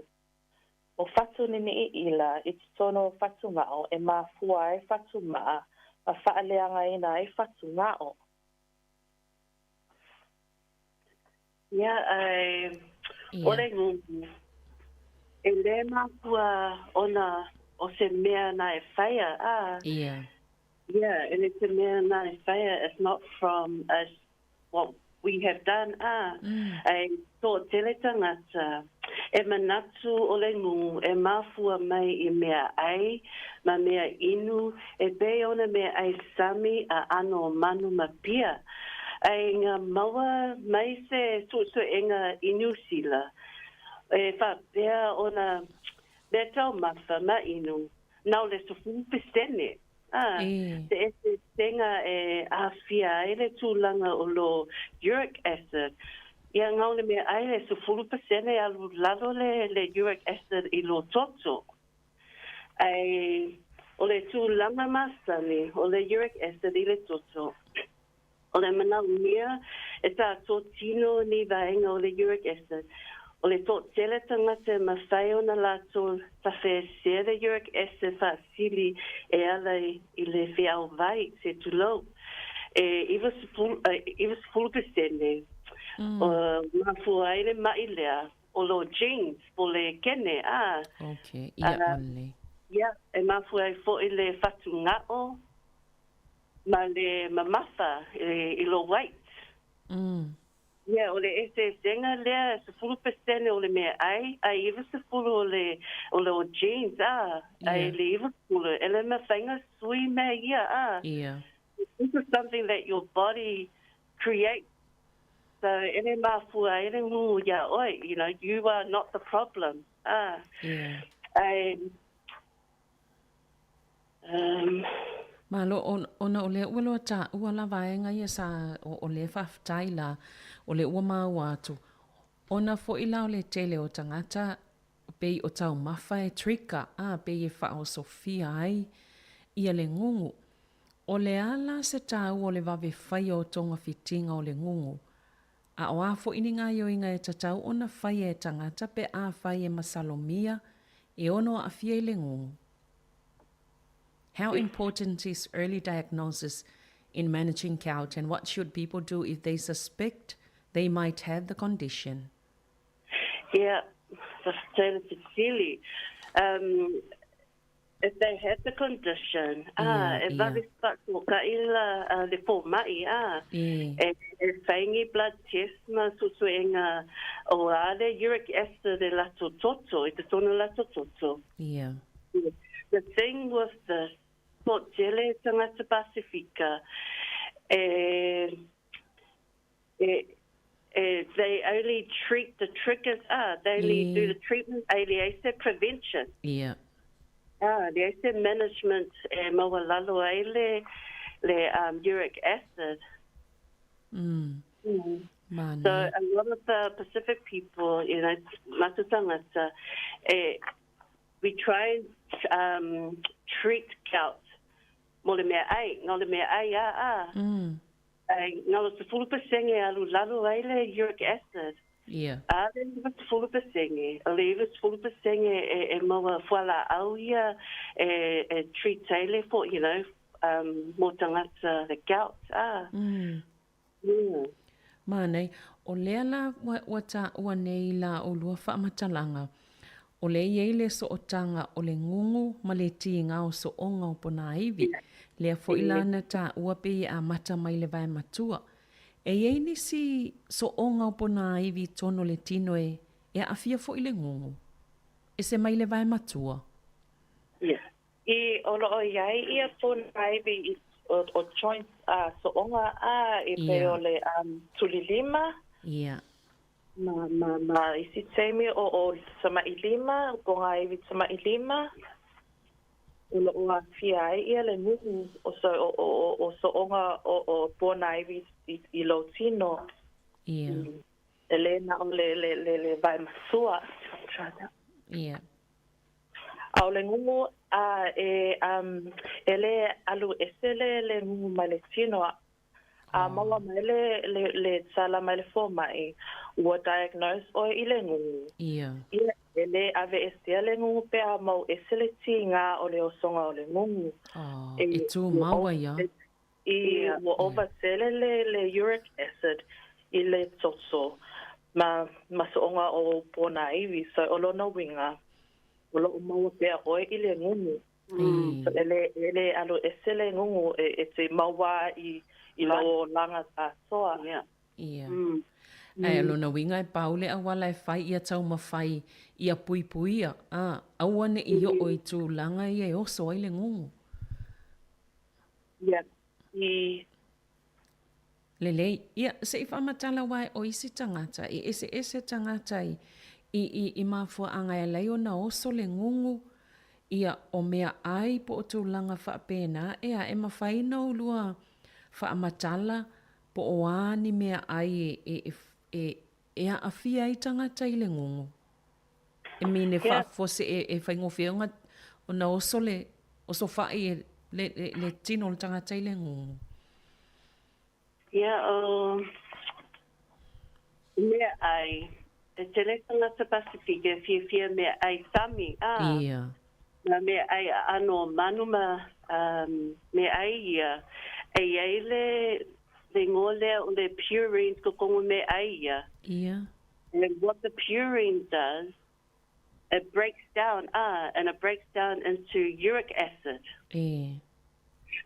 O fatu nini'i iila i totonu o fatuga'o e mafua ai fatuma'a ma faaleagaina ai fatuga'o. Ia, ae o le gugu, e lē mafua ona o se mea na e faia, ā. Ia. Ia, e le se mea na e faia, it's not from us what we have done, ā, ae toatele tagata e manatu o le gugu e mafua mai i mea ai ma mea inu e pei ona mea ai sami a ano manu ma pia, ae nga maua mai se suesuega i Niu Sila e faapea ona mea taumafa ma inu na o le 10%. Ā, te eseesega e aafia ai le tulaga o lo uric acid, ia ngau le mea ai le 10% alu lalo le le uric acid i lo toto. Ai o le tulaga masani o le uric acid i le toto, O le manaomia e tātou tino ni vaenga o le uric acid, o le toatele tangata e mawhai ona latou tawheesea le uric acid whaasili e ala i le wheao vai, se tulou, e 90% o mafua ai le maʻi lea o lo genes po le kene, a. Okay, ia ole. Ia, e mafua ai foʻi le fatugao ma le mamafa i lo weight. Ia, o le eseesega lea, e 10% o le meaai, ae 90 o le, o lo genes, a, ae le 90, e le mafai sui mea ia, a. This is something that your body creates. So, e le mafua, e le ngu ia oe, you know, you are not the problem, a. Ae, Um. Malo, ona o lea ua loa taua la vaega ia sa o lea faafetai la, o lea ua maua atu. Ona foi la o le tele o tagata pei o taumafa e trigger, a, pei e faaosofia ai ia le gugu. O le a la se taua o le vave faia o togafitiga o le gugu? A o a foi ni gaioiga e tatau ona faia e tagata pe afai e masalomia e ono aafia i le gugu? How important is early diagnosis in managing gout and what should people do if they suspect they might have the condition? Ia, faafetai le fesili. Um, if they have the condition, ah, e vave faatokai la le fomai, ah, e, e whaingi blood test ma suesuega o a le uric acid e lato toto, i te tonu lato toto. Yeah. The thing with this, toatele tangata Pasifika, e, e, e, they only treat the triggers, ah, they only do the treatment, e leai se prevention. Yeah. Ah, leai se management e maualalo ai le, le um, uric acid. Manaia. So a lot of the Pacific people, you know, matou tangata, e, we try and um, treat gout mo le mea ai, no le mea ai, a, a. Ai, na o le 10% e alu lalo ai le uric acid. Ia. A le 90%, o le 90% e, e maua fualaau ia e, e treat ai le fo, you know, um, mo tagata le gout, ah. Yeah. Mānai, o lea la ua, ua taua nei la ʻolua faamatalaga, o lea i ai le sootaga o le gugu ma le tiga o sooga o ponāiwi, lea foi la na taua pei e amata mai le vae matua. E i ai nisi sooga o ponāiwi i tonu o le tino e, e aafia foi le gugu. Ese mai le vae matua. Yeah. I o loo i ai ia ponāiwi i o, o joints a sooga a e pei o le um, tulilima. Yeah. Ma, ma, ma isi taimi o, o tamailima, ponāiwi tamailima. O loo aafia ai ia le gugu o so o o o sooga o o ponāiwi i, i lou tino. Ia. E le na o le le le le vae matua. Try that. Ia. A o le gugu a e um e le alu ese le le gugu mai le tino a maua mai le le le tala mai le fomai ua diagnose oe i le gugu. Ia. Ia e le aveesea le gugu pe a mau ese le tiga o le osoga o le gugu. Oh, e tumau ai a. I ua ova tele le le uric acid i le toto ma ma sooga o ponāiwi so o lona uiga o loo maua pea oe i le gugu. So e le e le alu ese le gugu e e te maua i i lou olaga atoa. Ia. Ae o lona uiga e pau le auala e fai ia taumafai ia puipuia, a, aua ne i oo i tulaga ia e oso ai le gugu. Ia, i. Lelei. Ia, se i faamatala aua o isi tagata, e eseese tagata i, i, i, i mafuaaga e ala ai ona oso le gugu, ia, o meaai po o tulaga faapena, ea, e mafai ona ulua faamatala po o a ni meaai e, e, e, e, e aafia ai tagata i le gugu. E mean e faafuase e, e faigofie ona, ona oso le, oso fa'i e le, le, le tino o le tagata i le gugu. Ia, o meaai, e tele tagata Pasifika e fiafia meaai sami, ā, Ia. ngā meaai aano o manu ma, um, meaai ia, e i ai le, le ingoa lea o le purines ko kongo meaai ia. Ia. And what the purine does, it breaks down, ah, and it breaks down into uric acid. E.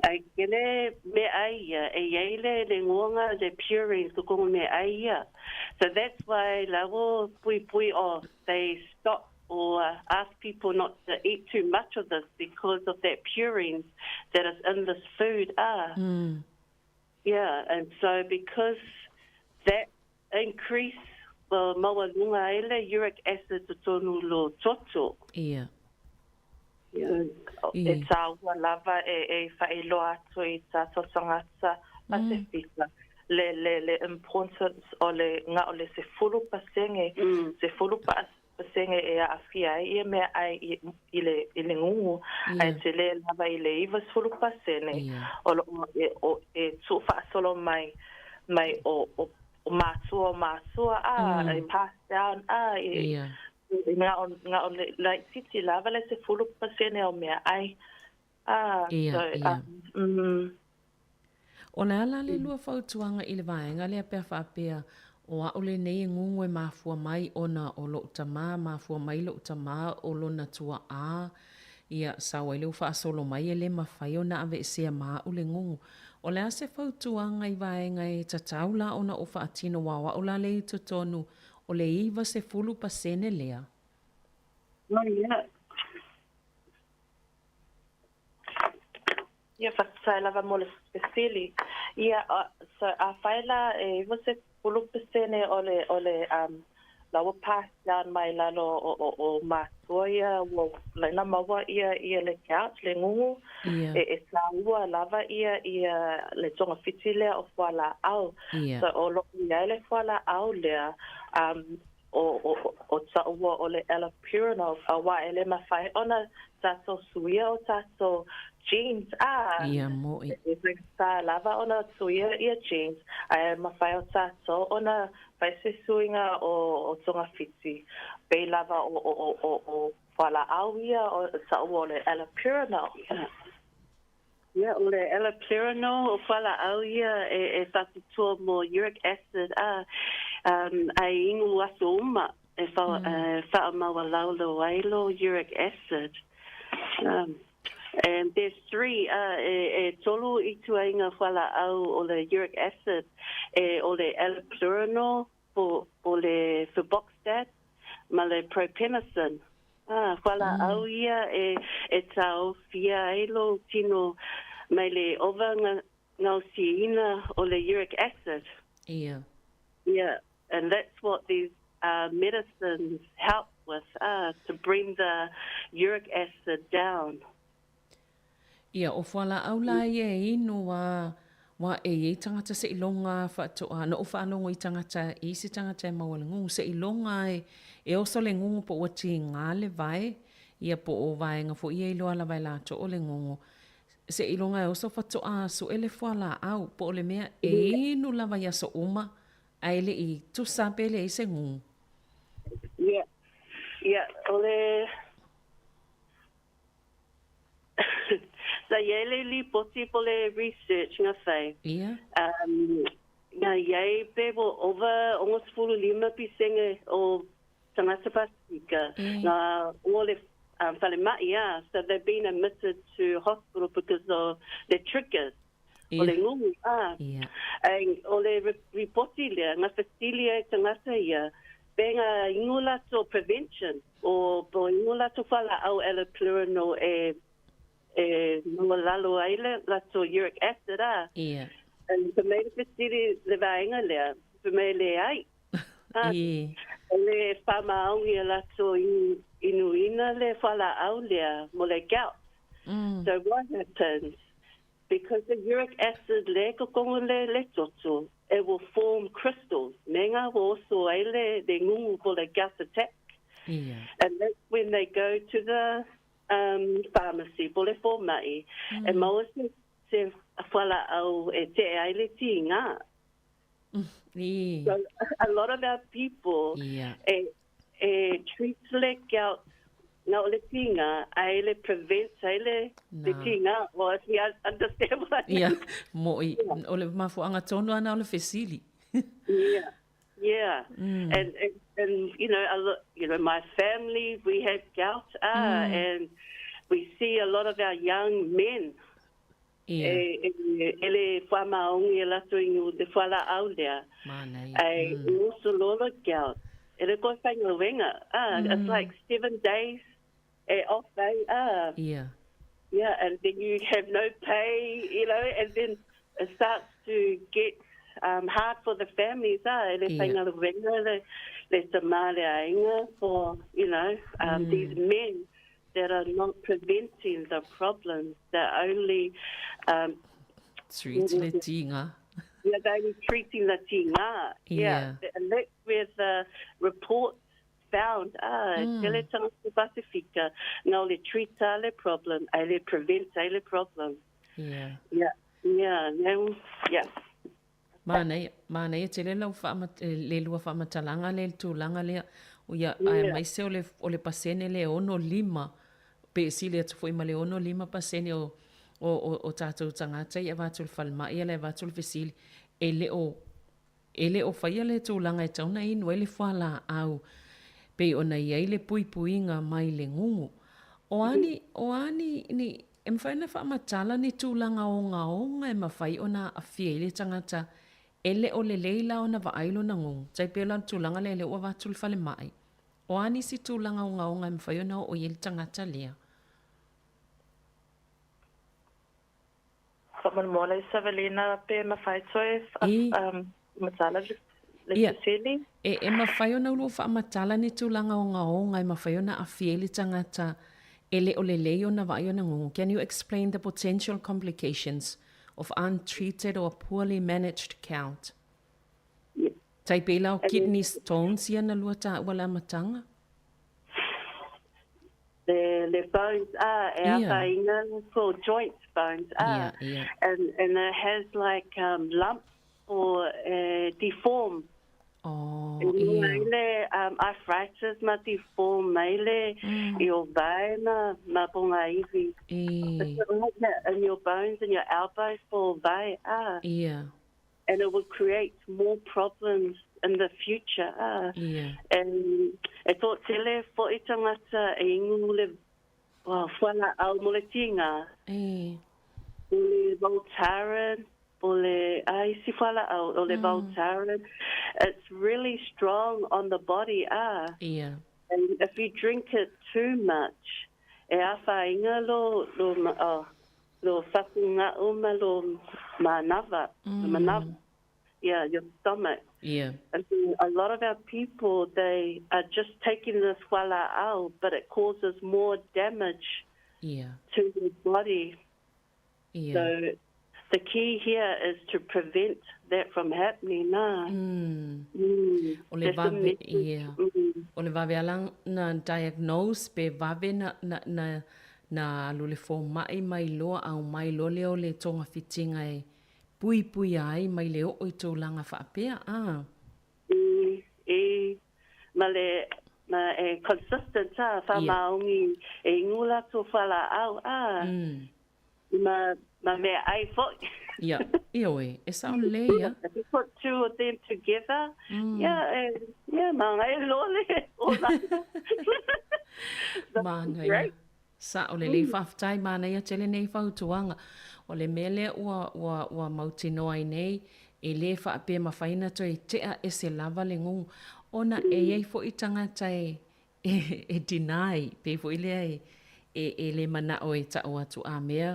Ai kele meaai ia, e i ai le, le ngoga, le purines ko kongo meaai ia. So that's why la wo puipui o, they stop or ask people not to eat too much of this because of that purines that is in this food, ah. Yeah, and so because that Increase ua maualuga ai le uric acid totonu lo toto. Ia. E tāua lava e e whaailoa atu i tātou tagata Pasifika le le le importance o le nga o le 10%, 10% e aafia ai ia meaai i i le i le gugu ae tele lava i le 90% o loo e o e tuufaasolo mai mai o o o mātua o mātua a e pass down a e nga o nga o le laitiiti lava le 10% o meaai a so um. O le a la le lua fautuaga i le vaega lea pe a faapea o a'u lenei e gugu e mafua mai ona o lo'u tamā, mafua mai lo'u tamā o lona tua'a, ia, sao ai le ua faasolo mai e le mafai ona aveesea ma a'u le gugu. O le a se fautuaga i vaega e tatau la ona ou faatino aua o a'u la lea i totonu o le 90% lea? Oh yeah. Ia, faafetai lava mo le fesili. Ia, so afai la e 90% o le, o le, um, la ua pass down mai lalo o, o, o matua ia, ua laina maua ia, ia le gout, le gugu, Ia. e, e tāua lava ia, ia le togafiti lea o fualaau. Ia. So o loo i ai le fualaau lea, um, o, o, o ta'ua o le allopurinol, auā e le mafai ona tatou suia o tatou genes, a. Ia, mo'i. E faigata lava ona suia ia genes, ae mafai o tatou ona fai se suiga o, o togafiti, pei lava o, o, o, o, o fualaau ia o ta'ua o le allopurinol. Ia, o le allopurinol, o fualaau ia e, e faatutua mo uric acid, a, um, a e inu aso uma e fa, mm. e faamaualalo ai lo uric acid. Um, and there's three, uh, e, e tolu ituaiga fualaau o le uric acid, e o le allopurinol, po, po le febuxostat, ma le probenecid. Ā, fualaau ia e, e taofia ai lou tino mai le ova nga, gaosiina o le uric acid. Ia. Yeah, and that's what these uh, medicines help with, uh, to bring the uric acid down. Ia, o fualaau la ia e inu a wa e iai tagata seiloga faatoa na ou faalogo i tagata i isi tagata e maua le gugu seiloga e e oso le gugu po ua tiga le vae ia po o vaega foi ia iloa lava e latou o le gugu seiloga e oso faatoa sue le fualaau po o le mea e inu lava i aso uma ae le i tusa pe leai se gugu. Ia, ia, o le Sa iai le lipoti po le research nga fai. Ia. Um, nga iai pe wo over 65 pisenge o tagata Pasifika e. nga o le um, falemai ah, so they've been admitted to hospital because of the triggers. O le ngungu, a. Ia. Ai, o le ripoti lea, nga fesili ai tagata ia, pe nga ingo latou prevention, o po ingo latou fualaau allopurinol e, e maualalo ai le latou uric acid, a. Ia. And fai mai le fesili le vaega lea, fai mai leai. A, Ia. o le faamaoni a latou inuina le fualaau lea mo le gout. So what happens? Because the uric acid le kokongo le le toto, it will form crystals, me nga wo oso ai le le ngungu po le gout attack. Ia. And that's when they go to the um, pharmacy, po le fōma'i, mm. e maua se, se fualaau e te ai le tīngā. Mm. So a lot of our people yeah. e, e treat le gout na o le tinga, ai le prevent ai le, le tinga, well, if you understand what I mean. Yeah, mo i, o le mafuanga tonu ana o le fesili. yeah, yeah. Mm. And, and, and, you know, a lot, you know, my family, we have gout, ah, mm. and we see a lot of our young men Ia. E, e, e le whamaongi e latou i ngu te whalaau lea. Mānaia. Ai, mm. ngoso lolo gout. E le koe whaingawenga. Ah, mm. It's like seven days e off, eh? Ah. Yeah. Yeah, and then you have no pay, you know, and then it starts to get um, hard for the families, ah, e le Yeah. whaingawenga, le, le tamā le ainga for, you know, um, mm. these men that are not preventing the problems, they're only um, Treat le tīnga. Yeah, they're only treating the tīnga. Yeah. yeah. And that's where the report found, ah, mm. tele tangata Pasifika, ngā le treat le problem, a le prevent le problem. Yeah. Yeah. Yeah, no, yeah. Mānaia, mānaia tele lau whaama, le lua whaamatalaga lea i le tulaga lea, o ia, aemaise o le, o le pasene le 65, pe sili atu foi ma le 65 pasene o, o, o, o tatou tagata i avatu i le falemai ia le avatu le fesili, e le o, e le o faia le tulaga e tatau ona inu ai le fualaau, pei ona i ai le puipuiga mai le gugu. O a ni, o a ni, ni, E mafai ona faamatala ni tulaga ogaoga e mafai ona aafia ai le tagata e le o lelei la ona vaai lona gugu, tai pei o la le tulaga lea lea ua avatu i le falemai. O a nisi tulaga ogaoga e mafai ona oo i ai le tagata lea? Faamolemole Savelina pe mafai toe I. faamatala le Ia, fesili. e, e mafai ona ulua faamatala ni tulaga ogaoga e mafai ona aafia ai le tagata e le o lelei ona vaai ona gugu. Can you explain the potential complications of untreated or poorly managed gout? Tai pei la o kidney stones ia na lua taua le amataga. Le, le bones ah, e Ia. afaina for joint bones ah. Ia, ia. And, and it has like um, lumps or uh, deform. Oh, E ia. mai le um, arthritis ma deform mai le Mm. i o vae ma, ma ponga iwi. E. It's like that in your bones and your elbows for vae ah. Ia. And it will create more problems in the future ah. Ia. And e tō tele fo i tangata e ingu le well, fuala au mo le tinga. E. O le Voltaren, o le ai si fuala au, o le Voltaren. It's really strong on the body ah. Ia. And if you drink it too much, e awhainga lo, lo, ma- oh, lo whakunga o ma lo manawa, mm. manawa. Yeah, your stomach. Ia. And so a lot of our people, they are just taking this wala au, but it causes more damage Ia. to the body. Ia. So the key here is to prevent that from happening. Nah. Mm. Mm. O le There's some vave, message. ia. Mm. O le vave ala na diagnose pe vave na, na, na, na alu le fōma'i mai loa au mai loa lea o le togafitiga e puipuia ai mai le oo i tulaga faapea a. I, i, ma le, ma e consistent ah, wha Ia. maungi, e ingula tō whala au, ah. Mm. Ma, ma mea ai foi. Ia, ia oe, e sao lelei ia. If you put two of them together, Mm. yeah, eh, yeah, ma ngai loa le ola. Mana ia. Great. Sa'o lelei faafetai manaia tele nei fautuaga. O le mea lea ua, ua, ua mautinoa ai nei, e lē faapea mafai ona toe te'a ese lava le gugu, ona e iai fo'i tagata e, e, e deny, pei fo'i lea e, e, e lē mana'o e ta'u atu a mea,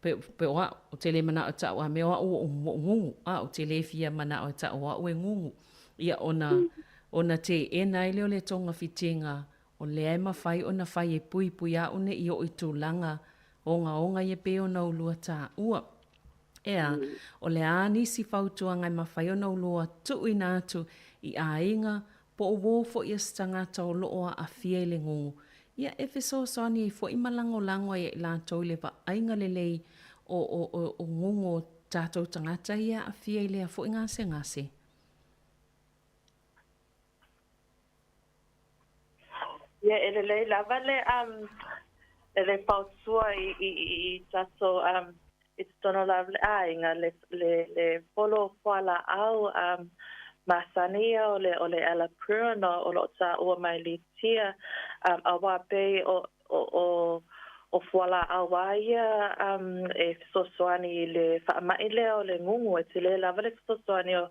pe, pe o a'u, ou te lē mana'o e ta'u a mea o a'u ua ou gugu, a, ou te lē fia mana'o e ta'u o a'u e gugu. Ia ona, ona te'ena ai lea o le togafitiga O lea e mafai ona fai e puipui a'u ne'i oo i tulaga ogaoga ia pei ona ulua tāua. ʻEā, o le a nisi fautuaga e mafai ona ulua tuuina atu i aiga po o uō fo'i a se tagata o loo aafia i le gugu, ia e fesoasoani ai fo'i ma lagolago ai ia i latou i le vaaiga lelei o, o, o, o gugu o tatou tagata ia e aafia i lea fo'i gasegase. Ia, e lelei lava le, um, le le fautua i, i, i, i tatou um, i totonu lava le aiga, le, le, le folo fualaau um, masani ia o le, o le allopurinol o loo taua mai Litia, um, auā pei o, o, o, o fualaau lava ia um, e fesoasoani i le faama'i lea o le gugu, e tele lava le fesoasoani o,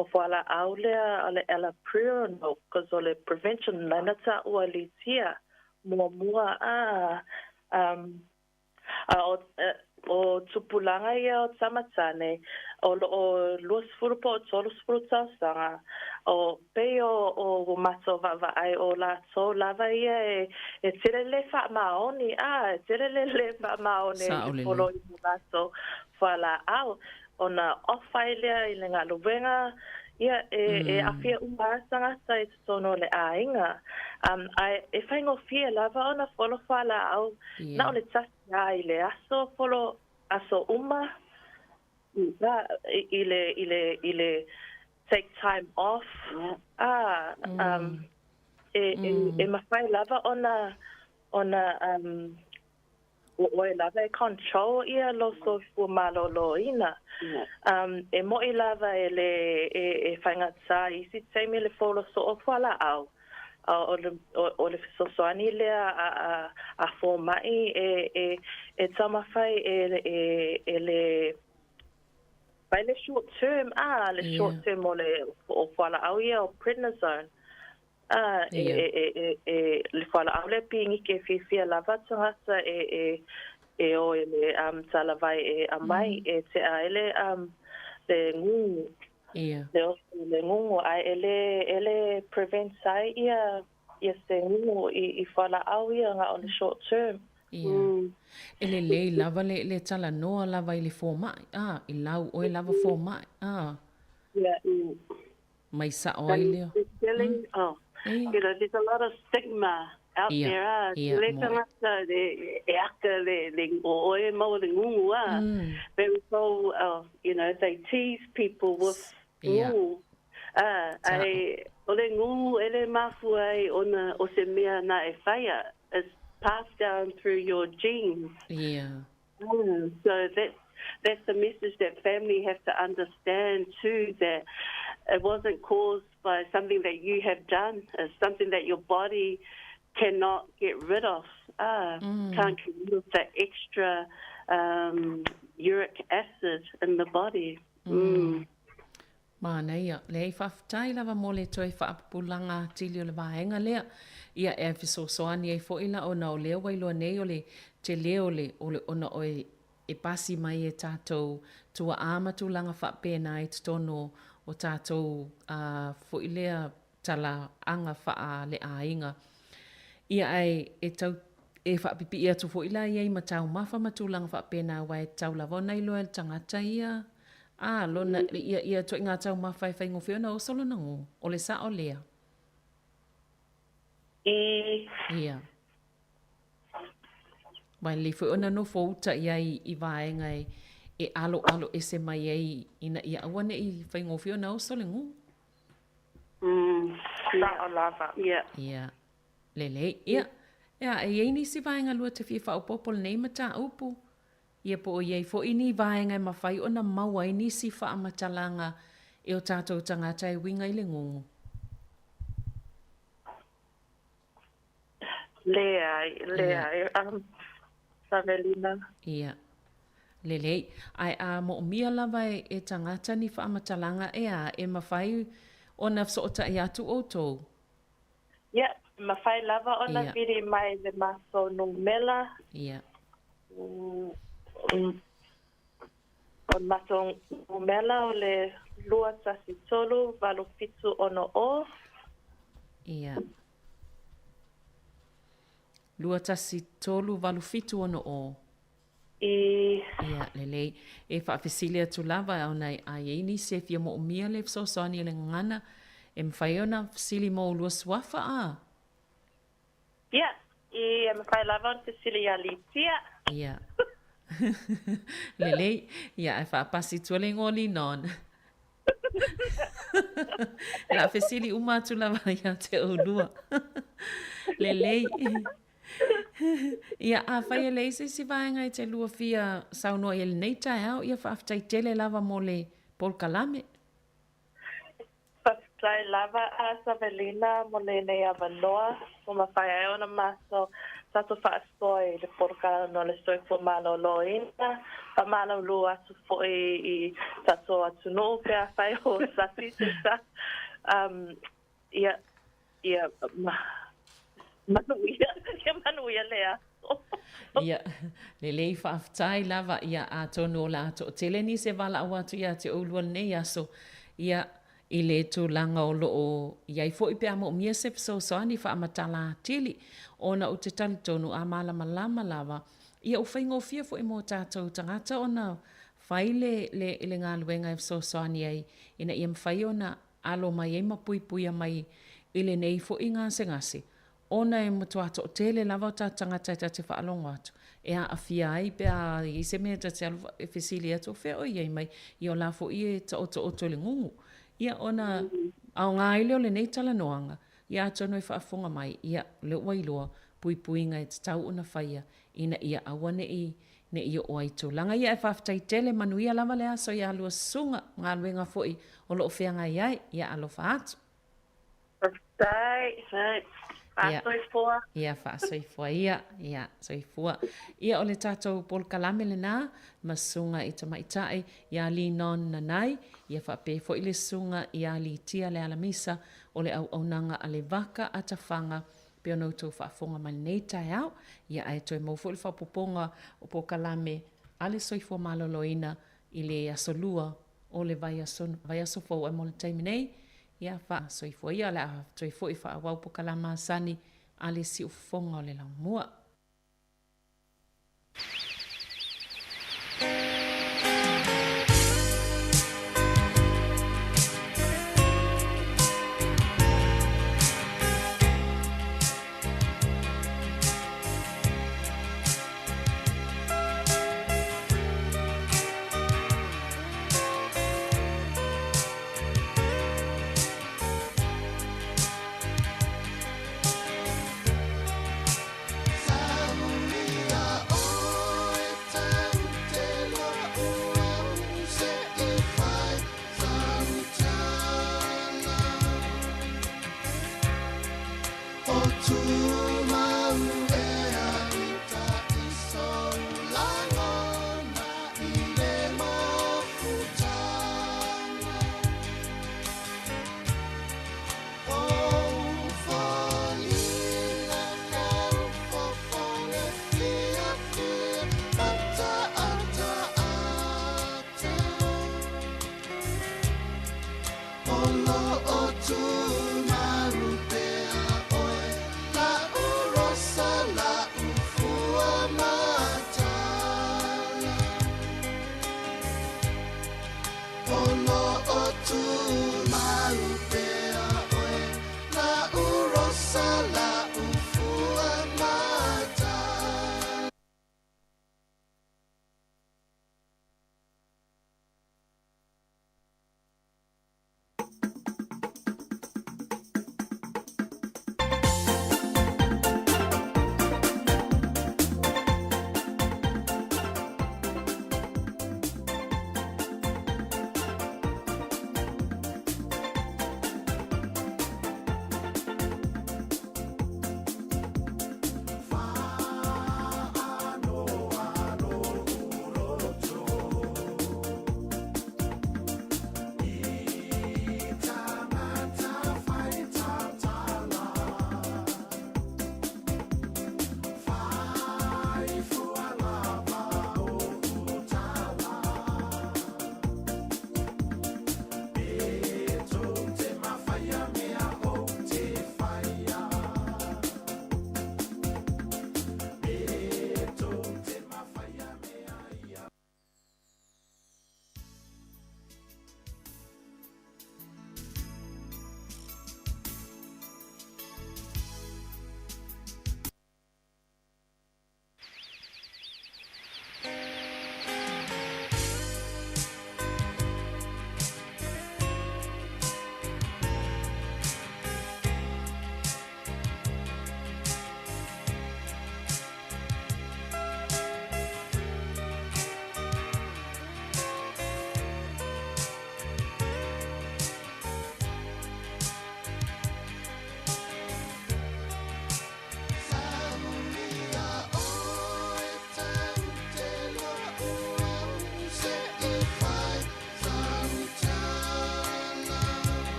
o fualaau lea o le allopurinol, cause o le prevention lena na taua Litia muamua a, um, a o, o tupulaga ia o tama tane o loo 20 po o 30 tausaga, o pei o, o ua matou vaavaai o latou lava ia e, e tele le faamaoni, a, e tele le lē faamaoni i Sao le lelei. folo i o latou fualaau, ona off ai lea i le galuega, ia e, e aafia uma lava tagata i totonu o le aiga. Um, ae e faigofie lava ona folo fualaau, na o le tasi lava i le aso, folo aso uma, a, i, i le, i le, i le take time off, a, um, e, e, e mafai lava ona, ona, um, o oe lava e control ia lou soifua malōlōina. Um, e mo'i lava e le e, e faigatā i isi taimi le folo soo fualaau. A o le, o, o le fesoasoani lea a, a, a fōma'i e, e, e taumafai e, e, e le fai le short term, a, le short term o le o fualaau ia o prednisone. A, e, Ia. e, e, e, e, le fualaau lea pigike e fiafia lava tagata e, e, e o i le um, talavai e aumai e tea ai le, um, le gugu. Ia. Le oso le gugu, ae e lē, e lē prevent ai ia, ia se gugu i, i fualaau ia na o le short term. Ia. E lelei lava le, le talanoa lava i le fōma'i, a, i lau oe lava fōma'i, a. Ia. Mai sa'o ai lea. Tele, oh, you know, there's a lot of stigma out Ia, there, ah. ia, Tele moe. tagata e, e aka le, le, o oe maua le gugu, ah. Very so, you know, they tease people with Ia. gugu. Ah, Sa'o. ai, o le gugu e le mafua ai ona o se mea na e whaia. It's passed down through your genes. Ia. So that's that's the message that family have to understand too, that it wasn't caused by something that you have done. It's something that your body cannot get rid of. Can't get rid of that extra uric acid in the body. Manaia, leai faafetai lava mo le toe faapupulaga atili o le vaega lea. Ia e fesoasoani ai foi la ona o lea ua iloa nei o le tele o le o le ona oe e pasi mai e tatou tuaa ma tulaga faapena i totonu o tatou foi lea talaaga faaleaiga. Ia ae e tau e faapipii atu foi la i ai ma taumafa ma tulaga faapena aua e tatau lava ona iloa e le tagata ia a lona ia ia ituaiga taumafa e faigofie ona oso lona gū. O le sa'o lea. I. Ia. Aua e lelei foi ona nofo uta i ai i vaega e e aloalo ese mai ai ina ia aua ne i faigofie ona oso le gū. Sa'o lava. Ia. Ia. Lelei. Ia. Ia, e i ai nisi vaega lua te fia faaopoopo lenei mataupu. Ia po o i ai foi ni vaega e mafai ona maua ai nisi faamatalaga e o tatou tagata e uiga i le gugu. Leai, leai, Savelina. Ia. Lelei. Ae a moomia lava e, e tagata ni faamatalaga ea e mafai ona fesootai atu outou? Ia, e mafai lava ona Ia. vili mai le matou numera. Ia. O le matou numera o le 213 8760. Ia. 213 8760. I. Ia, lelei. E faafesili atu lava ona a i ai nisi e fia moomia le fesoasoani o le gagana, e mafai ona fesili mo ulua suafa, a? Ia, i, e mafai lava ona fesili ia Litia. Ia. Lelei. Ia, ae faapasi tua le igoa o Linon. La fesili uma atu lava ia te oulua. Lelei. Ia, afai e leai se isi vaega e te lua fia saunoa i ai lenei taeao, ia faafetai tele lava mo le polokalame. Faafetai lava a Savelina mo lenei avanoa ua mafai ai ona matou tatou faasoa i le polokalame o le soifua maloloina. Faamalulu atu foi i tatou atunuu pe afai o sasi se sa. Um, ia, ia, ma, manuia, ia manuia le aso. Ia, lelei faafetai lava, ia atonu o le a toatele nisi e valaau atu ia te oulua lenei aso, ia, i le tulaga o lo o i ai foi pe a moomia se fesoasoani faamatala atili, ona ou te talitonu a malamalama lava, ia ua faigofie foi mo tatou tagata ona fai le, le, le galuega e fesoasoani ai ina ia mafai ona alo mai ai ma puipuia mai i lenei foi gasegase, ona e matua toatele lava o tatou tagata e ta te faalogo atu e aafia ai pe a i ai se mea ta te alu e fesili atu, o fea oe i ai mai, ia o la foi e taotooto i le gugu. Ia ona aoga ai lea o lenei talanoaga, ia atonu e faafofoga mai, ia o lea ua iloa puipuiga e tatau ona faia ina ia aua ne i ne i oo ai i tulaga ia. Ae faafetai tele, manuia lava le aso ia lua susuga, galuega foi o lo o feagai ai, ia alofa atu. Faafetai. Faasoifua. Ia, faasoifua ia. Ia, soifua. Ia, o le tatou polokalame lena, ma susuga i tamaitai ia Linon Nanai, ia faapea foi le susuga ia Litia Lealamisa o le auaunaga a le Vaka a Tafaga, pei ona outou faafofoga mai lenei taeao. Ia, ae toe maua foi le faaopoopoga o polokalame a le Soifua Maloloina i le Aso Lua o le vaiaso, vaiaso fou. Ae mo le taimi nei, Ia, faasoifua ia, o le a toe foi faaauau pokala masani a le siufofoga o le laumua.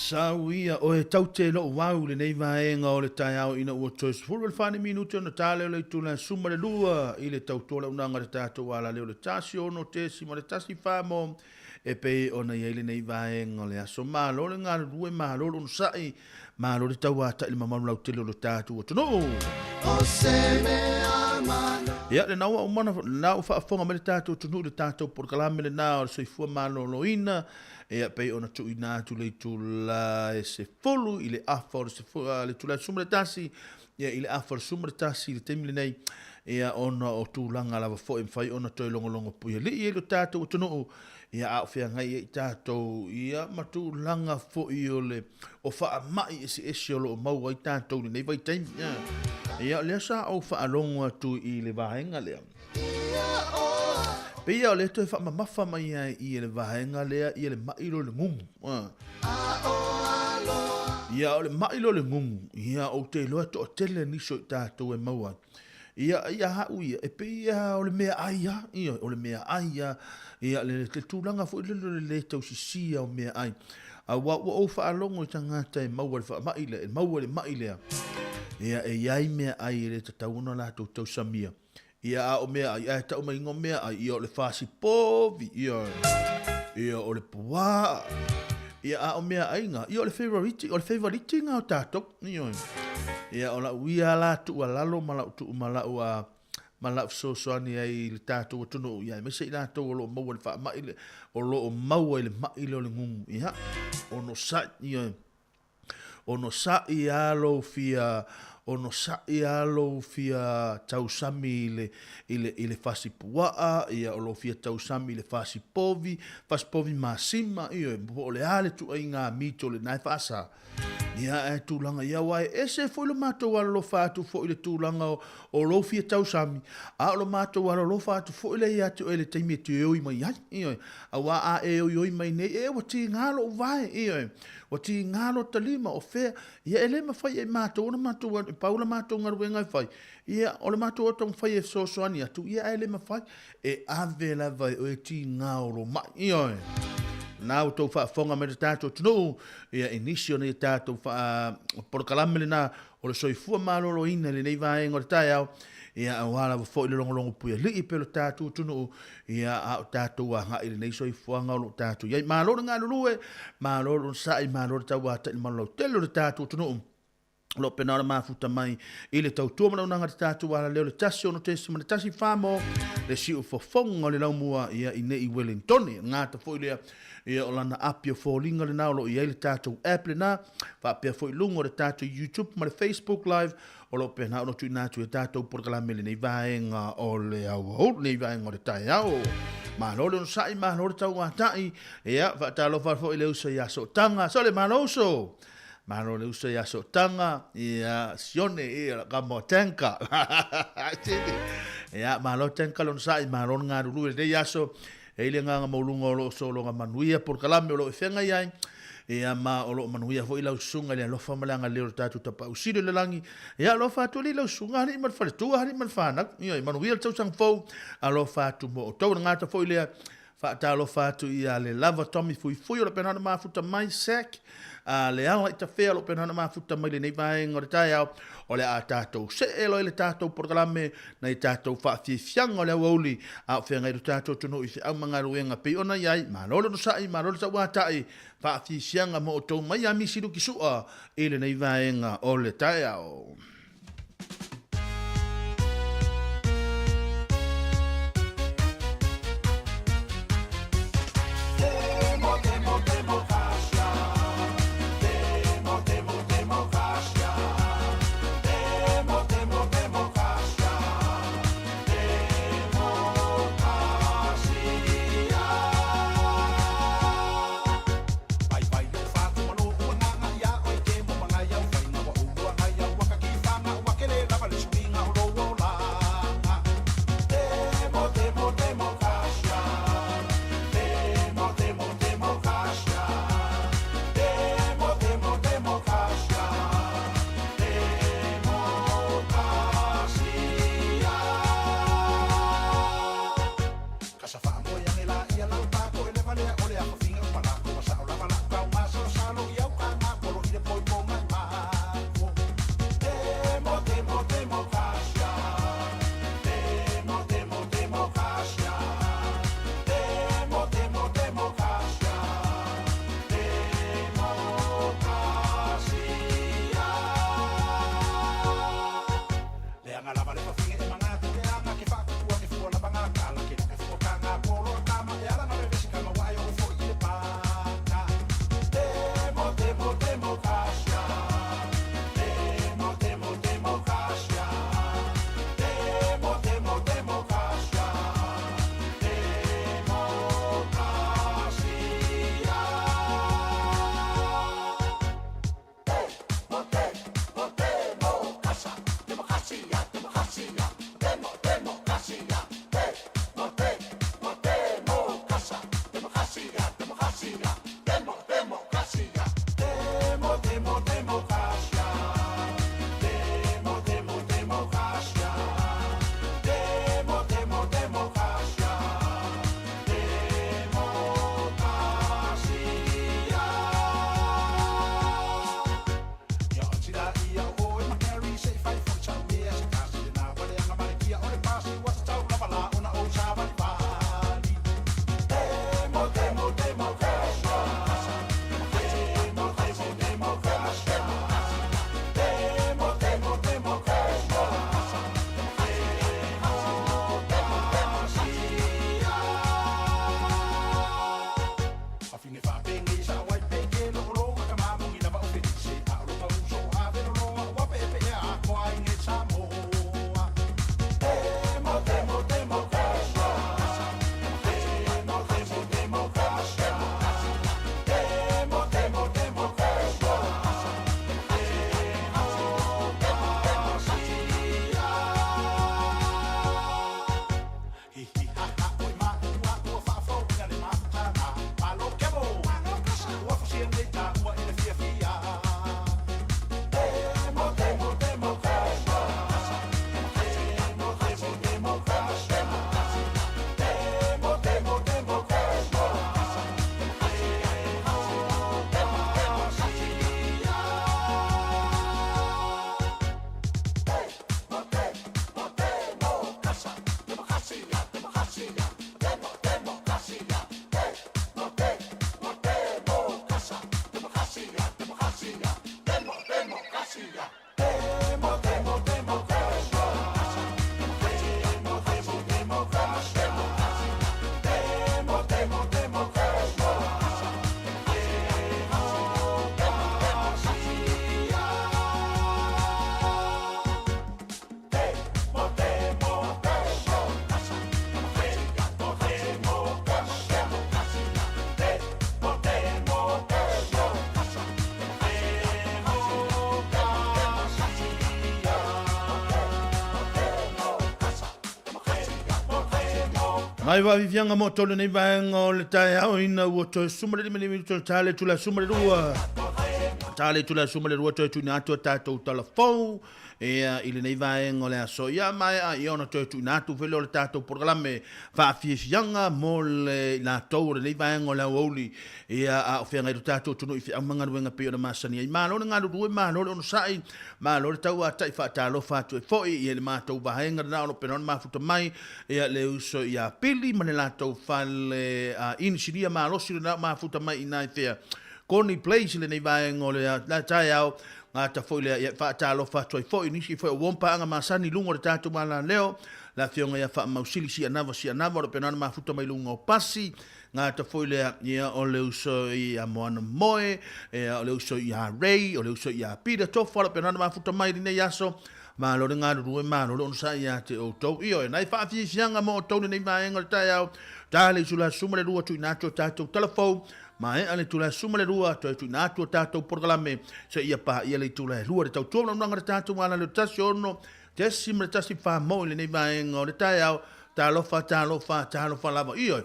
Sau ia oe taute lo'u au i lenei vaega o le taeao ina ua toe 18 minute ona ta lea o le itula e 12 i le tautua launaga a le tatou alaleo le 16.14 mo e pei ona i ai lenei vaega o le aso. Malo le galulue, malo le onosai, malo le tauata'i i le mamalu lautele o lo tatou atunuu. Ia, lena ua uma ona, lena ua faafofoga mai le tatou atunuu i le tatou polokalame lena o le soifua maloloina, ia pei ona tuuina atu le itula e 10 i le afa o le le itula e 11, ia i le afa o le 11 i le taimi lenei, ia ona o tulaga lava foi e mafai ona toe logologo puialii ai lo tatou atunuu. Ia, a o feagai ai tatou, ia, ma tulaga foi o le, o faamai eseese o lo o maua ai tatou i lenei vaitaimi. Ia, ia o lea sa ou faalogo atu i le vaega lea. Pei o lea toe faamamafa mai ai i le vaega lea ia le mai lea o le gugu. Ia, o le mai lea o le gugu, ia, ou te iloa e toatele nisi o i tatou e maua ai. Ia, ia au ia, e pei lava o le meaai lava, ioe, o le meaai lava, ia, le, le tulaga foi lele o le lē tausisia o meaai. Aua ua ou faalogo i tagata e maua i le faamai lea, e maua i le mai lea, ia, e i ai meaai e le tatau ona latou tausamia. Ia, a o meaai, ae tau mai o meaai, ia, o le fasi povi, ioe, ia, o le puaa, ia, a o meaai na, ia, o le favourite, o le favourite na o tatou. Ioe. Ia, o lau ia la tuualalo ma lau tuu ma lau a ma lau fesoasoani ai i le tatou atunuu, ia aemaise i latou o lo o maua i le faamai le, o lo o maua i le mai lea o le gugu. Ia, onosai, ioe. Onosai lava lou fia, onosai lava lou fia tausami i le, i le, i le fasi puaa, ia, o lou fia tausami i le fasi povi, fasi povi masima, ioe, po o le a le tuuaiga mito lena e faasa. Ia, ae tulaga ia, aua e ese foi lo matou alolofa atu foi i le tulaga o, o lou fia tausami, a o lo matou alolofa atu foi lea ia te oe i le taimi e te oi mai ai, ioe, aua a e oioi mai nei, e ua tiga lou vae, ioe, ua tiga lota lima, o fea, ia e le mafai e matou ona matou, e pau la matou galuega e fai, ia, o le matou taumafai e fesoasoani atu, ia ae le mafai, E ave lava e oe tiga o lo mai. Ioe. Na ua tou faafofoga mai le tatou atunuu, ia i nisi o nei tatou faa polokalame lena o le soifua maloloina i lenei vaega o le taeao, ia aua lava foi le logologo puialii pea o le tatou atunuu, ia a o tatou agai i lenei soifuaga o lo o tatou i ai. Malo le galulue, malo le onosai, malo le tauatai i le malolautele o le tatou atunuu. O lo o pena ona mafuta mai i le tautua ma le auaunaga a le tatou alaleo le 16.14 mo le siufofoga o le laumua ia i nei i Wellingtone. Gata foi lea ia o lana api o foliga lena o lo o i ai le tatou app lena faapea foi luga o le tatou YouTube ma le Facebook Live o lo o pena ona tuuina atu e tatou polokalame lenei vaega o le aoauli, lenei vaega o le taeao. Malo le onosai, malo le tauatai. Ia, faatalofa foi i le uso ia Sootaga. Sole, malo uso! Malo le uso ia Sootaga, ia Sione, ia la kama o Tenka. Ia, malo Tenka le onosai, malo le galulue i lenei aso. E i le agaga maualuga o lo o sologa manuia polokalame o lo o e feagai ai. Ia, ma o lo o manuia foi lau susuga i le alofa ma le agalelei o le tatou Tapaau Sili o le lagi. Ia, alofa atu alii lau susuga, alii ma le faletua, alii ma le fanau. Ia, manuia le tausaga fou, alofa atu mo outou. O le gata foi lea, Faatalofa atu ia le lava Tommy Fuifui o lo pena ona mafuta mai Sac a le ala i tafea o lo pena ona mafuta mai lenei vaega o le taeao o le a tatou see loa i le tatou polokalame nai tatou faafiafiaga o le aoauli a o feagai lo tatou atunuu i feau ma galuega pei ona i ai. Malo le onosai, malo le tauatai, faafiafiaga mo outou mai ia Misi Luki Sua i lenei vaega o le taeao. Nai faafiafiaga mo outou i lenei vaega o le taeao ina ua toe suma le 55 minute o le ta le itula e 12. Ta le itula e 12 toe tuuina atu a tatou tala fou ia i lenei vaega o le aso. Ia maea ia ona toe tuuina atu foi lea o le tatou polokalame faafiafiaga mo le i latou o lenei vaega o le aoauli ia a o feagai lo tatou atunuu i feau ma galuega pei ona masani ai. Malo le galulue, malo le onosai, malo le tauatai faatalofa atu ai foi i le matou vaega lena o lo o pena ona mafuta mai ia le uso ia Pili ma le latou fale inisinia malosi lena o mafuta mai i ina i fea Koni Place i lenei vaega o le taeao gata foi lea ia faatalofa atu ai foi nisi foi o uom paaga masani i luga o le tatou malaleo le afioga ia Faamausili Sianava Sianava o lo o pena ona mafuta mai luga o pasi gata foi lea ia o le uso ia Moana Moe ia o le uso ia Ray o le uso ia Peter Tofa o lo o pena ona mafuta mai i lenei aso Malo le galulue, malo le onosai ia te outou. Ioe, nai faafiafiaga mo outou lenei vaega o le taeao. Ta le itula 12 tuuina atu o tatou tala fou. Maea le itula 12 toe tuuina atu o tatou polokalame seia paia le itula e 2 le tautua manaonaga le tatou ala leo 16.14 mo i lenei vaega o le taeao. Talofa, talofa, talofa lava. Ioe.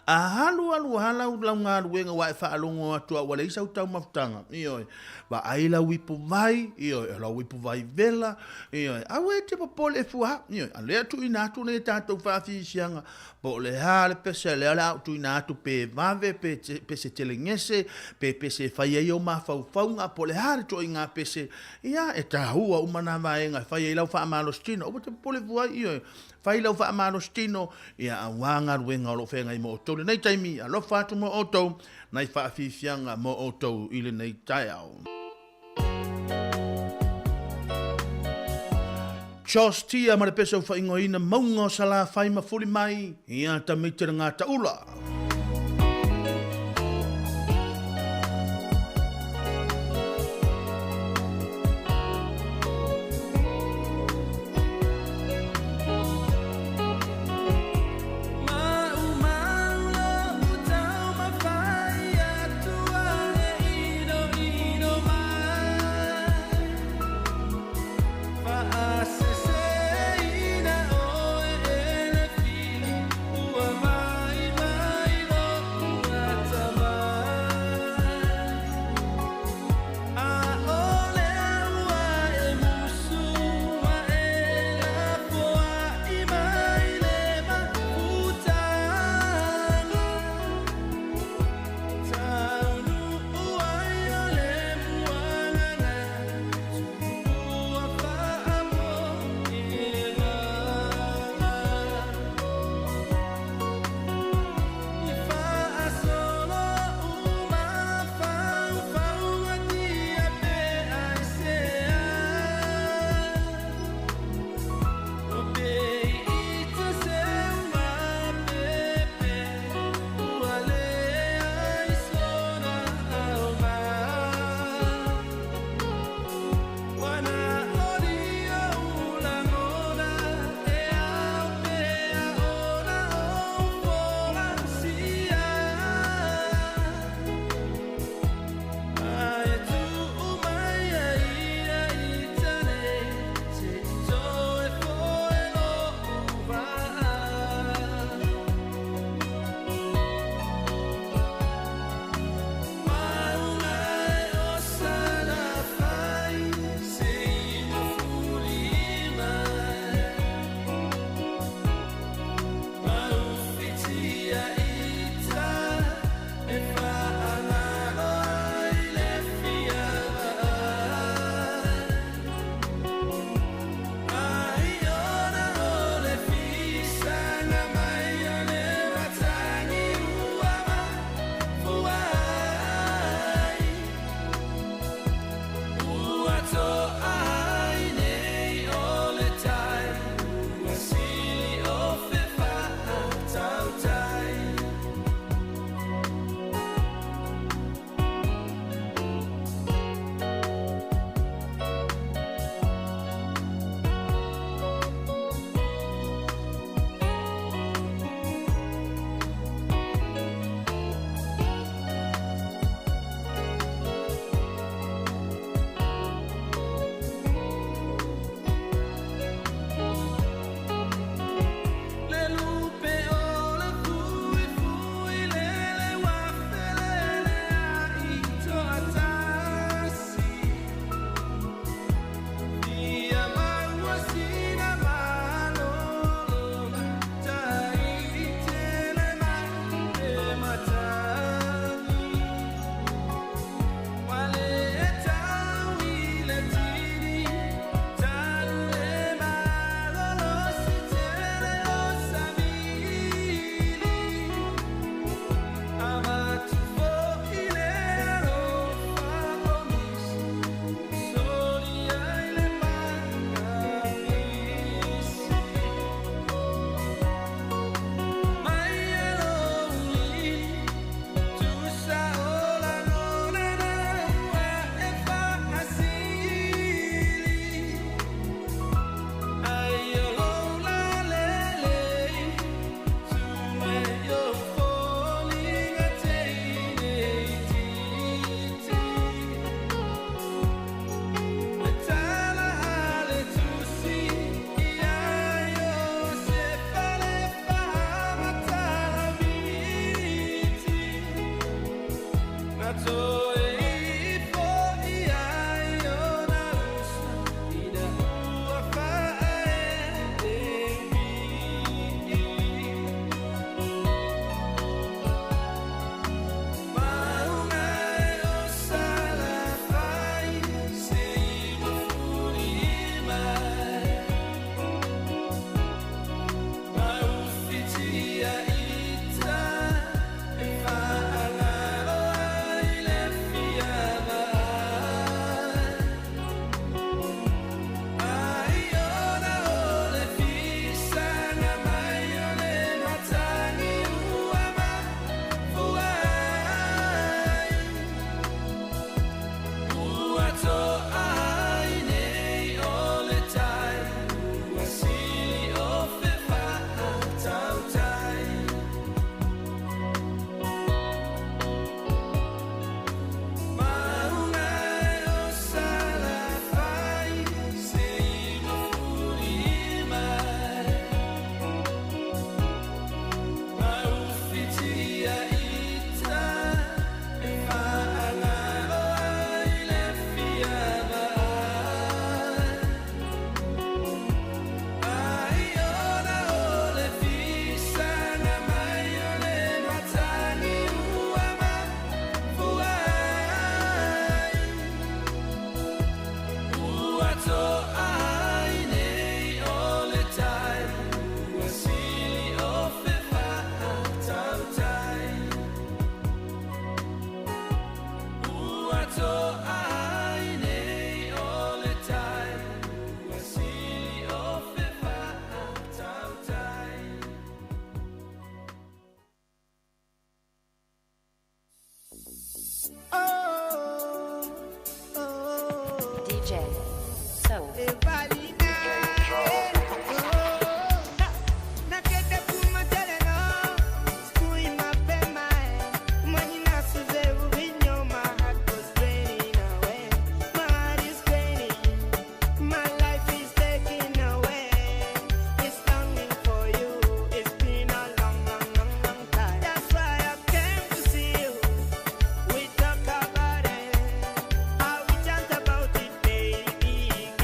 A alu alu lava lau lau galuega ua e faalogo atu a ua leai sau taumafataga, ioe, vaai lau ipuvai, ioe, o lau ipuvai vela, ioe, aua e te popole e fua, ioe, a lea tuuina atu nei tatou faafiafiaga, po o le a le pese lea o le a ou tuuina atu pe vave, pe pese telegese, pe pese e fai ai ou mafaufauga, po o le a le ituaiga pese, ia, e taua uma na vaega e fai ai lau faamalositino, aua e te popole fua, ioe. Fai lau faamalositino, ia auā galuega o lo o feagai mo outou i lenei taimi, alofa atu mo outou, nai faafiafiaga mo outou i lenei taeao. Josh Tia ma le pese ua faaigoaina Mauga o Salafai ma fuli mai ia Tamiti le Gataula.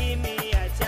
Give me a chance.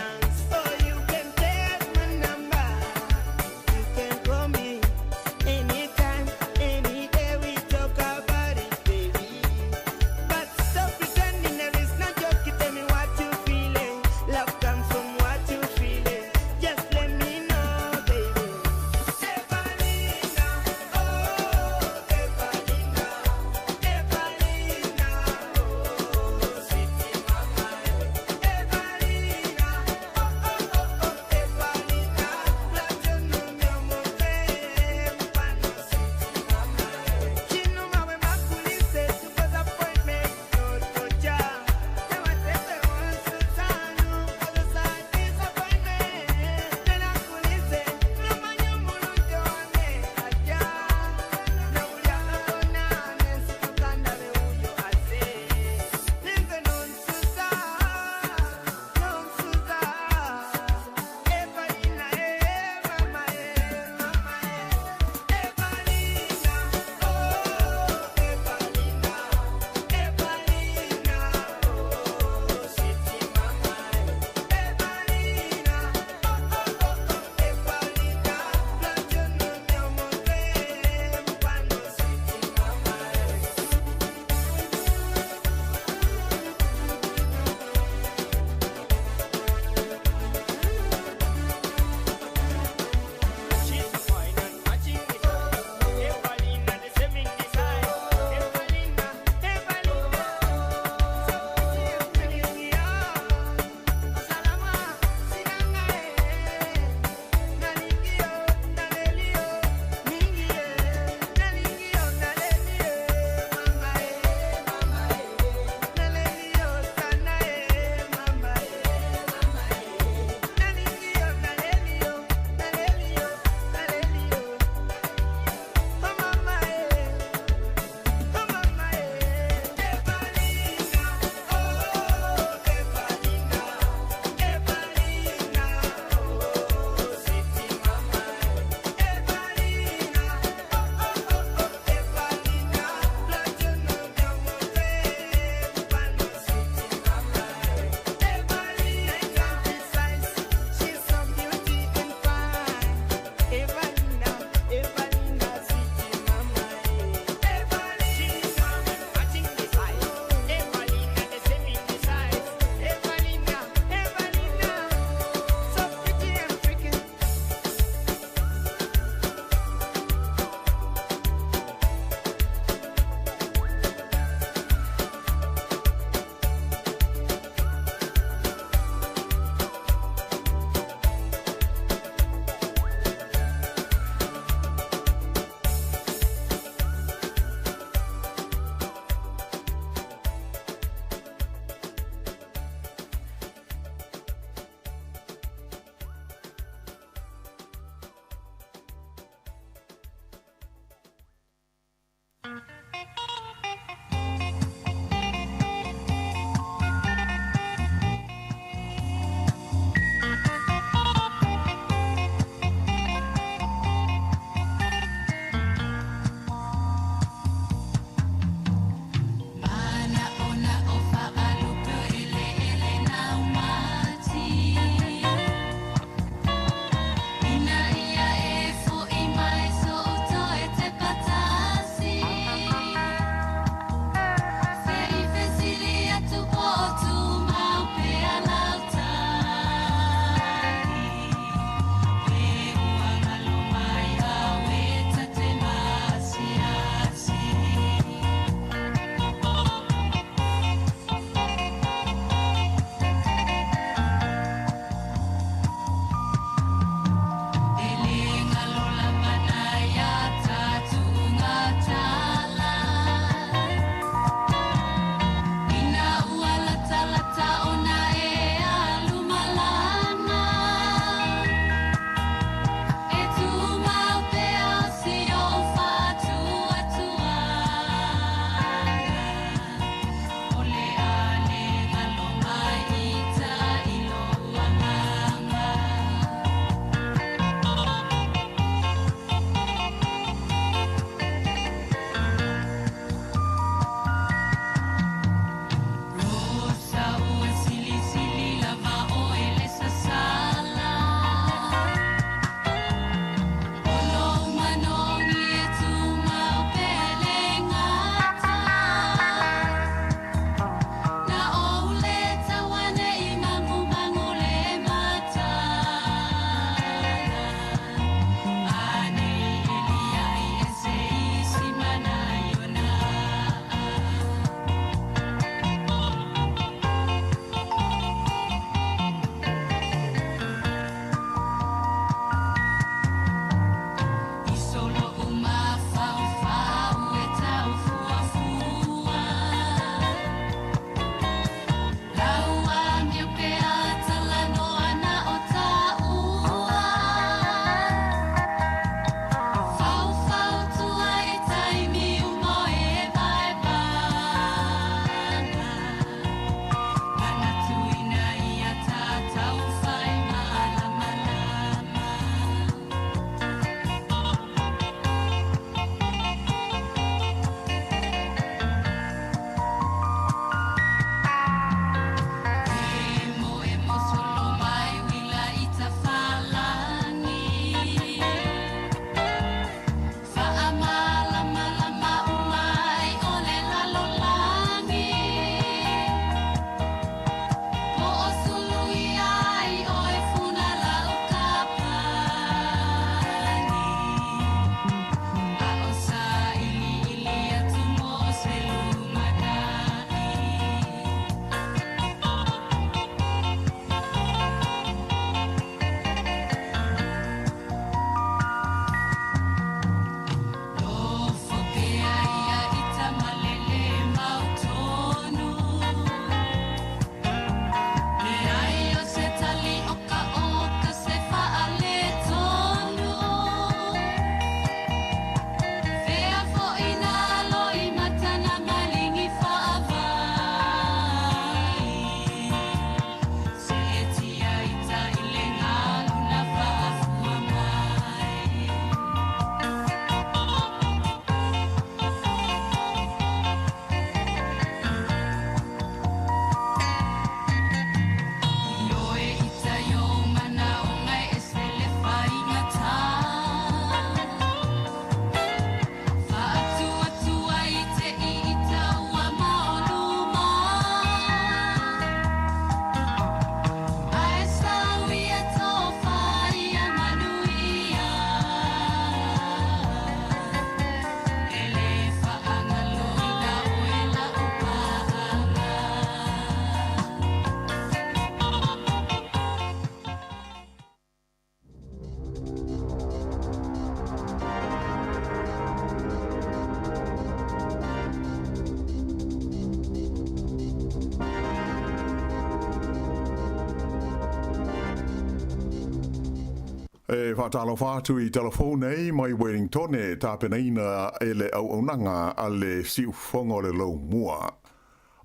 E faatalofa atu i tala fou nei mai Wellingtone, tapenaina e le auaunaga a le Siufofoga o le Laumua.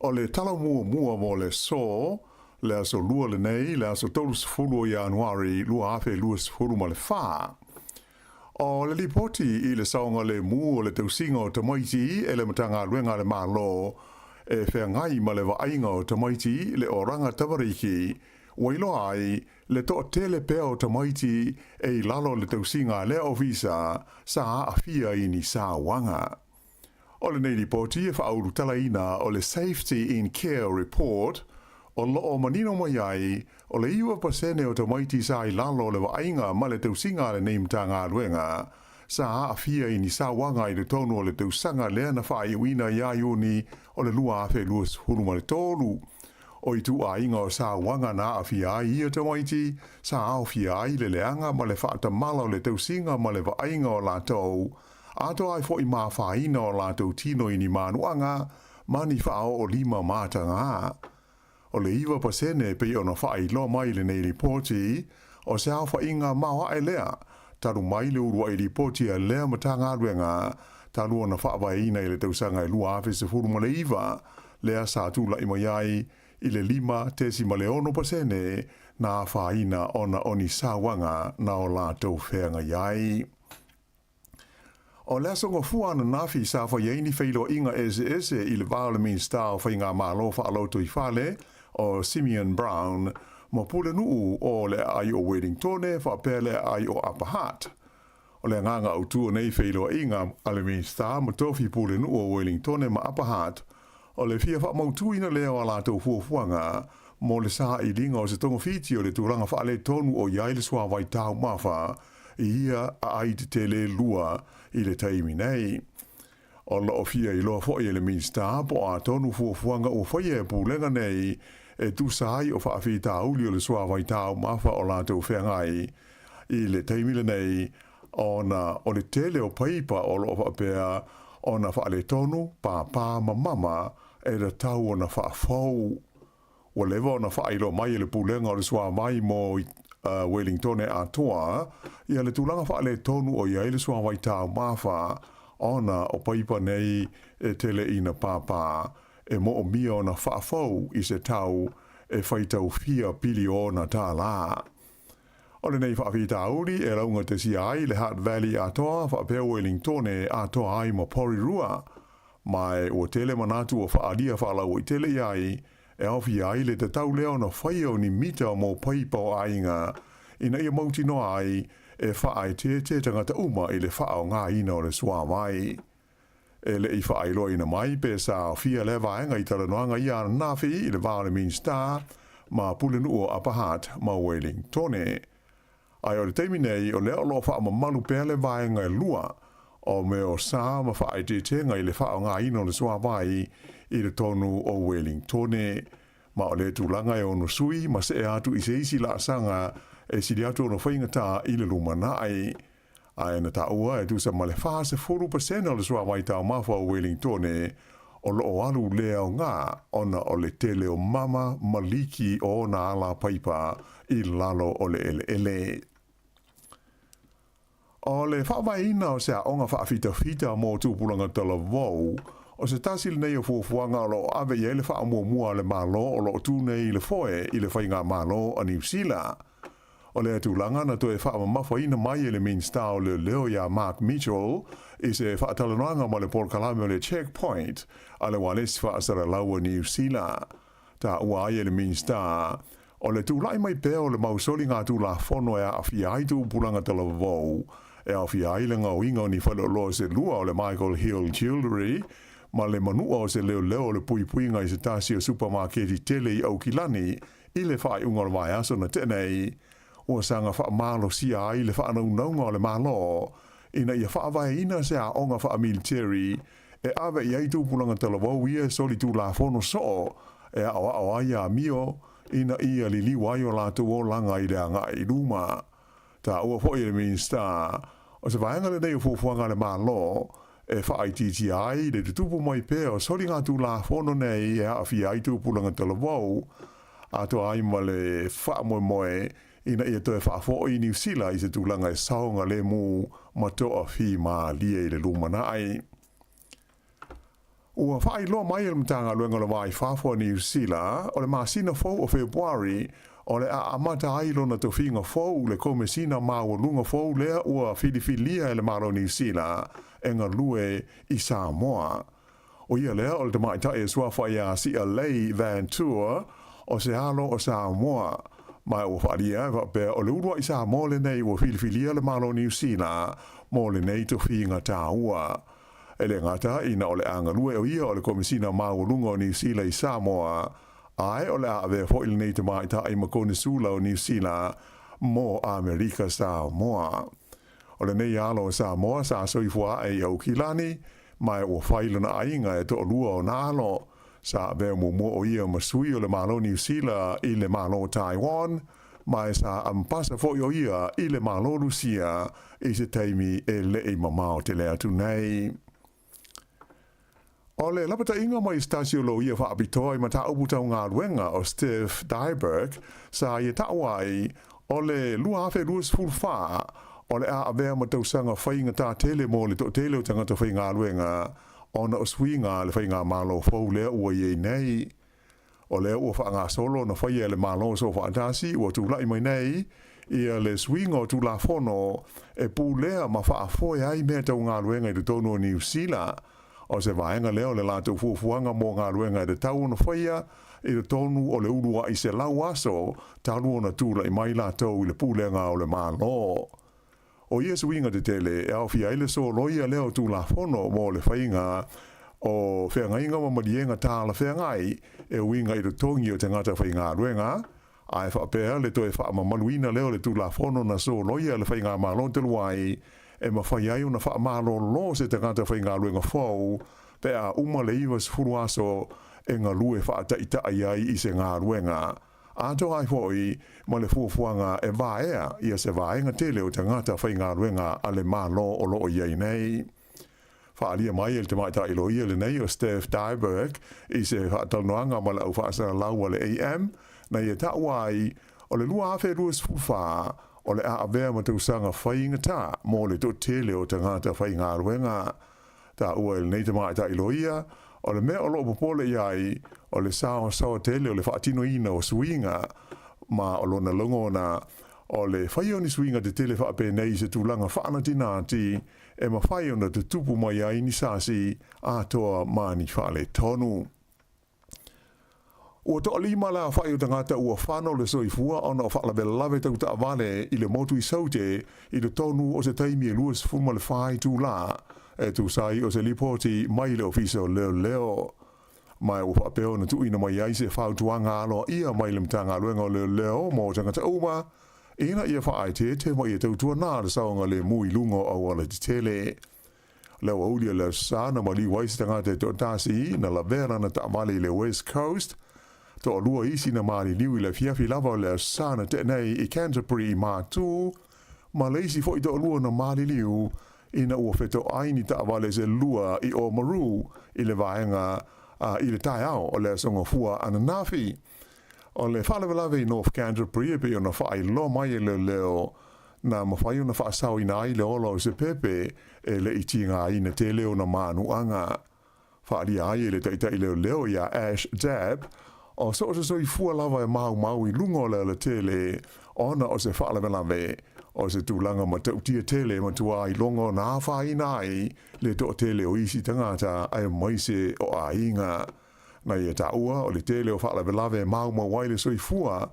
O le tala muamua mo le aso, le aso Lua lenei, le aso 30 o Ianuari 2024. O le lipoti i le saogalemu o le tausiga o tamaiti e le Matagaluega a le Malo e feagai ma le vaaiga o tamaiti le oranga tamariki, ua iloa ai le toatele pea o tamaiti e i lalo o le tausiga a lea ofisa sa aafia i ni sauaga. O lenei lipoti e faaulutalaina o le Safety in Care Report o lo o manino mai ai o le 9% o tamaiti sa i lalo o le vaaiga ma le tausiga a lenei Matagaluega sa aafia i ni sauaga i totonu o le tausaga lea na faaiuina ia Iuni o le 2023. O ituaiga o sauaga na aafia ai ia tamaiti sa aofia ai le leaga ma le faatamala o le tausiga ma le vaaiga o latou, atoa ai foi ma afaina o latou tino i ni manuaga ma ni faaoolima mataga. O le 9% e pei ona faailoa mai i lenei lipoti, o se aofaiga maoae lea, talu mai le uluai lipoti a lea Matagaluega talu ona faavaeina i le tausaga e 2019, lea sa tulai mai ai i le 5.6% na afaina ona o ni sauaga na o latou feagai ai. O le aso Gafua ananafi sa fai ai ni feiloaiga eseese i le va o le Minisita o Faigamalo Faalotoifale o Simeon Brown ma Pulenuu o le aai o Wellingtone faapea le aai o Upper Hutt. O le agaga autu o nei feiloaiga a le Minisita ma tofi Pulenuu o Wellingtone ma Upper Hutt o le fia faamautuina lea o a latou fuafuaga mo le sailiga o se togafiti o le tulaga faaletonu o i ai le suavai taumafa i ia aai tetele lua i le taimi nei. O lo o fia iloa foi e le Minisita po o a tonu fuafuaga ua faia e pulega nei e tusa ai o faafitauli o le suavai taumafa o latou feagai i le taimi lenei ona o le tele o paipa o lo o faapea ona faaletonu, pāpā ma mama e tatau ona faafou. Ua leva ona faailoa mai e le Pulega o le Suavai mo Wellingtone atoa ia le tulaga faaletonu o i ai le suavai taumafa ona o paipa nei e tele ina pāpā e moomia ona faafou i se tau e faitau fia piliona tālā. O lenei faafitauli e laugatasia ai le Hutt Valley atoa faapea Wellingtone atoa ai ma Porirua. Ma e ua tele manatu ua faaalia faalauaitele i ai, e aofia ai le tatau lea ona faia o ni mita mo paipa o aiga, ina ia mautinoa ai e faaeteete tagata uma i le faaaogaina o le suavai. E le i faailoaina mai pe sa aofia lea vaega i talanoaga ia ananafi i le va o le Minisita ma Pulenuu o Upper Hutt ma Wellingtone. Ae o le taimi nei, o lea o lo o faamamalu pea le vaega e lua o mea o sa ma faaeteetega i le faaaogaina o le suavai i totonu o Wellingtone. Ma o lea tulaga e ono sui ma see atu i se isi laasaga e sili atu ona faigata i le lumanai. Ae na taua e tusa ma le 40% o le suavai taumafa o Wellingtone o lo o alu le aoga ona o le tele o mama ma liki o ona ala paipa i lalo o le eleele. O le faavaeina o se aoga faafitafita mo tupulaga talavou, o se tasi lenei o fuafuaga o lo o ave i ai le faamuamua a le Malo o lo o tu nei i le foe i le Faigamalo a Niu Sila. O lea tulaga na toe faamamafaina mai e le Minisita o Leoleo iā Mark Mitchell i se faatalanoaga ma le polokalame o le Checkpoint a le ualesi faasalalau a Niu Sila. Taua ai e le Minisita, o le tulai mai pea o le mau soligatulafono e aafia ai tupulaga talavou, e aofia ai le gaoiga o ni faleoloa se lua o le Michael Hill Jewellery ma le manua o se leoleo o le puipuiga i se tasi o supamaketi tele i Aukilani i le faaiuga o le vaiaso na tea nei, ua saga faamalosia ai le faanaunauga o le Malo ina ia faavaeina se aoga faamiliteri e ave i ai tupulaga talavou ia e solitulafono soo e aoao ai amio ina ia liliu ai o latou olaga i le agai i luma. Taua foi e le Minisita, o se vaega lenei o fuafuaga a le Malo e faaitiitia ai le tutupu mai pea o soligatulafono nei e aafia ai tupulaga talavou, atoa ai ma le faamoemoe ina ia toe faafoʻi i Niusila i se tulaga e saogalemu ma toafimalie i le lumanai. Ua faailoa mai e le Matagaluega o le Va i Fafo a Niu Sila, o le masina fou o Fepuari, o le a amata ai lona tofiga fou le Komesina Maualuga fou lea ua filifilia e le Malo o Niu Sila e galue i Samoa. O ia lea o le tamaitai e suafa iā Si'a Lei Van Tour o se alo o Samoa. Ma ua faaalia e faapea o le uluaʻi Samoa lenei ua filifilia le Malo o Niu Sila mo lenei tofiga taua. E le gata ina o le a galue o ia o le Komesina Maualuga o Niu Sila i Samoa, ae o le a avea foi lenei tamaitai ma Konesula o Niu Sila mo Amerika Samoa. O lenei alo o Samoa sa soifua ae i Aukilani, ma ua fai lona aiga e toalua ona alo. Sa avea muamua o ia ma sui o le Malo Niu Sila i le Malo Taiwan, ma e sa ampasa foi o ia i le Malo Lusia i se taimi e leʻi mamao tele atu nei. O le lapataiga mai se tasi o loia faapitoa i mataupu tau galuega o Steve Dyberg sa ia taua ai o le 2024 o le a avea ma tausaga faigata tele mo le toatele o tagata faigaluega ona o suiga a le faigamalo fou lea ua i ai nei. O lea ua faagasolo ona faia e le Malo Soofaatasi ua tulai mai nei ia le suiga o Tulafono e pulea ma faafoe ai mea tau galuega i totonu o Niu Sila. O se vaega lea o le latou fuafuaga mo galuega e tatau ona faia i totonu o le uluai 100 aso talu ona tulai mai latou i le pulega o le Malo. O ia suiga tetele e aofia ai le soloia lea o Tulafono mo le faiga o feagaiga ma maliega talafeagai e uiga i totogi o tagata faigaluega, ae faapea le toe faamamaluina lea o le Tulafono na soloia e le Faigamalo talu ai e mafai ai ona faamalolo se tagata faigaluega fou pe a uma le 90 aso e galue faataitai ai i se galuega. Atoa ai foi ma le fuafuaga e vaea ia se vaega tele o tagata faigaluega a le Malo o lo o i ai nei. Faaalia mai e le tamaitai loia lenei o Steph Dyberg i se faatalanoaga ma le au faasalalau a le AM na ia taua ai o le 2024 o le a avea ma tausaga faigata mo le toatele o tagata faigaluega. Taua e lenei tamaitai loia, o le mea o lo o popole i ai, o le saoasaoa tele o le faatinoina o suiga, ma o lona lagona, o le faia o ni suiga tetele faapenei i se tulaga faanatinati e mafai ona tutupu mai ai ni sasi atoa ma ni faaletonu. Ua toalima le aofai o tagata ua fano le soifua ona o faalavelave tau taavale i le motu i Saute i totonu o se taimi e 24 itulā, e tusa ai o se lipoti mai le Ofisa o Leoleo. Ma ua faapea ona tuuina mai ai se fautuaga aloaia mai le Matagaluega o Leoleo mo tagata uma ina ia faaeteete ma ia tautuana le saogalemu i luga o auala tetele. Le aoauli o le Aso Sa na maliu ai se tagata e toatasi na lavea lana taavale i le West Coast. Toalua isi na maliliu i le afiafi lava o le Aso Sa na tea nei i Canterbury i Matu, ma le isi foi toalua na maliliu ina ua fetoai ni taavale se lua i Oamaru i le vaega i le taeao o le Aso Gafua ananafi. O le faalavelave i North Canterbury e pei ona faailoa mai e leoleo Na mafai ona faasaoina ai le ola o se pepe e le i tigaina tele ona manuaga. Faaalia ai e le taitai leoleo iā Ash Dabb, o so o se soifua lava e maumau i luga o le alatele ona o se faalavelave, o se tulaga matautia tele e matua iloga ona afaina ai le toatele o isi tagata aemaise o aiga. Na ia taua o le tele o faalavelave e maumau ai le soifua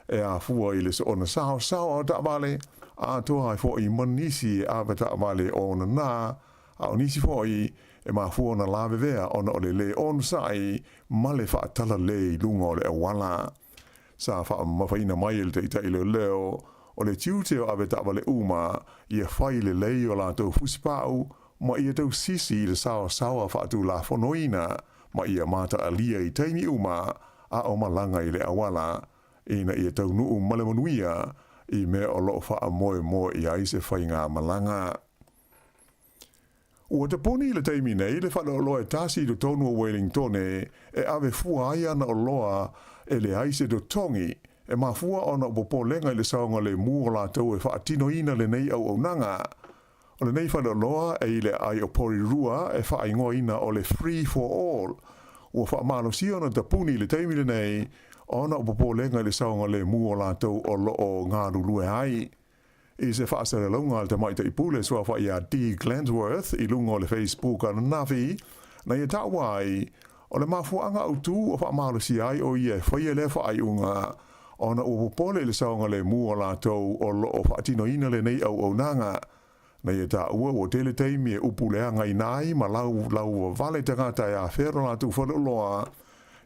e afua i le soona saosao o taavale, atoa ai foi ma nisi e ave taavale o ona nā, a o nisi foi e mafua ona lavevea ona o le lē onosai ma le faatalalē i luga o le auala. Sa faamamafaina mai e le taitai leoleo o le tiute o ave taavale uma ia fai lelei o latou fusipau ma ia tausisi i le saosaoa faatulafonoina ma ia mataalia i taimi uma a o malaga i le auala ina ia taunuu ma le manuia i mea o lo o faamoemoe i ai se faigamalaga. Ua tapuni i le taimi nei le faleoloa e tasi i totonu o Wellingtone e ave fua ai ana oloa e leai se totogi. E mafua ona o popolega i le saogalemu o latou e faatinoina lenei auaunaga. O lenei faleoloa e i le aai o Porirua e faaigoaina o le Free For All, ua faamalosia ona tapuni i le taimi lenei ona o popolega i le saogalemu o latou o lo o galulue ai. I se faasalalauga a le tamaitai pule suafa ia Dee Glentworth i luga o le Facebook ananafi, na ia taua ai, o le mafuaaga autu ua faamalosia ai o ia e faia lea faaiuga ona ua popole i le saogalemu o latou o lo o faatinoina lenei auaunaga. Na ia taua ua tele taimi e upu leagaina ai ma laulauavale tagata e afea lo latou faleoloa,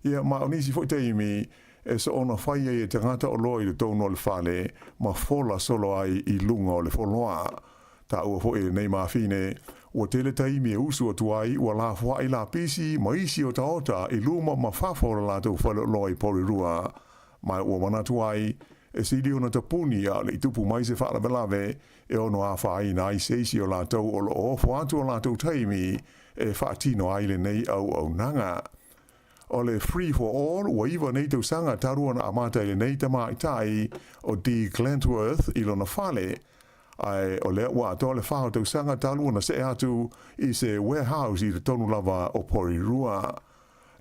ia ma o nisi foi taimi e soona fai ai e tagata oloa i totonu o le fale ma fola solo ai i luga o le foloa. Taua foi e lenei mafine, ua tele taimi e usu atu ai ua lafoai lapisi ma isi otaota i luma ma fafo o le latou faleoloa i Porirua, ma ua manatu ai, e sili ona tapuni a o le i tupu mai se faalavelave e ono afaina ai se isi o latou o lo o ofo atu o latou taimi e faatino ai lenei auaunaga. O le Free For All ua iva nei tausaga talu ona amata i lenei tamaitai o Dee Glentworth i lona fale, ae o lea ua atoa le fa o tausaga talu ona see atu i se warehouse i totonu lava o Porirua.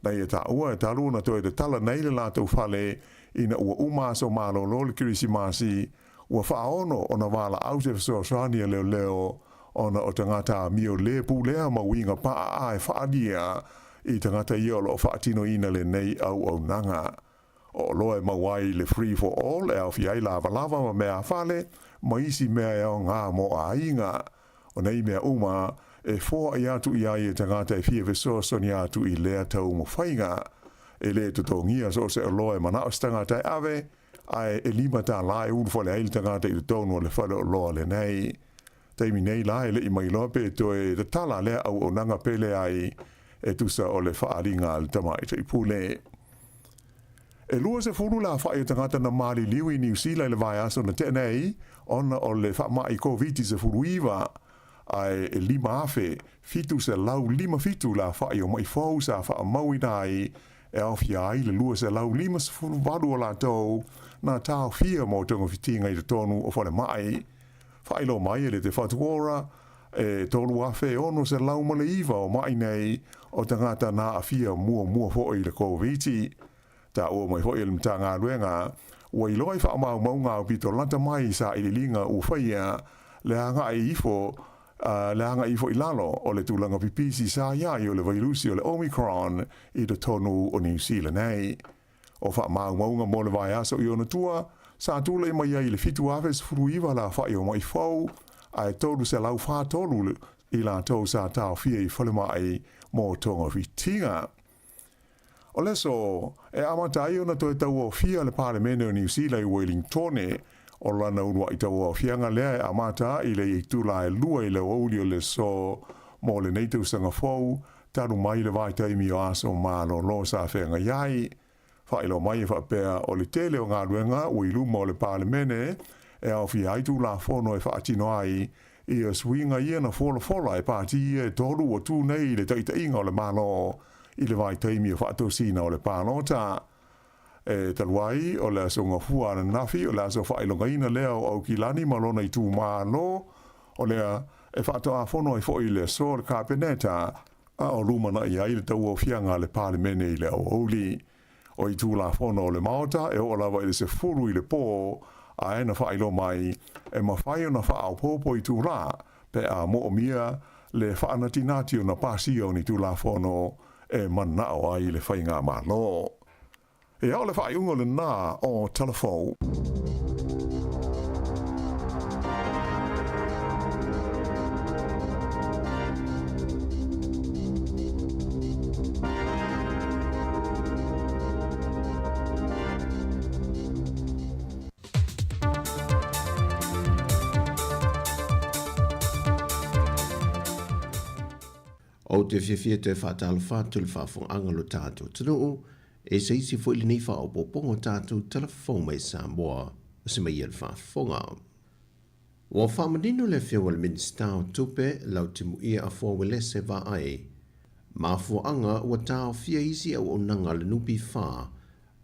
Na ia taua e talu ona toe tatala nei le latou fale ina ua uma aso malolo le Kerisimasi, ua faaono ona valaau se fesoasoani a leoleo ona o tagata amio lē pulea ma uiga paʻa e faaalia i tagata ia o lo o faatinoina lenei auaunaga. O oloa e maua ai le Free For All e aofia ai lavalava ma mea fale ma isi mea e aoga mo aiga. O nei mea uma e foai atu i ai e tagata e fia fesoasoani atu i lea taumafaiga. E lē totogia so o se oloa e manao se tagata e ave, ae e $5 e ulufale ai le tagata i totonu o le faleoloa lenei. Taimi nei la e leʻi mailoa pe toe tatala lea auaunaga pe leai e tusa o le faaaliga a le tamaitai pule. E 20 le afaʻi o tagata na maliliu i Niu Sila i le vaiaso na tea nei ona o le faamaʻi Koviti-19, ae e 5,757 le afaʻi o maʻi fou sa faamauina ai e aofia ai le 258 o latou na taofia mo togafitiga i totonu o falemai. Faailoa mai e le Te Whatu Ora, e 3,609 o maʻi nei o tagata na aafia muamua foi i le Koviti. Taua mai foi e le Matagaluega, ua iloa i faamaumauga aupito lata mai i sailiiliga ua faia le agai ifo le agai ifo i lalo o le tulaga pipisi sa iai o le vailusi o le Omicron i totonu o Niu Sila nei. O faamaumauga mo le vaiaso i ona tua, sa tulai mai ai i le 7,019 le afaʻi o maʻi fou, ae 343 i latou sa taofia i falemai mo togafitiga. O le aso e amata ai ona toe tauaofia le Palemene o Niu Sila i Welingtone, o lana uluaʻi tauaofiaga lea e amata i le itula e 2 i le aoauli o le aso mo lenei tausaga fou, talu mai le vaitaimi o aso malolo sa feagai ai. Faailoa mai e faapea o le tele o galuega ua i luma o le Palemene e aofia ai Tulafono e faatino ai ia suiga ia na folafola e pati ia e tolu ua tu nei i le taitaiga o le Malo i le vaitaimi o faatosina o le palota. E talu ai o le aso Gafua ananafi o le aso faailogaina lea o Aukilani ma lona itumalo, o lea e faatoa fono ai foi le aso o le Kapeneta a o lumanaʻi ai le tauaofiaga a le Palemene i le aoauli. O itula fono o le Maota e oo lava i le 10 i le pō, ae na faailoa mai e mafai ona faaopoopo itulā pe a moomia le faanatinati ona pasia o ni Tulafono e manao ai le faigamalo. Ia, o le faaiuga lenā o Tala Fou. Ou te fiafia toe faatalofa atu i le faafofogaaga o lo tatou atunuu, e se isi foi lenei faaopoopoga o tatou tala fou mai Samoa se mai ia le faafofoga. Ua faamanino le Afioga i le Minisita o Tupe, Lautimuia Afoa Uelese Vaai, mafuaaga ua taofia isi auaunaga a le NPF.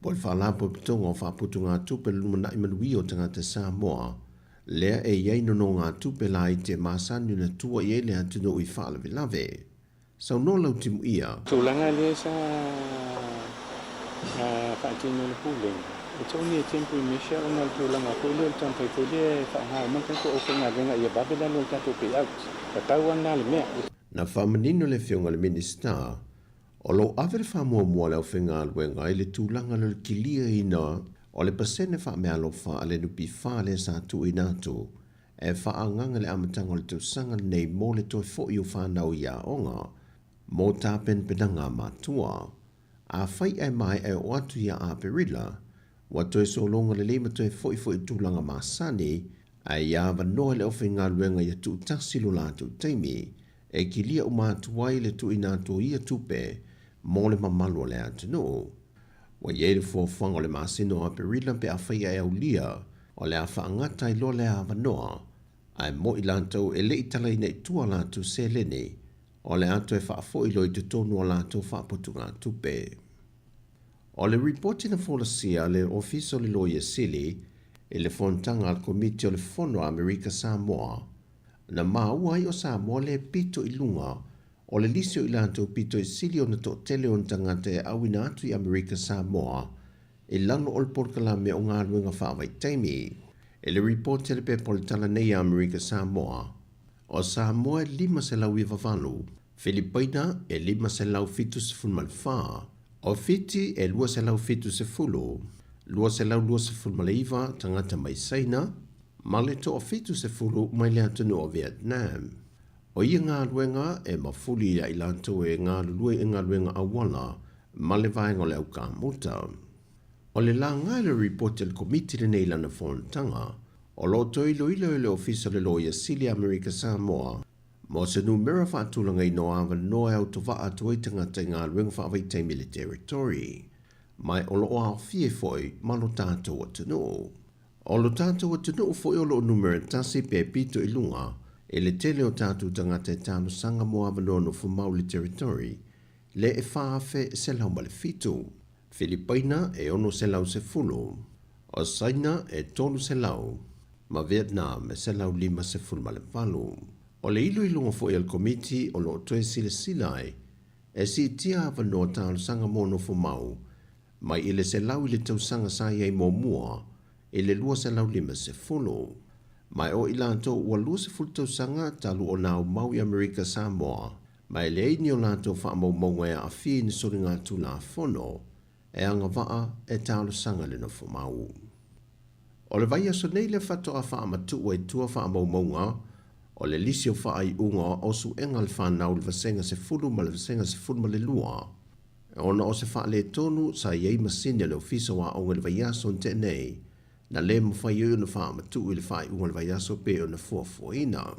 po o le Faalapotopotoga o Faaputugatupe o le Lumanai Manuia o Tagata Samoa, lea e i ai nonogatupe laiti e masani ona tua i ai le atunuu i faalavelave. Saunoa Lautimuia. Tulaga lea sa faatino e le Pulega, it's only a temporary measure ona o le tulaga foi lea o le taumafai foi lea e faaaoga uma le tatou aufaigaluega ia vave lalo o le tatou payouts. Tatau lava lena le mea. Na faamanino le Afioga i le Minisita, o lo o ave le faamuamua a le aufaigaluega i le tulaga lea o le kiliaina o le pasene faameaalofa a le NPF lea sa tuuina atu e faaagaga i le amataga o le tausaga lenei mo le toe foi o fanau i aoga mo tapenapenaga a matua. Afai ae maea e oo atu ia Aperila, ua toe sologa lelei ma toe foi foi i tulaga masani, ae ia avanoa i le aufaigaluega ia tuutasi lo latou taimi e kilia uma atu ai le tuuina atu o ia tupe mo le mamalu o le atunuu. Ua i ai le fuafuaga o le masina o Aperila pe afai ae aulia, o le a faagata ai loa lea avanoa, ae mo i latou e le i talaina i tua latou seleni, o le a toe faafoi loa i totonu o latou faaputugatupe. O le ripoti na folasia a le Ofisa o le Loia Sili i le fonotaga a le Komiti o le Fono a Amerika Samoa, na maua ai o Samoa lea pito i luga o le lisi o i latou pito i sili ona toatele o ona tagata e auina atu i Amerika Samoa i lalo o le polokalame o galuega faavaitaimi. I le ripoti a le pepa o le tala nei a Amerika Samoa, o Samoa e 598, Filipaina e 574, o Fiti e 270, 229 tagata mai Saina, ma le 170 mai le atunuu o Vietnam. O ia galuega e mafuli ia i latou e galulue i galuega auala ma le vaega o le aukamuta. O le laga e le ripoti a le Komiti lenei i lana fonotaga, o lo o toe iloilo e le Ofisa o le Loia Sili a Amerika Samoa mo se numera faatulagaina o avanoa e autovaa atu ai tagata i galuega faavaitaimi i le Territory, ma o lo o aofia ai foi ma lo tatou atunuu. O lo tatou atunuu foi o lo o numera tasi pe pito i luga i le tele o tatou tagata e talosaga mo avanoa nofomau i le Territory, lea e 4,107. Filipaina e 610, o Saina e 300, ma Vietnam e 158. O le iloiloga foi a le Komiti o lo o toe silasila ai e siitia avanoa talosaga mo nofomau mai i le 100 i le tausaga sa i ai muamua i le 250. Ma e o i latou ua 20 tausaga talu ona aumau i Amerika Samoa, ma e leai ni o latou faamaumauga e aafia i ni soligatulafono e agavaa e talosaga i le nofomau. O le vaiaso nei lea faatoa faamatuu ai tua faamaumauga o le lisi o faaiuga o suega a le fanau i le Vasega 10 ma le Vasega 12, ona o se faaletonu sa i ai masini a le Ofisa o Aoga i le vaiaso na tea nei, na le mafai ai ona faamatuu i le faaiuga o le vaiaso pei ona fuafuaina.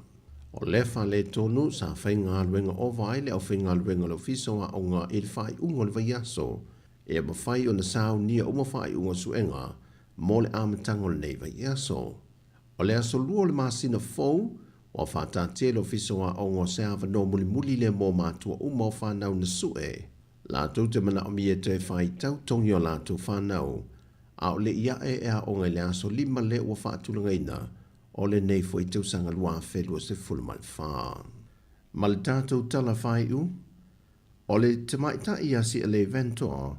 O lea faaletonu sa faigaluega ova ai le aufaigaluega o le Ofisa o Aoga i le faaiuga o le vaiaso, ia mafai ona saunia uma faaiuga o suega mo le amataga o lenei vaiaso. O le aso 2 o le masina fou, ua faataatia e le Ofisa o Aoga o se avanoa mulimuli lea mo matua uma o fanau na sue latou te manaomia e toe faitau togi o latou fanau, a o le i ae e aoga i le aso 5 lea ua faatulagaina o lenei foi tausaga 2024. Ma le tatou tala faaiu, o le tamaitai ia Sialei Ventoa,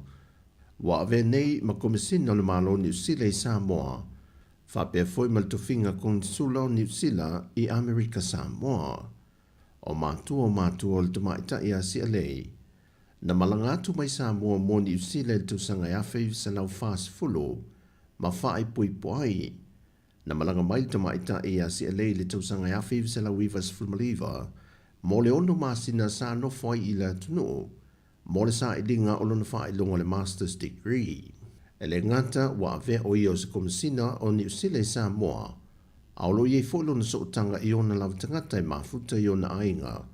ua avea nei ma Komesina o le Malo o Niu Sila i Samoa, faapea foi ma le tofiga Konesula o Niu Sila i Amerika Samoa. O matua o matua o le tamaitai ia Sialei, na malaga atu mai Samoa mo Niu Sila i le tausaga e 1940 ma faaipoipo ai. Na malaga mai le tamaitai ia Sialei i le tausaga e 1999 mo le 6 masina sa nofo ai i le atunuu mo le sailiga o lona faailoga o le Master's Degree. E le gata ua avea o ia o se Komesina o Niu Sila i Samoa, a o lo o i ai foi lona sootaga i ona lava tagata e mafuta i ona aiga,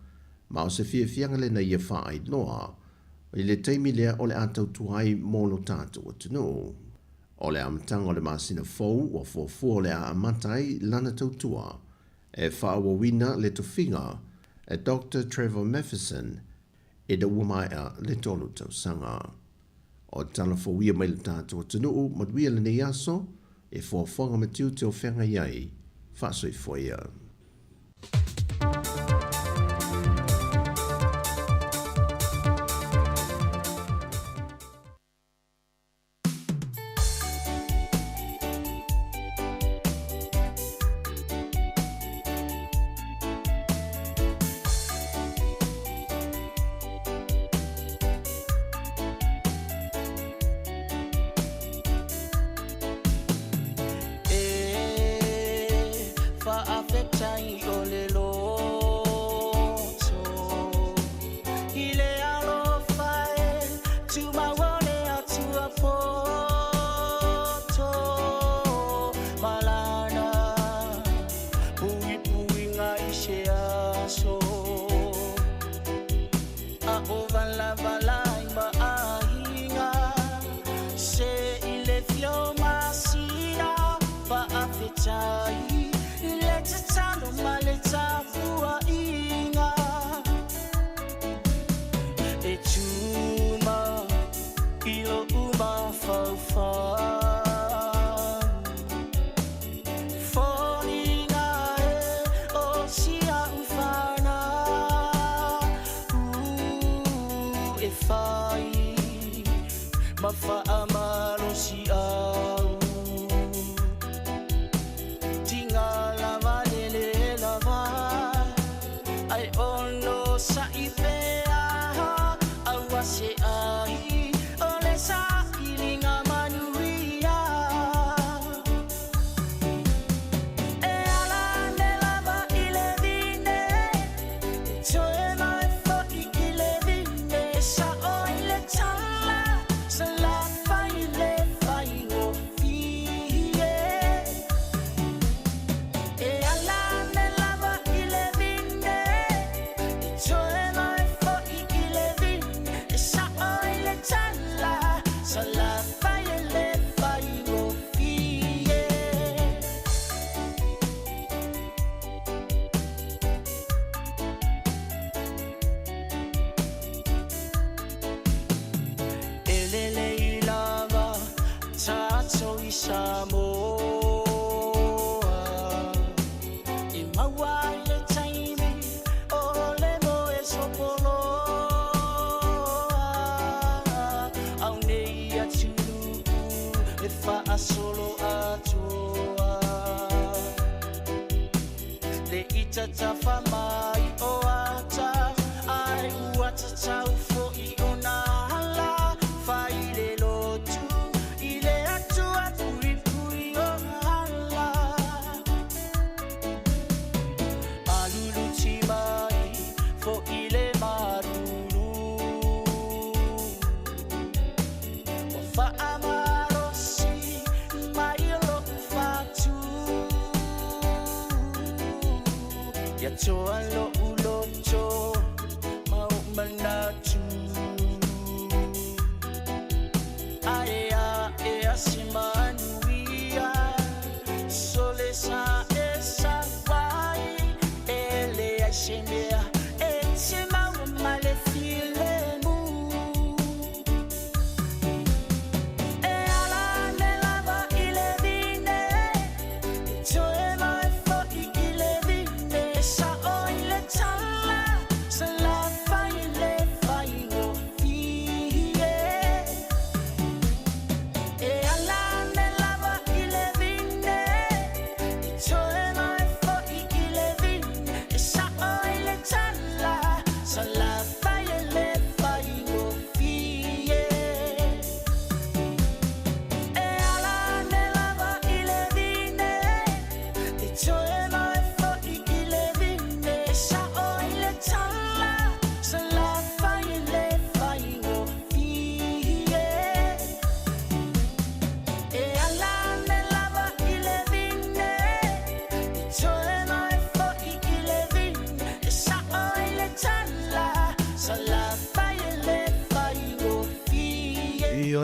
ma o se fiafiaga lena ia faailoa i le taimi lea o le a tautua ai mo lo tatou atunuu. O le amataga o le masina fou ua fuafua o le a amata ai lana tautua e faaauauina le tofiga e Doctor Trevor Matheson ina ua maea le 3 tausaga. O tala fou ia mai le tatou atunuu, manuia lenei aso, e foafoaga ma tiute o feagai ai. Faasoifua ia.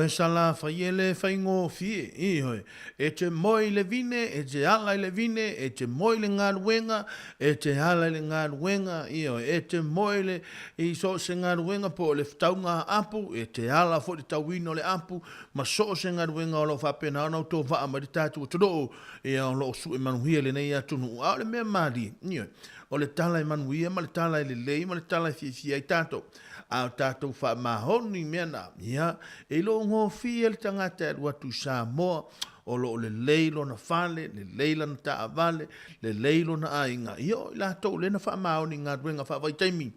Ioe Salafai e le faigofie, ioe, e te moe i le vine, e te ala i le vine, e te moe i le galuega, e te ala i le galuega, ioe, e te moe i le, i so o se galuega po o le tauga apu, e te ala foi i le tauina o le apu, ma so o se galuega o lo o faapena ona outou vaa mai le tatou atunuu, ia o lo o sue manuia lenei atunuu. A o le mea malie, ioe, o le tala e manuia ma le tala e lelei ma le tala e fiafia ai tatou. A o tatou faamahoni mea na, ia, e le o gofie le tagata e alu atu i Samoa, o lo o lelei lona fale, lelei lana taavale, lelei lona aiga, ia o i latou lea na faamaoni i galuega faavaitaimi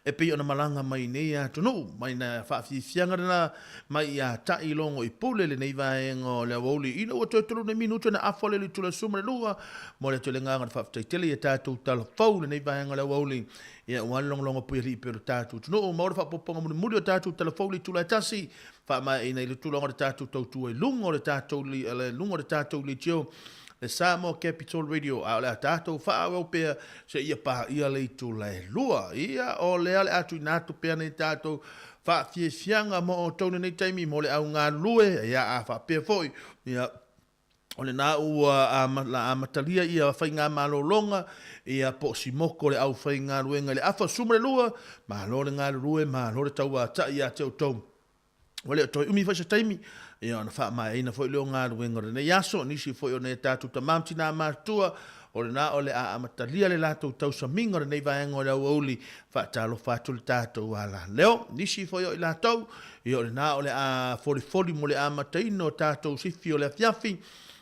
e pei ona malaga mai nei atunuu, mai na faafiafiaga lena mai ia taʻi logo i pule lenei vaega o le aoauli ina ua toe tolu nei minute ona afa lea i le itula 12. Momoli atu le agaga o le faafetai tele ia tatou tala fou lenei vaega o le aoauli. Ia, aua le logologo pui alii pei o le tatou atunuu, maua le faaopoopoga mulimuli o tatou tala fou i le itula e tasi, faamaeaina i le tulaga o le tatou tautua i luga o le tatou, luga o le tatou leitio, le Samoa Capital Radio, a o le a tatou faaauau pea seia paia le itula e 2. Ia, o lea o le a tuuina atu pea nei tatou faafiafiaga mo outou lenei taimi mo le au galulue, ia, a faapea foi, ia, o lena ua amatalia ia faigamalologa ia po o simoko le aufaigaluega i le afa 12, malo le galulue, malo le tauatai ia te outou. Ua le o toe umi foi se taimi, ia ona faamaeaina foi lea o galuega o lenei aso, nisi foi o nai a tatou tama ma tina matutua, o lena o le a amatalia le latou tausamiga o lenei vaega o le aoauli, faatalofa atu le tatou alaleo. Nisi foi o i latou, ia o lena o le a folifoli mo le amataina o tatou sifi o le afiafi,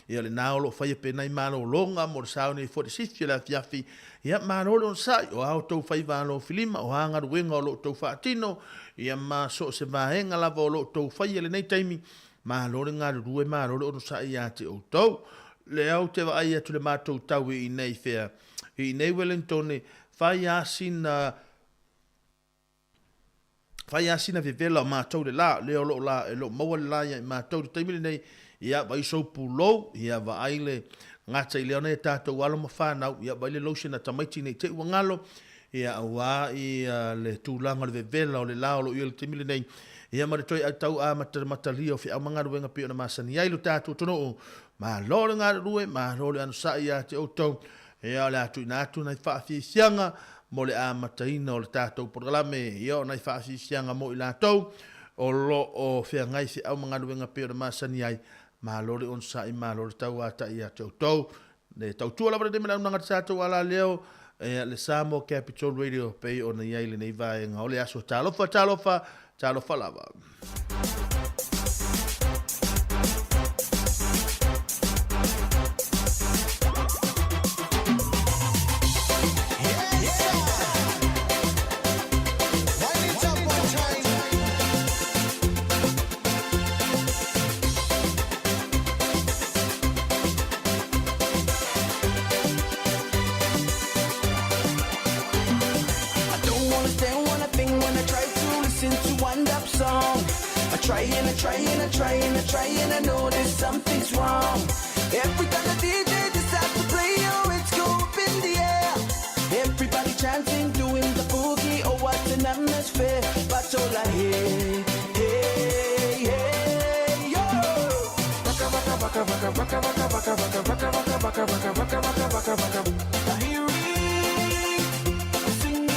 ia o lena o lo o faia pea nai malologa mo le sauni ai foi le sifi o le afiafi, ia malo le onosai, o a outou faiva alofilima, o a galuega o lo o outou faatino, ia ma so o se vaega lava o lo o outou faia i lenei taimi, malo le galulue, malo le onosai ia te outou. Lea ou te vaai atu i le matou tau i inei fea, i inei Wellingtone, fai a sina Fai a sina vevela o matou le la, lea o lo o la, e lo o maua le la ia i matou i le taimi lenei, ia vai sou pulou, ia vaai le gata i lea ona e tatou alo ma fanau, ia vai le lotion a tamaiti nei te i ua galo, ia aua ia le tulaga o le vevela o le la o lo o i ai i le taimi lenei, ia ma le toe tau amatamatalia o feau ma galuega pei ona masani ai lo tatou atunuu. Malo le galulue, malo le anosai ia te outou. Ia, o le a tuuina atu nai faafiafiaga mo le amataina o le tatou polokalame. Ia, o nai faafiafiaga mo i latou o lo o feagai feau ma galuega pei ona masani ai. Malo le onosai, malo le tauatai ia te outou. Le tautua lava lenei ma le auaunaga a le tatou alaleo, ia, le Samoa Capital Radio pei ona i ai lenei vaega o le aso. Talofa, talofa, talofa lava. I don't understand what I think when I try to listen to wind up song. I try and I try and I try and I try and I notice something's wrong. Every time the DJ decides to play, oh, it's go up in the air. Everybody chanting, doing the boogie, oh, what an atmosphere. But all I hear, hey, hey, yo. Waka waka waka waka waka waka waka waka waka waka waka waka waka waka waka waka. I hear it singing.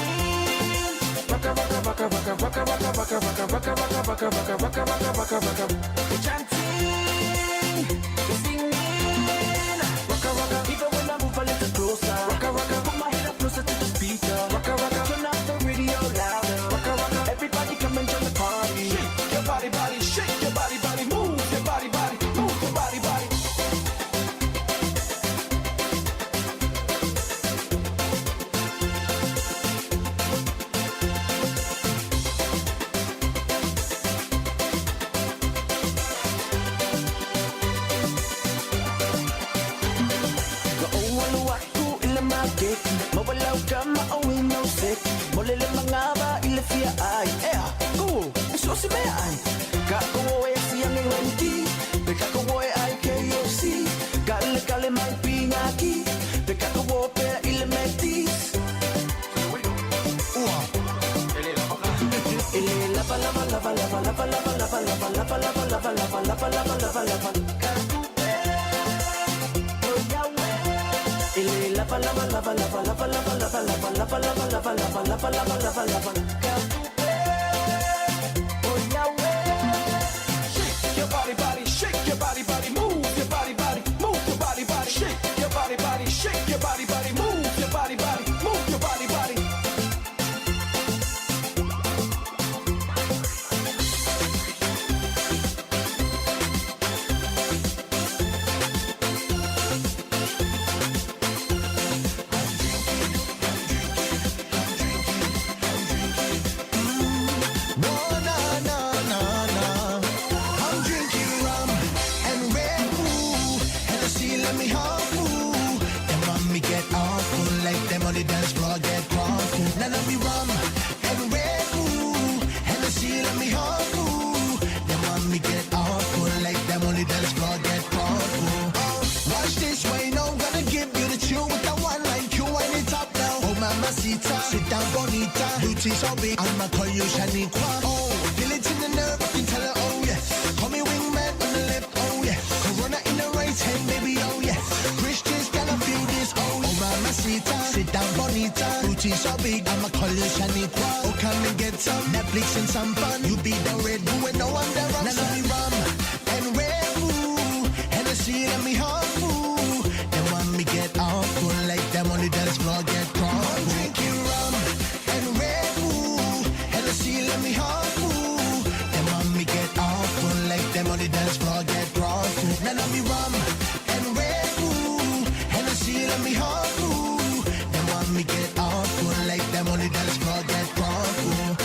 Waka waka waka waka waka waka waka waka waka waka waka waka waka waka waka waka. They're chanting, they're singing. Waka waka. Even when I move a little closer. Waka waka. Put my head up closer to the speaker. Waka waka. Turn up the radio louder. Waka waka. Everybody come and join the party. Shake your body, body, shake your body, body, move your body, body, move your body, body. Na ou alu aku i le makeki, mawalau ka maʻau i no seki. Mole le mangava i le fia ai, ea, ku, e so se mea ai. Ka ko oe si ange wenki, pe ka ko oe ai KFC. Ka le kale mai pingaki, pe ka ko oe pea i le Macy's. Ua. E le lava lava lava lava lava lava lava lava lava lava. lava lava lava lava Oh Yahweh. Ele lava lava lava lava lava lava lava lava lava lava lava lava lava lava lava lava. Oh Yahweh. Shake your body, body, shake your body, body, move your body, body, move your body, body, shake your body, body, shake your body, body, move your body, body, move your body, body. No, na, na, na, na. I'm drinking rum and Red Bull. Hennessy, let me harpoon. Them want me get awful, like them on the dance floor get crumpled. Now let me rum and Red Bull. Hennessy, let me harpoon. Them want me get awful, like them on the dance floor get crumpled. Oh, watch this way, no, gonna give you the chill with that one like you wind it up now. Oh, mamacita, sit down, bonita. Booty so big, I'ma call you Shaniqua. Oh, feel it in the nerve, I can tell her, oh yeah. Call me wingman on the left, oh yeah. Corona in the right hand, baby, oh yeah. Christians gotta feel this, oh yeah. Oh, mamacita, sit down, bonita. Booty so big, I'ma call you Shaniqua. Oh, come and get some Netflix and some fun. You be the Red Bull and no, I'm the rum. Now, me rum and Red Bull. Hennessy, let me harpoon. Them want me get awful, like them on the dance floor get crumpled. I'm drinking rum and Red Bull. Hennessy, let me harpoon. Them want me get awful, like them on the dance floor get crumpled. Now let me rum and Red Bull. Hennessy, let me harpoon. Them want me get awful, like them on the dance floor get crumpled.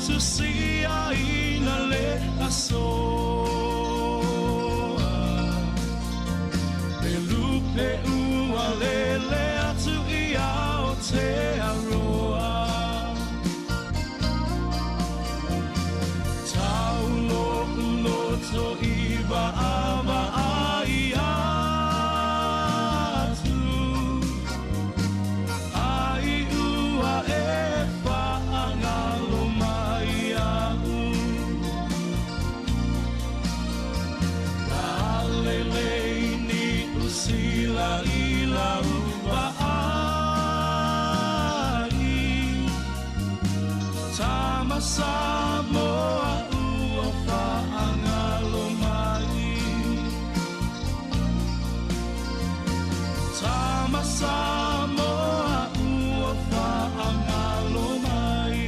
Tusiaina le aso. Le lupe ua lele atu i Aotearoa. Tau lo'u loto i vaavaai atu, ai ua e faagalo mai a'u. Lalelei Niu Sila i lau vaai, Tama Samoa ua faagalo mai. Tama Samoa ua faagalo mai.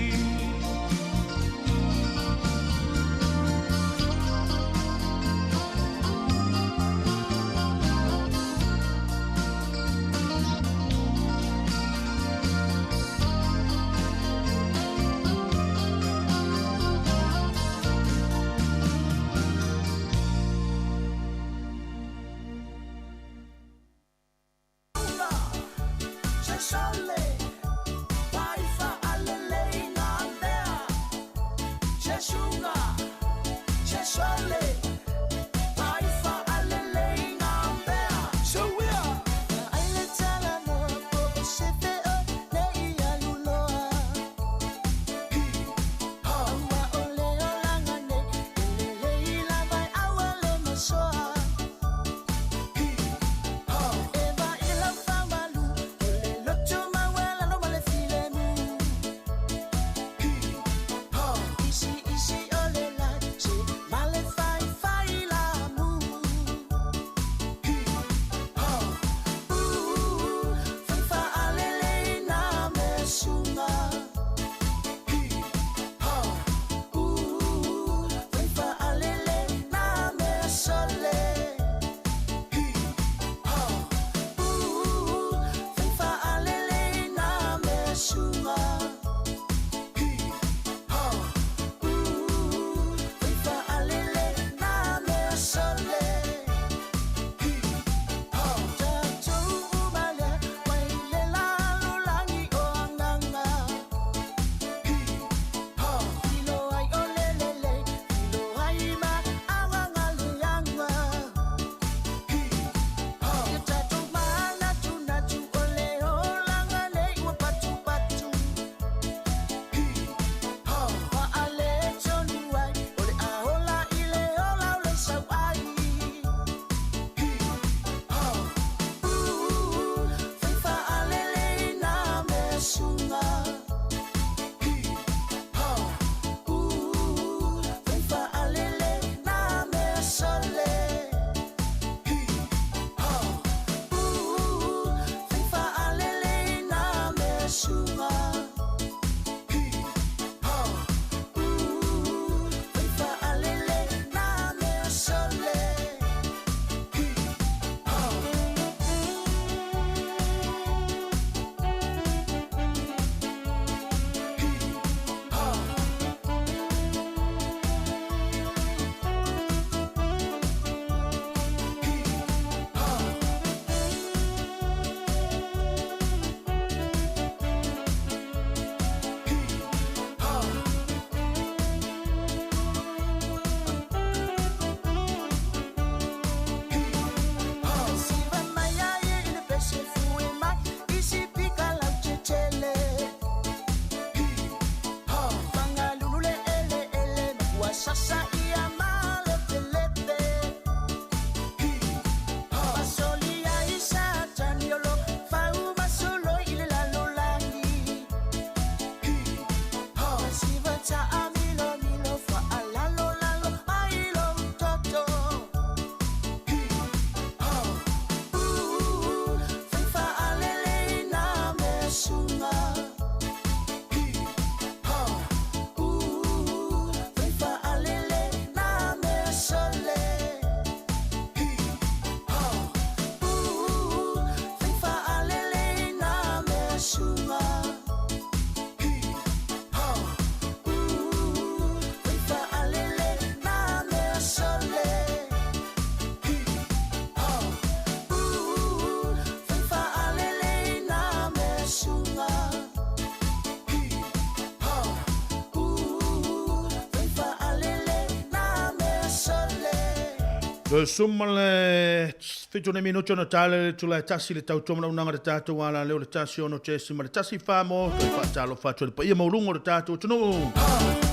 Toe suma le 7 nei minuti ona tale le itula e tasi le tautua ma le auaunaga a le tatou alaleo le 16.14 mo toe faatalofa atu i le paia maualuga o le tatou atunuu.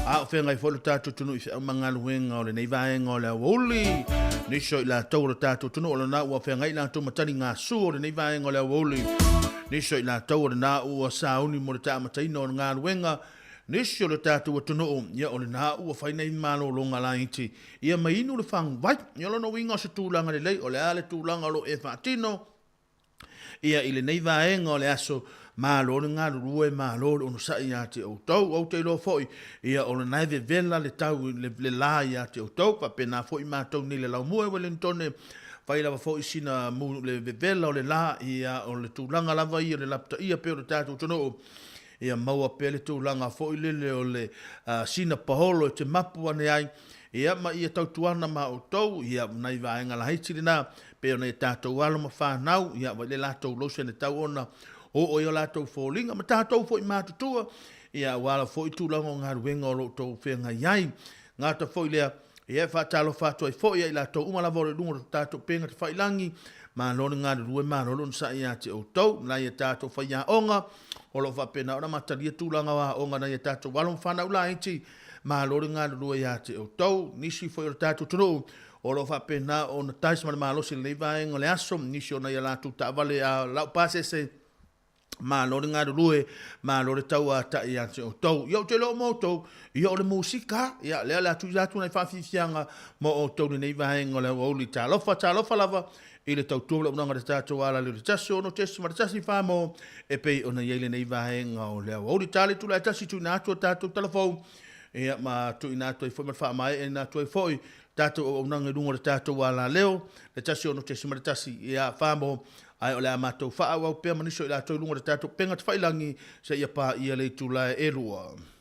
A o feagai foi le tatou atunuu i feau ma galuega o lenei vaega o le aoauli. Nisi o i latou o le tatou atunuu o lena ua feagai latou ma taligasu o lenei vaega o le aoauli. Nisi o i latou o lena ua sauni mo le taamataina o le galuega. Nisi o le tatou atunuu, ia o lena ua fai nei malologa laiti, ia ma inu le faguvai. Ia o lona uiga o se tulaga lelei, o le a le tulaga o lo o e faatino, ia i lenei vaega o le aso, malo le galulue, malo le onosai ia te outou. Ou te iloa foi, ia o lena e vevela le tau, le la ia te outou, faapena foi matou nei le laumua i Wellingtone, fai lava foi sina mu, le vevela o le la, ia o le tulaga lava ia o le lapataia pea o le tatou atunuu, Ia maua pea le tulaga foi lele o le sina paolo e te mapu ane ai, ia ma ia tautuana ma outou, ia nai vaega laiti lena, pei ona ia tatou alo ma fanau, ia vaai le latou lotion e tau ona oo ai o latou foliga, ma tatou foi matutua, ia aua lava foi tulaga o galuega o lo o outou feagai ai. Gata foi lea, ia e faatalofa atu ai foi ia i latou uma lava o lo o i luga o le tatou upega tafailagi, malo le galulue, malo le onosai ia te outou, nai a tatou faiaoga, o lo o faapena ona amatalia tulaga o aoga nai a tatou alo ma fanau laiti, malo le galulue ia te outou. Nisi foi o le tatou atunuu o lo o faapena ona tais ma le malosi i lenei vaega o le aso, nisi o nai a latou taavale a laupasese, malo le galulue, malo le tauatai ia te outou. Ia ou te iloa mo outou, ia o le musika, ia lea o le a tuuina atu nai faafiafiaga mo outou i lenei vaega o le aoauli. Talofa, talofa lava i le tautua ma le auaunaga a le tatou alaleo i le 16.14 mo e pei ona i ai lenei vaega o le aoauli. Ta le itula e tasi tuuina atu a tatou talafou, ia ma tuuina atu ai foi ma le faamaeaina atu ai foi tatou auaunaga i luga o le tatou alaleo le 16.1 ia fa mo ae o le a matou faaauau pea ma nisi o i latou i luga o le tatou upega tafailagi seia paia le itula e 2.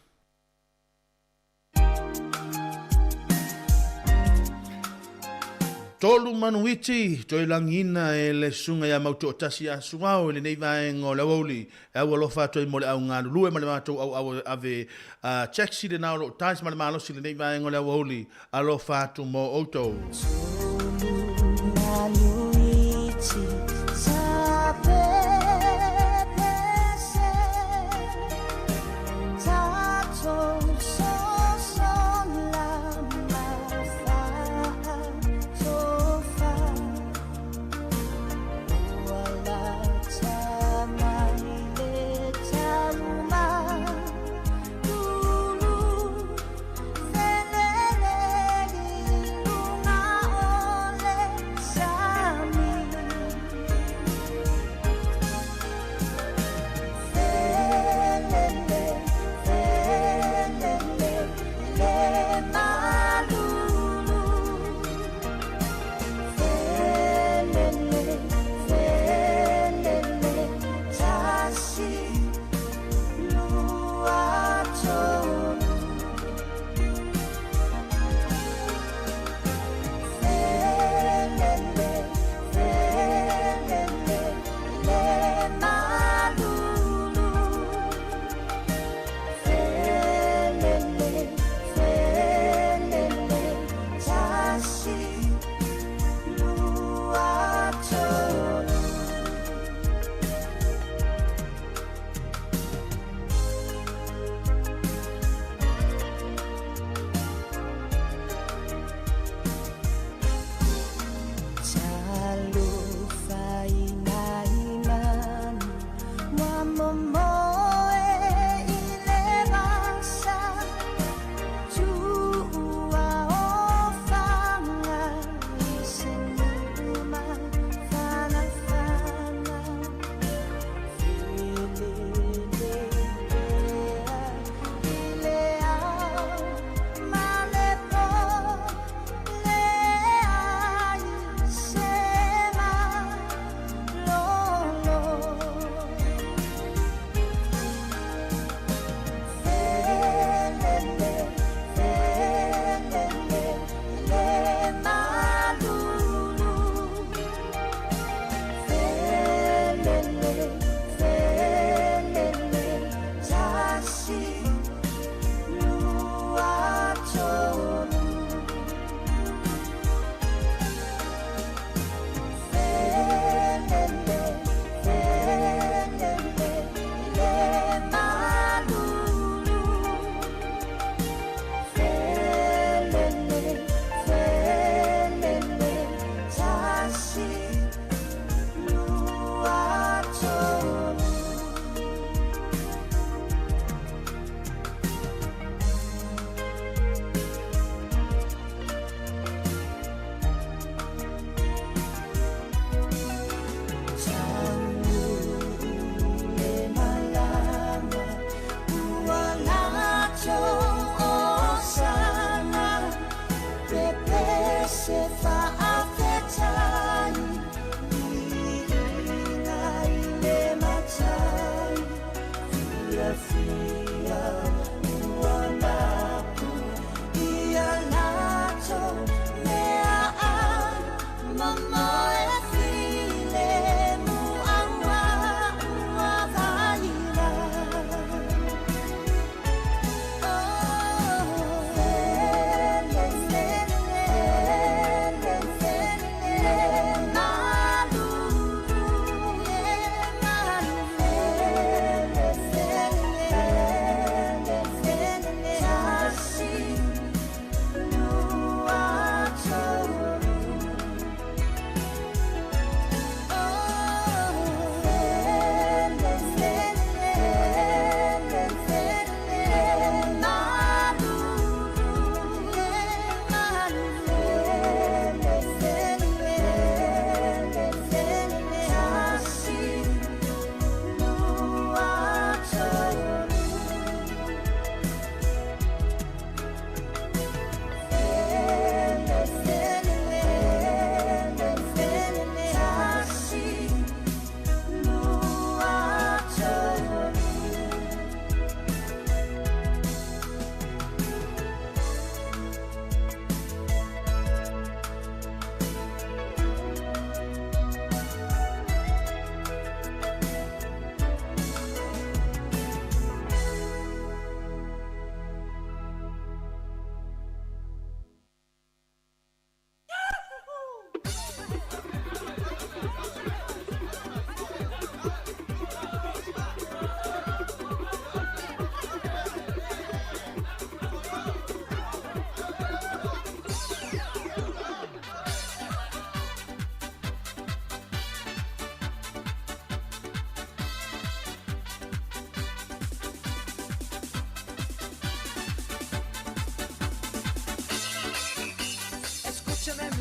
Tolu manuiti toe lagiina e le susuga ia Mautoatasi ia Suao i lenei vaega o le aoauli. E au alofa atu ai mo le au galulue ma le matou auau ave a taxi lena o lo o tais ma le malosi i lenei vaega o le aoauli. Alofa atu mo outou.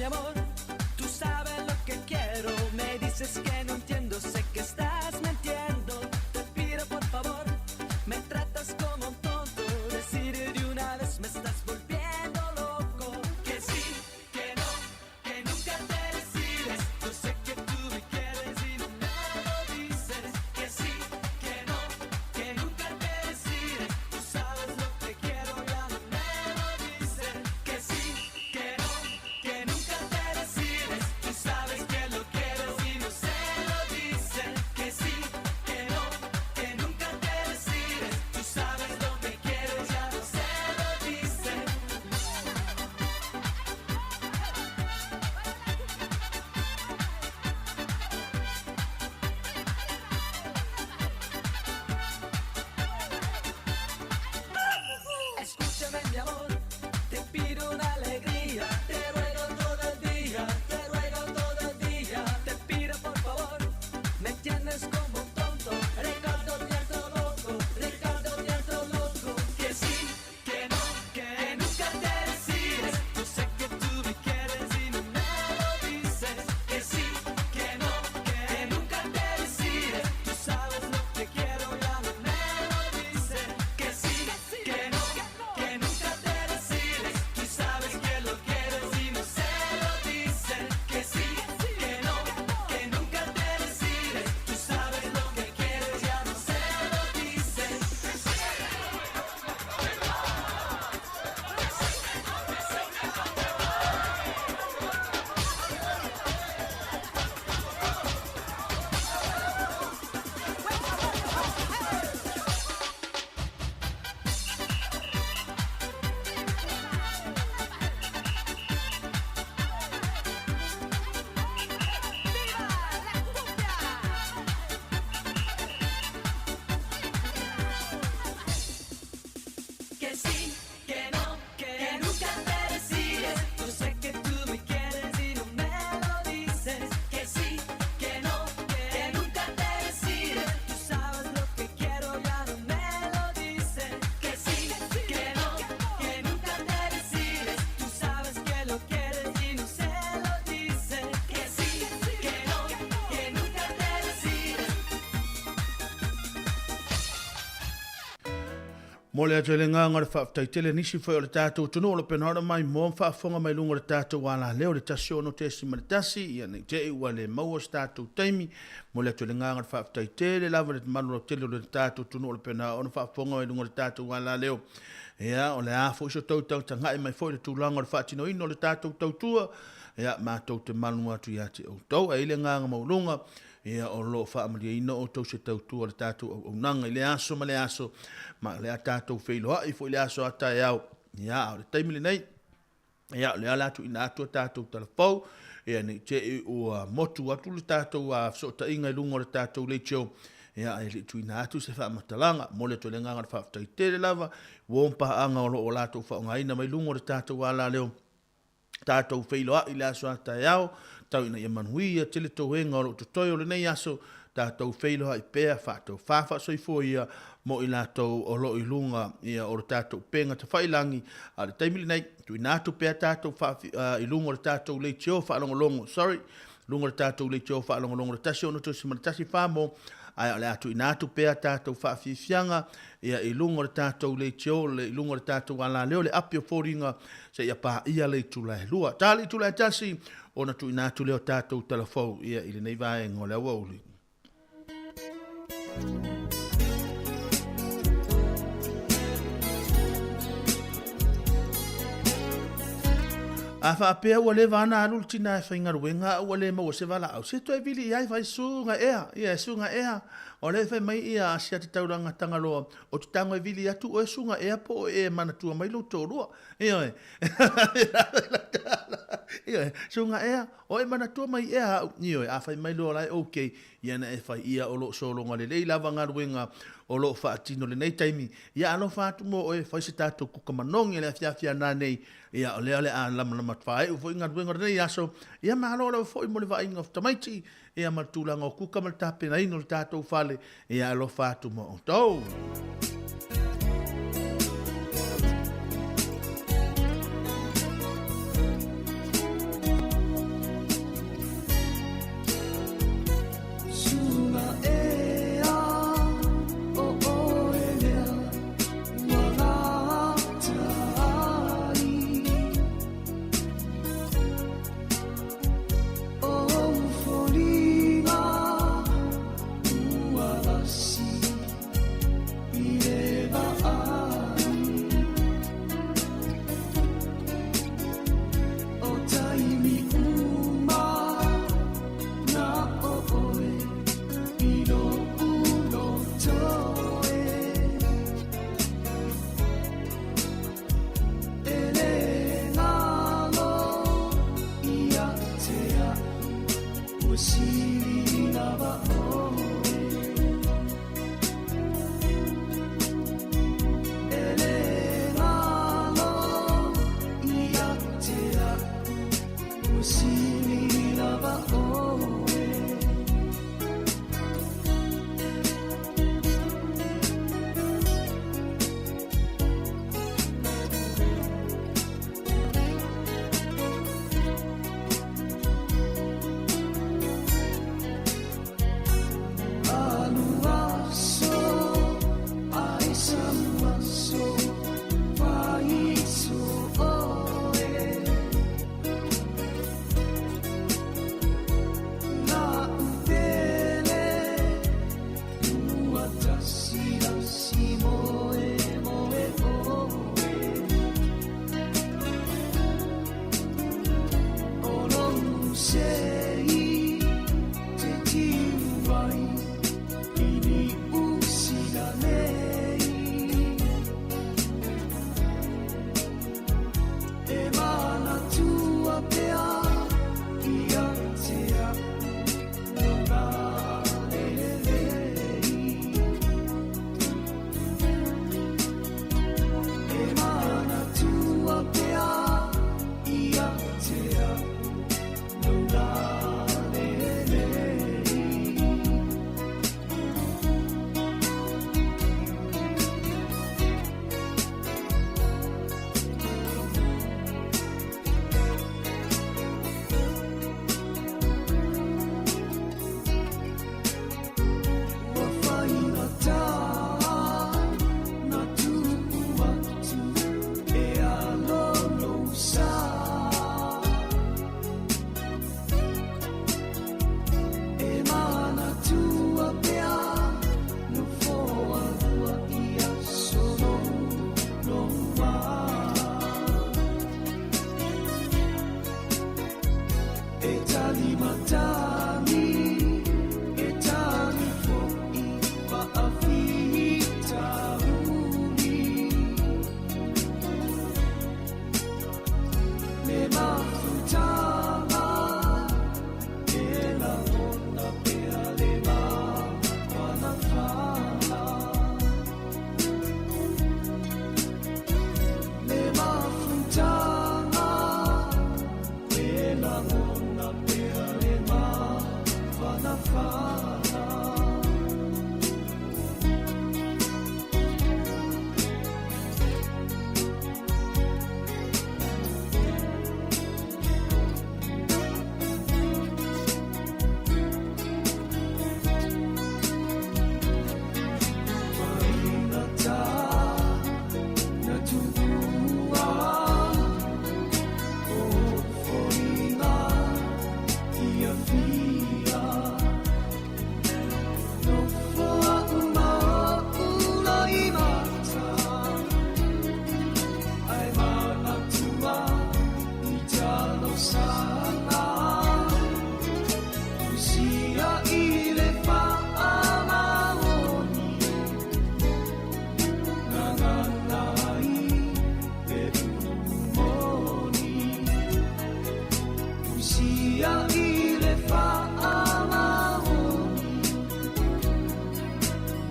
mi amor, tú sabes lo que quiero. Me dices que no entiendo, sé que estás mintiendo. Te pido por favor, me tratas como un tonto. Decir de una vez me estás volviendo loco. Que sí, que no, que nunca te decides. Yo sé que tú me quieres y no me lo dices. Que sí, que no, que nunca te decides. Tú sabes lo que quiero, ya no me lo dices. Que sí, que no, que nunca te decides. Tú sabes que lo quieres y no se lo dices. Que sí, que no, que nunca te decides. Tú sabes lo que quieres, ya no se lo dices. Escúchame mi amor, te pido una alegría, te ruego todo el día, te ruego todo el día, te pido por favor, me tienes como un tonto, Ricardo te loco, Ricardo te loco, que sí, que no, que nunca te decides, yo sé que tú me quieres y no me lo dices, que sí, que no, que nunca te decides, tú sabes lo que quiero, ya no me lo dices, que sí, que no, que nunca te decides, tú sabes que lo quieres y no se lo dices, que sí, que no, que nunca te decides, tú sabes lo que quieres, ya no se lo dices. Que sí, que no, que nunca te decides. Yo sé que tú me quieres y no me lo dices. Que sí, que no, que nunca te decides. Tú sabes lo que quiero, ya no me lo dices. Que sí, que no, que nunca te decides. Tú sabes que lo quieres y no se lo dices. Que sí, que no, que nunca te decides. Mo le atu e le nganga o le faafetai tele nisi foi o le tatou atunuu o lo pena ora mai mo faafofoga mai luga o le tatou alaleo le 16.1 ia nei te i ua le maua se tatou taimi. Mo le atu e le nganga o le faafetai tele lava le malu lautele o le tatou atunuu o lo pena ona faafofoga mai luga o le tatou alaleo. Ia o le a foi so tau tagatagai mai foi le tulaga o le faatinoina o le tatou tautua ia matou te malu atu ia te outou. Ae i le agaga maualuga ia o lo o faamalieina outou se tautua o le tatou auaunaga i le aso ma le aso, ma o le a tatou feiloai foi i le aso a taeao. Ia, a o le taimi lenei, ia o lea o le a tuuina atu a tatou talafou, ia ne i te i ua motu atu le tatou fesootaiga i luga o le tatou leitio, ia ae le i tuuina atu se faamatalaga. Momoli atu ai le agaga o le faafetai tele lava ua om paaga o lo o latou faaaogaina mai luga o le tatou alaleo, tatou feiloai i le aso a taeao, tau ina ia manuia tele toega o loo totoe o lenei aso, tatou feiloai pea, faatofa faasoifua ia mo i latou o loo i luga ia o le tatou upega tafailagi, a o le taimi lenei, tuuina atu pea tatou faafi, i luga o le tatou leitio faalogologo, sorry, luga o le tatou leitio faalogologo le 16.1 famo, ae o le a tuuina atu pea tatou faafiafiaga ia i luga o le tatou leitio, le, i luga o le tatou alaleo, le api o foliga, seia paia le itula e lua. Ta le itula e tasi, ona tuuina atu lea o tatou talafou ia i lenei vaega o le aoauli. A faapea ua leva ana alu le tina e faigaluega a ua le maua se valaau, se toe vili i ai fai suga ea, ia e suga ea. O lea e fai mai ia Asia te taulaga Tagaloa, o te tago e vili atu oe suga ea po o e manatua mai lou toalua. Ioe. Ioe, suga ea, o e manatua mai ea au. Ioe, a fai mai loa la e okay, ia na e fai ia o lo o sologa lelei lava galuega o lo o faatino lenei taimi. Ia alofa atu mo oe, fai se tatou kuka manogi i le afiafi a nanei. Ia o lea o le a lamalama faaeu foi galuega o lenei aso. Ia malo lava foi mo le vaaiga o tamaiti, ia ma le tulaga o kuka ma le tapenaina o le tatou fale. Ia alofa atu mo outou. Ua sili lava ʻoe. E le galo ia te a'u, ua sili lava ʻoe. Alu aso ae sau aso faiso ʻoe. La'u pele ua tasi lasi moemoe ʻoe. O lou sei te tiu ai i Niu Sila nei. E manatua pea ia te a'u lou lelei. E manatua pea ia te a'u lou lelei. Ua faigata na tuu atu e alo lou sa. E manatua pea nofoa lua i aso lou wā. E tali matagi, e tali fo'i faafitauli. Le mafutaga, e lagona pea le mafanafana. Le mafutaga, e lagona pea le mafanafana. Faigata na tuua o foiga fiafia. Nofo a'u ma o'u loimata, ae manatua i talosaga. Usia i le faamaoni, gagana ai le upu moni. Usia i le faamaoni,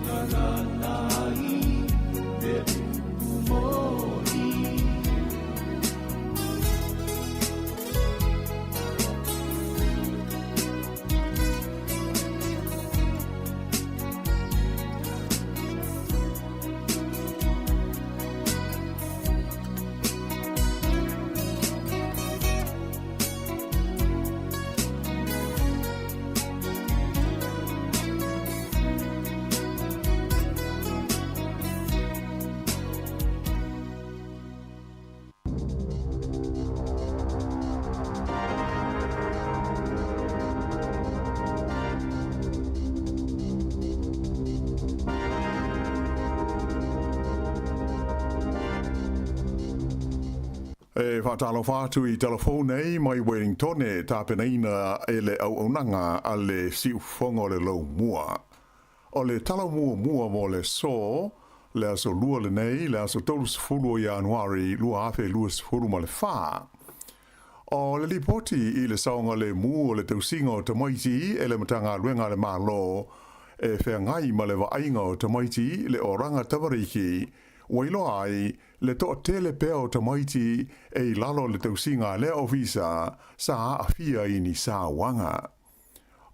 gagana ai le upu moni. E faatalofa atu i tala fou nei mai Wellingtone, tapenaina e le auaunaga a le Siufofoga o le Laumua. O le tala muamua mo le aso, le aso Lua lenei, le aso 30 o Ianuari 2024. O le lipoti i le saogalemu o le tausiga o tamaiti e le Matagaluega a le Malo e feagai ma le vaaiga o tamaiti le Oranga Tamariki, ua iloa ai le toatele pea o tamaiti e i lalo o le tausiga a lea ofisa sa aafia i ni sauaga.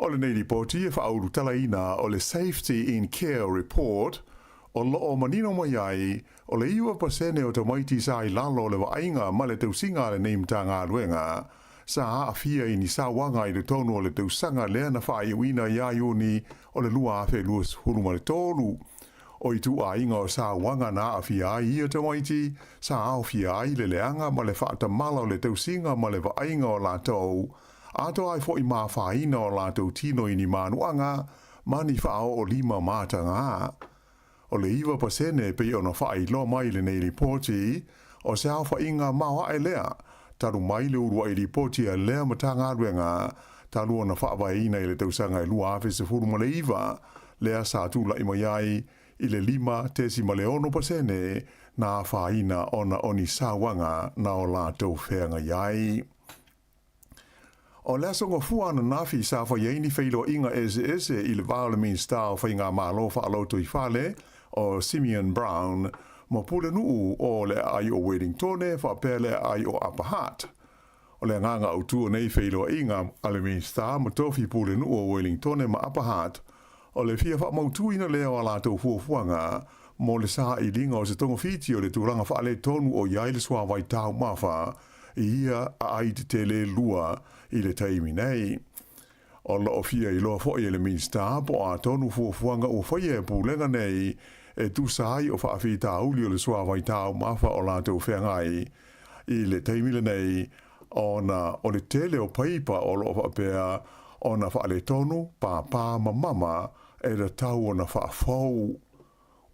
O lenei lipoti e faaulutalaina o le Safety in Care Report, o lo o manino mai ai, o le 9% o tamaiti sa i lalo o le vaaiga ma le tausiga a lenei Matagaluega, sa aafia i ni sauaga i totonu o le tausaga lea na faaiuina ia Iuni o le 2023. O ituaiga o sauaga na aafia ai ia tamaiti, sa aofia ai le leaga ma le faatamala o le tausiga ma le vaaiga o latou, atoa ai foi ma afaina o latou tino i ni manuaga ma ni faaoolima mataga. O le 9% e pei ona faailoa mai i lenei lipoti, o se aofaiga maoae lea, talu mai le uluai lipoti a lea Matagaluega talu ona faavaeina i le tausaga e 2019, lea sa tulai mai ai i le 5.6% na afaina ona o ni sauaga na o latou feagai ai. O le Aso Gafua ananafi sa fai ai ni feiloaiga eseese i le va o le Minisita o Faigamalo Faalotoifale o Simeon Brown ma Pulenuu o le Aai o Wellingtone faapea le Aai o Upper Hutt. O le agaga autu o nei feiloaiga a le Minisita ma tofi Pulenuu o Wellingtone ma Upper Hutt o le fia faamautuina lea o a latou fuafuaga mo le sailiga o se togafiti o le tulaga faaletonu o i ai le suavai taumafa i ia aai tetele e lua i le taimi nei. O lo o fia iloa foi e le Minisita po o a tonu fuafuaga ua faia e pulega nei e tusa ai o faafitauli o le suavai taumafa o latou feagai i le taimi lenei ona o le tele o paipa o lo o faapea ona faaletonu, pāpā ma mama e tatau ona faafou.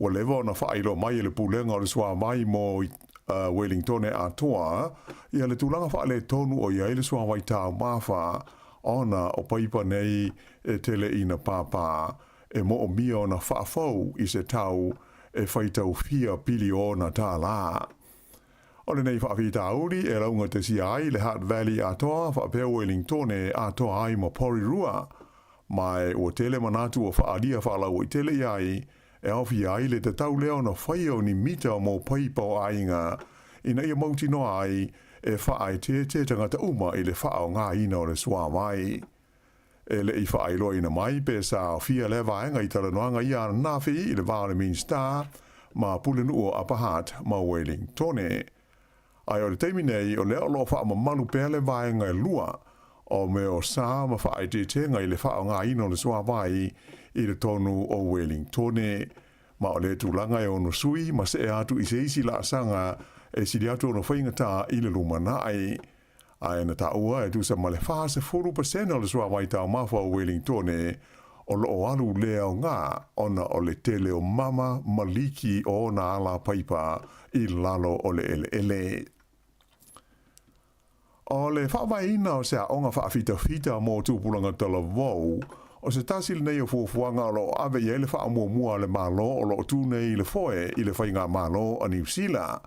Ua leva ona faailoa mai e le Pulega o le Suavai mo Wellingtone atoa ia le tulaga faaletonu o i ai le suavai taumafa ona o paipa nei e tele ina pāpā e moomia ona faafou i se tau e faitau fia piliona tālā. O lenei faafitauli e laugatasia ai le Hutt Valley atoa faapea Wellingtone atoa ai ma Porirua. Ma e ua tele manatu ua faaalia faalauaitele i ai, e aofia ai le tatau lea ona faia o ni mita mo paipa o aiga, ina ia mautinoa ai e faaeteete tagata uma i le faaaogaina o le suavai. E le i faailoaina mai pe sa aofia lea vaega i talanoaga ia ananafi i le va o le Minisita ma Pulenuu o Upper Hutt ma Wellingtone. Ae o le taimi nei, o lea o lo o faamamalu pea le vaega e lua o mea o sa ma faaeteetega i le faaaogaina o le suavai i totonu o Wellingtone. Ma o lea tulaga e ono sui ma see atu i se isi laasaga e sili atu ona faigata i le lumanai. Ae na taua e tusa ma le 40% o le suavai taumafa o Wellingtone o lo o alu le aoga ona o le tele o mama ma liki o ona ala paipa i lalo o le eleele. O le faavaeina o se aoga faafitafita mo tupulaga talavou, o se tasi lenei o fuafuaga o lo o ave i ai le faamuamua a le Malo o lo o tu nei i le foe i le Faigamalo a Niu Sila.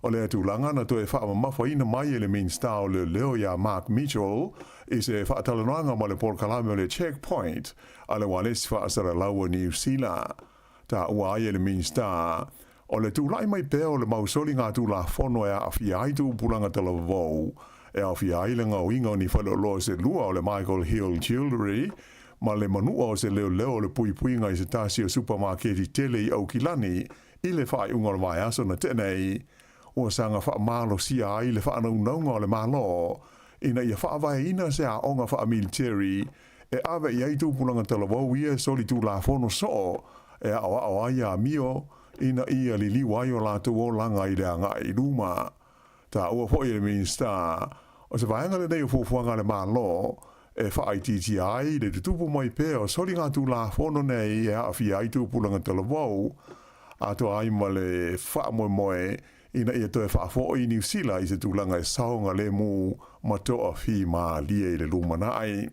O lea tulaga na toe faamamafaina mai e le Minisita o Leoleo ia Mark Mitchell i se faatalanoaga ma le polokalame o le Checkpoint a le Ualesi Faasalalau a Niu Sila. Taua ai e le Minisita, o le tulai mai pea o le mau soligatulafono e aafia ai tupulaga talavou, e aofia ai le gaoiga o ni faleoloa se lua o le Michael Hill Jewellery ma le manua o se leoleo o le puipuiga i se tasi o supamaketi tele i Aukilani i le faaiuga o le vaiaso na tea nei, ua saga faamalosia ai le faanaunauga o le Malo ina ia faavaeina se aoga faamiliteri e ave i ai tupulaga talavou ia e solitulafono soo e aoao ai amio ina ia liliu ai o latou olaga i le agai i luma. Taua foi e le Minisita, o se vaega lenei o fuafuaga a le Malo e faaitiitia ai le tutupu mai pea o soligatulafono nei e aafia ai tupulaga talavou, atoa ai ma le faamoemoe ina ia toe faafoi Niu Sila i se tulaga e saogalemu ma toafimalie i le lumanai.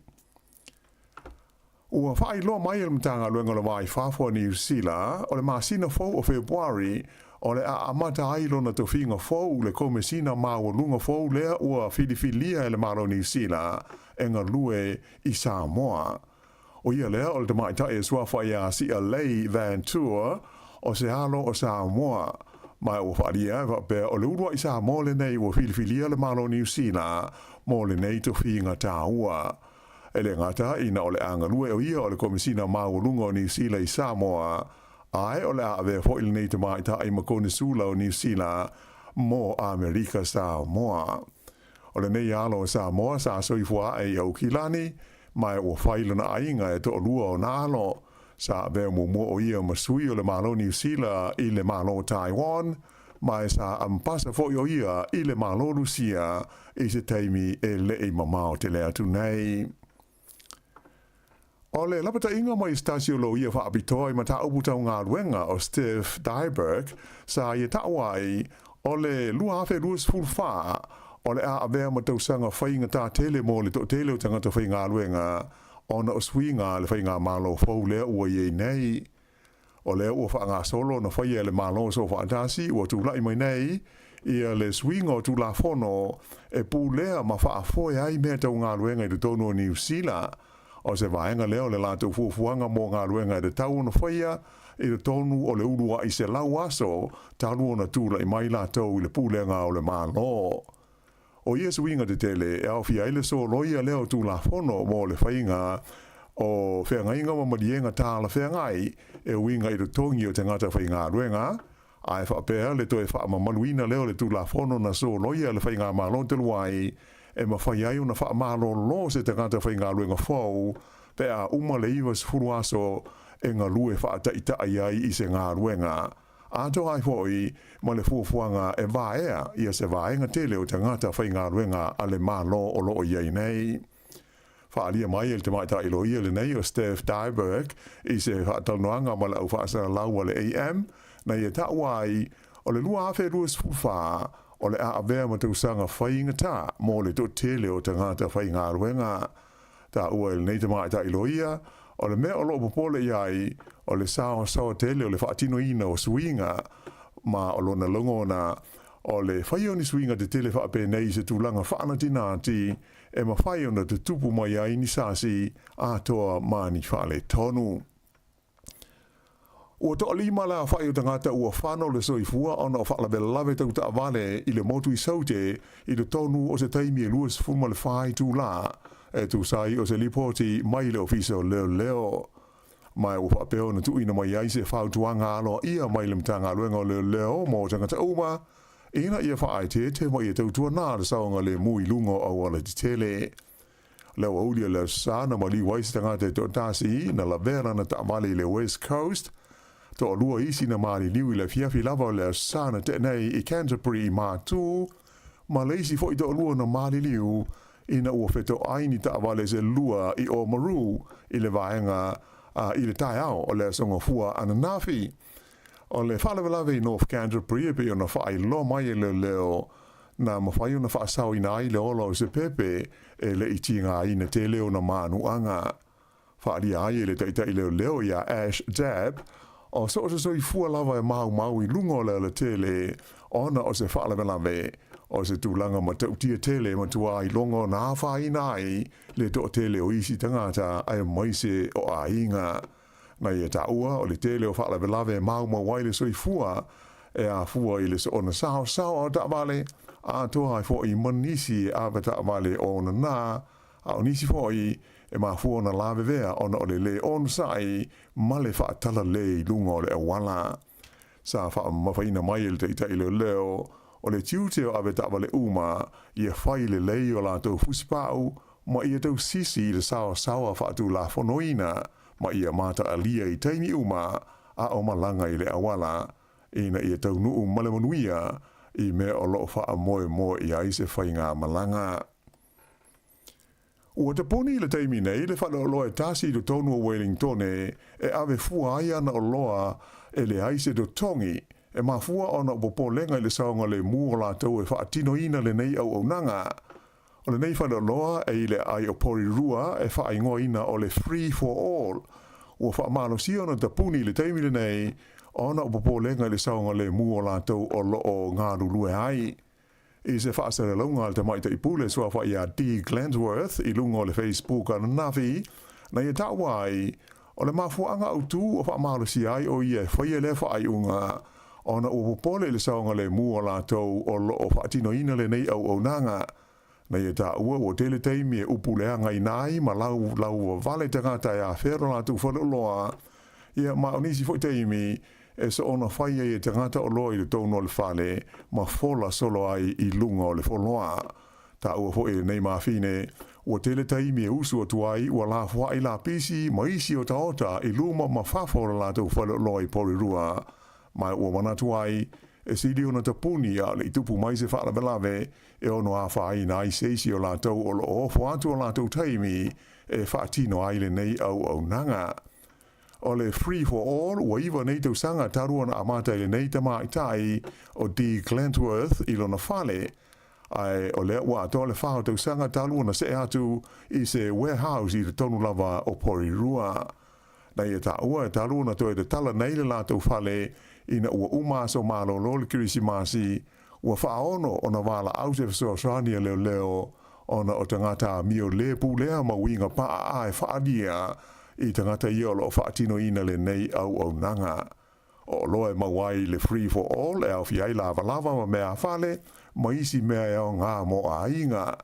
Ua faailoa mai e le Matagaluega o le Va i Fafo a Niu Sila, o le masina fou o Fepuari o le a amata ai lona tofiga fou le Komesina Maualuga fou lea ua filifilia e le Malo o Niu Sila e galue i Samoa. ʻO ia lea o le tamaitai e suafa ia Si'a Lei Vantour o se alo o Samoa. Ma ua faaalia e faapea o le uluai Samoa lenei ua filifilia le Malo o Niu Sila mo lenei tofiga taua. E le gata ina o le a galue o ia o le Komesina Maualuga o Niu Sila i Samoa, ae o le a avea foi lenei tamaitai ma Konesula o Niu Sila mo Amerika Samoa. O lenei alo o Samoa sa soifua ae i Aukilani, ma ua fai lona aiga e toalua ona alo. Sa avea muamua o ia ma sui o le Malo Niu Sila i le Malo Taiwan, ma sa ambasa foi o ia i le Malo Lusia i se taimi e leʻi mamao tele atu nei. O le lapataiga mai se tasi o loia faapitoa i mataupu tau galuega o Steve Dyberg sa ia taua ai o le 2024 o le a avea ma tausaga faigata tele mo le toatele o tagata faigaluega ona o suiga a le faigamalo fou lea ua i ai nei. O lea ua faagasolo ona faia e le Malo Soofaatasi ua tulai mai nei ia le suiga o Tulafono e pulea ma faafoe ai mea tau galuega i totonu o Niu Sila. O se vaega lea o le latou fuafuaga mo galuega e tatau ona faia i totonu o le uluai 100 aso talu ona tulai mai latou i le pulega o le Malo. O ia suiga tetele e aofia ai le soloia lea o Tulafono mo le faiga o feagaiga ma maliega talafeagai e uiga i totogi o tagata faigaluega, ae faapea le toe faamamaluina lea o le Tulafono na soloia e le Faigamalo talu ai e mafai ai ona faamalolo se tagata faigaluega fou pe a uma le 90 aso e galue faataitai ai i se galuega. Atoa ai foi ma le fuafuaga e vaea ia se vaega tele o tagata faigaluega a le Malo o lo o i ai nei. Faaalia mai e le tamaitai loia lenei o Steph Dyberg i se faatalanoaga ma le au faasalalau a le AM na ia taua ai o le 2024 o le a avea ma tausaga faigata mo le toatele o tagata faigaluega. Taua e lenei tamaitai loia, o le mea o lo o popole i ai, o le saoasaoa tele o le faatinoina o suiga, ma o lona lagona, o le faia o ni suiga tetele faapenei i se tulaga faanatinati e mafai ona tutupu mai ai ni sasi atoa ma ni faaletonu. Ua toalima le aofai o tagata ua fano le soifua ona o faalavelave tau taavale i le motu i Saute i totonu o se taimi e 24 itulā, e tusa ai o se lipoti mai le Ofisa o Leoleo. Ma ua faapea ona tuuina mai ai se fautuaga aloaia mai le Matagaluega o Leoleo mo tagata uma ina ia faaeteete ma ia tautuana le saogalemu i luga o auala tetele. Le aoauli o le Aso Sa na maliu ai se tagata e toatasi na lavea lana taavale i le West Coast. Toalua isi na maliliu i le afiafi lava o le Aso Sa na tea nei i Canterbury i Matu, ma le isi foi toalua na maliliu ina ua fetoai ni taavale se lua i Oamaru i le vaega i le taeao o le Aso Gafua ananafi. O le faalavelave i North Canterbury e pei ona faailoa mai e leoleo na mafai ona faasaoina ai le ola o se pepe e le i tigaina tele ona manuaga. Faaalia ai e le taitai leoleo ia Ash Dabb, o so o se soifua lava e maumau i luga o le alatele ona o se faalavelave, o se tulaga matautia tele e matua iloga ona afaina ai le toatele o isi tagata aemaise o aiga. Na ia taua o le tele o faalavelave e maumau ai le soifua e afua i le soona saosao o taavale, atoa ai foi ma nisi e ave taavale o ona nā, a o nisi foi e mafua ona lavevea ona o le lē onosai ma le faatalalē i luga o le auala. Sa faamamafaina mai e le taitai leoleo o le tiute o ave taavale uma ia fai lelei o latou fusipau ma ia tausisi i le saosaoa faatulafonoina ma ia mataalia i taimi uma a o malaga i le auala ina ia taunuu ma le manuia i mea o lo o faamoemoe i ai se faigamalaga. Ua tapuni i le taimi nei le faleoloa e tasi i totonu o Wellingtone e ave fua ai ana oloa e leai se totogi, e mafua ona o popolega i le saogalemu o latou e faatinoina lenei auaunaga. O lenei faleoloa e i le aai o Porirua e faaigoaina o le Free For All, ua faamalosia ona tapuni i le taimi lenei. ona o popolega i le saogalemu o latou o lo o galulue ai. I se faasalalauga a le Tamaitai Pule suafa ia Dee Glentworth i luga o le Facebook ananafi, na ia taua ai, o le mafuaaga autu ua faamalosia ai o ia e faia lea faaiuga ona ua popole i le saogalemu o latou o lo o faatinoina lenei auaunaga. Na ia taua ua tele taimi e upu leagaina ai ma laulauavale tagata e afea lo latou faleoloa, ia ma o nisi foi taimi e soona fai ai e tagata oloa i totonu o le fale ma fola solo ai i luga o le foloa. Taua foi e lenei mafine, ua tele taimi e usu atu ai ua lafoai lapisi ma isi otaota i luma ma fafo o le latou faleoloa i Porirua, ma ua manatu ai e sili ona tapuni a o le i tupu mai se faalavelave e ono afaina ai se isi o latou o lo o ofo atu o latou taimi e faatino ai lenei auaunaga. O le Free for All ua iva nei tausaga talu ona amata i lenei tamaitai o Dee Glentworth i lona fale, ae o lea ua atoa le fa o tausaga talu ona see atu i se warehouse i totonu lava o Porirua. Na ia taua e talu ona toe tatala nei le latou fale ina ua uma aso malolo le Kerisimasi, ua faaono ona valaau se fesoasoani a leoleo ona o tagata amio lē pulea ma uiga paʻaʻa e faaalia i tagata ia o lo o faatinoina lenei auaunaga. O oloa e maua ai le Free for All e aofia ai lavalava ma meafale ma isi mea e aoga mo aiga.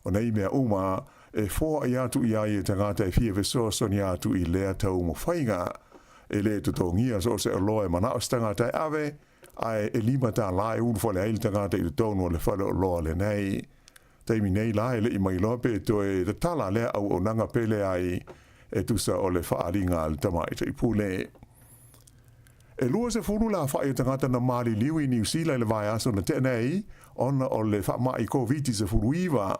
O nei mea uma e foai atu i ai e tagata e fia fesoasoani atu i lea taumafaiga. E lē totogia so o se oloa e manao se tagata e ave, ae e $5 e ulufale ai le tagata i totonu o le faleoloa lenei. Taimi nei la e le i mailoa pe toe tatala lea auaunaga pe leai e tusa o le faaaliga a le tamaitai pule. E 20 le aofai o tagata na maliliu i Niu Sila i le vaiaso na tea nei ona o le faamai Koviti-19,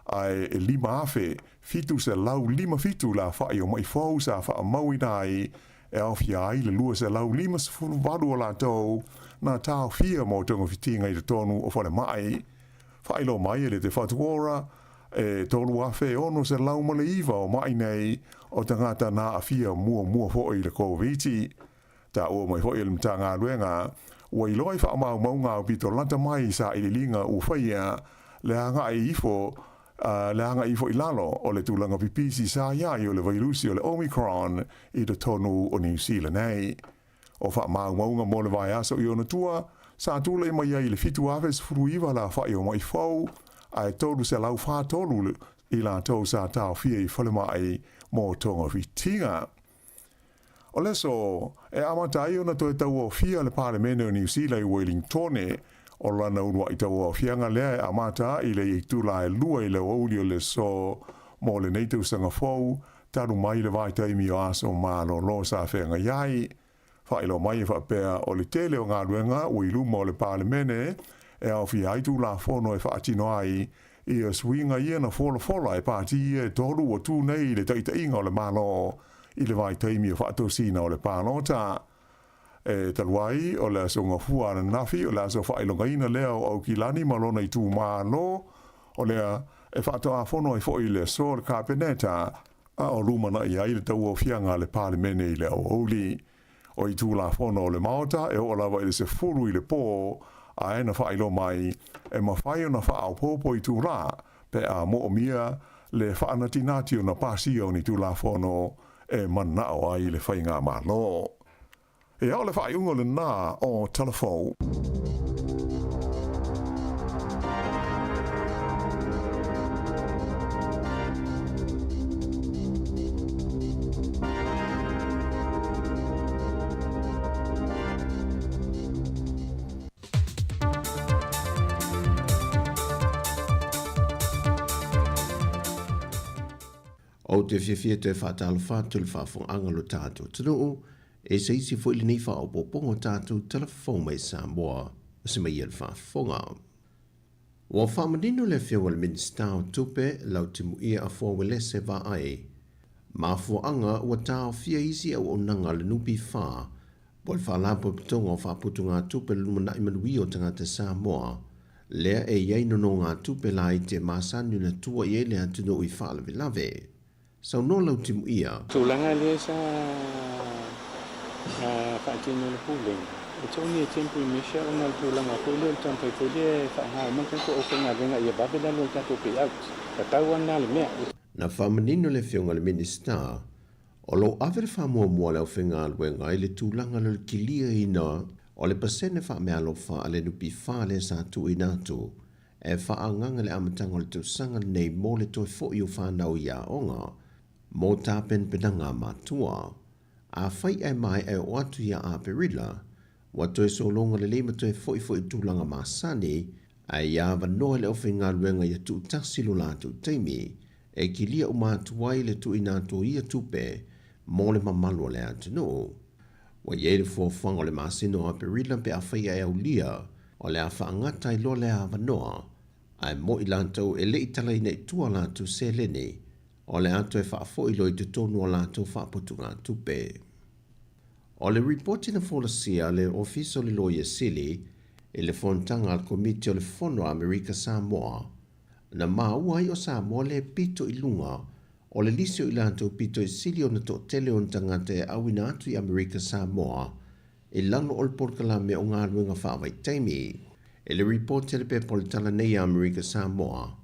ae e 5,757 le aofai o maʻi fou sa faamauina ai e aofia ai le 258 o latou na taofia mo togafitiga i totonu o falemai. Faailoa mai e le Te Whatu Ora, e 3,609 o maʻi nei o tagata na aafia muamua foi i le Koviti. Taua mai foi e le Matagaluega, ua iloa i faamaumauga aupito lata mai i sailiiliga ua faia le agai ifo le agai ifo i lalo o le tulaga pipisi sa i ai o le vailusi o le Omicron i totonu o Niu Sila nei. O faamaumauga mo le vaiaso i ona tua, sa tulai mai ai i le 7,019 le aofai o maʻi fou, ae 343 i latou sa taofia i falemai mo togafitiga. O le aso e amata ai ona toe tauaofia le Palemene o Niu Sila i Welingtone, o lana uluai tauaofiaga lea e amata i le itula e 2 i le aoauli o le aso mo lenei tausaga fou, talu mai le vaitaimi o aso malolo sa feagai ai. Faailoa mai e faapea o le tele o galuega ua i luma o le Palemene e aofia ai Tulafono e faatino ai ia suiga ia na folafola e pati ia e tolu ua tu nei i le taitaiga o le Malo i le vaitaimi o faatosina o le palota. E talu ai o le aso Gafua ananafi o le aso faailogaina lea o Aukilani ma lona itumalo, o lea e faatoafono ai foi le aso o le Kapeneta a o lumanai ai le tauaofiaga a le Palemene i le aoauli. O itulafono o le Maota e oo lava i le 10 i le po, ae na faailoa mai e mafai ona faaopoopo itula pe a moomia le faanatinati ona pasia o ni tulafono e manao ai le faigamalo. Ia, o le faaiuga lena o Tala Fou. Ou te fiafia toe faatalofa atu i le faafofogaaga o lo tatou atunuu, e se isi foi lenei faaopoopoga o tatou tala fou mai Samoa se mai ia le faafofoga. Ua faamanino le Afioga i le Minisita o Tupe, Lautimuia Afoa Uelese Vaai, mafuaaga ua taofia isi auaunaga a le NPF po o le Faalapotopotoga o Faaputugatupe le Lumanai Manuia o Tagata Samoa, lea e i ai nonogatupe laiti e masani ona tua i ai le atunuu i faalavelave. Saunoa Lautimuia. Tulaga lea sa Faatino le pulega, it's only a temporary measure ona o le tulaga foi lea o le taumafai foi lea e faaaoga uma le tatou aufaigaluega ia vave lalo o le tatou payouts. Tatau lava lena le mea. Na faamanino le Afioga i le Minisita, o lo o ave le faamuamua a le aufaigaluega i le tulaga lea o le kiliaina o le pasene faameaalofa a le NPF lea sa tuuina atu e faaagaga i le amataga o le tausaga lenei mo le toe foi o fanau i aoga mo tapenapenaga a matua. Afai ae maea e oo atu ia Aperila, ua toe sologa lelei ma toe foifoi i tulaga masani, ae ia avanoa i le aufaigaluega ia tuutasi lo latou taimi e kilia uma atu ai le tuuina atu o ia tupe mo le mamalu o le atunuu. Ua i ai le fuafuaga o le masina o Aperila pe afai ae aulia, o le a faagata ai loa lea avanoa, ae mo'i latou e le i talaina i tua latou seleni O le a toe faafoi loa i totonu o latou faaputugatupe. O le ripoti na folasia a le Ofisa o le Loia Sili i le fonotaga a le Komiti o le Fono a Amerika Samoa, na maua ai o Samoa le pito i luga o le lisi o i latou pito i sili ona toatele o ona tagata e auina atu i Amerika Samoa i lalo o le polokalame o galuega faavaitaimi. I le ripoti a le pepa o le tala nei a Amerika Samoa,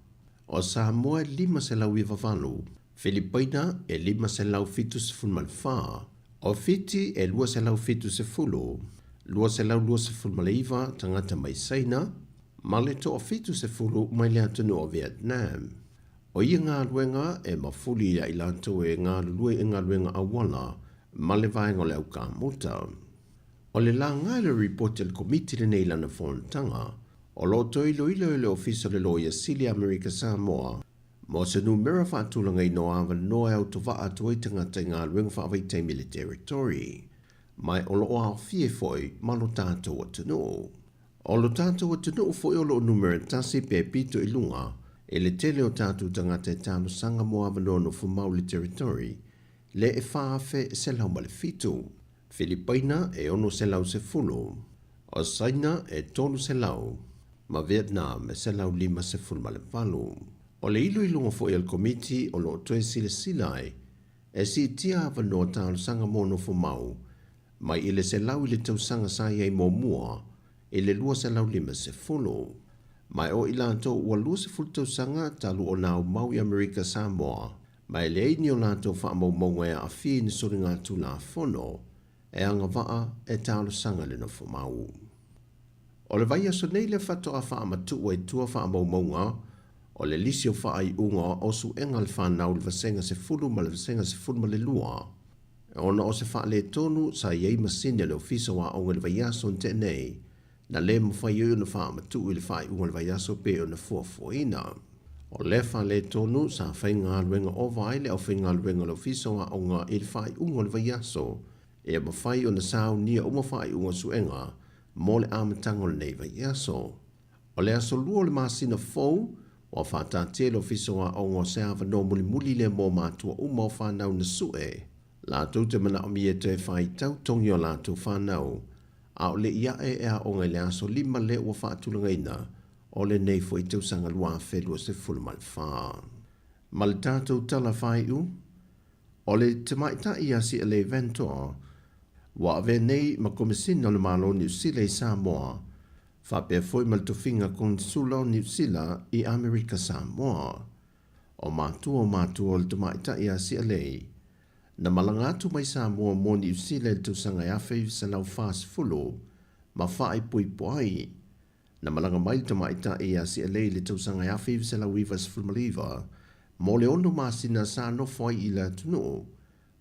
O Samoa e 598, Filipaina e 574, o Fiti e 270, 229 tagata mai Saina, ma le toafitusefulu mai le atunuu o Vietnam. O ia galuega e mafuli ia i latou e galulue i galuega auala ma le vaega o le aukamuta. O le laga i le ripoti a le Komiti lenei i lana fonotaga, o lo o toe iloilo e le Ofisa o le Loia Sili a Amerika Samoa mo se numera faatulagaina o avanoa e autovaa atu ai tagata i galuega faavaitaimi i le Territory, ma o lo o aofia ai foi ma lo tatou atunuu. O lo tatou atunuu foi o lo o numera tasi pe pito i luga i le tele o tatou tagata e talosaga mo avanoa nofomau i le Territory, le e 4,107. Filipaina e 610, o Saina e 300, ma Vietnam e 158. O le iloiloga foi a le Komiti o lo o toe silasila ai e siitia avanoa talosaga mo nofomau mai i le 100 i le tausaga sa i ai muamua i le 250. Ma e o i latou ua 20 tausaga talu ona aumau i Amerika Samoa Ma e leai ni o latou faamaumauga e aafia i ni soligatulafono e agavaa e talosaga i le nofomau. O le vaiaso nei lea faatoa faamatuu ai tua faamaumauga o le lisi o faaiuga o suega a le fanau i le vasega 10 ma le vasega 12, ona o se faaletonu sa i ai masini a le Ofisa o Aoga i le vaiaso na tea nei, na le mafai ai ona faamatuu i le faaiuga o le vaiaso pei ona fuafuaina. O lea faaletonu sa faigaluega ova ai le aufaigaluega o le Ofisa o Aoga i le faaiuga o le vaiaso ea mafai ona saunia uma faaiuga o suega mo le amataga o lenei vaiaso. O le aso 2 o le masina fou, ua faataatia le Ofisa o Aoga o se avanoa mulimuli lea mo matua uma o fanau na sue latou te manaomia e toe faitau togi o latou fanau a o le i ae e aoga i le aso 5 lea ua faatulagaina o lenei foi tausaga 2024. Ma le tatou tala faaiu, o le tamaitai ia Sialei Ventoa ua avea nei ma Komesina o le Malo o Niu Sila i Samoa, faapea foi ma le tofiga Konesula o Niu Sila i Amerika Samoa. O matua o matua o le tamaitai ia Sialei, Na malaga atu mai Samoa mo Niu Sila i le tausaga e 1940 ma faaipoipo ai. Na malaga mai le tamaitai ia Sialei i le tausaga e 1999 mo le ono masina sa nofo ai i le atunuu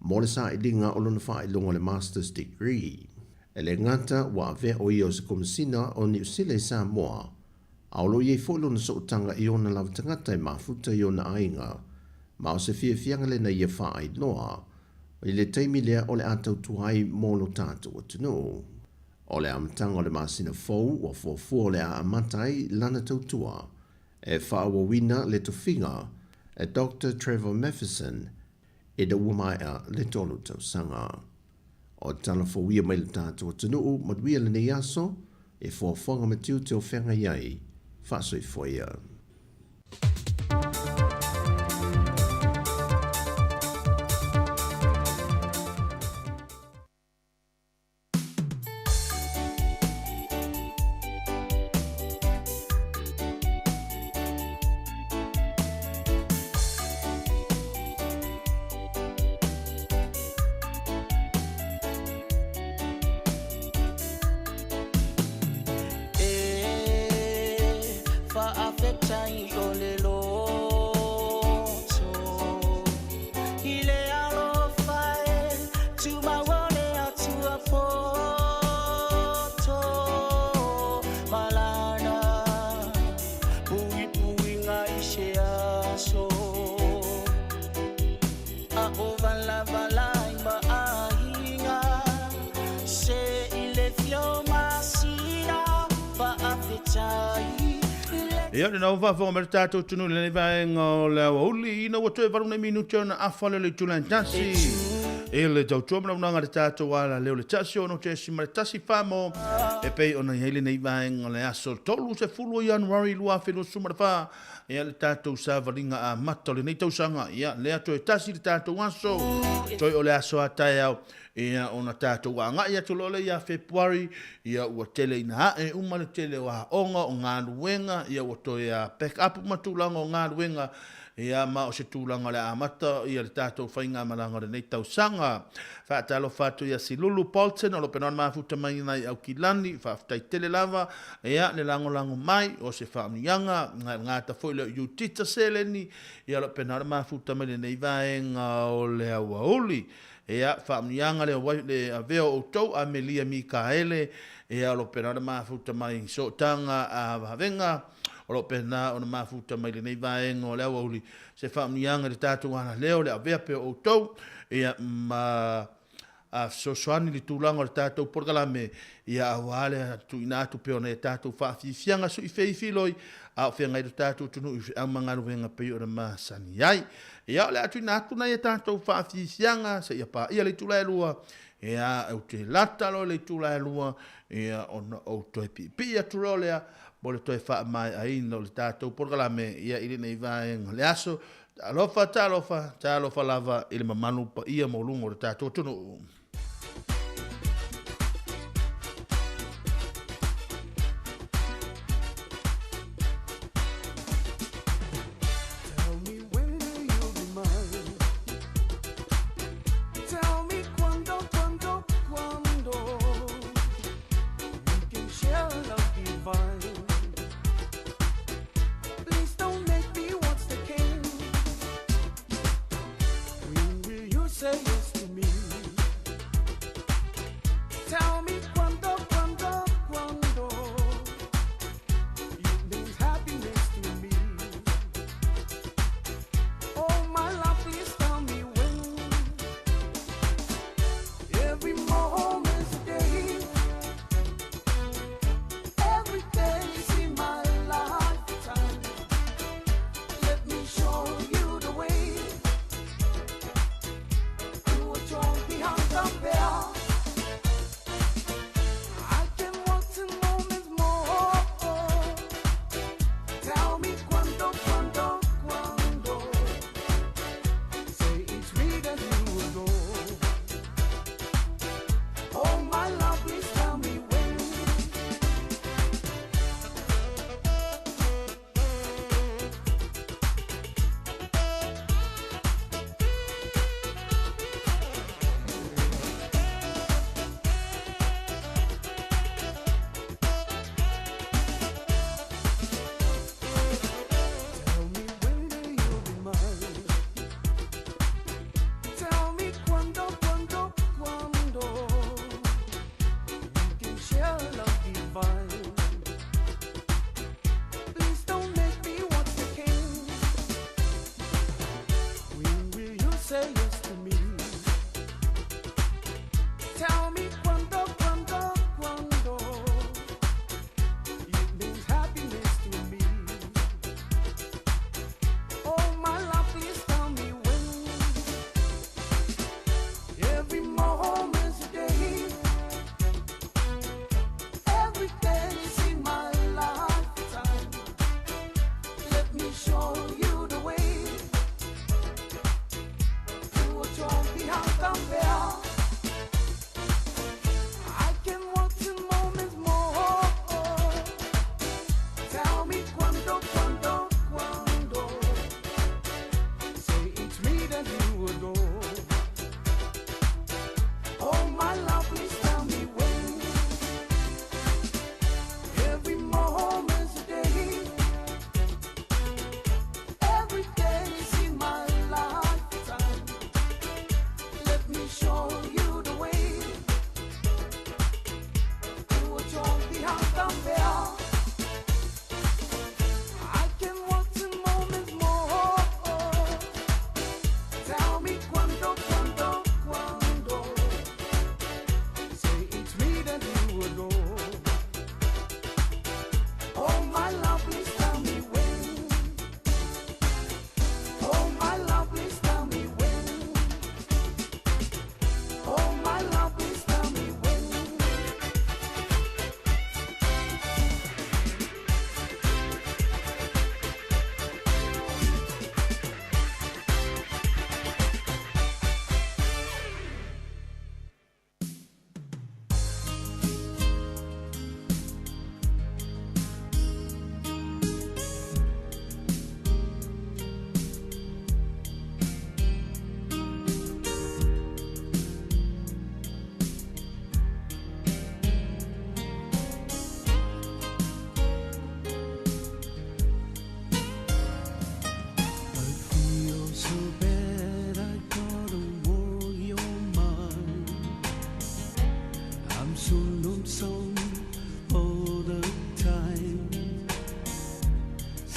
mo le sailiga o lona faailoga o le Master's Degree. E le gata ua avea o ia o se Komesina o Niu Sila i Samoa, a o lo o i ai foi lona sootaga i ona lava tagata e mafuta i ona aiga, ma o se fiafiaga lena ia faailoa i le taimi lea o le a tautua ai mo lo tatou atunuu. O le amataga o le masina fou ua fuafua o le a amata ai lana tautua e faaauauina le tofiga e Doctor Trevor Matheson ina ua maea le tolu tausaga. O tala fou ia mai le tatou atunuu, manuia lenei aso, e foafoaga ma tiute o feagai ai, faasoifua ia. Ia, lena ua faafofoga mai le tatou atunuu i lenei vaega o le aoauli, ina ua toe 8 nei minute ona afa lea o le itula e tasi. I le tautua ma launaga a le tatou alaleo le 1 6 1 famo e pei ona i ai lenei vaega o le aso 30 o Ianuari 2024. Ia, le tatou savaliga amata o lenei tausaga. Ia, lea toe tasi le tatou aso, toe o le aso a taeao, ia ona tatou agai atu loa lea ia Fepuari. Ia, ua tele ina ae uma le tele o aoga, o galuega, ia ua toe pack up ma tulaga o galuega, ia ma o se tulaga o le amata ia le tatou faigamalaga o lenei tausaga. Faatalofa atu ia Silulu Bolton o lo pena mafuta mai nai Aukilani, faafetai tele lava ia le lagolago mai o se faamuniaga gata foi le Utita Seleni ia lo pena mafuta mai lenei vaega o le aoauli. Ia, faamuniaga le wai le avea o outou Amelia Mikaele, ia o lo pena le mafuta mai sootaga a vavenga o lo pena ona mafuta mai lenei vaega o le aoauli. Se faamuniaga le tatou alaleo le avea pe o outou ia ma a fesoasoani le tulaga o le tatou polokalame, ia auā le tuuina atu pea o nai a tatou faafiafiaga sui feifiloi a o feagai le tatou atunuu i feau ma galuega pei ona masani ai. Ia, o le a tuuina atu nai a tatou faafiafiaga seia paia le itula e 2. Ia, ou te lata loa i le itula e 2, ia ona ou toe piipii atu loa lea mo le toe faamaeaina o le tatou polokalame ia i lenei vaega o le aso. Talofa, talofa, talofa lava i le mamalu paia maualuga o le tatou atunuu. Tell me when will you be mine? Tell me quando, quando, quando we can share love divine. Please don't make me watch the king. When will you say yes to me? Tell me quando, quando, quando you mean happiness to me. Oh, my love, please tell me when. Every moment's a day. Every day's in my lifetime. Let me show you the way.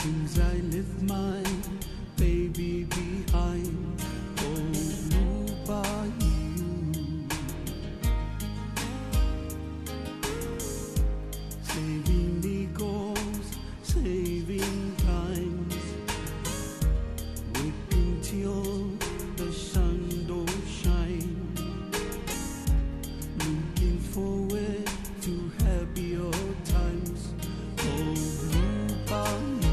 Seems I left my baby behind. Oh, blue bayou. Saving nickels, saving times, working till the sun don't shine. Looking forward to happier times. Oh, blue bayou.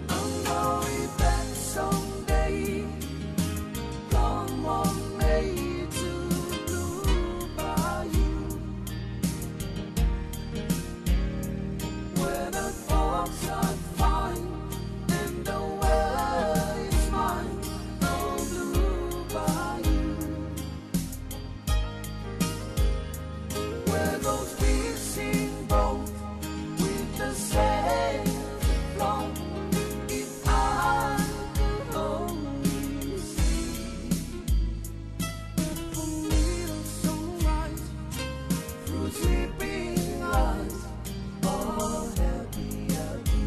I'm going back someday. Come on, May to Blue Bayou, where the folks are fine and the weather is fine. Oh, Blue Bayou, where those fishing boats with the sails afloat. If I could only see a little sunrise through sleeping eyes, oh happy I'd be.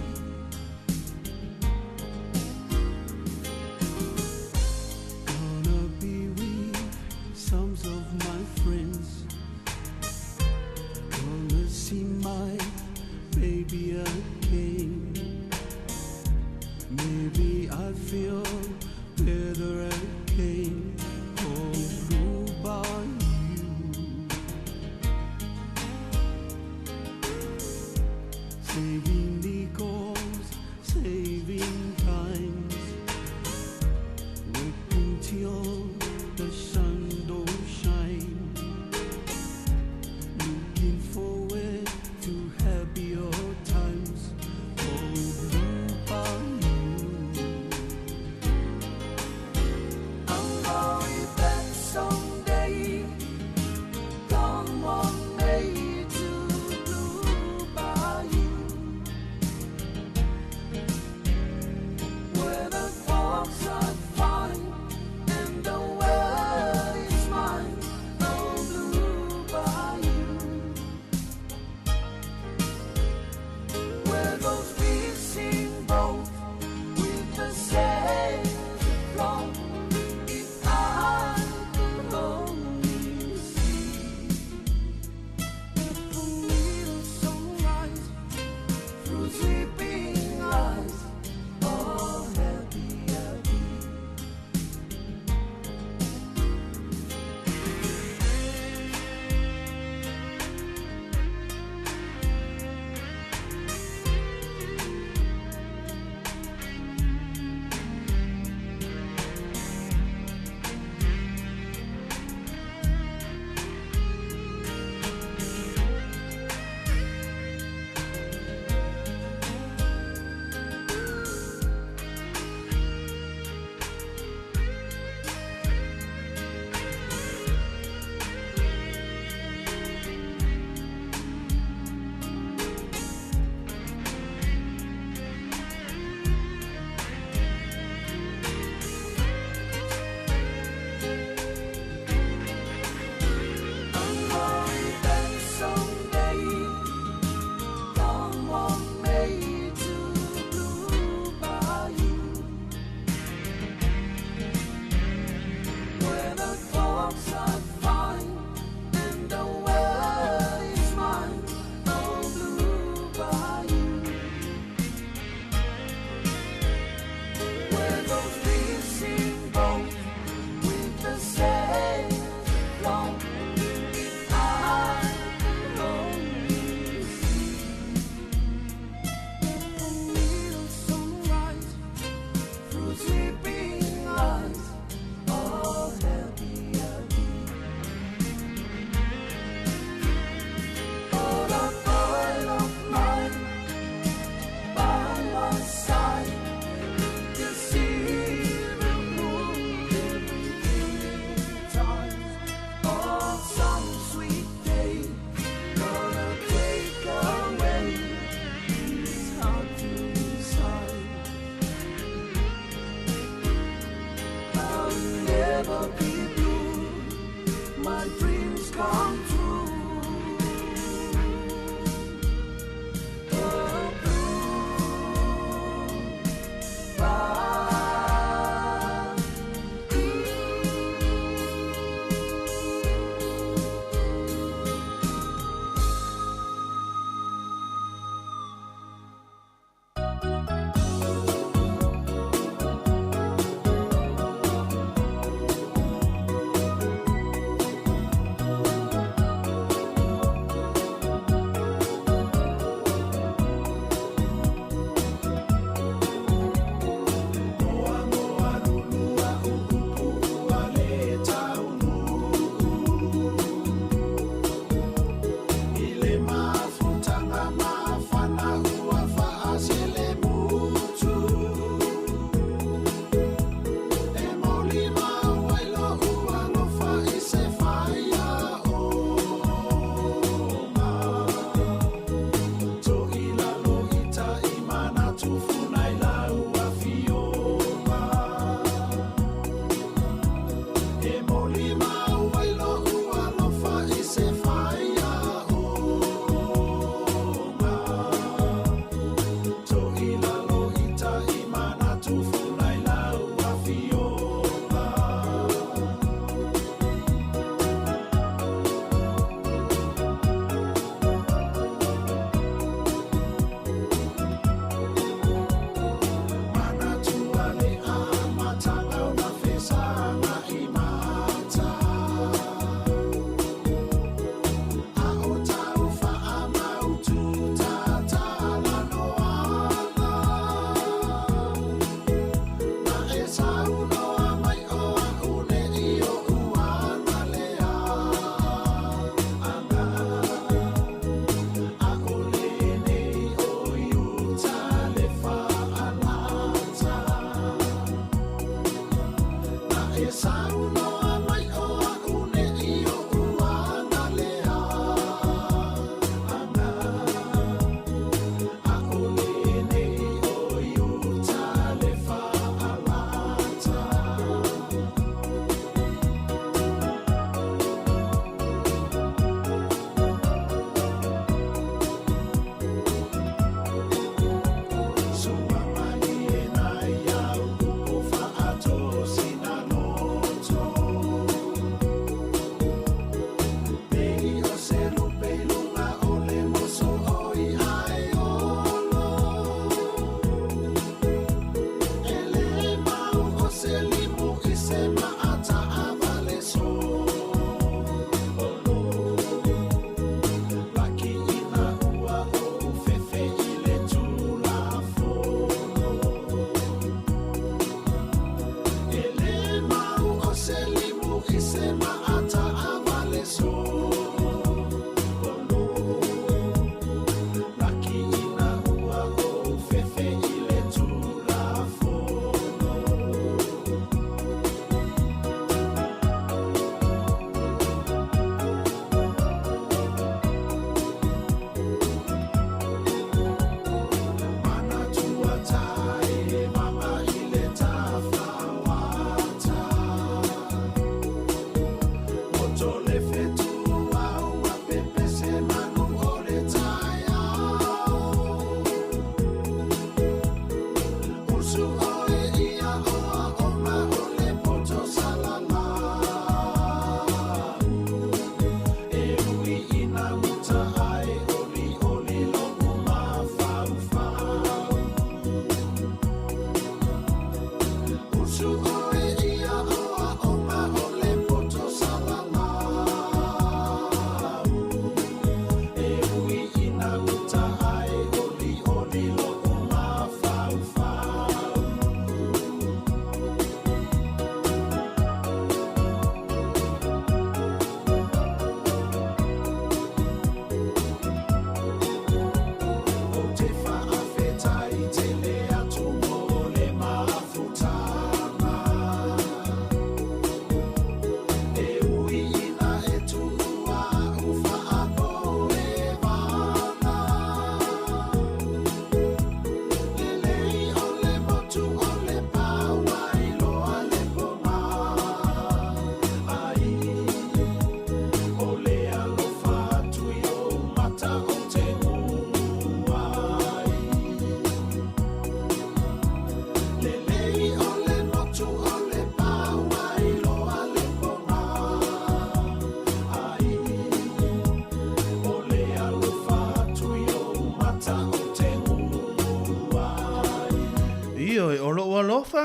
Gonna be with some of my friends. Gonna see my baby again. Maybe I feel better again. Oh, blue bayou. Saving nickels, saving times, working till the sun don't shine. Looking forward to happier times. Oh, blue bayou. I'm going back someday. Come on, May to Blue Bayou, where the folks are fine and the weather is fine. Oh, Blue Bayou, where those fishing boats with the sails afloat. If I could only see a little sunrise through sleeping eyes, oh happy I'd be.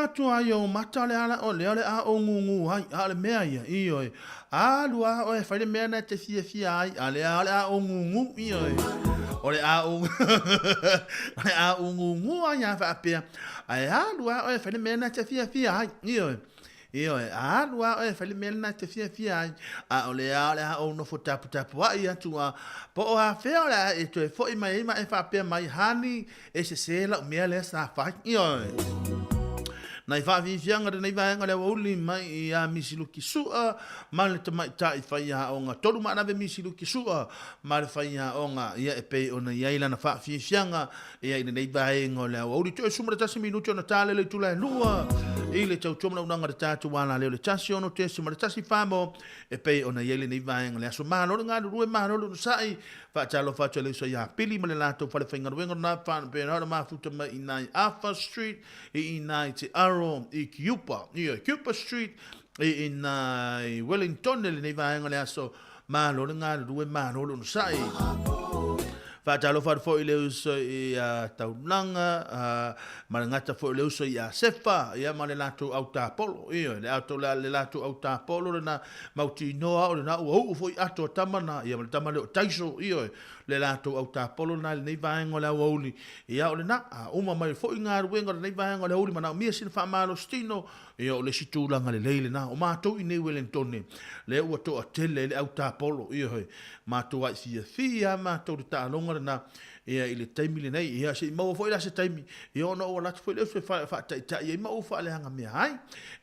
atu lava i ou mata o le ala o lea o le a ou gugu ai, a o le mea ia, ioe, alu lava oe e fai le mea lena e te fiafia ai, a o lea lava o le a ou gugu, ioe, o le a ou o le a ou gugu ai lava faapea, ae alu lava oe e fai le mea lena e te fiafia ai, ioe. Ioe, alu lava oe e fai le mea lena e te fiafia ai, a o lea o le a ou nofo taputapuai atu a, po o afea o le a e toe foi mai ai ma e faapea mai, Honey, e sese lau mea lea sa fai. Ioe. Nai faafiafiaga lenei vaega o le aoauli mai ia Misi Luki Su'a ma le tamaitai faiaoga Tolumaanave Misi Luki Su'a ma le faiaoga ia e pei ona i ai lana faafiafiaga Ia i lenei vaega o le aoauli, toe 11 minute ona ta lele itula e lua i le tautua malaunaga le tatou alaleo le 16.14 mo e pei ona i ai lenei vaega le aso. Malo le galulue, malo le onosai, faatalofa atu e le uso ia Pili ma le latou fale faigaluega lona faapena ona mafuta mai i nai Arthur Street i ina i Te Aro i Kiupa, ia Kiupa Street i ina i Wellington i lenei vaega o le aso. Malo le galulue, malo le onosai. Faatalofa atu foi i le uso i a Taulaga, ma le gata foi o le uso i a Sefa, ia ma le latou au tapolo. Ioe, le auto, le latou au tapolo lena mautinoa o lena ua uu foi ato a tama na, ia ma le tama lea o Taiso, ioe, le latou au tapolo lena i lenei vaega o le aoauli. Ia o lena, a uma mai foi galuega o lenei vaega o le aoauli, manaomia sina faamalositino, Ia, o le isi tulaga lelei lena. O matou i nei Welentone, lea ua toatele ai le au tapolo, ioe, matou ai fiafia lava matou i le taaloga lena, ia, i le taimi lenei. Ia, se i maua foi la se taimi, ia, ona ou alu atu foi lea e faataitai ai ma ou faaleaga mea ai.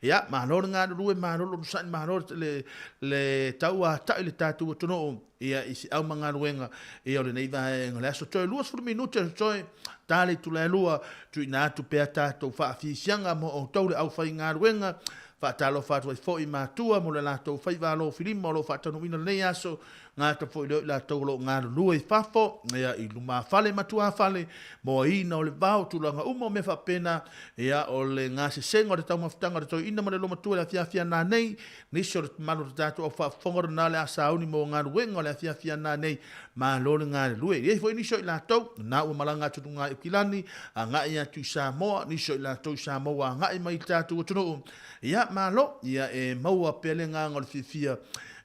Ia, malo le galulue, malo le onosai, malo le, le tauatai i le tatou atunuu, ia, i feau ma galuega, ia, o lenei vaega o le aso. Toe 20 minute toe. Ta le itula e lua, tuuina atu pea tatou faafiafiaga mo outou le aufaigaluega. Faatalofa atu ai foi i matua mo le latou faiva alofilima o lo o faataunuuina lenei aso, gata foi lea o i latou o lo o galulue i fafo, ia, i lumafale ma tuafale, moaina o le vao, tulaga uma o mea faapena, ia, o le gasesega o le taumafataga o le toeaina ma le loomatua i le afiafi a nanei, nisi o le mamalu o le tatou au faafofoga lena le a sauni mo galuega o le afiafi a nanei, Malo le galulue. E i ai foi nisi o i latou, na ua malaga atu i luga i Aukilani, agai atu i Samoa, nisi o i latou i Samoa ua agai mai i le tatou atunuu. Ia, malo, ia e maua pea le agaga o le fiafia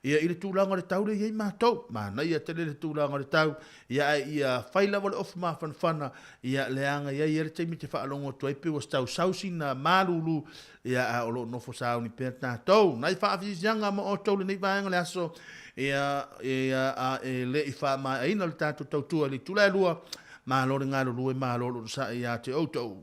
ia i le tulaga o le tau lea e i ai matou. Manaia tele le tulaga o le tau, ia ae ia fai lava le ofu mafanafana, ia leaga e i ai lava le taimi e te faalogo atu ai pei ua tausau sina malulu, Ia, a o lo o nofo sauni pea tatou. Nai faafiafiaga mo outou lenei vaega o le aso, ia, ia, a e le i faamaeaina le tatou tautua i le itula e lua, malo le galulue, malo le onosai ia te outou.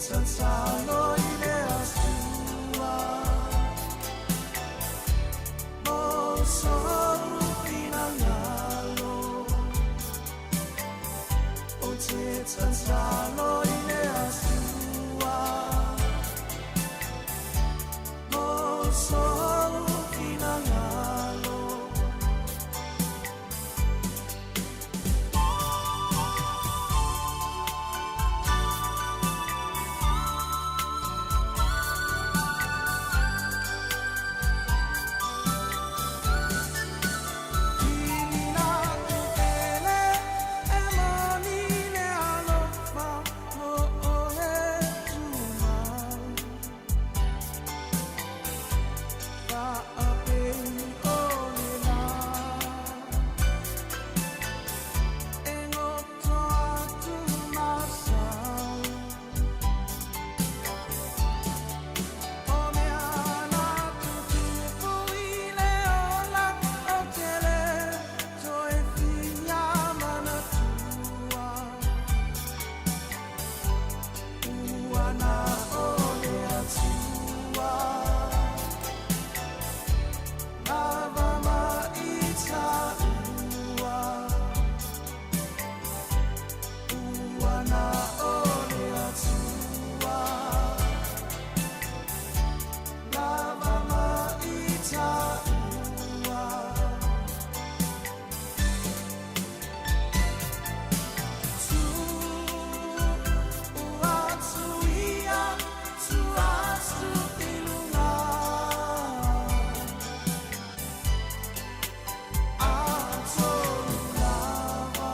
tatalo i le Atua mo sou finagalo. Ou te tatalo i le Atua mo sou finagalo. E moni le alofa mo oe tumau. Fa'apei o le lā e goto atu masau. O mea na tutupu i le ola ou te lē toe fia manatua. Ua na o le Atua lava ma i tāua. Ua na o le Atua lava ma i tāua. Tuu atu ia, tuu atu i luga. Atonu lava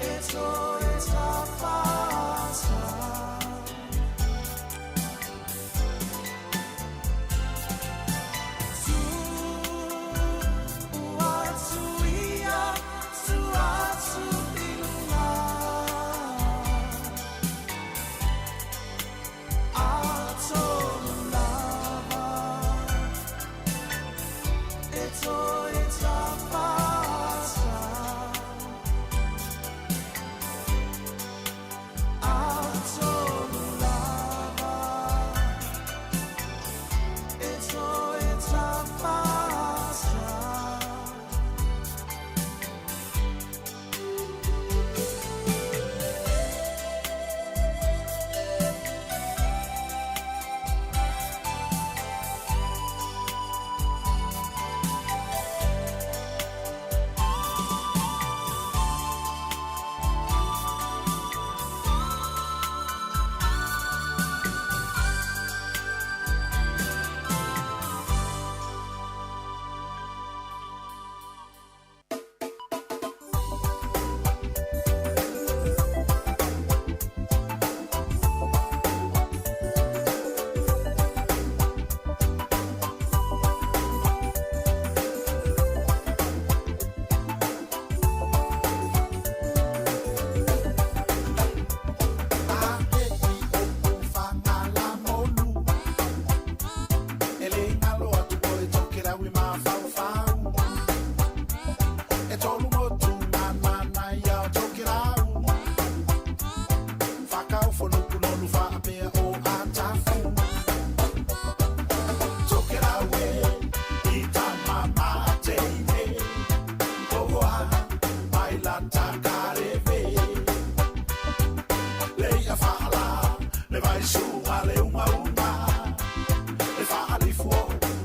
e toe tafasa. Tuu atu ia, tuu atu i luga. Atonu lava e toe tafasa. Atonu lava e toe tafasa. E le galo atu o le Tokelau i mafaufau. E tolu motu manana ia o Tokelau. Whakaufonuku nonu whaapea o Atafu. Tokelau e, i tama mateine. Ohoa, mai la takareve. Leia whaala, le vaisuga le unga unga. Le whaalifu o,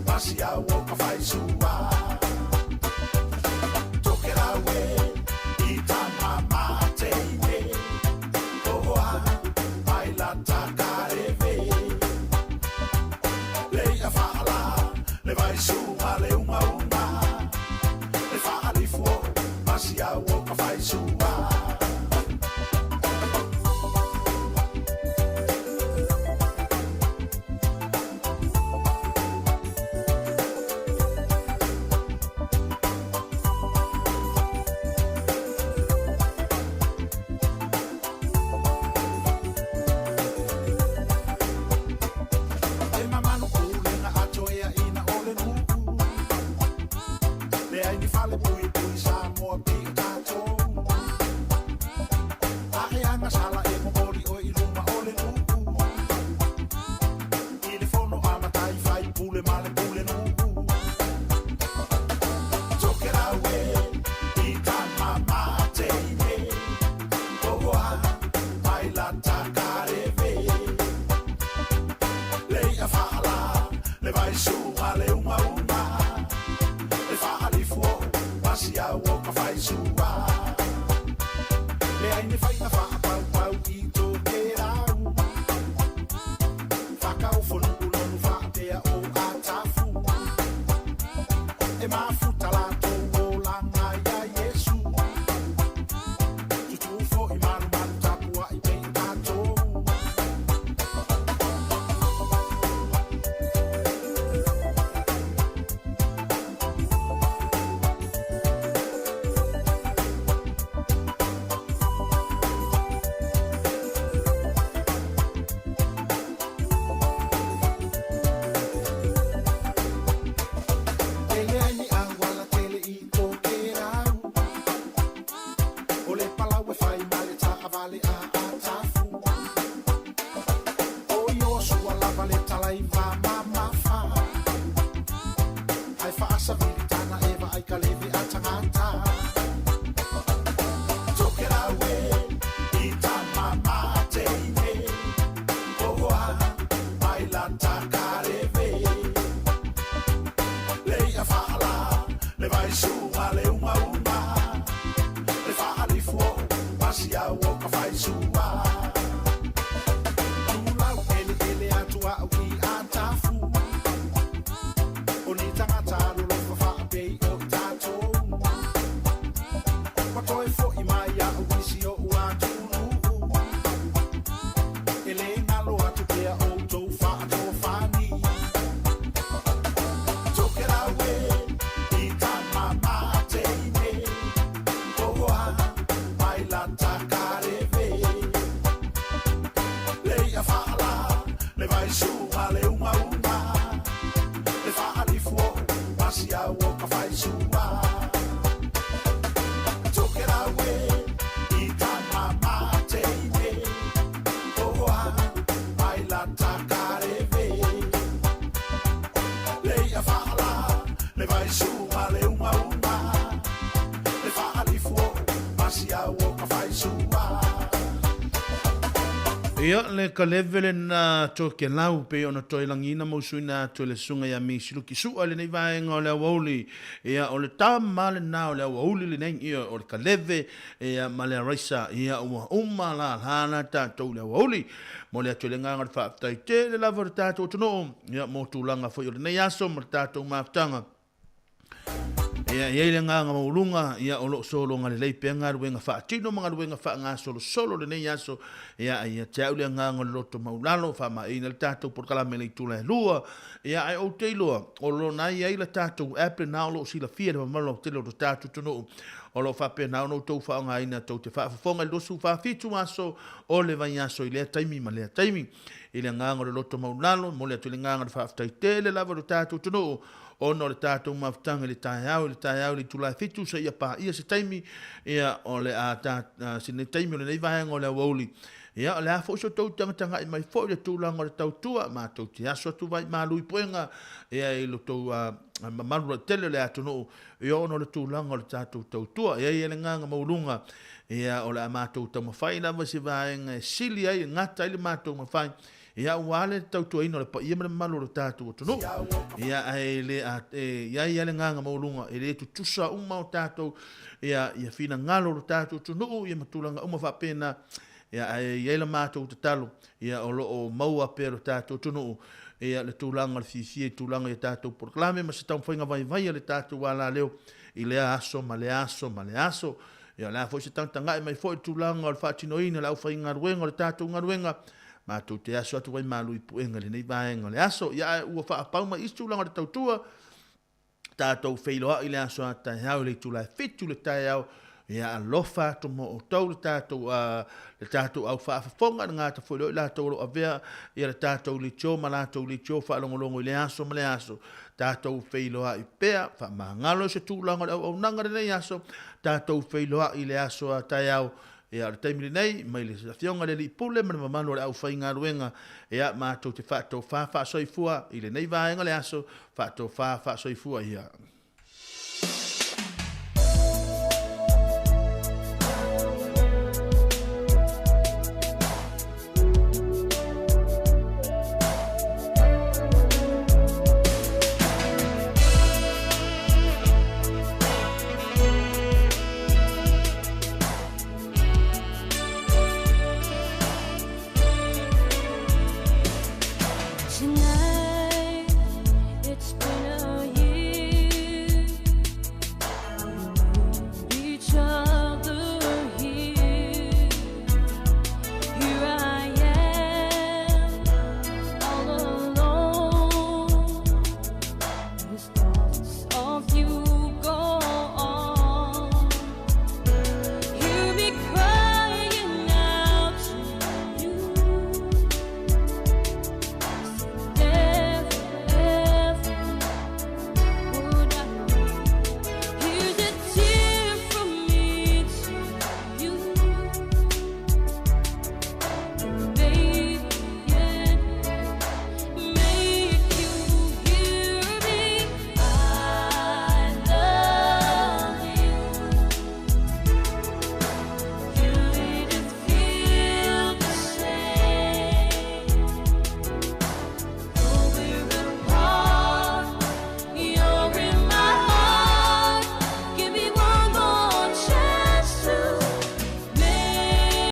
pasi au o ka whaisua. Tokelau e, i tama mateine. Ohoa, mai la takareve. Leia whaala, le vaisuga le unga unga. Le whaalifu o, pasi au o ka whaisua. E mamanu pulega atoea ina o le nu'u. Leai ni fale puipui Samoa pei o tatou. A'e agasala e momoli. faisua. Leai ni faiga faapaupau i Tokelau. Fakaofonuu lonu faapea o atafu. E mafuta latou olaga iā Iesu. Tutū foʻi malumalu tapuaʻi pei o tatou. E leai ni auala tele i Tokelau. O le palau e fai ma le taavale a Atafu. O Iosua lava le talaiva mamafa. Ae faasavili tana e vaai ka leve a tagata. Tokelau e i tama mateine. Ohoa mai la takaleve. Le ia faala le vaisuga le umauma. Le faalifu o pasiau o ka faisua. Tulau eleele atu au i Atafu. O ni tagata alolofa faapei o i tatou. Ua toe foʻi mai iaʻu isi oʻu atunuu. E lē galo atu pea outou faatofani. Tokelau e i tama mateine. Ohoa mai la takaleve. Le ia faala le vaisuga le umauma. Le faalifu o pasiau o ka faisua. Tokelau e i tama mateine. Ohoa mai la takaleve. Le ia faala le vaisuga le umauma. Le faalifu o pasiau o ka faisua. Ia, le kaleve lena Tokelau pei ona toe lagiina ma usuina atu e le susuga ia Misi Luki Su'a i lenei vaega o le aoauli. Ia, o le tama lena o le aoauli lenei, ia, o le kaleve, ia, ma le araisa, ia, ua uma lala la tatou i le aoauli. Momoli atu ai le agaga o le faafetai tele lava o le tatou atunuu, ia, mo tulaga foi o lenei aso ma le tatou mafutaga. Ia, e i ai le agaga maualuga, ia, o lo o sologa lelei pea galuega faatino ma galuega faagasolosolo i lenei aso. Ia, a ia te au le agaga o le loto maulalo, faamaeina le tatou polokalame i le itula e 2. Ia, ae ou te iloa, o lona i ai le tatou app lena o lo o silafia e le mamalu lautele o lo tatou atunuu. O lo o faapena ona outou faaaogaina tou te faafofoga i le 27 aso o le vaiaso i lea taimi ma lea taimi. I le agaga o le loto maulalo, e momoli atu ai le agaga o le faafetai tele lava i lo tatou atunuu ona o le tatou mafutaga i le taeao, i le taeao i le itula e 7 seia paia se taimi, ia, o le a ta, se nei taimi o lenei vaega o le aoauli. Ia, o le a foi so tou tagatagai mai foi i le tulaga o le tautua, matou te aso atu vai malu i puega, ia, i lo tou mamalu lautele o le atunuu, ia, ona o le tulaga o le tatou tautua. Ia, ia le agaga maualuga, ia, o le a matou taumafai lava i se vaega e sili ai, e gata ai le matou mafai, Ia aua le tautuaina o le paia ma le mamalu o lo tatou atunuu. Ia ae le a e i ai ia le agaga maualuga e le tutusa uma o tatou ia ia finagalo o lo tatou atunuu ia ma tulaga uma faapena. Ia ae i ai la matou tatalo ia o lo o maua pea e lo tatou atunuu ia le tulaga o le fiafia i tulaga i a tatou polokalame ma se taumafaiga vaivai a le tatou alaleo i lea aso ma lea aso ma lea aso. Ia o le a foi se tagatagai mai foi i le tulaga o le faatinoina o le aufaigaluega o le tatou galuega Matou te aso atu ai malu i puega i lenei vaega o le aso. Ia ae ua faapau mai isi tulaga o le tautua, tatou feiloai i le aso a taeao i le itula e 7 le taeao. Ia alofa atu mo outou le tatou, le tatou au faafofoga, le gata foi lea o i latou o lo o avea ia le tatou leitio ma latou leitio faalogologo i lea aso ma lea aso. Tatou feiloai pea, faamagalo i se tulaga o le auaunaga i lenei aso, tatou feiloai i le aso a taeao. Ia, o le taimi lenei, mai le Afioga i le Alii Pule ma le mamalu o le aufaigaluega, ia, matou te faatofa faasoifua i lenei vaega o le aso, faatofa faasoifua ia.